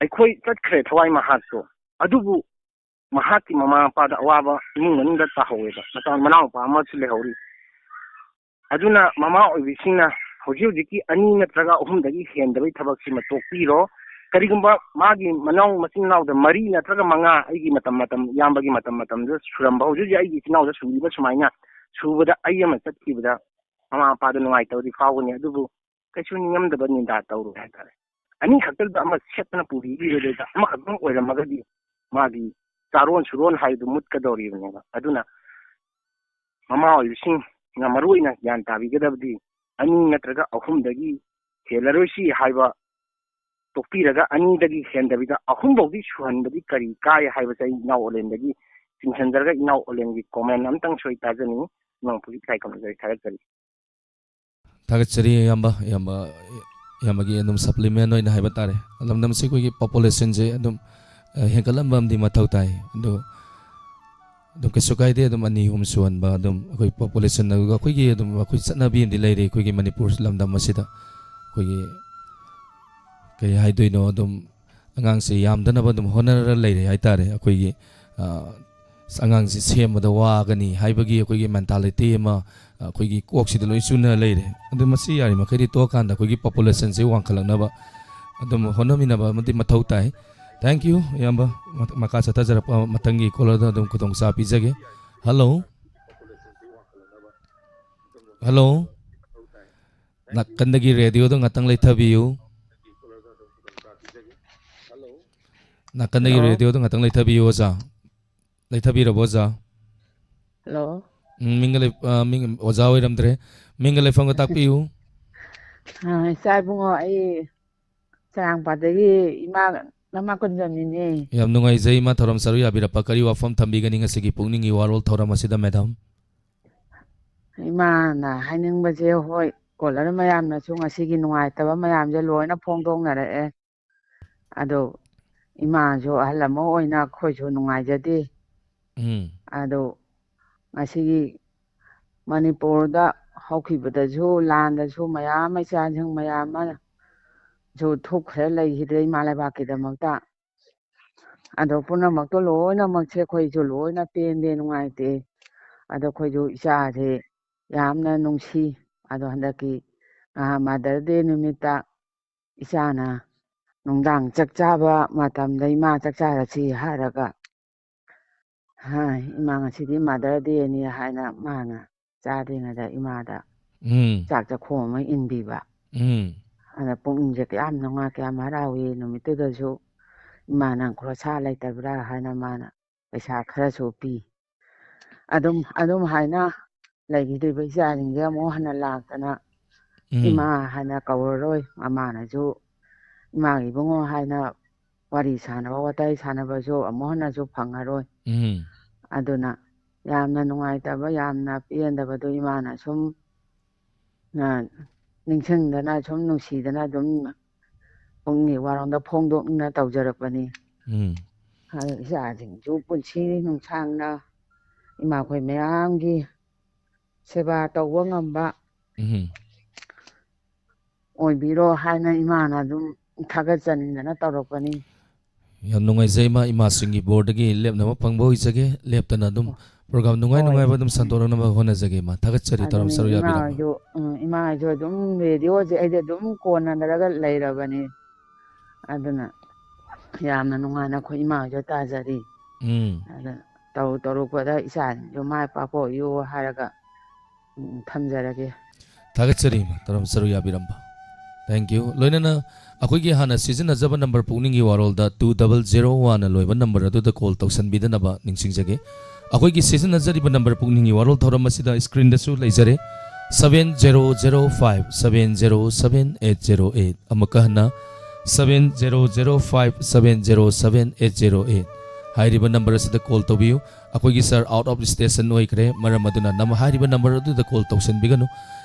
ꯑꯩꯈꯣꯏ ꯆꯠꯈ꯭ꯔꯦ ꯊꯋꯥꯏ ꯃꯍꯥꯛꯇꯣ, ꯑꯗꯨꯕꯨ ꯃꯍꯥꯛꯀꯤ ꯃꯃꯥ ꯃꯄꯥꯗ ꯑꯋꯥꯕ ꯏꯃꯨꯡ ꯃꯅꯨꯡꯗ ꯇꯥꯍꯧꯋꯦꯕ꯫ ꯃꯆꯥ, ꯃꯅꯥꯎꯄꯥ ꯑꯃꯁꯨ ꯂꯩꯍꯧꯔꯤ꯫ ꯑꯗꯨꯅ ꯃꯃꯥ ꯑꯣꯏꯕꯤꯁꯤꯡꯅ ꯍꯧꯖꯤꯛ ꯍꯧꯖꯤꯛꯀꯤ ꯑꯅꯤ ꯅꯠꯇ꯭ꯔꯒ ꯑꯍꯨꯝꯗꯒꯤ ꯍꯦꯟꯗꯕꯒꯤ ꯊꯕꯛꯁꯤꯃ ꯇꯣꯛꯄꯤꯔꯣ꯫ ꯀꯔꯤꯒꯨꯝꯕ ꯃꯥꯒꯤ ꯃꯅꯥꯎ ꯃꯆꯤꯟ ꯃꯅꯥꯎꯗ ꯃꯔꯤ ꯅꯠꯇ꯭ꯔꯒ ꯃꯉꯥ, ꯑꯩꯒꯤ ꯃꯇꯝ ꯃꯇꯝ, ꯏꯌꯥꯝꯕꯒꯤ ꯃꯇꯝ ꯃꯇꯝꯗ ꯁꯨꯔꯝꯕ, ꯍꯧꯖꯤꯛ ꯍꯧꯖꯤꯛ ꯑꯩꯒꯤ ꯏꯆꯤꯟ ꯏꯅꯥꯎꯗ ꯁꯨꯔꯤꯕ ꯁꯨꯃꯥꯏꯅ ꯁꯨꯕꯗ ꯑꯩ ꯑꯃ ꯆꯠꯈꯤꯕꯗ ꯃꯃꯥ ꯃꯄꯥꯗ ꯅꯨꯡꯉꯥꯏꯇꯕꯗꯤ ꯐꯥꯎꯒꯅꯤ, ꯑꯗꯨꯕꯨ ꯀꯩꯁꯨ ꯅꯤꯡꯉꯝꯗꯕ ꯅꯤꯟꯗꯥ ꯇꯧꯔꯣꯏ ꯍꯥꯏꯇꯥꯔꯦ꯫ ꯑꯅꯤꯈꯛꯇꯗ ꯑꯃ ꯁꯦꯠꯇꯅ ꯄꯨꯕꯤꯔꯤꯕꯗꯨꯗ ꯑꯃꯈꯛꯇꯪ ꯑꯣꯏꯔꯝꯃꯒꯗꯤ ꯃꯥꯒꯤ ꯆꯥꯔꯣꯟ ꯁꯨꯔꯣꯟ ꯍꯥꯏꯗꯨ ꯃꯨꯠꯀꯗꯧꯔꯤꯕꯅꯦꯕ꯫ ꯑꯗꯨꯅ ꯃꯃꯥ ꯑꯣꯏꯕꯁꯤꯡꯅ ꯃꯔꯨ ꯑꯣꯏꯅ ꯒ꯭ꯌꯥꯟ ꯇꯥꯕꯤꯒꯗꯕꯗꯤ ꯑꯅꯤ ꯅꯠꯇ꯭ꯔꯒ ꯑꯍꯨꯝꯗꯒꯤ ꯍꯦꯜꯂꯔꯣꯏꯁꯤ ꯍꯥꯏꯕ ꯇꯣꯛꯄꯤꯔꯒ ꯑꯅꯤꯗꯒꯤ ꯍꯦꯟꯗꯕꯤꯗ ꯑꯍꯨꯝꯐꯥꯎꯗꯤ ꯁꯨꯍꯟꯕꯗꯤ ꯀꯔꯤ ꯀꯥꯏ ꯍꯥꯏꯕꯁꯦ ꯑꯩ ꯏꯅꯥꯎ ꯑꯣꯂꯦꯟꯗꯒꯤ ꯆꯤꯡꯁꯤꯟꯖꯔꯒ ꯏꯅꯥꯎ ꯑꯣꯂꯦꯟꯒꯤ ꯀꯣꯃꯦꯟ ꯑꯃꯇꯪꯁꯨ ꯑꯩ ꯇꯥꯖꯅꯤꯡꯉꯤ꯫ ꯏꯅꯥꯎ ꯄꯨꯂꯤꯁ ꯏꯀꯥꯏ ꯈꯨꯝꯅꯖꯔꯤ, ꯊꯥꯒꯠꯆꯔꯤ꯫ ꯊꯥꯒꯠꯆꯔꯤ ꯏꯌꯥꯝꯕ, ꯏꯌꯥꯝꯕ, ꯏꯌꯥꯝꯕꯒꯤ ꯑꯗꯨꯝ ꯁꯄ꯭ꯂꯤꯃꯦꯟ ꯑꯣꯏꯅ ꯍꯥꯏꯕ ꯇꯥꯔꯦ꯫ ꯂꯝꯗꯝꯁꯤ ꯑꯩꯈꯣꯏꯒꯤ ꯄꯣꯄꯨꯂꯦꯁꯟꯁꯦ ꯑꯗꯨꯝ, ꯑ, ꯍꯦꯟꯒꯠꯂꯝꯕ ꯑꯃꯗꯤ ꯃꯊꯧ ꯇꯥꯏ꯫ ꯑꯗꯨ ꯑꯗꯨꯝ ꯀꯩꯁꯨ ꯀꯥꯏꯗꯦ, ꯑꯗꯨꯝ ꯑꯅꯤ ꯑꯍꯨꯝ ꯁꯨꯍꯟꯕ, ꯑꯗꯨꯝ ꯑꯩꯈꯣꯏ ꯄꯣꯄꯨꯂꯦꯁꯟ ꯑꯗꯨꯒ ꯑꯩꯈꯣꯏꯒꯤ ꯑꯗꯨꯝ ꯑꯩꯈꯣꯏ ꯆꯠꯅꯕꯤ ꯑꯃꯗꯤ ꯂꯩꯔꯦ ꯑꯩꯈꯣꯏꯒꯤ ꯃꯅꯤꯄꯨꯔ ꯂꯝꯗꯝ ꯑꯁꯤꯗ꯫ ꯑꯩꯈꯣꯏꯒꯤ ꯀꯩ ꯍꯥꯏꯗꯣꯏꯅꯣ, ꯑꯗꯨꯝ ꯑꯉꯥꯡꯁꯦ ꯌꯥꯝꯗꯅꯕ ꯑꯗꯨꯝ ꯍꯣꯠꯅꯔ ꯂꯩꯔꯦ ꯍꯥꯏꯇꯥꯔꯦ꯫ ꯑꯩꯈꯣꯏꯒꯤ, ꯑ, ꯑꯉꯥꯡꯁꯤ ꯁꯦꯝꯕꯗ ꯋꯥꯒꯅꯤ ꯍꯥꯏꯕꯒꯤ ꯑꯩꯈꯣꯏꯒꯤ ꯃꯦꯟꯇꯥꯂꯤꯇꯤ ꯑꯃ, ꯑ, ꯑꯩꯈꯣꯏꯒꯤ ꯀꯣꯛꯁꯤꯗ ꯂꯣꯏ ꯆꯨꯅ ꯂꯩꯔꯦ꯫ ꯑꯗꯨ ꯃꯁꯤ ꯌꯥꯔꯤꯃꯈꯩꯗꯤ ꯇꯣꯛꯑꯀꯥꯟꯗ ꯑꯩꯈꯣꯏꯒꯤ ꯄꯣꯄꯨꯂꯦꯁꯟꯁꯤ ꯋꯥꯡꯈꯠꯂꯛꯅꯕ ꯑꯗꯨꯝ ꯍꯣꯠꯅꯃꯤꯟꯅꯕ ꯑꯃꯗꯤ ꯃꯊꯧ ꯇꯥꯏ꯫ Thank you, ꯏꯌꯥꯝꯕ꯫ ꯃꯈꯥ ꯆꯠꯊꯖꯔꯛꯄ ꯃꯊꯪꯒꯤ ꯀꯣꯂꯔꯗ ꯑꯗꯨꯝ ꯈꯨꯗꯣꯡꯆꯥꯕ ꯄꯤꯖꯒꯦ꯫ ꯍꯜꯂꯣ? ꯍꯜꯂꯣ? ꯅꯥꯀꯟꯗꯒꯤ ꯔꯦꯗꯤꯑꯣꯗꯣ ꯉꯥꯛꯇꯪ ꯂꯩꯊꯕꯤꯌꯨ꯫ ꯅꯥꯀꯟꯗꯒꯤ ꯍꯜꯂꯣ? ꯔꯦꯗꯤꯑꯣꯗꯣ ꯉꯥꯛꯇꯪ ꯂꯩꯊꯕꯤꯌꯨ, ꯑꯣꯖꯥ꯫ ꯂꯩꯊꯕꯤꯔꯕꯣ, ꯑꯣꯖꯥ? ꯍꯜꯂꯣ? ꯎꯝ, ꯃꯤꯡꯒ ꯂꯩ-, ꯑ, ꯃꯤꯡ, ꯑꯣꯖꯥ ꯑꯣꯏꯔꯝꯗ꯭ꯔꯦ꯫ ꯃꯤꯡꯒ ꯂꯩꯐꯝꯒ ꯇꯥꯛꯄꯤꯌꯨ꯫ ꯑ, ꯏꯆꯥ ꯏꯕꯨꯡꯉꯣ, ꯑꯩ ꯆꯔꯥꯡꯄꯥꯠꯇꯒꯤ ꯏꯃꯥ ꯅꯃꯥ ꯀꯨꯟꯖꯝꯅꯤꯅꯦ꯫ ꯌꯥꯝ ꯅꯨꯡꯉꯥꯏꯖꯩ, ꯏꯃꯥ ꯊꯧꯔꯝ ꯁꯔꯨꯛ ꯌꯥꯕꯤꯔꯛꯄ꯫ ꯀꯔꯤ ꯋꯥꯐꯝ ꯊꯝꯕꯤꯒꯅꯤ ꯉꯁꯤꯒꯤ ꯄꯨꯛꯅꯤꯡꯒꯤ ꯋꯥꯔꯣꯜ ꯊꯧꯔꯝ ꯑꯁꯤꯗ, ꯃꯦꯗꯥꯝ? ꯏꯃꯥꯅ ꯍꯥꯏꯅꯤꯡꯕꯁꯦ, ꯍꯣꯏ, ꯀꯣꯂꯔ ꯃꯌꯥꯝꯅꯁꯨ ꯉꯁꯤꯒꯤ ꯅꯨꯡꯉꯥꯏꯇꯕ ꯃꯌꯥꯝꯁꯦ ꯂꯣꯏꯅ ꯐꯣꯡꯗꯣꯛꯅꯔꯛꯑꯦ꯫ ꯑꯗꯣ ꯏꯃꯥꯁꯨ ꯑꯍꯜ ꯑꯃ ꯑꯣꯏꯅ ꯑꯩꯈꯣꯏꯁꯨ ꯅꯨꯡꯉꯥꯏꯖꯗꯦ꯫ ꯎꯝ꯫ ꯑꯗꯣ ꯉꯁꯤꯒꯤ ꯃꯅꯤꯄꯨꯔꯗ ꯍꯧꯈꯤꯕꯗꯁꯨ, ꯂꯥꯟꯗꯁꯨ ꯃꯌꯥꯝ ꯑꯃ, ꯏꯆꯥꯁꯤꯡ ꯃꯌꯥꯝ ꯑꯃꯁꯨ ꯊꯣꯛꯈ꯭ꯔꯦ, ꯂꯩꯈꯤꯗ꯭ꯔꯦ ꯏꯃꯥ ꯂꯩꯕꯥꯛꯀꯤꯗꯃꯛꯇ꯫ ꯑꯗꯣ ꯄꯨꯝꯅꯃꯛꯇꯣ ꯂꯣꯏꯅꯃꯛꯁꯦ ꯑꯩꯈꯣꯏꯁꯨ ꯂꯣꯏꯅ ꯄꯦꯟꯗꯦ, ꯅꯨꯡꯉꯥꯏꯇꯦ꯫ ꯑꯗꯣ ꯑꯩꯈꯣꯏꯁꯨ ꯏꯆꯥꯁꯦ ꯌꯥꯝꯅ ꯅꯨꯡꯁꯤ꯫ ꯑꯗꯣ ꯍꯟꯗꯛꯀꯤ, ꯑ, Mother Day ꯅꯨꯃꯤꯠꯇ ꯏꯆꯥꯅ ꯅꯨꯡꯗꯥꯡ ꯆꯥꯛ ꯆꯥꯕ ꯃꯇꯝꯗ, "ꯏꯃꯥ, ꯆꯥꯛ ꯆꯥꯔꯁꯤ" ꯍꯥꯏꯔꯒ, "ꯍꯥ, ꯏꯃꯥ, ꯉꯁꯤꯗꯤ Mother Dayꯅꯤ" ꯍꯥꯏꯅ ꯃꯥꯅ ꯆꯥꯗ꯭ꯔꯤꯉꯩꯗ ꯏꯃꯥꯗ ꯎꯝ꯫ ꯆꯥꯛ ꯆꯥꯛꯈꯣꯝ ꯑꯃ ꯏꯟꯕꯤꯕ꯫ ꯎꯝ꯫ ꯑꯗ ꯄꯨꯛꯅꯤꯡꯁꯦ ꯀꯌꯥꯝ ꯅꯨꯡꯉꯥꯏ, ꯀꯌꯥꯝ ꯍꯔꯥꯎꯏ꯫ ꯅꯨꯃꯤꯠꯇꯨꯗꯁꯨ ꯏꯃꯥ, "ꯅꯪ ꯈꯣꯔꯁꯥ ꯂꯩꯇꯕ꯭ꯔꯥ?" ꯍꯥꯏꯅ ꯃꯥꯅ ꯄꯩꯁꯥ ꯈꯔꯁꯨ ꯄꯤ꯫ ꯑꯗꯨꯝ, ꯑꯗꯨꯝ ꯍꯥꯏꯅ ꯂꯩꯈꯤꯗꯣꯏꯕ ꯏꯆꯥꯁꯤꯡꯁꯦ ꯑꯃꯨꯛ ꯍꯟꯅ ꯂꯥꯛꯇꯅ ꯎꯝ꯫ "ꯏꯃꯥ" ꯍꯥꯏꯅ ꯀꯧꯔꯔꯣꯏ꯫ ꯃꯃꯥꯅꯁꯨ "ꯏꯃꯥꯒꯤ ꯏꯕꯨꯡꯉꯣ" ꯍꯥꯏꯅ ꯋꯥꯔꯤ ꯁꯥꯟꯅꯕ, ꯋꯥꯇꯥꯏ ꯁꯥꯟꯅꯕꯁꯨ ꯑꯃꯨꯛ ꯍꯟꯅꯁꯨ ꯐꯪꯉꯔꯣꯏ꯫ ꯎꯝ꯫ ꯑꯗꯨꯅ ꯌꯥꯝꯅ ꯅꯨꯡꯉꯥꯏꯇꯕ, ꯌꯥꯝꯅ ꯄꯦꯟꯗꯕꯗꯨ ꯏꯃꯥꯅ ꯁꯨꯝ, ꯑ, ꯅꯤꯡꯁꯤꯡꯗꯅ, ꯁꯨꯝ ꯅꯨꯡꯁꯤꯗꯅ ꯑꯗꯨꯝ ꯄꯨꯛꯅꯤꯡꯒꯤ ꯋꯥꯔꯣꯝꯗ ꯐꯣꯡꯗꯣꯛꯅ ꯇꯧꯖꯔꯛꯄꯅꯤ꯫ ꯎꯝ꯫ ꯑꯗꯣ ꯏꯆꯥꯁꯤꯡꯁꯨ ꯄꯨꯟꯁꯤ ꯅꯨꯡꯁꯥꯡꯅ ꯏꯃꯥꯈꯣꯏ ꯃꯌꯥꯝꯒꯤ ꯁꯦꯕꯥ ꯇꯧꯕ ꯉꯝꯕ ꯎꯝ꯫ ꯑꯣꯏꯕꯤꯔꯣ ꯍꯥꯏꯅ ꯏꯃꯥꯅ ꯑꯗꯨꯝ ꯊꯥꯒꯠꯆꯅꯤꯡꯗꯅ ꯇꯧꯔꯛꯄꯅꯤ꯫ ꯌꯥꯝ ꯅꯨꯡꯉꯥꯏꯖꯩ, ꯏꯃꯥ, ꯏꯃꯥꯁꯤꯡꯒꯤ ꯕꯣꯔꯗꯒꯤ ꯂꯦꯞꯅꯕ ꯐꯪꯕ ꯑꯣꯏꯖꯒꯦ꯫ ꯂꯦꯞꯇꯅ ꯑꯗꯨꯝ ꯄ꯭ꯔꯣꯒ꯭ꯔꯥꯝ ꯅꯨꯡꯉꯥꯏ ꯍꯣꯏ꯫ ꯅꯨꯡꯉꯥꯏꯕ ꯑꯗꯨꯝ ꯁꯟꯗꯣꯔꯛꯅꯕ ꯍꯣꯠꯅꯖꯒꯦ, ꯏꯃꯥ꯫ ꯊꯥꯒꯠꯆꯔꯤ, ꯇꯔꯥꯝ ꯑꯗꯨꯅꯤ, ꯁꯔꯨꯛ ꯌꯥꯕꯤꯔꯝꯕ꯫ ꯏꯃꯥꯁꯨ, ꯎꯝ, ꯏꯃꯥꯁꯨ ꯑꯗꯨꯝ ꯔꯦꯗꯤꯑꯣꯁꯦ ꯑꯩꯗꯤ ꯑꯗꯨꯝ ꯀꯣꯟꯅꯗ꯭ꯔꯒ ꯂꯩꯔꯕꯅꯤ꯫ ꯑꯗꯨꯅ ꯌꯥꯝꯅ ꯅꯨꯡꯉꯥꯏꯅ ꯑꯩꯈꯣꯏ ꯏꯃꯥꯁꯨ ꯇꯥꯖꯔꯤ꯫ ꯎꯝ꯫ ꯑꯗ ꯇꯧ ꯇꯧꯔꯛꯄꯗ ꯏꯆꯥꯁꯤꯡꯁꯨ ꯃꯥꯏ ꯄꯥꯛꯄ ꯑꯣꯏꯌꯨ ꯍꯥꯏꯔꯒ, ꯎꯝ, ꯊꯝꯖꯔꯒꯦ꯫ ꯊꯥꯒꯠꯆꯔꯤ, ꯏꯃꯥ, ꯇꯔꯥꯝ ꯁꯔꯨꯛ ꯌꯥꯕꯤꯔꯝꯕ꯫ Thank you꯫ ꯂꯣꯏꯅꯅ ꯑꯩꯈꯣꯏꯒꯤ ꯍꯥꯟꯅ ꯁꯤꯖꯤꯟꯅꯖꯕ ꯅꯝꯕꯔ, ꯄꯨꯛꯅꯤꯡꯒꯤ ꯋꯥꯔꯣꯜꯗ two double zero one ꯂꯣꯏꯕ ꯅꯝꯕꯔ ꯑꯗꯨꯗ ꯀꯣꯜ ꯇꯧꯁꯟꯕꯤꯗꯅꯕ ꯅꯤꯡꯁꯤꯡꯖꯒꯦ꯫ ꯑꯩꯈꯣꯏꯒꯤ ꯁꯤꯖꯤꯟꯅꯖꯔꯤꯕ ꯅꯝꯕꯔ, ꯄꯨꯛꯅꯤꯡꯒꯤ ꯋꯥꯔꯣꯜ ꯊꯧꯔꯝ ꯑꯁꯤꯗ ꯁ꯭ꯀ꯭ꯔꯤꯟꯗꯁꯨ ꯂꯩꯖꯔꯦ, seven zero zero five seven zero seven eight zero eight꯫ ꯑꯃꯨꯛꯀ ꯍꯟꯅ, seven zero zero five seven zero seven eight zero eight꯫ ꯍꯥꯏꯔꯤꯕ ꯅꯝꯕꯔ ꯑꯁꯤꯗ ꯀꯣꯜ ꯇꯧꯕꯤꯌꯨ꯫ ꯑꯩꯈꯣꯏꯒꯤ ꯁꯥꯔ ꯑꯥꯎꯠ ꯑꯣꯐ ꯁ꯭ꯇꯦꯁꯟ ꯑꯣꯏꯈ꯭ꯔꯦ, ꯃꯔꯝ ꯑꯗꯨꯅ ꯅꯝ-, ꯍꯥꯏꯔꯤꯕ ꯅꯝꯕꯔ ꯑꯗꯨꯗ ꯀꯣꯜ ꯇꯧꯁꯤꯟꯕꯤꯒꯅꯨ꯫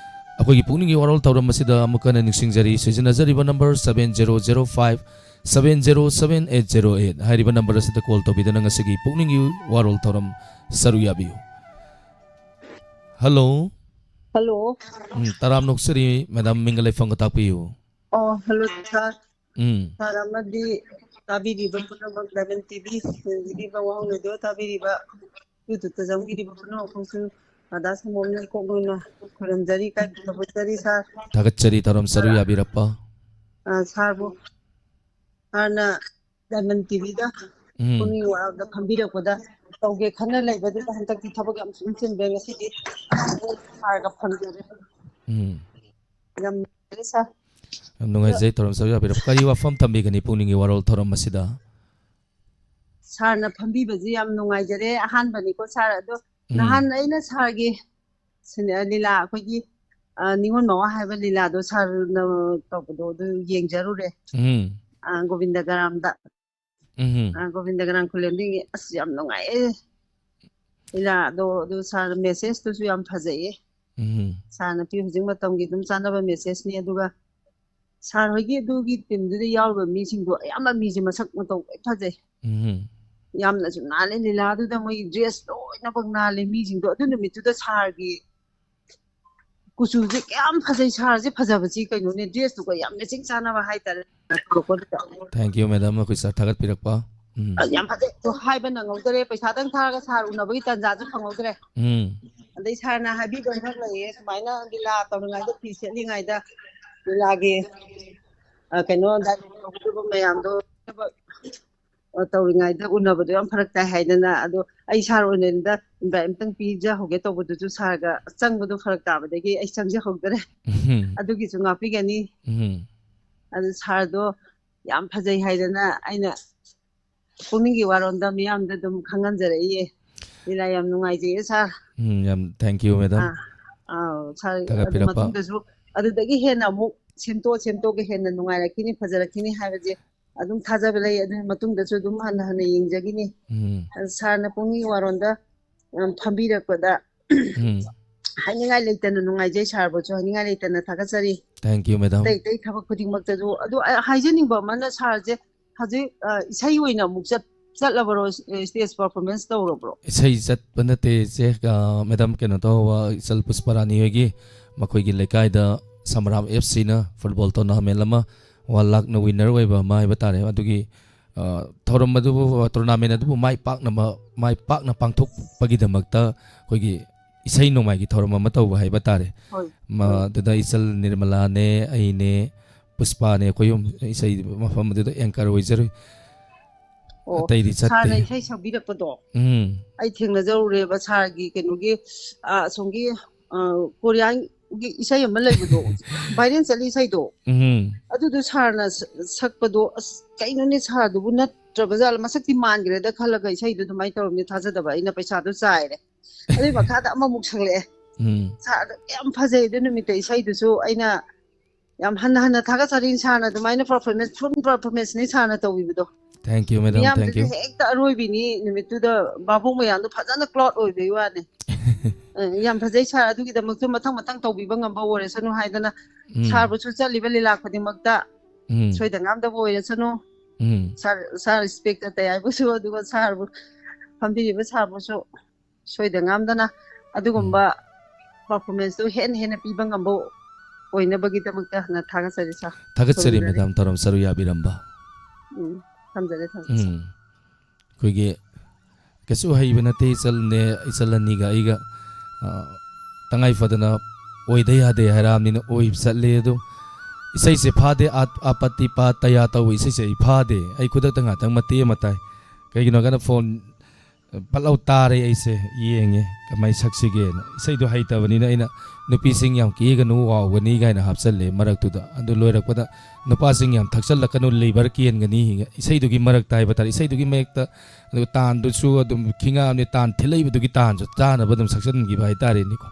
ꯑꯩꯈꯣꯏꯒꯤ ꯄꯨꯛꯅꯤꯡꯒꯤ ꯋꯥꯔꯣꯜ ꯊꯧꯔꯝ ꯑꯁꯤꯗ ꯑꯃꯨꯛ ꯍꯟꯅ ꯅꯤꯡꯁꯤꯡꯖꯔꯤ, ꯁꯤꯖꯤꯟꯅꯖꯔꯤꯕ number seven zero zero five seven zero seven eight zero eight꯫ ꯍꯥꯏꯔꯤꯕ ꯅꯝꯕꯔ ꯑꯁꯤꯗ ꯀꯣꯜ ꯇꯧꯕꯤꯗꯨꯅ ꯉꯁꯤꯒꯤ ꯄꯨꯛꯅꯤꯡꯒꯤ ꯋꯥꯔꯣꯜ ꯊꯧꯔꯝ ꯁꯔꯨꯛ ꯌꯥꯕꯤꯌꯨ꯫ ꯍꯜꯂꯣ꯫ ꯍꯜꯂꯣ꯫ ꯎꯝ, ꯇꯔꯥꯝꯅ ꯑꯣꯛꯆꯔꯤ, ꯃꯦꯗꯥꯝ, ꯃꯤꯡꯒ ꯂꯩꯐꯝꯒ ꯇꯥꯛꯄꯤꯌꯨ꯫ ꯑꯣ, ꯍꯜꯂꯣ, ꯁꯥꯔ꯫ ꯎꯝ꯫ ꯁꯥꯔ ꯑꯃꯗꯤ ꯇꯥꯕꯤꯔꯤꯕ ꯄꯨꯝꯅꯃꯛ ꯗꯥꯏꯃꯟ ꯇꯤ ꯚꯤ ꯌꯦꯡꯕꯤꯔꯤꯕ, ꯋꯥꯍꯪ ꯔꯦꯗꯤꯑꯣ ꯇꯥꯕꯤꯔꯤꯕ, ꯌꯨꯇ꯭ꯌꯨꯕꯇ ꯆꯪꯕꯤꯔꯤꯕ ꯄꯨꯝꯅꯃꯛꯄꯨꯁꯨ ꯃꯗꯥ ꯁꯪꯒꯣꯝꯅ ꯀꯣꯛ ꯅꯣꯏꯅ ꯈꯨꯔꯨꯝꯖꯔꯤ, ꯏꯀꯥꯏ ꯈꯨꯝꯅꯕ ꯎꯠꯆꯔꯤ, ꯁꯥꯔ꯫ ꯊꯥꯒꯠꯆꯔꯤ, ꯊꯧꯔꯝ ꯁꯔꯨꯛ ꯁꯥꯔ, ꯌꯥꯕꯤꯔꯛꯄ꯫ ꯑ, ꯁꯥꯔꯕꯨ ꯍꯥꯟꯅ ꯗꯥꯏꯃꯟ ꯇꯤ ꯚꯤꯗ ꯎꯝ꯫ ꯄꯨꯛꯅꯤꯡ ꯋꯥꯔꯕꯗ ꯐꯝꯕꯤꯔꯛꯄꯗ ꯇꯧꯒꯦ ꯈꯟꯅ ꯂꯩꯕꯗꯨꯗ ꯍꯟꯗꯛꯇꯤ ꯊꯕꯛ ꯌꯥꯝ ꯁꯨꯝ ꯆꯤꯟꯕ ꯉꯁꯤꯗꯤ ꯁꯥꯔꯒ ꯐꯪꯖꯔꯦ꯫ ꯎꯝ꯫ ꯌꯥꯝ ꯅꯨꯡꯉꯥꯏꯖꯔꯦ, ꯁꯥꯔ꯫ ꯌꯥꯝ ꯅꯨꯡꯉꯥꯏꯖꯩ, ꯊꯧꯔꯝ ꯁꯔꯨꯛ ꯌꯥꯕꯤꯔꯛꯄ꯫ ꯀꯔꯤ ꯋꯥꯐꯝ ꯊꯝꯕꯤꯒꯅꯤ ꯄꯨꯛꯅꯤꯡꯒꯤ ꯋꯥꯔꯣꯜ ꯊꯧꯔꯝ ꯑꯁꯤꯗ? ꯁꯥꯔꯅ ꯐꯝꯕꯤꯕꯁꯤ ꯌꯥꯝ ꯅꯨꯡꯉꯥꯏꯖꯔꯦ꯫ ꯑꯍꯥꯟꯕꯅꯤꯀꯣ, ꯁꯥꯔ꯫ ꯑꯗꯣ ꯎꯝ꯫ ꯅꯍꯥꯟ ꯑꯩꯅ ꯁꯥꯔꯒꯤ ꯁꯤꯅꯦ, ꯂꯤꯂꯥ, ꯑꯩꯈꯣꯏꯒꯤ, ꯑ, ꯅꯤꯉꯣꯜ ꯃꯋꯥ ꯍꯥꯏꯕ ꯂꯤꯂꯥꯗꯣ ꯁꯥꯔꯅ ꯇꯧꯕꯗꯣ ꯑꯗꯨ ꯌꯦꯡꯖꯔꯨꯔꯦ꯫ ꯎꯝ꯫ ꯑ, ꯒꯣꯕꯤꯟꯗꯒꯔꯥꯝꯗ꯫ ꯎꯝ꯫ ꯑ, ꯒꯣꯕꯤꯟꯗꯒꯔꯥꯝ ꯈꯨꯂꯦꯝꯗꯤꯡꯒꯤ꯫ ꯑꯁ, ꯌꯥꯝ ꯅꯨꯡꯉꯥꯏꯌꯦ ꯂꯤꯂꯥꯗꯣ꯫ ꯑꯗꯨ ꯁꯥꯔ ꯃꯦꯁꯦꯖꯇꯨꯁꯨ ꯌꯥꯝ ꯐꯖꯩꯌꯦ꯫ ꯎꯝ꯫ ꯁꯥꯔꯅ ꯄꯤ ꯍꯧꯖꯤꯛ ꯃꯇꯝꯒꯤ ꯑꯗꯨꯝ ꯆꯥꯟꯅꯕ ꯃꯦꯁꯦꯖꯅꯤ꯫ ꯑꯗꯨꯒ ꯁꯥꯔ ꯍꯣꯏꯒꯤ ꯑꯗꯨꯒꯤ ꯇꯤꯝꯗꯨꯗ ꯌꯥꯎꯔꯤꯕ ꯃꯤꯁꯤꯡꯗꯣ ꯑꯌꯥꯝꯕ ꯃꯤꯁꯦ ꯃꯁꯛ ꯃꯇꯧ ꯂꯣꯏ ꯐꯖꯩ꯫ ꯎꯝ꯫ ꯌꯥꯝꯅꯁꯨ ꯅꯥꯜꯂꯦ ꯂꯤꯂꯥꯗꯨꯗ, ꯃꯣꯏꯒꯤ ꯗ꯭ꯔꯦꯁ ꯂꯣꯏꯅꯃꯛ ꯅꯥꯜꯂꯦ꯫ ꯃꯤꯁꯤꯡꯗꯣ ꯑꯗꯨ ꯅꯨꯃꯤꯠꯇꯨꯗ ꯁꯥꯔꯒꯤ ꯀꯨꯆꯨꯁꯦ ꯀꯌꯥꯝ ꯐꯖꯩ, ꯁꯥꯔꯁꯦ ꯐꯖꯕꯁꯤ ꯀꯩꯅꯣꯅꯦ, ꯗ꯭ꯔꯦꯁꯇꯨꯒ ꯌꯥꯝ ꯃꯦꯆꯤꯡ ꯆꯥꯟꯅꯕ ꯍꯥꯏꯇꯥꯔꯦ꯫ Thank you, madam, ꯑꯩꯈꯣꯏ ꯁꯥꯔ ꯊꯥꯒꯠꯄꯤꯔꯛꯄ꯫ ꯎꯝ꯫ ꯌꯥꯝ ꯐꯖꯩ꯫ ꯑꯗꯣ ꯍꯥꯏꯕ ꯅꯪꯍꯧꯗ꯭ꯔꯦ, ꯄꯩꯁꯥꯗꯪ ꯊꯥꯔꯒ ꯁꯥꯔ ꯎꯅꯕꯒꯤ ꯇꯥꯟꯖꯥꯁꯨ ꯐꯪꯍꯧꯗ꯭ꯔꯦ꯫ ꯎꯝ꯫ ꯑꯗꯩ ꯁꯥꯔꯅ ꯍꯥꯏꯕꯤꯕ ꯑꯃꯈꯛ ꯂꯩꯌꯦ, ꯁꯨꯃꯥꯏꯅ ꯂꯤꯂꯥ ꯇꯧꯔꯤꯉꯩꯗ, ꯐꯤ ꯁꯦꯠꯂꯤꯉꯩꯗ ꯂꯤꯂꯥꯒꯤ, ꯑ, ꯀꯩꯅꯣ, ꯗꯥꯏꯂꯣꯛ ꯇꯧꯒꯗꯕ ꯃꯌꯥꯝꯗꯣ ꯊꯕꯛ, ꯑ, ꯇꯧꯔꯤꯉꯩꯗ ꯎꯅꯕꯗꯣ ꯌꯥꯝ ꯐꯔꯛ ꯇꯥꯏ ꯍꯥꯏꯗꯅ, ꯑꯗꯣ ꯑꯩ ꯁꯥꯔ ꯑꯣꯏꯅ invite ꯑꯝꯇꯪ ꯄꯤꯖꯍꯧꯒꯦ ꯇꯧꯕꯗꯨꯁꯨ ꯁꯥꯔꯒ ꯆꯪꯕꯗꯣ ꯐꯔꯛ ꯇꯥꯕꯗꯒꯤ ꯑꯩ ꯆꯪꯖꯍꯧꯗ꯭ꯔꯦ꯫ ꯎꯝ꯫ ꯑꯗꯨꯒꯤꯁꯨ ꯉꯥꯛꯄꯤꯒꯅꯤ꯫ ꯎꯝ꯫ ꯑꯗꯨ ꯁꯥꯔꯗꯣ ꯌꯥꯝ ꯐꯖꯩ ꯍꯥꯏꯗꯅ ꯑꯩꯅ ꯄꯨꯛꯅꯤꯡꯒꯤ ꯋꯥꯔꯣꯝꯗ ꯃꯤꯌꯥꯝꯗ ꯑꯗꯨꯝ ꯈꯪꯍꯟꯖꯔꯛꯏꯌꯦ꯫ ꯂꯤꯂꯥ ꯌꯥꯝ ꯅꯨꯡꯉꯥꯏꯖꯩꯌꯦ, ꯁꯥꯔ꯫ ꯎꯝ, ꯌꯥꯝ thank you, madam꯫ ꯑꯥ, ꯑꯥꯎ, ꯁꯥꯔ, ꯑꯗꯨ ꯊꯥꯒꯠꯄꯤꯔꯛꯄ꯫ ꯃꯇꯨꯡꯗꯁꯨ ꯑꯗꯨꯗꯒꯤ ꯍꯦꯟꯅ ꯑꯃꯨꯛ ꯁꯦꯝꯇꯣꯛ ꯁꯦꯝꯇꯣꯛꯑꯒ ꯍꯦꯟꯅ ꯅꯨꯡꯉꯥꯏꯔꯛꯈꯤꯅꯤ, ꯐꯖꯔꯛꯈꯤꯅꯤ ꯍꯥꯏꯕꯁꯦ ꯑꯗꯨꯝ ꯊꯥꯖꯕ ꯂꯩ꯫ ꯑꯗꯨꯒꯤ ꯃꯇꯨꯡꯗꯁꯨ ꯑꯗꯨꯝ ꯍꯟꯅ ꯍꯟꯅ ꯌꯦꯡꯖꯈꯤꯅꯤ꯫ ꯎꯝ ꯁꯥꯔꯅ ꯄꯨꯛꯅꯤꯡꯒꯤ ꯋꯥꯔꯣꯟꯗ ꯌꯥꯝ ꯐꯝꯕꯤꯔꯛꯄꯗ ꯎꯝ ꯍꯥꯏꯅꯤꯡꯉꯥꯏ ꯂꯩꯇꯅ ꯅꯨꯡꯉꯥꯏꯖꯩ꯫ ꯁꯥꯔꯕꯨꯁꯨ ꯍꯥꯏꯅꯤꯡꯉꯥꯏ ꯂꯩꯇꯅ ꯊꯥꯒꯠꯆꯔꯤ꯫ Thank you, madam. ꯑꯇꯩ ꯑꯇꯩ ꯊꯕꯛ ꯈꯨꯗꯤꯡꯃꯛꯇꯁꯨ꯫ ꯑꯗꯨ ꯑꯩ ꯍꯥꯏꯖꯅꯤꯡꯕ ꯑꯃꯅ, ꯁꯥꯔꯁꯦ ꯍꯧꯖꯤꯛ, ꯑ, ꯏꯁꯩ ꯑꯣꯏꯅ ꯑꯃꯨꯛ ꯆꯠ-, ꯆꯠꯂꯕꯔꯣ? Stage performance ꯇꯧꯔꯕ꯭ꯔꯣ? ꯏꯁꯩ ꯆꯠꯄ ꯅꯠꯇꯦ, ꯏꯆꯦ꯫ ꯑ, madam, ꯀꯩꯅꯣ ꯇꯧꯕ, ꯏꯆꯜ ꯄꯨꯁꯄꯔꯥꯅꯤ ꯍꯣꯏꯒꯤ, ꯃꯈꯣꯏꯒꯤ ꯂꯩꯀꯥꯏꯗ ꯁꯝꯔꯥꯝ ꯑꯦꯐ ꯁꯤꯅ ꯐꯨꯠꯕꯣꯜ ꯇꯣꯔꯅꯥꯃꯦꯟ ꯑꯃ ꯋꯥꯟ ꯂꯥꯛꯅ ꯋꯤꯟꯅꯔ ꯑꯣꯏꯕ ꯑꯃ ꯍꯥꯏꯕ ꯇꯥꯔꯦ꯫ ꯑꯗꯨꯒꯤ, ꯑ, ꯊꯧꯔꯝ ꯑꯗꯨꯕꯨ, ꯇꯣꯔꯅꯥꯃꯦꯟ ꯑꯗꯨꯕꯨ ꯃꯥꯏ ꯄꯥꯛꯅꯕ, ꯃꯥꯏ ꯄꯥꯛꯅ ꯄꯥꯡꯊꯣꯛꯄꯒꯤꯗꯃꯛꯇ ꯑꯩꯈꯣꯏꯒꯤ ꯏꯁꯩ ꯅꯣꯡꯃꯥꯏꯒꯤ ꯊꯧꯔꯝ ꯑꯃ ꯇꯧꯕ ꯍꯥꯏꯕ ꯇꯥꯔꯦ꯫ ꯍꯣꯏ, ꯃ-, ꯍꯣꯏ꯫ ꯑꯗꯨꯗ ꯏꯆꯜ ꯅꯤꯔꯃꯂꯥꯅꯦ, ꯑꯩꯅꯦ, ꯄꯨꯁꯄꯥꯅꯦ, ꯑꯩꯈꯣꯏ ꯑꯍꯨꯝ ꯏꯁꯩ ꯃꯐꯝ ꯑꯗꯨꯗ ꯑꯦꯡꯀꯔ ꯑꯣꯏꯖꯔꯨꯏ꯫ ꯑꯣ, ꯑꯇꯩꯗꯤ ꯆꯠꯇꯦ꯫ ꯁꯥꯔꯅ ꯏꯁꯩ ꯁꯛꯄꯤꯔꯛꯄꯗꯣ ꯎꯝ ꯑꯩ ꯊꯦꯡꯅꯖꯔꯨꯔꯦꯕ꯫ ꯁꯥꯔꯒꯤ ꯀꯩꯅꯣꯒꯤ, ꯑ, ꯑꯁꯣꯝꯒꯤ, ꯑ, ꯀꯣꯔꯤꯌꯥꯒꯤ ꯏꯁꯩ ꯑꯃ ꯂꯩꯕꯗꯣ, ꯚꯥꯏꯔꯦꯜ ꯆꯠꯂꯤ ꯏꯁꯩꯗꯣ, ꯎꯝ ꯑꯗꯨꯗꯣ ꯁꯥꯔꯅ ꯁ-, ꯁꯛꯄꯗꯣ, ꯑꯁ, ꯀꯩꯅꯣꯅꯦ, ꯁꯥꯔꯗꯨꯕꯨ ꯅꯠꯇ꯭ꯔꯕ ꯖꯥꯠꯂ? ꯃꯁꯛꯇꯤ ꯃꯥꯟꯈ꯭ꯔꯦꯗ ꯈꯜꯂꯒ ꯏꯁꯩꯗꯣ ꯑꯗꯨꯃꯥꯏꯅ ꯇꯧꯔꯝꯅꯤ ꯊꯥꯖꯗꯕ꯫ ꯑꯩꯅ ꯄꯩꯁꯥꯗꯣ ꯆꯥꯏꯔꯦ꯫ ꯑꯗꯨꯏ ꯃꯈꯥꯗ ꯑꯃꯃꯨꯛ ꯁꯛꯂꯛꯑꯦ꯫ ꯎꯝ ꯁꯥꯔꯗꯣ ꯌꯥꯝ ꯐꯖꯩ ꯑꯗꯨ ꯅꯨꯃꯤꯠꯇ ꯏꯁꯩꯗꯨꯁꯨ꯫ ꯑꯩꯅ ꯌꯥꯝ ꯍꯟꯅ ꯍꯟꯅ ꯊꯥꯒꯠꯆꯔꯤ ꯁꯥꯔꯅ ꯑꯗꯨꯃꯥꯏꯅ ꯄꯔꯐꯣꯔꯃꯦꯟꯁ, ꯐꯨꯜ ꯄꯔꯐꯣꯔꯃꯦꯟꯁꯅꯤ ꯁꯥꯔꯅ ꯇꯧꯕꯤꯕꯗꯣ꯫ Thank you, madam. Thank ꯃꯤꯌꯥꯝꯗꯨꯁꯨ you. ꯍꯦꯛꯇ ꯑꯔꯣꯏꯕꯤꯅꯤ ꯅꯨꯃꯤꯠꯇꯨꯗ꯫ ꯚꯥꯕꯣꯛ ꯃꯌꯥꯝꯗꯣ ꯐꯖꯅ ꯀ꯭ꯂꯥꯎꯗ ꯑꯣꯏꯕꯩ ꯋꯥꯅꯤ꯫ ꯑ, ꯌꯥꯝ ꯐꯖꯩ ꯁꯥꯔ꯫ ꯑꯗꯨꯒꯤꯗꯃꯛꯁꯨ ꯃꯊꯪ ꯃꯊꯪ ꯇꯧꯕꯤꯕ ꯉꯝꯕ ꯑꯣꯏꯔꯁꯅꯨ ꯍꯥꯏꯗꯅ, ꯎꯝ ꯁꯥꯔꯕꯨꯁꯨ ꯆꯠꯂꯤꯕ ꯂꯤꯂꯥ ꯈꯨꯗꯤꯡꯃꯛꯇ ꯎꯝ ꯁꯣꯏꯗ ꯉꯥꯝꯗꯕ ꯑꯣꯏꯔꯁꯅꯨ꯫ ꯎꯝ ꯁꯥꯔ, ꯁꯥꯔ ꯏꯟꯁꯄꯦꯛꯇꯔ ꯇꯌꯥꯏꯕꯨꯁꯨ, ꯑꯗꯨꯒ ꯁꯥꯔꯕꯨ, ꯐꯝꯕꯤꯔꯤꯕ ꯁꯥꯔꯕꯨꯁꯨ ꯁꯣꯏꯗ ꯉꯥꯝꯗꯅ ꯑꯗꯨꯒꯨꯝꯕ ꯄꯔꯐꯣꯔꯃꯦꯟꯁꯇꯨ ꯍꯦꯟꯅ ꯍꯦꯟꯅ ꯄꯤꯕ ꯉꯝꯕ ꯑꯣꯏꯅꯕꯒꯤꯗꯃꯛꯇ ꯍꯟꯅ ꯊꯥꯒꯠꯆꯔꯤ ꯁꯥꯔ꯫ ꯊꯥꯒꯠꯆꯔꯤ, ꯊꯝꯖꯔꯦ꯫ ꯃꯦꯗꯥꯝ, ꯊꯧꯔꯝ ꯁꯔꯨꯛ ꯌꯥꯕꯤꯔꯝꯕ꯫ ꯎꯝ, ꯊꯝꯖꯔꯦ, ꯊꯝꯖꯔꯦ꯫ ꯎꯝ ꯑꯩꯈꯣꯏꯒꯤ ꯀꯩꯁꯨ ꯍꯩꯕ ꯅꯠꯇꯦ, ꯏꯆꯜꯅꯦ, ꯏꯆꯜ ꯑꯅꯤꯒ ꯑꯩꯒ, ꯑ, ꯇꯉꯥꯏ ꯐꯗꯅ ꯑꯣꯏꯗ ꯌꯥꯗꯦ ꯍꯥꯏꯔꯛꯑꯕꯅꯤꯅ ꯑꯣꯏꯕ ꯆꯠꯂꯦ꯫ ꯑꯗꯨ ꯏꯁꯩꯁꯦ ꯐꯥꯗꯦ, ꯑꯥ-, ꯑꯥꯄꯥꯇꯤ ꯄꯥ ꯇꯌꯥ ꯇꯧꯕ ꯏꯁꯩꯁꯦ ꯑꯩ ꯐꯥꯗꯦ꯫ ꯑꯩ ꯈꯨꯗꯛꯇ ꯉꯥꯛꯇꯪ ꯃꯇꯦꯛ ꯑꯃ ꯇꯥꯏ꯫ ꯀꯩꯒꯤꯅꯣ ꯍꯥꯏꯀꯥꯟꯗ ꯐꯣꯟ ꯄꯠꯂꯥꯎ ꯇꯥꯔꯦ꯫ ꯑꯩꯁꯦ ꯌꯦꯡꯉꯦ ꯀꯃꯥꯏꯅ ꯁꯛꯁꯤꯒꯦꯅ꯫ ꯏꯁꯩꯗꯣ ꯍꯩꯇꯕꯅꯤꯅ ꯑꯩꯅ, "ꯅꯨꯄꯤꯁꯤꯡ ꯌꯥꯝ ꯀꯦꯒꯅꯨ, ꯋꯥꯎꯒꯅꯤ" ꯀꯥꯏꯅ ꯍꯥꯞꯆꯜꯂꯦ ꯃꯔꯛꯇꯨꯗ꯫ ꯑꯗꯨ ꯂꯣꯏꯔꯛꯄꯗ, "ꯅꯨꯄꯥꯁꯤꯡ ꯌꯥꯝ ꯊꯛꯆꯜꯂꯛꯀꯅꯨ, ꯂꯤꯚꯔ ꯀꯦꯟꯒꯅꯤ", ꯏꯁꯩꯗꯨꯒꯤ ꯃꯔꯛꯇ ꯍꯥꯏꯕ ꯇꯥꯔꯦ꯫ ꯏꯁꯩꯗꯨꯒꯤ ꯃꯌꯦꯛꯇ, ꯑꯗꯨꯒ ꯇꯥꯟꯗꯨꯁꯨ ꯑꯗꯨꯝ ꯈꯤꯡꯉꯛꯑꯕꯅꯤ, ꯇꯥꯟ ꯊꯤꯜꯂꯛꯏꯕꯗꯨꯒꯤ ꯇꯥꯟꯁꯨ ꯆꯥꯅꯕ ꯑꯗꯨꯝ ꯁꯛꯆꯟꯈꯤꯕ ꯍꯥꯏꯇꯥꯔꯦꯅꯦꯀꯣ꯫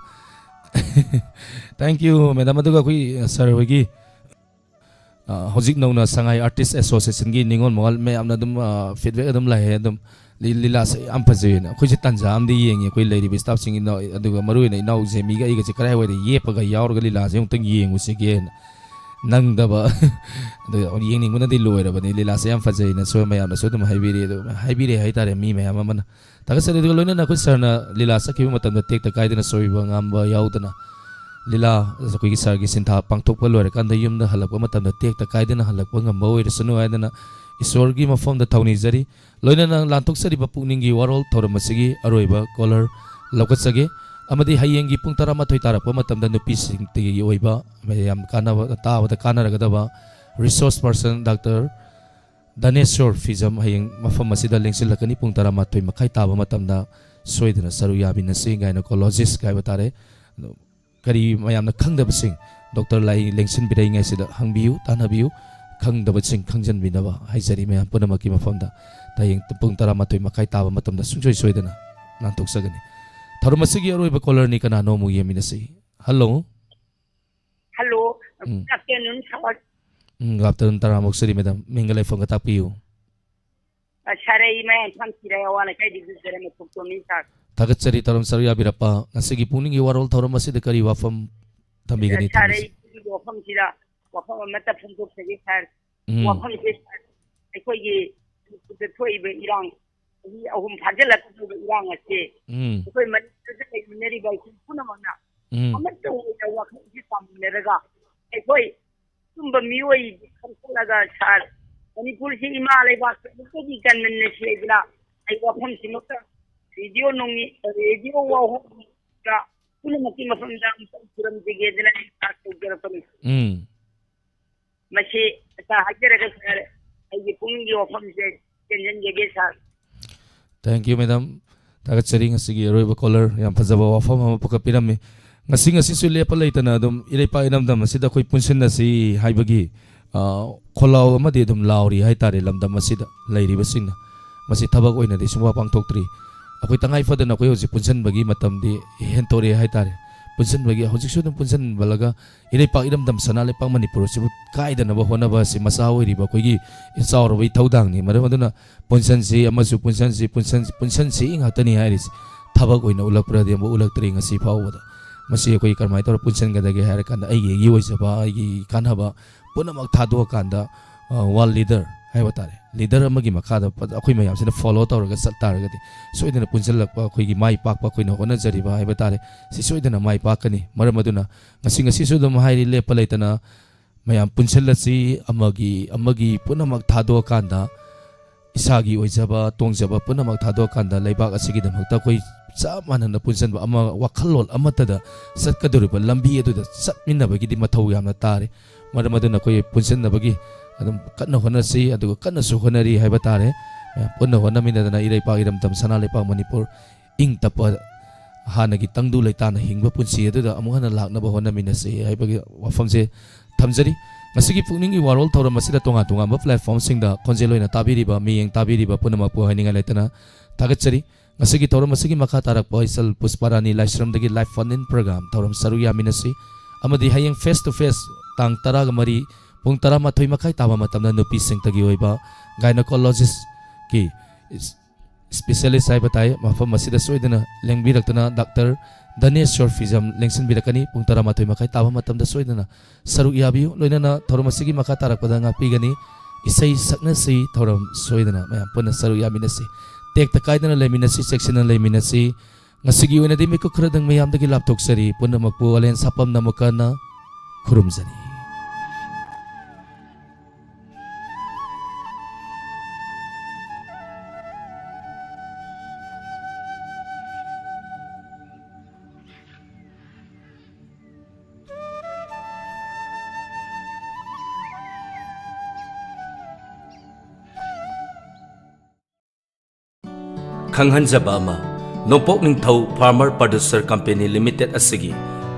Thank you, madam. ꯑꯗꯨꯒ ꯑꯩꯈꯣꯏ ꯁꯥꯔ ꯍꯣꯏꯒꯤ ꯑ, ꯍꯧꯖꯤꯛ ꯅꯧꯅ ꯁꯉꯥꯏ ꯑꯥꯔꯇꯤꯁ ꯑꯦꯁꯣꯁꯤꯌꯦꯁꯟꯒꯤ ꯅꯤꯉꯣꯜ ꯃꯉꯥꯜ ꯃꯌꯥꯝꯅ ꯑꯗꯨꯝ, ꯑ, ꯐꯤꯗꯕꯦꯛ ꯑꯗꯨꯝ ꯂꯥꯛꯑꯦ꯫ ꯑꯗꯨꯝ ꯂꯤ-, ꯂꯤꯂꯥꯁꯦ ꯌꯥꯝ ꯐꯖꯩꯌꯦꯅ ꯑꯩꯈꯣꯏꯁꯦ ꯇꯥꯟꯖꯥ ꯑꯃꯗꯤ ꯌꯦꯡꯉꯤ꯫ ꯑꯩꯈꯣꯏ ꯂꯩꯔꯤꯕ ꯁ꯭ꯇꯥꯐꯁꯤꯡ, ꯏꯅꯥꯎ, ꯑꯗꯨꯒ ꯃꯔꯨꯑꯣꯏꯅ ꯏꯅꯥꯎ ꯖꯦꯃꯤꯒ ꯑꯩꯒꯁꯦ ꯀꯗꯥꯏꯋꯥꯏꯗ ꯌꯦꯞꯄꯒ ꯌꯥꯎꯔꯒ ꯂꯤꯂꯥꯁꯦ ꯑꯃꯨꯛꯇꯪ ꯌꯦꯡꯉꯨꯁꯤꯒꯦꯅ꯫ ꯅꯪꯗꯕ꯫ ꯑꯗꯨ ꯌꯦꯡꯅꯤꯡꯕꯅꯗꯤ ꯂꯣꯏꯔꯕꯅꯤ꯫ ꯂꯤꯂꯥꯁꯦ ꯌꯥꯝ ꯐꯖꯩꯅꯁꯨ ꯃꯌꯥꯝꯅꯁꯨ ꯑꯗꯨꯝ ꯍꯥꯏꯕꯤꯔꯤ꯫ ꯑꯗꯨ ꯍꯥꯏꯕꯤꯔꯦ ꯍꯥꯏꯇꯥꯔꯦ ꯃꯤ ꯃꯌꯥꯝ ꯑꯃꯅ꯫ ꯊꯥꯒꯠꯆꯔꯤ꯫ ꯑꯗꯨꯒ ꯂꯣꯏꯅꯅ ꯑꯩꯈꯣꯏ ꯁꯥꯔꯅ ꯂꯤꯂꯥ ꯆꯠꯈꯤꯕ ꯃꯇꯝꯗ ꯇꯦꯛꯇ ꯀꯥꯏꯗꯅ ꯁꯣꯏꯕ ꯉꯥꯝꯕ ꯌꯥꯎꯗꯅ ꯂꯤꯂꯥ ꯑꯩꯈꯣꯏꯒꯤ ꯁꯥꯔꯒꯤ ꯁꯤꯟꯊꯥ ꯄꯥꯡꯊꯣꯛꯄ ꯂꯣꯏꯔꯀꯥꯟꯗ ꯌꯨꯝꯗ ꯍꯜꯂꯛꯄ ꯃꯇꯝꯗ ꯇꯦꯛꯇ ꯀꯥꯏꯗꯅ ꯍꯜꯂꯛꯄ ꯉꯝꯕ ꯑꯣꯏꯔꯁꯅꯨ ꯍꯥꯏꯗꯅ ꯏꯁꯣꯔꯒꯤ ꯃꯐꯝꯗ ꯊꯧꯅꯤꯖꯔꯤ꯫ ꯂꯣꯏꯅꯅ ꯂꯥꯟꯊꯣꯛꯆꯔꯤꯕ ꯄꯨꯛꯅꯤꯡꯒꯤ ꯋꯥꯔꯣꯜ ꯊꯧꯔꯝ ꯑꯁꯤꯒꯤ ꯑꯔꯣꯏꯕ ꯀꯣꯂꯔ ꯂꯧꯈꯠꯆꯒꯦ꯫ ꯑꯃꯗꯤ ꯍꯌꯦꯡꯒꯤ ꯄꯨꯡ ꯇꯔꯥꯃꯥꯊꯣꯏ ꯇꯥꯔꯛꯄ ꯃꯇꯝꯗ ꯅꯨꯄꯤꯁꯤꯡꯒꯤ ꯑꯣꯏꯕ ꯃꯌꯥꯝ ꯀꯥꯟꯅꯕ, ꯇꯥꯕꯗ ꯀꯥꯟꯅꯔꯒꯗꯕ ꯔꯤꯁꯣꯔꯁ ꯄꯥꯔꯁꯟ ꯗꯥꯛꯇꯔ ꯙꯅꯦꯁꯣꯔ ꯐꯤꯖꯝ ꯍꯌꯦꯡ ꯃꯐꯝ ꯑꯁꯤꯗ ꯂꯦꯡꯁꯤꯜꯂꯛꯀꯅꯤ꯫ ꯄꯨꯡ ꯇꯔꯥꯃꯥꯊꯣꯏ ꯃꯈꯥꯏ ꯇꯥꯕ ꯃꯇꯝꯗ ꯁꯣꯏꯗꯅ ꯁꯔꯨꯛ ꯌꯥꯃꯤꯟꯅꯁꯤ꯫ ꯒꯥꯏꯅꯣꯀꯣꯂꯣꯖꯤꯁ ꯍꯥꯏꯕ ꯇꯥꯔꯦ꯫ ꯑꯗꯣ ꯀꯔꯤ ꯃꯌꯥꯝꯅ ꯈꯪꯗꯕꯁꯤꯡ ꯗꯣꯛꯇꯔ ꯂꯥꯏ ꯂꯦꯡꯁꯤꯟꯕꯤꯔꯛꯏꯉꯩꯁꯤꯗ ꯍꯪꯕꯤꯌꯨ, ꯇꯥꯟꯅꯕꯤꯌꯨ꯫ ꯈꯪꯗꯕꯁꯤꯡ ꯈꯪꯖꯤꯟꯕꯤꯅꯕ ꯍꯥꯏꯖꯔꯤ ꯃꯌꯥꯝ ꯄꯨꯝꯅꯃꯛꯀꯤ ꯃꯐꯝꯗ꯫ ꯍꯌꯦꯡ ꯄꯨꯡ ꯇꯔꯥꯃꯥꯊꯣꯏ ꯃꯈꯥꯏ ꯇꯥꯕ ꯃꯇꯝꯗ ꯁꯨꯡꯁꯣꯏ ꯁꯣꯏꯗꯅ ꯂꯥꯟꯊꯣꯛꯆꯒꯅꯤ꯫ ꯊꯧꯔꯝ ꯑꯁꯤꯒꯤ ꯑꯔꯣꯏꯕ ꯀꯣꯂꯔꯅꯤ ꯀꯅꯥꯅꯣ ꯑꯃꯨꯛ ꯌꯦꯡꯃꯤꯟꯅꯁꯤ꯫ ꯍꯜꯂꯣ꯫ ꯍꯜꯂꯣ꯫ ꯎꯝ꯫ Good afternoon, sir꯫ ꯎꯝ, good afternoon, ꯇꯔꯥꯃꯨꯛ ꯁꯨꯔꯤ, ꯃꯦꯗꯥꯝ꯫ ꯃꯤꯡꯒ ꯂꯩꯐꯝꯒ ꯇꯥꯛꯄꯤꯌꯨ꯫ ꯑ, sir, ꯑꯩ ꯃꯌꯥꯡ ꯊꯥꯡ ꯁꯤꯔꯥꯏ ꯑꯋꯥ ꯂꯩꯀꯥꯏꯗꯒꯤ ꯖꯔꯃ ꯊꯣꯛꯇꯣꯝꯅꯤ, sir꯫ ꯊꯥꯒꯠꯆꯔꯤ ꯊꯧꯔꯝ ꯁꯔꯨꯛ ꯌꯥꯕꯤꯔꯛꯄ꯫ ꯉꯁꯤꯒꯤ ꯄꯨꯛꯅꯤꯡꯒꯤ ꯋꯥꯔꯣꯜ ꯊꯧꯔꯝ ꯑꯁꯤꯗ ꯀꯔꯤ ꯋꯥꯐꯝ ꯊꯝꯕꯤꯒꯅꯤ, sir, ꯊꯝꯕꯤꯁꯤ? ꯑꯩ ꯁꯤꯒꯤ ꯋꯥꯐꯝꯁꯤꯗ ꯋꯥꯐꯝ ꯑꯃꯠꯇ ꯐꯣꯡꯗꯣꯛꯆꯒꯦ, sir꯫ ꯎꯝ꯫ ꯋꯥꯐꯝꯁꯦ, sir, ꯑꯩꯈꯣꯏꯒꯤ ꯃꯅꯤꯄꯨꯔꯗ ꯊꯣꯛꯏꯕ ꯏꯔꯥꯡ ꯆꯍꯤ ꯑꯍꯨꯝ ꯐꯥꯖꯤꯜꯂꯛꯀꯗꯧꯕ ꯏꯔꯥꯡ ꯑꯁꯦ ꯎꯝ꯫ ꯑꯩꯈꯣꯏ ꯃꯅꯤꯄꯨꯔꯗ ꯂꯩꯃꯤꯟꯅꯔꯤꯕ ꯑꯩꯈꯣꯏ ꯄꯨꯝꯅꯃꯛꯅ ꯎꯝ꯫ ꯑꯃꯠꯇ ꯑꯣꯏꯅ ꯋꯥꯈꯜꯁꯤ ꯇꯥꯃꯤꯟꯅꯔꯒ ꯑꯩꯈꯣꯏ ꯑꯆꯨꯝꯕ ꯃꯤꯑꯣꯏ ꯈꯟꯒꯠꯂꯒ ꯁꯥꯔ ꯃꯅꯤꯄꯨꯔꯁꯤ ꯏꯃꯥ ꯂꯩꯕꯥꯛꯁꯤ ꯑꯃꯨꯛꯇꯗꯤ ꯀꯟꯃꯤꯟꯅꯁꯤ ꯍꯥꯏꯗꯅ ꯑꯩ ꯋꯥꯐꯝꯁꯤꯃꯛꯇ ꯔꯦꯗꯤꯑꯣ ꯅꯣꯡꯉꯤ-, ꯔꯦꯗꯤꯑꯣ ꯋꯥꯍꯣꯡꯗ ꯄꯨꯝꯅꯃꯛꯀꯤ ꯃꯐꯝꯗ ꯑꯃꯨꯛꯇꯪ ꯈꯨꯔꯨꯝꯖꯒꯦꯗꯅ ꯑꯩ ꯁꯥꯔ ꯀꯧꯖꯔꯛꯄꯅꯤ꯫ ꯎꯝ꯫ ꯃꯁꯤ ꯑꯇ ꯍꯥꯏꯖꯔꯒ ꯁꯥꯔ, ꯑꯩꯒꯤ ꯄꯨꯛꯅꯤꯡꯒꯤ ꯋꯥꯐꯝꯁꯦ ꯆꯦꯟꯁꯤꯟꯖꯒꯦ ꯁꯥꯔ꯫ Thank you, madam꯫ ꯊꯥꯒꯠꯆꯔꯤ, ꯉꯁꯤꯒꯤ ꯑꯔꯣꯏꯕ ꯀꯣꯂꯔ꯫ ꯌꯥꯝ ꯐꯖꯕ ꯋꯥꯐꯝ ꯑꯃ ꯄꯨꯈꯠꯄꯤꯔꯝꯃꯤ꯫ ꯉꯁꯤ, ꯉꯁꯤꯁꯨ ꯂꯦꯞꯄ ꯂꯩꯇꯅ ꯑꯗꯨꯝ ꯏꯔꯩꯄꯥꯛ ꯏꯔꯝꯗꯝ ꯑꯁꯤꯗ ꯑꯩꯈꯣꯏ ꯄꯨꯟꯁꯤꯟꯅꯁꯤ ꯍꯥꯏꯕꯒꯤ, ꯑ, ꯈꯣꯜꯂꯥꯎ ꯑꯃꯗꯤ ꯑꯗꯨꯝ ꯂꯥꯎꯔꯤ ꯍꯥꯏꯇꯥꯔꯦ ꯂꯝꯗꯝ ꯑꯁꯤꯗ ꯂꯩꯔꯤꯕꯁꯤꯡꯅ꯫ ꯃꯁꯤ ꯊꯕꯛ ꯑꯣꯏꯅꯗꯤ ꯁꯨꯡꯄꯥꯡ ꯄꯥꯡꯊꯣꯛꯇ꯭ꯔꯤ꯫ ꯑꯩꯈꯣꯏ ꯇꯉꯥꯏ ꯐꯗꯅ ꯑꯩꯈꯣꯏ ꯍꯧꯖꯤꯛ ꯄꯨꯟꯁꯤꯟꯕꯒꯤ ꯃꯇꯝꯗꯤ ꯍꯦꯟꯇꯣꯔꯛꯑꯦ ꯍꯥꯏꯇꯥꯔꯦ꯫ ꯄꯨꯟꯁꯤꯟꯕꯒꯤ, ꯍꯧꯖꯤꯛꯁꯨ ꯑꯗꯨꯝ ꯄꯨꯟꯁꯤꯟꯕꯂꯒ ꯏꯔꯩꯄꯥꯛ ꯏꯔꯝꯗꯝ ꯁꯅꯥ ꯂꯩꯄꯥꯛ ꯃꯅꯤꯄꯨꯔ ꯑꯁꯤꯕꯨ ꯀꯥꯏꯗꯅꯕ ꯍꯣꯠꯅꯕ ꯑꯁꯤ ꯃꯆꯥ ꯑꯣꯏꯔꯤꯕ ꯑꯩꯈꯣꯏꯒꯤ ꯆꯥꯎꯔꯕ ꯏꯊꯧꯗꯥꯡꯅꯤ꯫ ꯃꯔꯝ ꯑꯗꯨꯅ ꯄꯨꯟꯁꯟꯁꯤ ꯑꯃꯁꯨ ꯄꯨꯟꯁꯟꯁꯤ, ꯄꯨꯟꯁꯟꯁꯤ, ꯄꯨꯟꯁꯟꯁꯤ ꯉꯥꯛꯇꯅꯤ ꯍꯥꯏꯔꯤꯁꯤ꯫ ꯊꯕꯛ ꯑꯣꯏꯅ ꯎꯠꯂꯛꯄ꯭ꯔꯗꯤ ꯑꯃꯨꯛ ꯎꯠꯂꯛꯇ꯭ꯔꯤ ꯉꯁꯤ ꯐꯥꯎꯕꯗ꯫ ꯃꯁꯤ ꯑꯩꯈꯣꯏ ꯀꯔꯝꯍꯥꯏꯅ ꯇꯧꯔ ꯄꯨꯟꯁꯟꯒꯗꯒꯦ ꯍꯥꯏꯔ ꯀꯥꯟꯗ ꯑꯩꯒꯤ, ꯑꯩꯒꯤ ꯑꯣꯏꯖꯕ, ꯑꯩꯒꯤ ꯀꯥꯟꯅꯕ ꯄꯨꯝꯅꯃꯛ ꯊꯥꯗꯣꯛꯑꯀꯥꯟꯗ, ꯑ, ꯋꯥꯔꯜ ꯂꯤꯗꯔ ꯍꯥꯏꯕ ꯇꯥꯔꯦ, ꯂꯤꯗꯔ ꯑꯃꯒꯤ ꯃꯈꯥꯗ ꯄ-, ꯑꯩꯈꯣꯏ ꯃꯌꯥꯝꯁꯤꯅ ꯐꯣꯂꯣ ꯇꯧꯔꯒ ꯆꯠ ꯇꯥꯔꯒꯗꯤ ꯁꯣꯏꯗꯅ ꯄꯨꯟꯁꯤꯜꯂꯛꯄ ꯑꯩꯈꯣꯏꯒꯤ ꯃꯥꯏ ꯄꯥꯛꯄ ꯑꯩꯈꯣꯏꯅ ꯍꯣꯠꯅꯖꯔꯤꯕ ꯍꯥꯏꯕ ꯇꯥꯔꯦ, ꯁꯤ ꯁꯣꯏꯗꯅ ꯃꯥꯏ ꯄꯥꯛꯀꯅꯤ꯫ ꯃꯔꯝ ꯑꯗꯨꯅ ꯉꯁꯤ, ꯉꯁꯤꯁꯨ ꯑꯗꯨꯝ ꯍꯥꯏꯔꯤ, ꯂꯦꯞꯄ ꯂꯩꯇꯅ ꯃꯌꯥꯝ ꯄꯨꯟꯁꯤꯜꯂꯁꯤ, ꯑꯃꯒꯤ, ꯑꯃꯒꯤ ꯄꯨꯝꯅꯃꯛ ꯊꯥꯗꯣꯛꯑꯀꯥꯟꯗ ꯏꯁꯥꯒꯤ ꯑꯣꯏꯖꯕ, ꯇꯣꯡꯖꯕ ꯄꯨꯝꯅꯃꯛ ꯊꯥꯗꯣꯛꯑꯀꯥꯟꯗ ꯂꯩꯕꯥꯛ ꯑꯁꯤꯒꯤꯗꯃꯛꯇ ꯑꯩꯈꯣꯏ ꯆꯞ ꯃꯥꯟꯅꯅ ꯄꯨꯟꯁꯤꯟꯕ ꯑꯃ, ꯋꯥꯈꯜꯂꯣꯟ ꯑꯃꯠꯇꯗ ꯆꯠꯀꯗꯧꯔꯤꯕ ꯂꯝꯕꯤ ꯑꯗꯨꯗ ꯆꯠꯃꯤꯟꯅꯕꯒꯤꯗꯤ ꯃꯊꯧ ꯌꯥꯝꯅ ꯇꯥꯔꯦ꯫ ꯃꯔꯝ ꯑꯗꯨꯅ ꯑꯩꯈꯣꯏ ꯄꯨꯟꯁꯤꯟꯅꯕꯒꯤ ꯑꯗꯨꯝ ꯀꯟꯅ ꯍꯣꯠꯅꯁꯤ, ꯑꯗꯨꯒ ꯀꯟꯅꯁꯨ ꯍꯣꯠꯅꯔꯤ ꯍꯥꯏꯕ ꯇꯥꯔꯦ꯫ ꯃꯌꯥꯝ ꯄꯨꯟꯅ ꯍꯣꯠꯅꯃꯤꯟꯅꯗꯅ ꯏꯔꯩꯄꯥꯛ ꯏꯔꯝꯗꯝ ꯁꯅꯥ ꯂꯩꯄꯥꯛ ꯃꯅꯤꯄꯨꯔ ꯏꯪ ꯇꯞꯄ ꯍꯥꯟꯅꯒꯤ ꯇꯪꯗꯨ ꯂꯩꯇꯥꯅ ꯍꯤꯡꯕ ꯄꯨꯟꯁꯤ ꯑꯗꯨꯗ ꯑꯃꯨꯛ ꯍꯟꯅ ꯂꯥꯛꯅꯕ ꯍꯣꯠꯅꯃꯤꯟꯅꯁꯤ ꯍꯥꯏꯕꯒꯤ ꯋꯥꯐꯝꯁꯦ ꯊꯝꯖꯔꯤ꯫ ꯉꯁꯤꯒꯤ ꯄꯨꯛꯅꯤꯡꯒꯤ ꯋꯥꯔꯣꯜ ꯊꯧꯔꯝ ꯑꯁꯤꯗ ꯇꯣꯉꯥꯟ ꯇꯣꯉꯥꯟꯕ platformꯁꯤꯡꯗ ꯈꯣꯟꯖꯦꯜ ꯑꯣꯏꯅ ꯇꯥꯕꯤꯔꯤꯕ, ꯃꯤꯠꯌꯦꯡ ꯇꯥꯕꯤꯔꯤꯕ ꯄꯨꯝꯅꯃꯛꯄꯨ ꯍꯥꯏꯅꯤꯡꯉꯥꯏ ꯂꯩꯇꯅ ꯊꯥꯒꯠꯆꯔꯤ꯫ ꯉꯁꯤꯒꯤ ꯊꯧꯔꯝ ꯑꯁꯤꯒꯤ ꯃꯈꯥ ꯇꯥꯔꯛꯄ ꯏꯆꯜ ꯄꯨꯁꯄꯥꯔꯥꯅꯤ ꯂꯥꯏꯁ꯭ꯔꯝꯗꯒꯤ live phone-in program ꯊꯧꯔꯝ ꯁꯔꯨꯛ ꯌꯥꯃꯤꯟꯅꯁꯤ ꯑꯃꯗꯤ ꯍꯌꯦꯡ face to face ꯇꯥꯡ ꯇꯔꯥꯒ ꯃꯔꯤ ꯄꯨꯡ ꯇꯔꯥꯃꯥꯊꯣꯏ ꯃꯈꯥꯏ ꯇꯥꯕ ꯃꯇꯝꯗ ꯅꯨꯄꯤꯁꯤꯡꯇꯒꯤ ꯑꯣꯏꯕ gynecologistꯀꯤ specialist ꯍꯥꯏꯕ ꯇꯥꯏ, ꯃꯐꯝ ꯑꯁꯤꯗ ꯁꯣꯏꯗꯅ ꯂꯦꯡꯕꯤꯔꯛꯇꯨꯅ ꯗꯥꯛꯇꯔ ꯙꯅꯦꯁ꯭ꯋꯔ ꯐꯤꯖꯝ ꯂꯦꯡꯁꯤꯟꯕꯤꯔꯛꯀꯅꯤ꯫ ꯄꯨꯡ ꯇꯔꯥꯃꯥꯊꯣꯏ ꯃꯈꯥꯏ ꯇꯥꯕ ꯃꯇꯝꯗ ꯁꯣꯏꯗꯅ ꯁꯔꯨꯛ ꯌꯥꯕꯤꯌꯨ꯫ ꯂꯣꯏꯅꯅ ꯊꯧꯔꯝ ꯑꯁꯤꯒꯤ ꯃꯈꯥ ꯇꯥꯔꯛꯄꯗ ꯉꯥꯛꯄꯤꯒꯅꯤ꯫ ꯏꯁꯩ ꯁꯛꯅꯁꯤ ꯊꯧꯔꯝ ꯁꯣꯏꯗꯅ ꯃꯌꯥꯝ ꯄꯨꯟꯅ ꯁꯔꯨꯛ ꯌꯥꯃꯤꯟꯅꯁꯤ꯫ ꯇꯦꯛꯇ ꯀꯥꯏꯗꯅ ꯂꯩꯃꯤꯟꯅꯁꯤ, ꯆꯦꯛꯁꯤꯟꯅ ꯂꯩꯃꯤꯟꯅꯁꯤ꯫ ꯉꯁꯤꯒꯤ ꯑꯣꯏꯅꯗꯤ ꯃꯤꯀꯨꯞ ꯈꯔꯗꯪ ꯃꯌꯥꯝꯗꯒꯤ ꯂꯥꯞꯊꯣꯛꯆꯔꯤ꯫ ꯄꯨꯝꯅꯃꯛꯄꯨ ꯑꯂꯦꯟ ꯁꯥꯄꯝꯅ ꯑꯃꯨꯛꯀ ꯍꯟꯅ ꯈꯨꯔꯨꯝꯖꯔꯤ꯫ ꯈꯪꯍꯟꯖꯕ ꯑꯃ, ꯅꯣꯡꯄꯣꯛ ꯅꯤꯡꯊꯧ Farmer Producer Company Limited ꯑꯁꯤꯒꯤ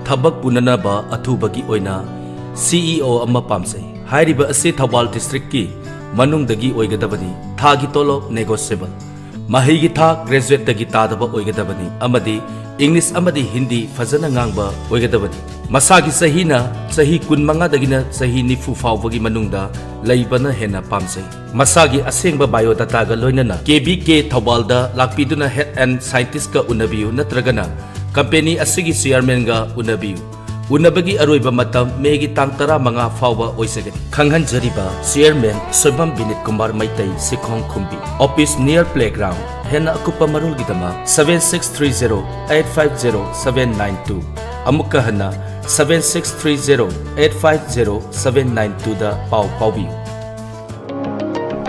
ꯊꯕꯛ ꯄꯨꯅꯅꯕ ꯑꯊꯨꯕꯒꯤ ꯑꯣꯏꯅ CEO ꯑꯃ ꯄꯥꯝꯖꯩ꯫ ꯍꯥꯏꯔꯤꯕ ꯑꯁꯤ ꯊꯧꯕꯥꯜ districtꯀꯤ ꯃꯅꯨꯡꯗꯒꯤ ꯑꯣꯏꯒꯗꯕꯅꯤ꯫ ꯊꯥꯒꯤ ꯇꯣꯂꯣꯞ negotiable꯫ ꯃꯍꯩꯒꯤ ꯊꯥꯛ ꯒ꯭ꯔꯦꯖꯨꯋꯦꯠꯇꯒꯤ ꯇꯥꯗꯕ ꯑꯣꯏꯒꯗꯕꯅꯤ ꯑꯃꯗꯤ ꯏꯪꯂꯤꯁ ꯑꯃꯗꯤ ꯍꯤꯟꯗꯤ ꯐꯖꯅ ꯉꯥꯡꯕ ꯑꯣꯏꯒꯗꯕꯅꯤ꯫ ꯃꯁꯥꯒꯤ ꯆꯍꯤꯅ ꯆꯍꯤ ꯀꯨꯟꯃꯉꯥꯗꯒꯤꯅ ꯆꯍꯤ ꯅꯤꯐꯨ ꯐꯥꯎꯕꯒꯤ ꯃꯅꯨꯡꯗ ꯂꯩꯕꯅ ꯍꯦꯟꯅ ꯄꯥꯝꯖꯩ꯫ ꯃꯁꯥꯒꯤ ꯑꯁꯦꯡꯕ ꯕꯥꯏꯑꯣꯗꯥꯇꯥꯒ ꯂꯣꯏꯅꯅ ꯀꯦ ꯚꯤ ꯀꯦ ꯊꯧꯕꯥꯜꯗ ꯂꯥꯛꯄꯤꯗꯨꯅ ꯍꯦꯗ ꯑꯦꯟ ꯁꯥꯏꯟꯇꯤꯁꯀ ꯎꯅꯕꯤꯌꯨ, ꯅꯠꯇ꯭ꯔꯒꯅ ꯀꯝꯄꯦꯅꯤ ꯑꯁꯤꯒꯤ ꯆꯤꯌꯔꯃꯦꯟꯒ ꯎꯅꯕꯤꯌꯨ꯫ ꯎꯅꯕꯒꯤ ꯑꯔꯣꯏꯕ ꯃꯇꯝ ꯃꯦꯒꯤ ꯇꯥꯡ ꯇꯔꯥꯃꯉꯥ ꯐꯥꯎꯕ ꯑꯣꯏꯖꯒꯅꯤ꯫ ꯈꯪꯍꯟꯖꯔꯤꯕ ꯆꯤꯌꯔꯃꯦꯟ ꯁꯣꯏꯕꯝ ꯕꯤꯅꯤꯠ ꯀꯨꯃꯥꯔ ꯃꯩꯇꯩ, ꯁꯤꯈꯣꯡ ꯈꯨꯝꯕꯤ, ꯑꯣꯐꯤꯁ ꯅꯤꯌꯔ ꯄ꯭ꯂꯦꯒ꯭ꯔꯥꯎꯟ꯫ ꯍꯦꯟꯅ ꯑꯀꯨꯞꯄ ꯃꯔꯣꯜꯒꯤꯗꯃꯛ seven six three zero eight five zero seven nine two, ꯑꯃꯨꯛꯀ ꯍꯟꯅ seven six three zero eight five zero seven nine twoꯗ ꯄꯥꯎ ꯐꯥꯎꯕꯤꯌꯨ꯫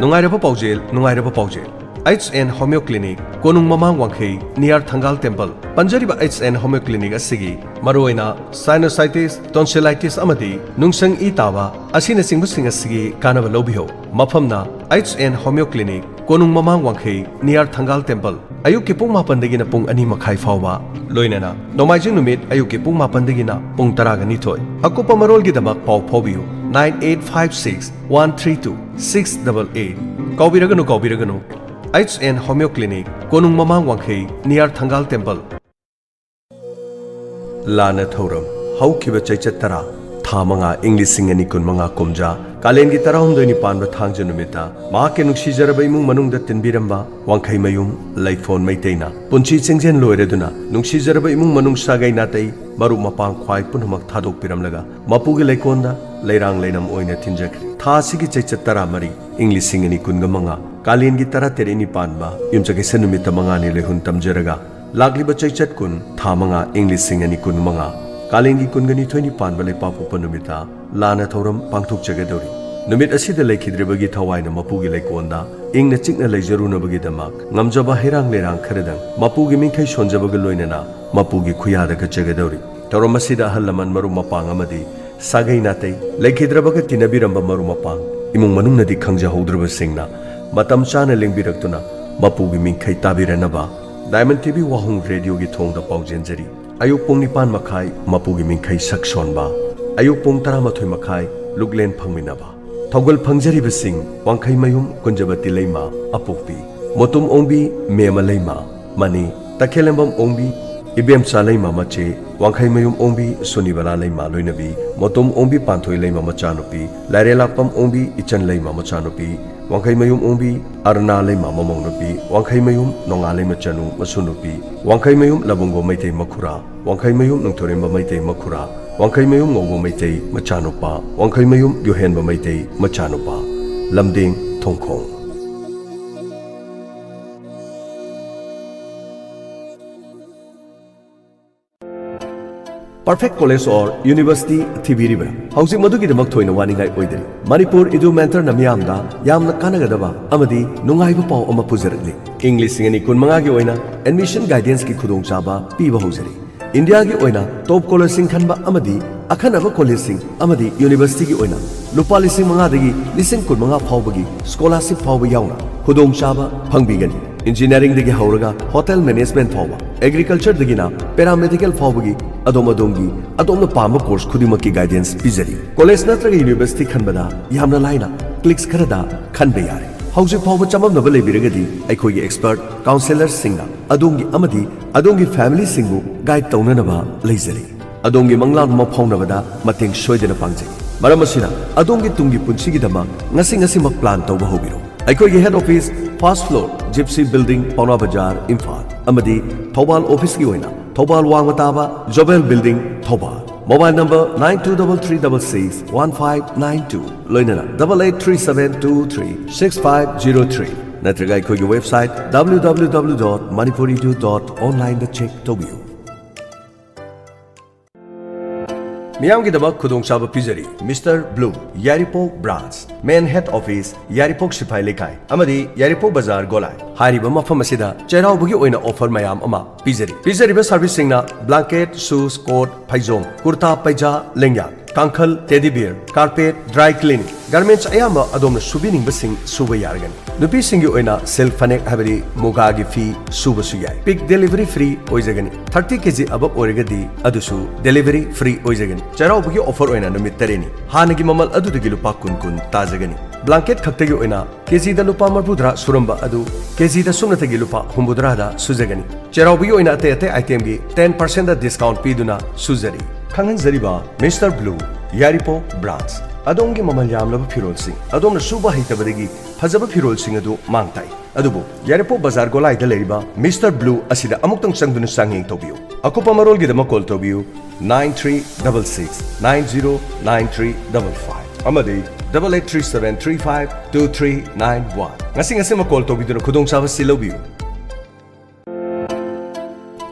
ꯅꯨꯡꯉꯥꯏꯔꯕ ꯄꯥꯎꯖꯦꯜ, ꯅꯨꯡꯉꯥꯏꯔꯕ ꯄꯥꯎꯖꯦꯜ꯫ H N homeo clinic, Konung Mamang ꯋꯥꯡꯈꯩ, ꯅꯤꯌꯔ ꯊꯪꯒꯥꯜ temple. ꯄꯟꯖꯔꯤꯕ H N homeo clinic ꯑꯁꯤꯒꯤ ꯃꯔꯨꯑꯣꯏꯅ ꯁꯥꯏꯅꯣꯁꯥꯏꯇꯤꯁ, ꯇꯣꯟꯁꯤꯂꯥꯏꯇꯤꯁ ꯑꯃꯗꯤ ꯅꯨꯡꯁꯪ ꯏ ꯇꯥꯕ ꯑꯁꯤꯅꯆꯤꯡꯕꯁꯤꯡ ꯑꯁꯤꯒꯤ ꯀꯥꯟꯅꯕ ꯂꯧꯕꯤꯌꯨ꯫ ꯃꯐꯝꯅ H N homeo clinic, Konung Mamang ꯋꯥꯡꯈꯩ, ꯅꯤꯌꯔ ꯊꯪꯒꯥꯜ ꯇꯦꯝꯄꯜ꯫ ꯑꯌꯨꯛꯀꯤ ꯄꯨꯡ ꯃꯥꯄꯟꯗꯒꯤꯅ ꯄꯨꯡ ꯑꯅꯤ ꯃꯈꯥꯏ ꯐꯥꯎꯕ, ꯂꯣꯏꯅꯅ ꯅꯣꯡꯃꯥꯏꯖꯤꯡ ꯅꯨꯃꯤꯠ ꯑꯌꯨꯛꯀꯤ ꯄꯨꯡ ꯃꯥꯄꯟꯗꯒꯤꯅ ꯄꯨꯡ ꯇꯔꯥꯒ ꯅꯤꯊꯣꯏ꯫ ꯑꯀꯨꯞꯄ ꯃꯔꯣꯜꯒꯤꯗꯃꯛ ꯄꯥꯎ ꯐꯥꯎꯕꯤꯌꯨ, nine eight five six one three two six double eight꯫ ꯀꯥꯎꯕꯤꯔꯒꯅꯨ, ꯀꯥꯎꯕꯤꯔꯒꯅꯨ, H N homeo clinic, Konung Mamang ꯋꯥꯡꯈꯩ, ꯅꯤꯌꯔ ꯊꯪꯒꯥꯜ ꯇꯦꯝꯄꯜ꯫ ꯂꯥꯟꯅ ꯊꯧꯔꯝ ꯍꯧꯈꯤꯕ ꯆꯩꯆꯠ ꯇꯔꯥ, ꯊꯥ ꯃꯉꯥ, ꯏꯪ ꯂꯤꯁꯤꯡ ꯑꯅꯤ ꯀꯨꯟꯃꯉꯥ ꯀꯨꯝꯖꯥ, ꯀꯥꯂꯦꯟꯒꯤ ꯇꯔꯥꯍꯨꯝꯗꯣꯏꯅꯤ ꯄꯥꯟꯕ ꯊꯥꯡꯖ ꯅꯨꯃꯤꯠꯇ ꯃꯍꯥꯛꯀꯤ ꯅꯨꯡꯁꯤꯖꯔꯕ ꯏꯃꯨꯡ ꯃꯅꯨꯡꯗ ꯇꯤꯟꯕꯤꯔꯝꯕ ꯋꯥꯡꯈꯩꯃꯌꯨꯝ ꯂꯩꯐꯣꯟ ꯃꯩꯇꯩꯅ ꯄꯨꯟꯁꯤ ꯆꯤꯡꯖꯦꯜ ꯂꯣꯏꯔꯗꯨꯅ ꯅꯨꯡꯁꯤꯖꯔꯕ ꯏꯃꯨꯡ ꯃꯅꯨꯡ ꯁꯥꯒꯩ ꯅꯥꯇꯩ ꯃꯔꯨꯞ ꯃꯄꯥꯡ ꯈ꯭ꯋꯥꯏ ꯄꯨꯝꯅꯃꯛ ꯊꯥꯗꯣꯛꯄꯤꯔꯝꯂꯒ ꯃꯄꯨꯒꯤ ꯂꯩꯀꯣꯜꯗ ꯂꯩꯔꯥꯡ ꯂꯩꯔꯝ ꯑꯣꯏꯅ ꯊꯤꯟꯖꯈ꯭ꯔꯦ꯫ ꯊꯥ ꯑꯁꯤꯒꯤ ꯆꯩꯆꯠ ꯇꯔꯥꯃꯔꯤ, ꯏꯪ ꯂꯤꯁꯤꯡ ꯑꯅꯤ ꯀꯨꯟꯒ ꯃꯉꯥ, ꯀꯥꯂꯦꯟꯒꯤ ꯇꯔꯥꯇꯔꯦꯠꯅꯤ ꯄꯥꯟꯕ ꯌꯨꯝꯁꯀꯩꯁ ꯅꯨꯃꯤꯠꯇ ꯃꯉꯥꯅꯤ ꯂꯩꯍꯨꯟ ꯇꯝꯖꯔꯒ ꯂꯥꯛꯂꯤꯕ ꯆꯩꯆꯠ ꯀꯨꯟ, ꯊꯥ ꯃꯉꯥ, ꯏꯪ ꯂꯤꯁꯤꯡ ꯑꯅꯤ ꯀꯨꯟꯃꯉꯥ, ꯀꯥꯂꯦꯟꯒꯤ ꯀꯨꯟꯒ ꯅꯤꯊꯣꯏꯅꯤ ꯄꯥꯟꯕ ꯂꯩꯄꯥꯛꯄꯣꯛꯄ ꯅꯨꯃꯤꯠꯇ ꯂꯥꯟꯅ ꯊꯧꯔꯝ ꯄꯥꯡꯊꯣꯛꯆꯒꯗꯧꯔꯤ꯫ ꯅꯨꯃꯤꯠ ꯑꯁꯤꯗ ꯂꯩꯈꯤꯗ꯭ꯔꯤꯕꯒꯤ ꯊꯋꯥꯏꯅ ꯃꯄꯨꯒꯤ ꯂꯩꯀꯣꯜꯗ ꯏꯪꯅ ꯆꯤꯛꯅ ꯂꯩꯖꯔꯨꯅꯕꯒꯤꯗꯃꯛ ꯉꯝꯖꯕ ꯍꯩꯔꯥꯡ ꯂꯩꯔꯥꯡ ꯈꯔꯗꯪ ꯃꯄꯨꯒꯤ ꯃꯤꯡꯈꯩ ꯁꯣꯟꯖꯕꯒ ꯂꯣꯏꯅꯅ ꯃꯄꯨꯒꯤ ꯈꯨꯌꯥꯗ ꯀꯠꯆꯒꯗꯧꯔꯤ꯫ ꯊꯧꯔꯝ ꯑꯁꯤꯗ ꯑꯍꯜ ꯂꯃꯟ ꯃꯔꯨꯞ ꯃꯄꯥꯡ ꯑꯃꯗꯤ ꯁꯥꯒꯩ ꯅꯥꯇꯩ, ꯂꯩꯈꯤꯗ꯭ꯔꯕꯒ ꯇꯤꯟꯅꯕꯤꯔꯝꯕ ꯃꯔꯨꯞ ꯃꯄꯥꯡ, ꯏꯃꯨꯡ ꯃꯅꯨꯡꯅꯗꯤ ꯈꯪꯖꯍꯧꯗ꯭ꯔꯕꯁꯤꯡꯅ ꯃꯇꯝ ꯆꯥꯅ ꯂꯦꯡꯕꯤꯔꯛꯇꯨꯅ ꯃꯄꯨꯒꯤ ꯃꯤꯡꯈꯩ ꯇꯥꯕꯤꯔꯅꯕ ꯗꯥꯏꯃꯟ ꯇꯤ ꯚꯤ ꯋꯥꯍꯣꯡ ꯔꯦꯗꯤꯑꯣꯒꯤ ꯊꯣꯡꯗ ꯄꯥꯎꯖꯦꯟꯖꯔꯤ꯫ ꯑꯌꯨꯛ ꯄꯨꯡ ꯅꯤꯄꯥꯟ ꯃꯈꯥꯏ ꯃꯄꯨꯒꯤ ꯃꯤꯡꯈꯩ ꯁꯛ ꯁꯣꯟꯕ, ꯑꯌꯨꯛ ꯄꯨꯡ ꯇꯔꯥꯃꯥꯊꯣꯏ ꯃꯈꯥꯏ ꯂꯨꯛꯂꯦꯟ ꯐꯪꯃꯤꯟꯅꯕ꯫ ꯊꯧꯒꯜ ꯐꯪꯖꯔꯤꯕꯁꯤꯡ ꯋꯥꯡꯈꯩꯃꯌꯨꯝ ꯀꯨꯟꯖꯕꯇꯤ ꯂꯩꯃ ꯑꯄꯣꯛꯄꯤ, ꯃꯣꯇꯨꯝ ꯑꯣꯡꯕꯤ ꯃꯦꯃ ꯂꯩꯃ ꯃꯅꯤ, ꯇꯈꯦꯂꯦꯝꯕꯝ ꯑꯣꯡꯕꯤ ꯏꯕꯦꯝꯆꯥ ꯂꯩꯃ ꯃꯆꯦ, ꯋꯥꯡꯈꯩꯃꯌꯨꯝ ꯑꯣꯡꯕꯤ ꯁꯨꯅꯤꯕꯂꯥ ꯂꯩꯃ ꯂꯣꯏꯅꯕꯤ, ꯃꯣꯇꯨꯝ ꯑꯣꯡꯕꯤ ꯄꯥꯟꯊꯣꯏ ꯂꯩꯃ ꯃꯆꯥꯅꯨꯄꯤ, ꯂꯥꯏꯔꯦꯜꯂꯥꯛꯄꯝ ꯑꯣꯡꯕꯤ ꯏꯆꯟ ꯂꯩꯃ ꯃꯆꯥꯅꯨꯄꯤ, ꯋꯥꯡꯈꯩꯃꯌꯨꯝ ꯑꯣꯡꯕꯤ ꯑꯔꯨꯅꯥ ꯂꯩꯃ ꯃꯃꯧ ꯅꯨꯄꯤ, ꯋꯥꯡꯈꯩꯃꯌꯨꯝ ꯅꯣꯡꯉꯥ ꯂꯩꯃ ꯆꯅꯨ ꯃꯁꯨ ꯅꯨꯄꯤ, ꯋꯥꯡꯈꯩꯃꯌꯨꯝ ꯂꯕꯨꯡꯒꯣ ꯃꯩꯇꯩ ꯃꯈꯨꯔꯥ, ꯋꯥꯡꯈꯩꯃꯌꯨꯝ ꯅꯣꯡꯊꯣꯏꯔꯦꯝꯕ ꯃꯩꯇꯩ ꯃꯈꯨꯔꯥ, ꯋꯥꯡꯈꯩꯃꯌꯨꯝ ꯉꯧꯕ ꯃꯩꯇꯩ ꯃꯆꯥꯅꯨꯄꯥ, ꯋꯥꯡꯈꯩꯃꯌꯨꯝ ꯌꯨꯍꯦꯟꯕ ꯃꯩꯇꯩ ꯃꯆꯥꯅꯨꯄꯥ꯫ ꯂꯝꯗꯤꯡ ꯊꯣꯡꯈꯣꯡ꯫ Perfect college or university ꯊꯤꯕꯤꯔꯤꯕ꯭ꯔꯥ? ꯍꯧꯖꯤꯛ ꯃꯗꯨꯒꯤꯗꯃꯛ ꯊꯣꯏꯅ ꯋꯥꯅꯤꯡꯉꯥꯏ ꯑꯣꯏꯗꯔꯤ꯫ ꯃꯅꯤꯄꯨꯔ ꯏꯗꯨ ꯃꯦꯟꯇꯔꯅ ꯃꯤꯌꯥꯝꯗ ꯌꯥꯝꯅ ꯀꯥꯟꯅꯒꯗꯕ ꯑꯃꯗꯤ ꯅꯨꯡꯉꯥꯏꯕ ꯄꯥꯎ ꯑꯃ ꯄꯨꯖꯔꯛꯂꯤ꯫ ꯏꯪ ꯂꯤꯁꯤꯡ ꯑꯅꯤ ꯀꯨꯟꯃꯉꯥꯒꯤ ꯑꯣꯏꯅ admission guidanceꯀꯤ ꯈꯨꯗꯣꯡꯆꯥꯕ ꯄꯤꯕ ꯍꯧꯖꯔꯤ꯫ ꯏꯟꯗꯤꯌꯥꯒꯤ ꯑꯣꯏꯅ top collegeꯁꯤꯡ ꯈꯟꯕ ꯑꯃꯗꯤ ꯑꯈꯟꯅꯕ collegeꯁꯤꯡ ꯑꯃꯗꯤ universityꯒꯤ ꯑꯣꯏꯅ ꯂꯨꯄꯥ ꯂꯤꯁꯤꯡ ꯃꯉꯥꯗꯒꯤ ꯂꯤꯁꯤꯡ ꯀꯨꯟꯃꯉꯥ ꯐꯥꯎꯕꯒꯤ scholarship ꯐꯥꯎꯕ ꯌꯥꯎꯅ ꯈꯨꯗꯣꯡꯆꯥꯕ ꯐꯪꯕꯤꯒꯅꯤ꯫ Engineeringꯗꯒꯤ ꯍꯧꯔꯒ hotel management ꯐꯥꯎꯕ, agricultureꯗꯒꯤꯅ paramedical ꯐꯥꯎꯕꯒꯤ ꯑꯗꯣꯝ ꯑꯗꯣꯝꯒꯤ ꯑꯗꯣꯝꯅ ꯄꯥꯝꯕ course ꯈꯨꯗꯤꯡꯃꯛꯀꯤ guidance ꯄꯤꯖꯔꯤ꯫ College ꯅꯠꯇ꯭ꯔꯒ university ꯈꯟꯕꯗ ꯌꯥꯝꯅ ꯂꯥꯏꯅ clicks ꯈꯔꯗ ꯈꯟꯕ ꯌꯥꯔꯦ꯫ ꯍꯧꯖꯤꯛ ꯐꯥꯎꯕ ꯆꯃꯝꯅꯕ ꯂꯩꯕꯤꯔꯒꯗꯤ ꯑꯩꯈꯣꯏꯒꯤ expert counsellorꯁꯤꯡꯅ ꯑꯗꯣꯝꯒꯤ ꯑꯃꯗꯤ ꯑꯗꯣꯝꯒꯤ familyꯁꯤꯡꯕꯨ guide ꯇꯧꯅꯅꯕ ꯂꯩꯖꯔꯤ꯫ ꯑꯗꯣꯝꯒꯤ ꯃꯪꯂꯥꯟ ꯑꯃ ꯐꯥꯎꯅꯕꯗ ꯃꯇꯦꯡ ꯁꯣꯏꯗꯅ ꯄꯥꯡꯖꯩ꯫ ꯃꯔꯝ ꯑꯁꯤꯅ, ꯑꯗꯣꯝꯒꯤ ꯇꯨꯡꯒꯤ ꯄꯨꯟꯁꯤꯒꯤꯗꯃꯛ ꯉꯁꯤ ꯉꯁꯤꯃꯛ plan ꯇꯧꯕ ꯍꯧꯕꯤꯔꯣ꯫ ꯑꯩꯈꯣꯏꯒꯤ head office first floor, Gypsy Building, ꯄꯥꯎꯅꯥ ꯕꯖꯥꯔ, ꯏꯝꯐꯥꯜ, ꯑꯃꯗꯤ ꯊꯧꯕꯥꯜ officeꯀꯤ ꯑꯣꯏꯅ ꯊꯧꯕꯥꯜ ꯋꯥꯡꯃ ꯇꯥꯕ Jobel Building, Thoubal. Mobile number nine two double three double six one five nine two, ꯂꯣꯏꯅꯅ double eight three seven two three six five zero three, ꯅꯠꯇ꯭ꯔꯒ ꯑꯩꯈꯣꯏꯒꯤ website W W W dot manipuri edu dot online ꯗ check ꯇꯧꯕꯤꯌꯨ꯫ ꯃꯤꯌꯥꯝꯒꯤꯗꯃꯛ ꯈꯨꯗꯣꯡꯆꯥꯕ ꯄꯤꯖꯔꯤ꯫ Mister Bloom, ꯌꯥꯏꯔꯤꯄꯣꯛ branch, main head office, ꯌꯥꯏꯔꯤꯄꯣꯛ ꯁꯤꯐꯥꯏ ꯂꯩꯀꯥꯏ ꯑꯃꯗꯤ ꯌꯥꯏꯔꯤꯄꯣꯛ ꯕꯖꯥꯔ ꯒꯣꯂꯥꯏ꯫ ꯍꯥꯏꯔꯤꯕ ꯃꯐꯝ ꯑꯁꯤꯗ ꯆꯩꯔꯥꯎꯕꯒꯤ ꯑꯣꯏꯅ offer ꯃꯌꯥꯝ ꯑꯃ ꯄꯤꯖꯔꯤ꯫ ꯄꯤꯖꯔꯤꯕ serviceꯁꯤꯡꯅ blanket, shoes, coat, ꯐꯩꯖꯣꯝ, ꯀꯨꯔꯇꯥ, ꯄꯩꯖꯥ, ꯂꯦꯡꯌꯥꯟ, ꯀꯥꯡꯈꯜ, teddy bear, carpet, dry cleaning, Garments ꯑꯌꯥꯝꯕ ꯑꯗꯣꯝꯅ ꯁꯨꯕꯤꯅꯤꯡꯕꯁꯤꯡ ꯁꯨꯕ ꯌꯥꯔꯒꯅꯤ꯫ ꯅꯨꯄꯤꯁꯤꯡꯒꯤ ꯑꯣꯏꯅ silk ꯐꯅꯦꯛ ꯍꯥꯏꯕꯗꯤ ꯃꯨꯒꯥꯒꯤ ꯐꯤ ꯁꯨꯕꯁꯨ ꯌꯥꯏ꯫ Pick delivery free ꯑꯣꯏꯖꯒꯅꯤ꯫ Thirty K G above ꯑꯣꯏꯔꯒꯗꯤ ꯑꯗꯨꯁꯨ delivery free ꯑꯣꯏꯖꯒꯅꯤ꯫ ꯆꯩꯔꯥꯎꯕꯒꯤ offer ꯑꯣꯏꯅ ꯅꯨꯃꯤꯠ ꯇꯔꯦꯠꯅꯤ꯫ ꯍꯥꯟꯅꯒꯤ ꯃꯃꯜ ꯑꯗꯨꯗꯒꯤ ꯂꯨꯄꯥ ꯀꯨꯟ ꯀꯨꯟ ꯇꯥꯖꯒꯅꯤ꯫ Blanket ꯈꯛꯇꯒꯤ ꯑꯣꯏꯅ KG ꯗ ꯂꯨꯄꯥ ꯃꯔꯤꯐꯨꯇꯔꯥ ꯁꯨꯔꯝꯕ ꯑꯗꯨ KG ꯗ ꯁꯨꯞꯅꯇꯒꯤ ꯂꯨꯄꯥ ꯍꯨꯝꯐꯨꯇꯔꯥꯗ ꯁꯨꯖꯒꯅꯤ꯫ ꯆꯩꯔꯥꯎꯕꯒꯤ ꯑꯣꯏꯅ ꯑꯇꯩ ꯑꯇꯩ item ꯒꯤ ten percent discount ꯄꯤꯗꯨꯅ ꯁꯨꯖꯔꯤ꯫ ꯈꯪꯍꯟꯖꯔꯤꯕ Mister Blue, ꯌꯥꯏꯔꯤꯄꯣꯛ branch꯫ ꯑꯗꯣꯝꯒꯤ ꯃꯃꯜ ꯌꯥꯝꯂꯕ ꯐꯤꯔꯣꯜꯁꯤꯡ, ꯑꯗꯣꯝꯅ ꯁꯨꯕ ꯍꯩꯇꯕꯗꯒꯤ ꯐꯖꯕ ꯐꯤꯔꯣꯜꯁꯤꯡ ꯑꯗꯨ ꯃꯥꯡ ꯇꯥꯛꯏ꯫ ꯑꯗꯨꯕꯨ ꯌꯥꯏꯔꯤꯄꯣꯛ ꯕꯖꯥꯔ ꯒꯣꯂꯥꯏꯗ ꯂꯩꯔꯤꯕ Mister Blue ꯑꯁꯤꯗ ꯑꯃꯨꯛꯇꯪ ꯆꯪꯗꯨꯅ ꯆꯥꯡꯌꯦꯡ ꯇꯧꯕꯤꯌꯨ꯫ ꯑꯀꯨꯞꯄ ꯃꯔꯣꯜꯒꯤꯗꯃꯛ call ꯇꯧꯕꯤꯌꯨ nine three double six nine zero nine three double five ꯑꯃꯗꯤ double eight three seven three five two three nine one꯫ ꯉꯁꯤ ꯉꯁꯤꯃꯛ call ꯇꯧꯕꯤꯗꯨꯅ ꯈꯨꯗꯣꯡꯆꯥꯕ ꯑꯁꯤ ꯂꯧꯕꯤꯌꯨ꯫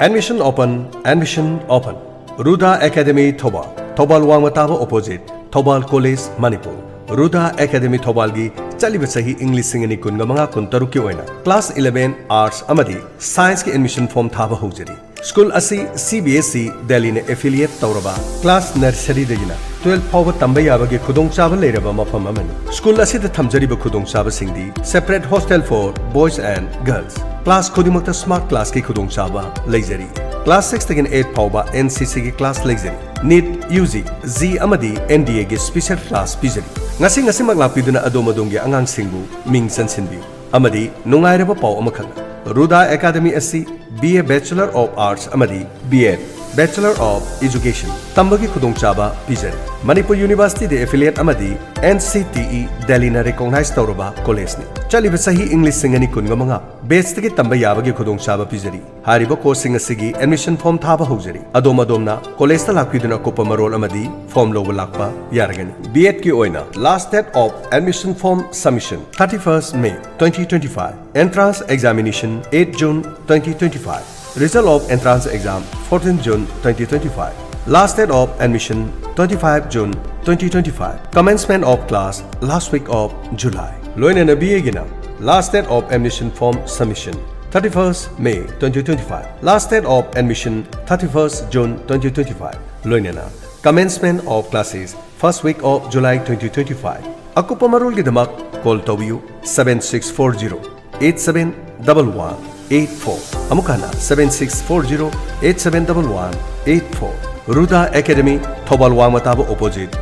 Admission open, admission open꯫ Ruda Academy Thoubal, Thoubal ꯋꯥꯡꯃ ꯇꯥꯕ opposite, Thoubal College, Manipur. Ruda Academy ꯊꯧꯕꯥꯜꯒꯤ ꯆꯠꯂꯤꯕ ꯆꯍꯤ ꯏꯪ ꯂꯤꯁꯤꯡ ꯑꯅꯤ ꯀꯨꯟꯒ ꯃꯉꯥ ꯀꯨꯟꯇꯔꯨꯛꯀꯤ ꯑꯣꯏꯅ class eleven Arts ꯑꯃꯗꯤ Science ꯀꯤ admission form ꯊꯥꯕ ꯍꯧꯖꯔꯤ꯫ School ꯑꯁꯤ CBSE Delhi ꯅ affiliate ꯇꯧꯔꯕ class nursery ꯗꯒꯤꯅ twelve ꯐꯥꯎꯕ ꯇꯝꯕ ꯌꯥꯕꯒꯤ ꯈꯨꯗꯣꯡꯆꯥꯕ ꯂꯩꯔꯕ ꯃꯐꯝ ꯑꯃꯅꯤ꯫ School ꯑꯁꯤꯗ ꯊꯝꯖꯔꯤꯕ ꯈꯨꯗꯣꯡꯆꯥꯕꯁꯤꯡꯗꯤ separate hostel for boys and girls꯫ Class ꯈꯨꯗꯤꯡꯃꯛꯇ smart class ꯀꯤ ꯈꯨꯗꯣꯡꯆꯥꯕ ꯂꯩꯖꯔꯤ꯫ Class six ꯇꯒꯤꯅ eight ꯐꯥꯎꯕ NCC ꯒꯤ class ꯂꯩꯖꯔꯤ꯫ NEET, UG, JEE ꯑꯃꯗꯤ NDA ꯒꯤ special class ꯄꯤꯖꯔꯤ꯫ ꯉꯁꯤ ꯉꯁꯤꯃꯛ ꯂꯥꯛꯄꯤꯗꯨꯅ ꯑꯗꯣꯝ ꯑꯗꯣꯝꯒꯤ ꯑꯉꯥꯡꯁꯤꯡꯕꯨ ꯃꯤꯡ ꯆꯟꯁꯤꯟꯕꯤꯌꯨ꯫ ꯑꯃꯗꯤ ꯅꯨꯡꯉꯥꯏꯔꯕ ꯄꯥꯎ ꯑꯃꯈꯛꯅ, Ruda Academy ꯑꯁꯤ BA Bachelor of Arts ꯑꯃꯗꯤ B.Ed Bachelor of Education ꯇꯝꯕꯒꯤ ꯈꯨꯗꯣꯡꯆꯥꯕ ꯄꯤꯖꯔꯤ꯫ ꯃꯅꯤꯄꯨꯔ University ꯗ affiliate ꯑꯃꯗꯤ NCTE Delhi ꯅ recognize ꯇꯧꯔꯕ college ꯅꯤ꯫ ꯆꯠꯂꯤꯕ ꯆꯍꯤ ꯏꯪ ꯂꯤꯁꯤꯡ ꯑꯅꯤ ꯀꯨꯟꯒ ꯃꯉꯥ batch ꯇꯒꯤ ꯇꯝꯕ ꯌꯥꯕꯒꯤ ꯈꯨꯗꯣꯡꯆꯥꯕ ꯄꯤꯖꯔꯤ꯫ ꯍꯥꯏꯔꯤꯕ course ꯁꯤꯡ ꯑꯁꯤꯒꯤ admission form ꯊꯥꯕ ꯍꯧꯖꯔꯤ꯫ ꯑꯗꯣꯝ ꯑꯗꯣꯝꯅ college ꯇ ꯂꯥꯛꯄꯤꯗꯨꯅ ꯑꯀꯨꯞꯄ ꯃꯔꯣꯜ ꯑꯃꯗꯤ form ꯂꯧꯕ ꯂꯥꯛꯄ ꯌꯥꯔꯒꯅꯤ꯫ B.Ed ꯀꯤ ꯑꯣꯏꯅ last date of admission form submission thirty first May twenty twenty five, entrance examination eight June twenty twenty five, result of entrance exam fourteen June twenty twenty five, last date of admission twenty five June twenty twenty five, commencement of class last week of July꯫ ꯂꯣꯏꯅꯅ B.A ꯒꯤꯅ last date of admission form submission thirty first May twenty twenty five, last date of admission thirty first June twenty twenty five, ꯂꯣꯏꯅꯅ commencement of classes first week of July twenty twenty five꯫ ꯑꯀꯨꯞꯄ ꯃꯔꯣꯜꯒꯤꯗꯃꯛ call ꯇꯧꯕꯤꯌꯨ seven six four zero eight seven double one eight four꯫ ꯑꯃꯨꯛ ꯍꯟꯅ seven six four zero eight seven double one eight four꯫ ꯔꯨꯗꯥ ꯑꯦꯀꯥꯗꯦꯃꯤ, ꯊꯧꯕꯥꯜ ꯋꯥꯡꯃ ꯇꯥꯕ opposite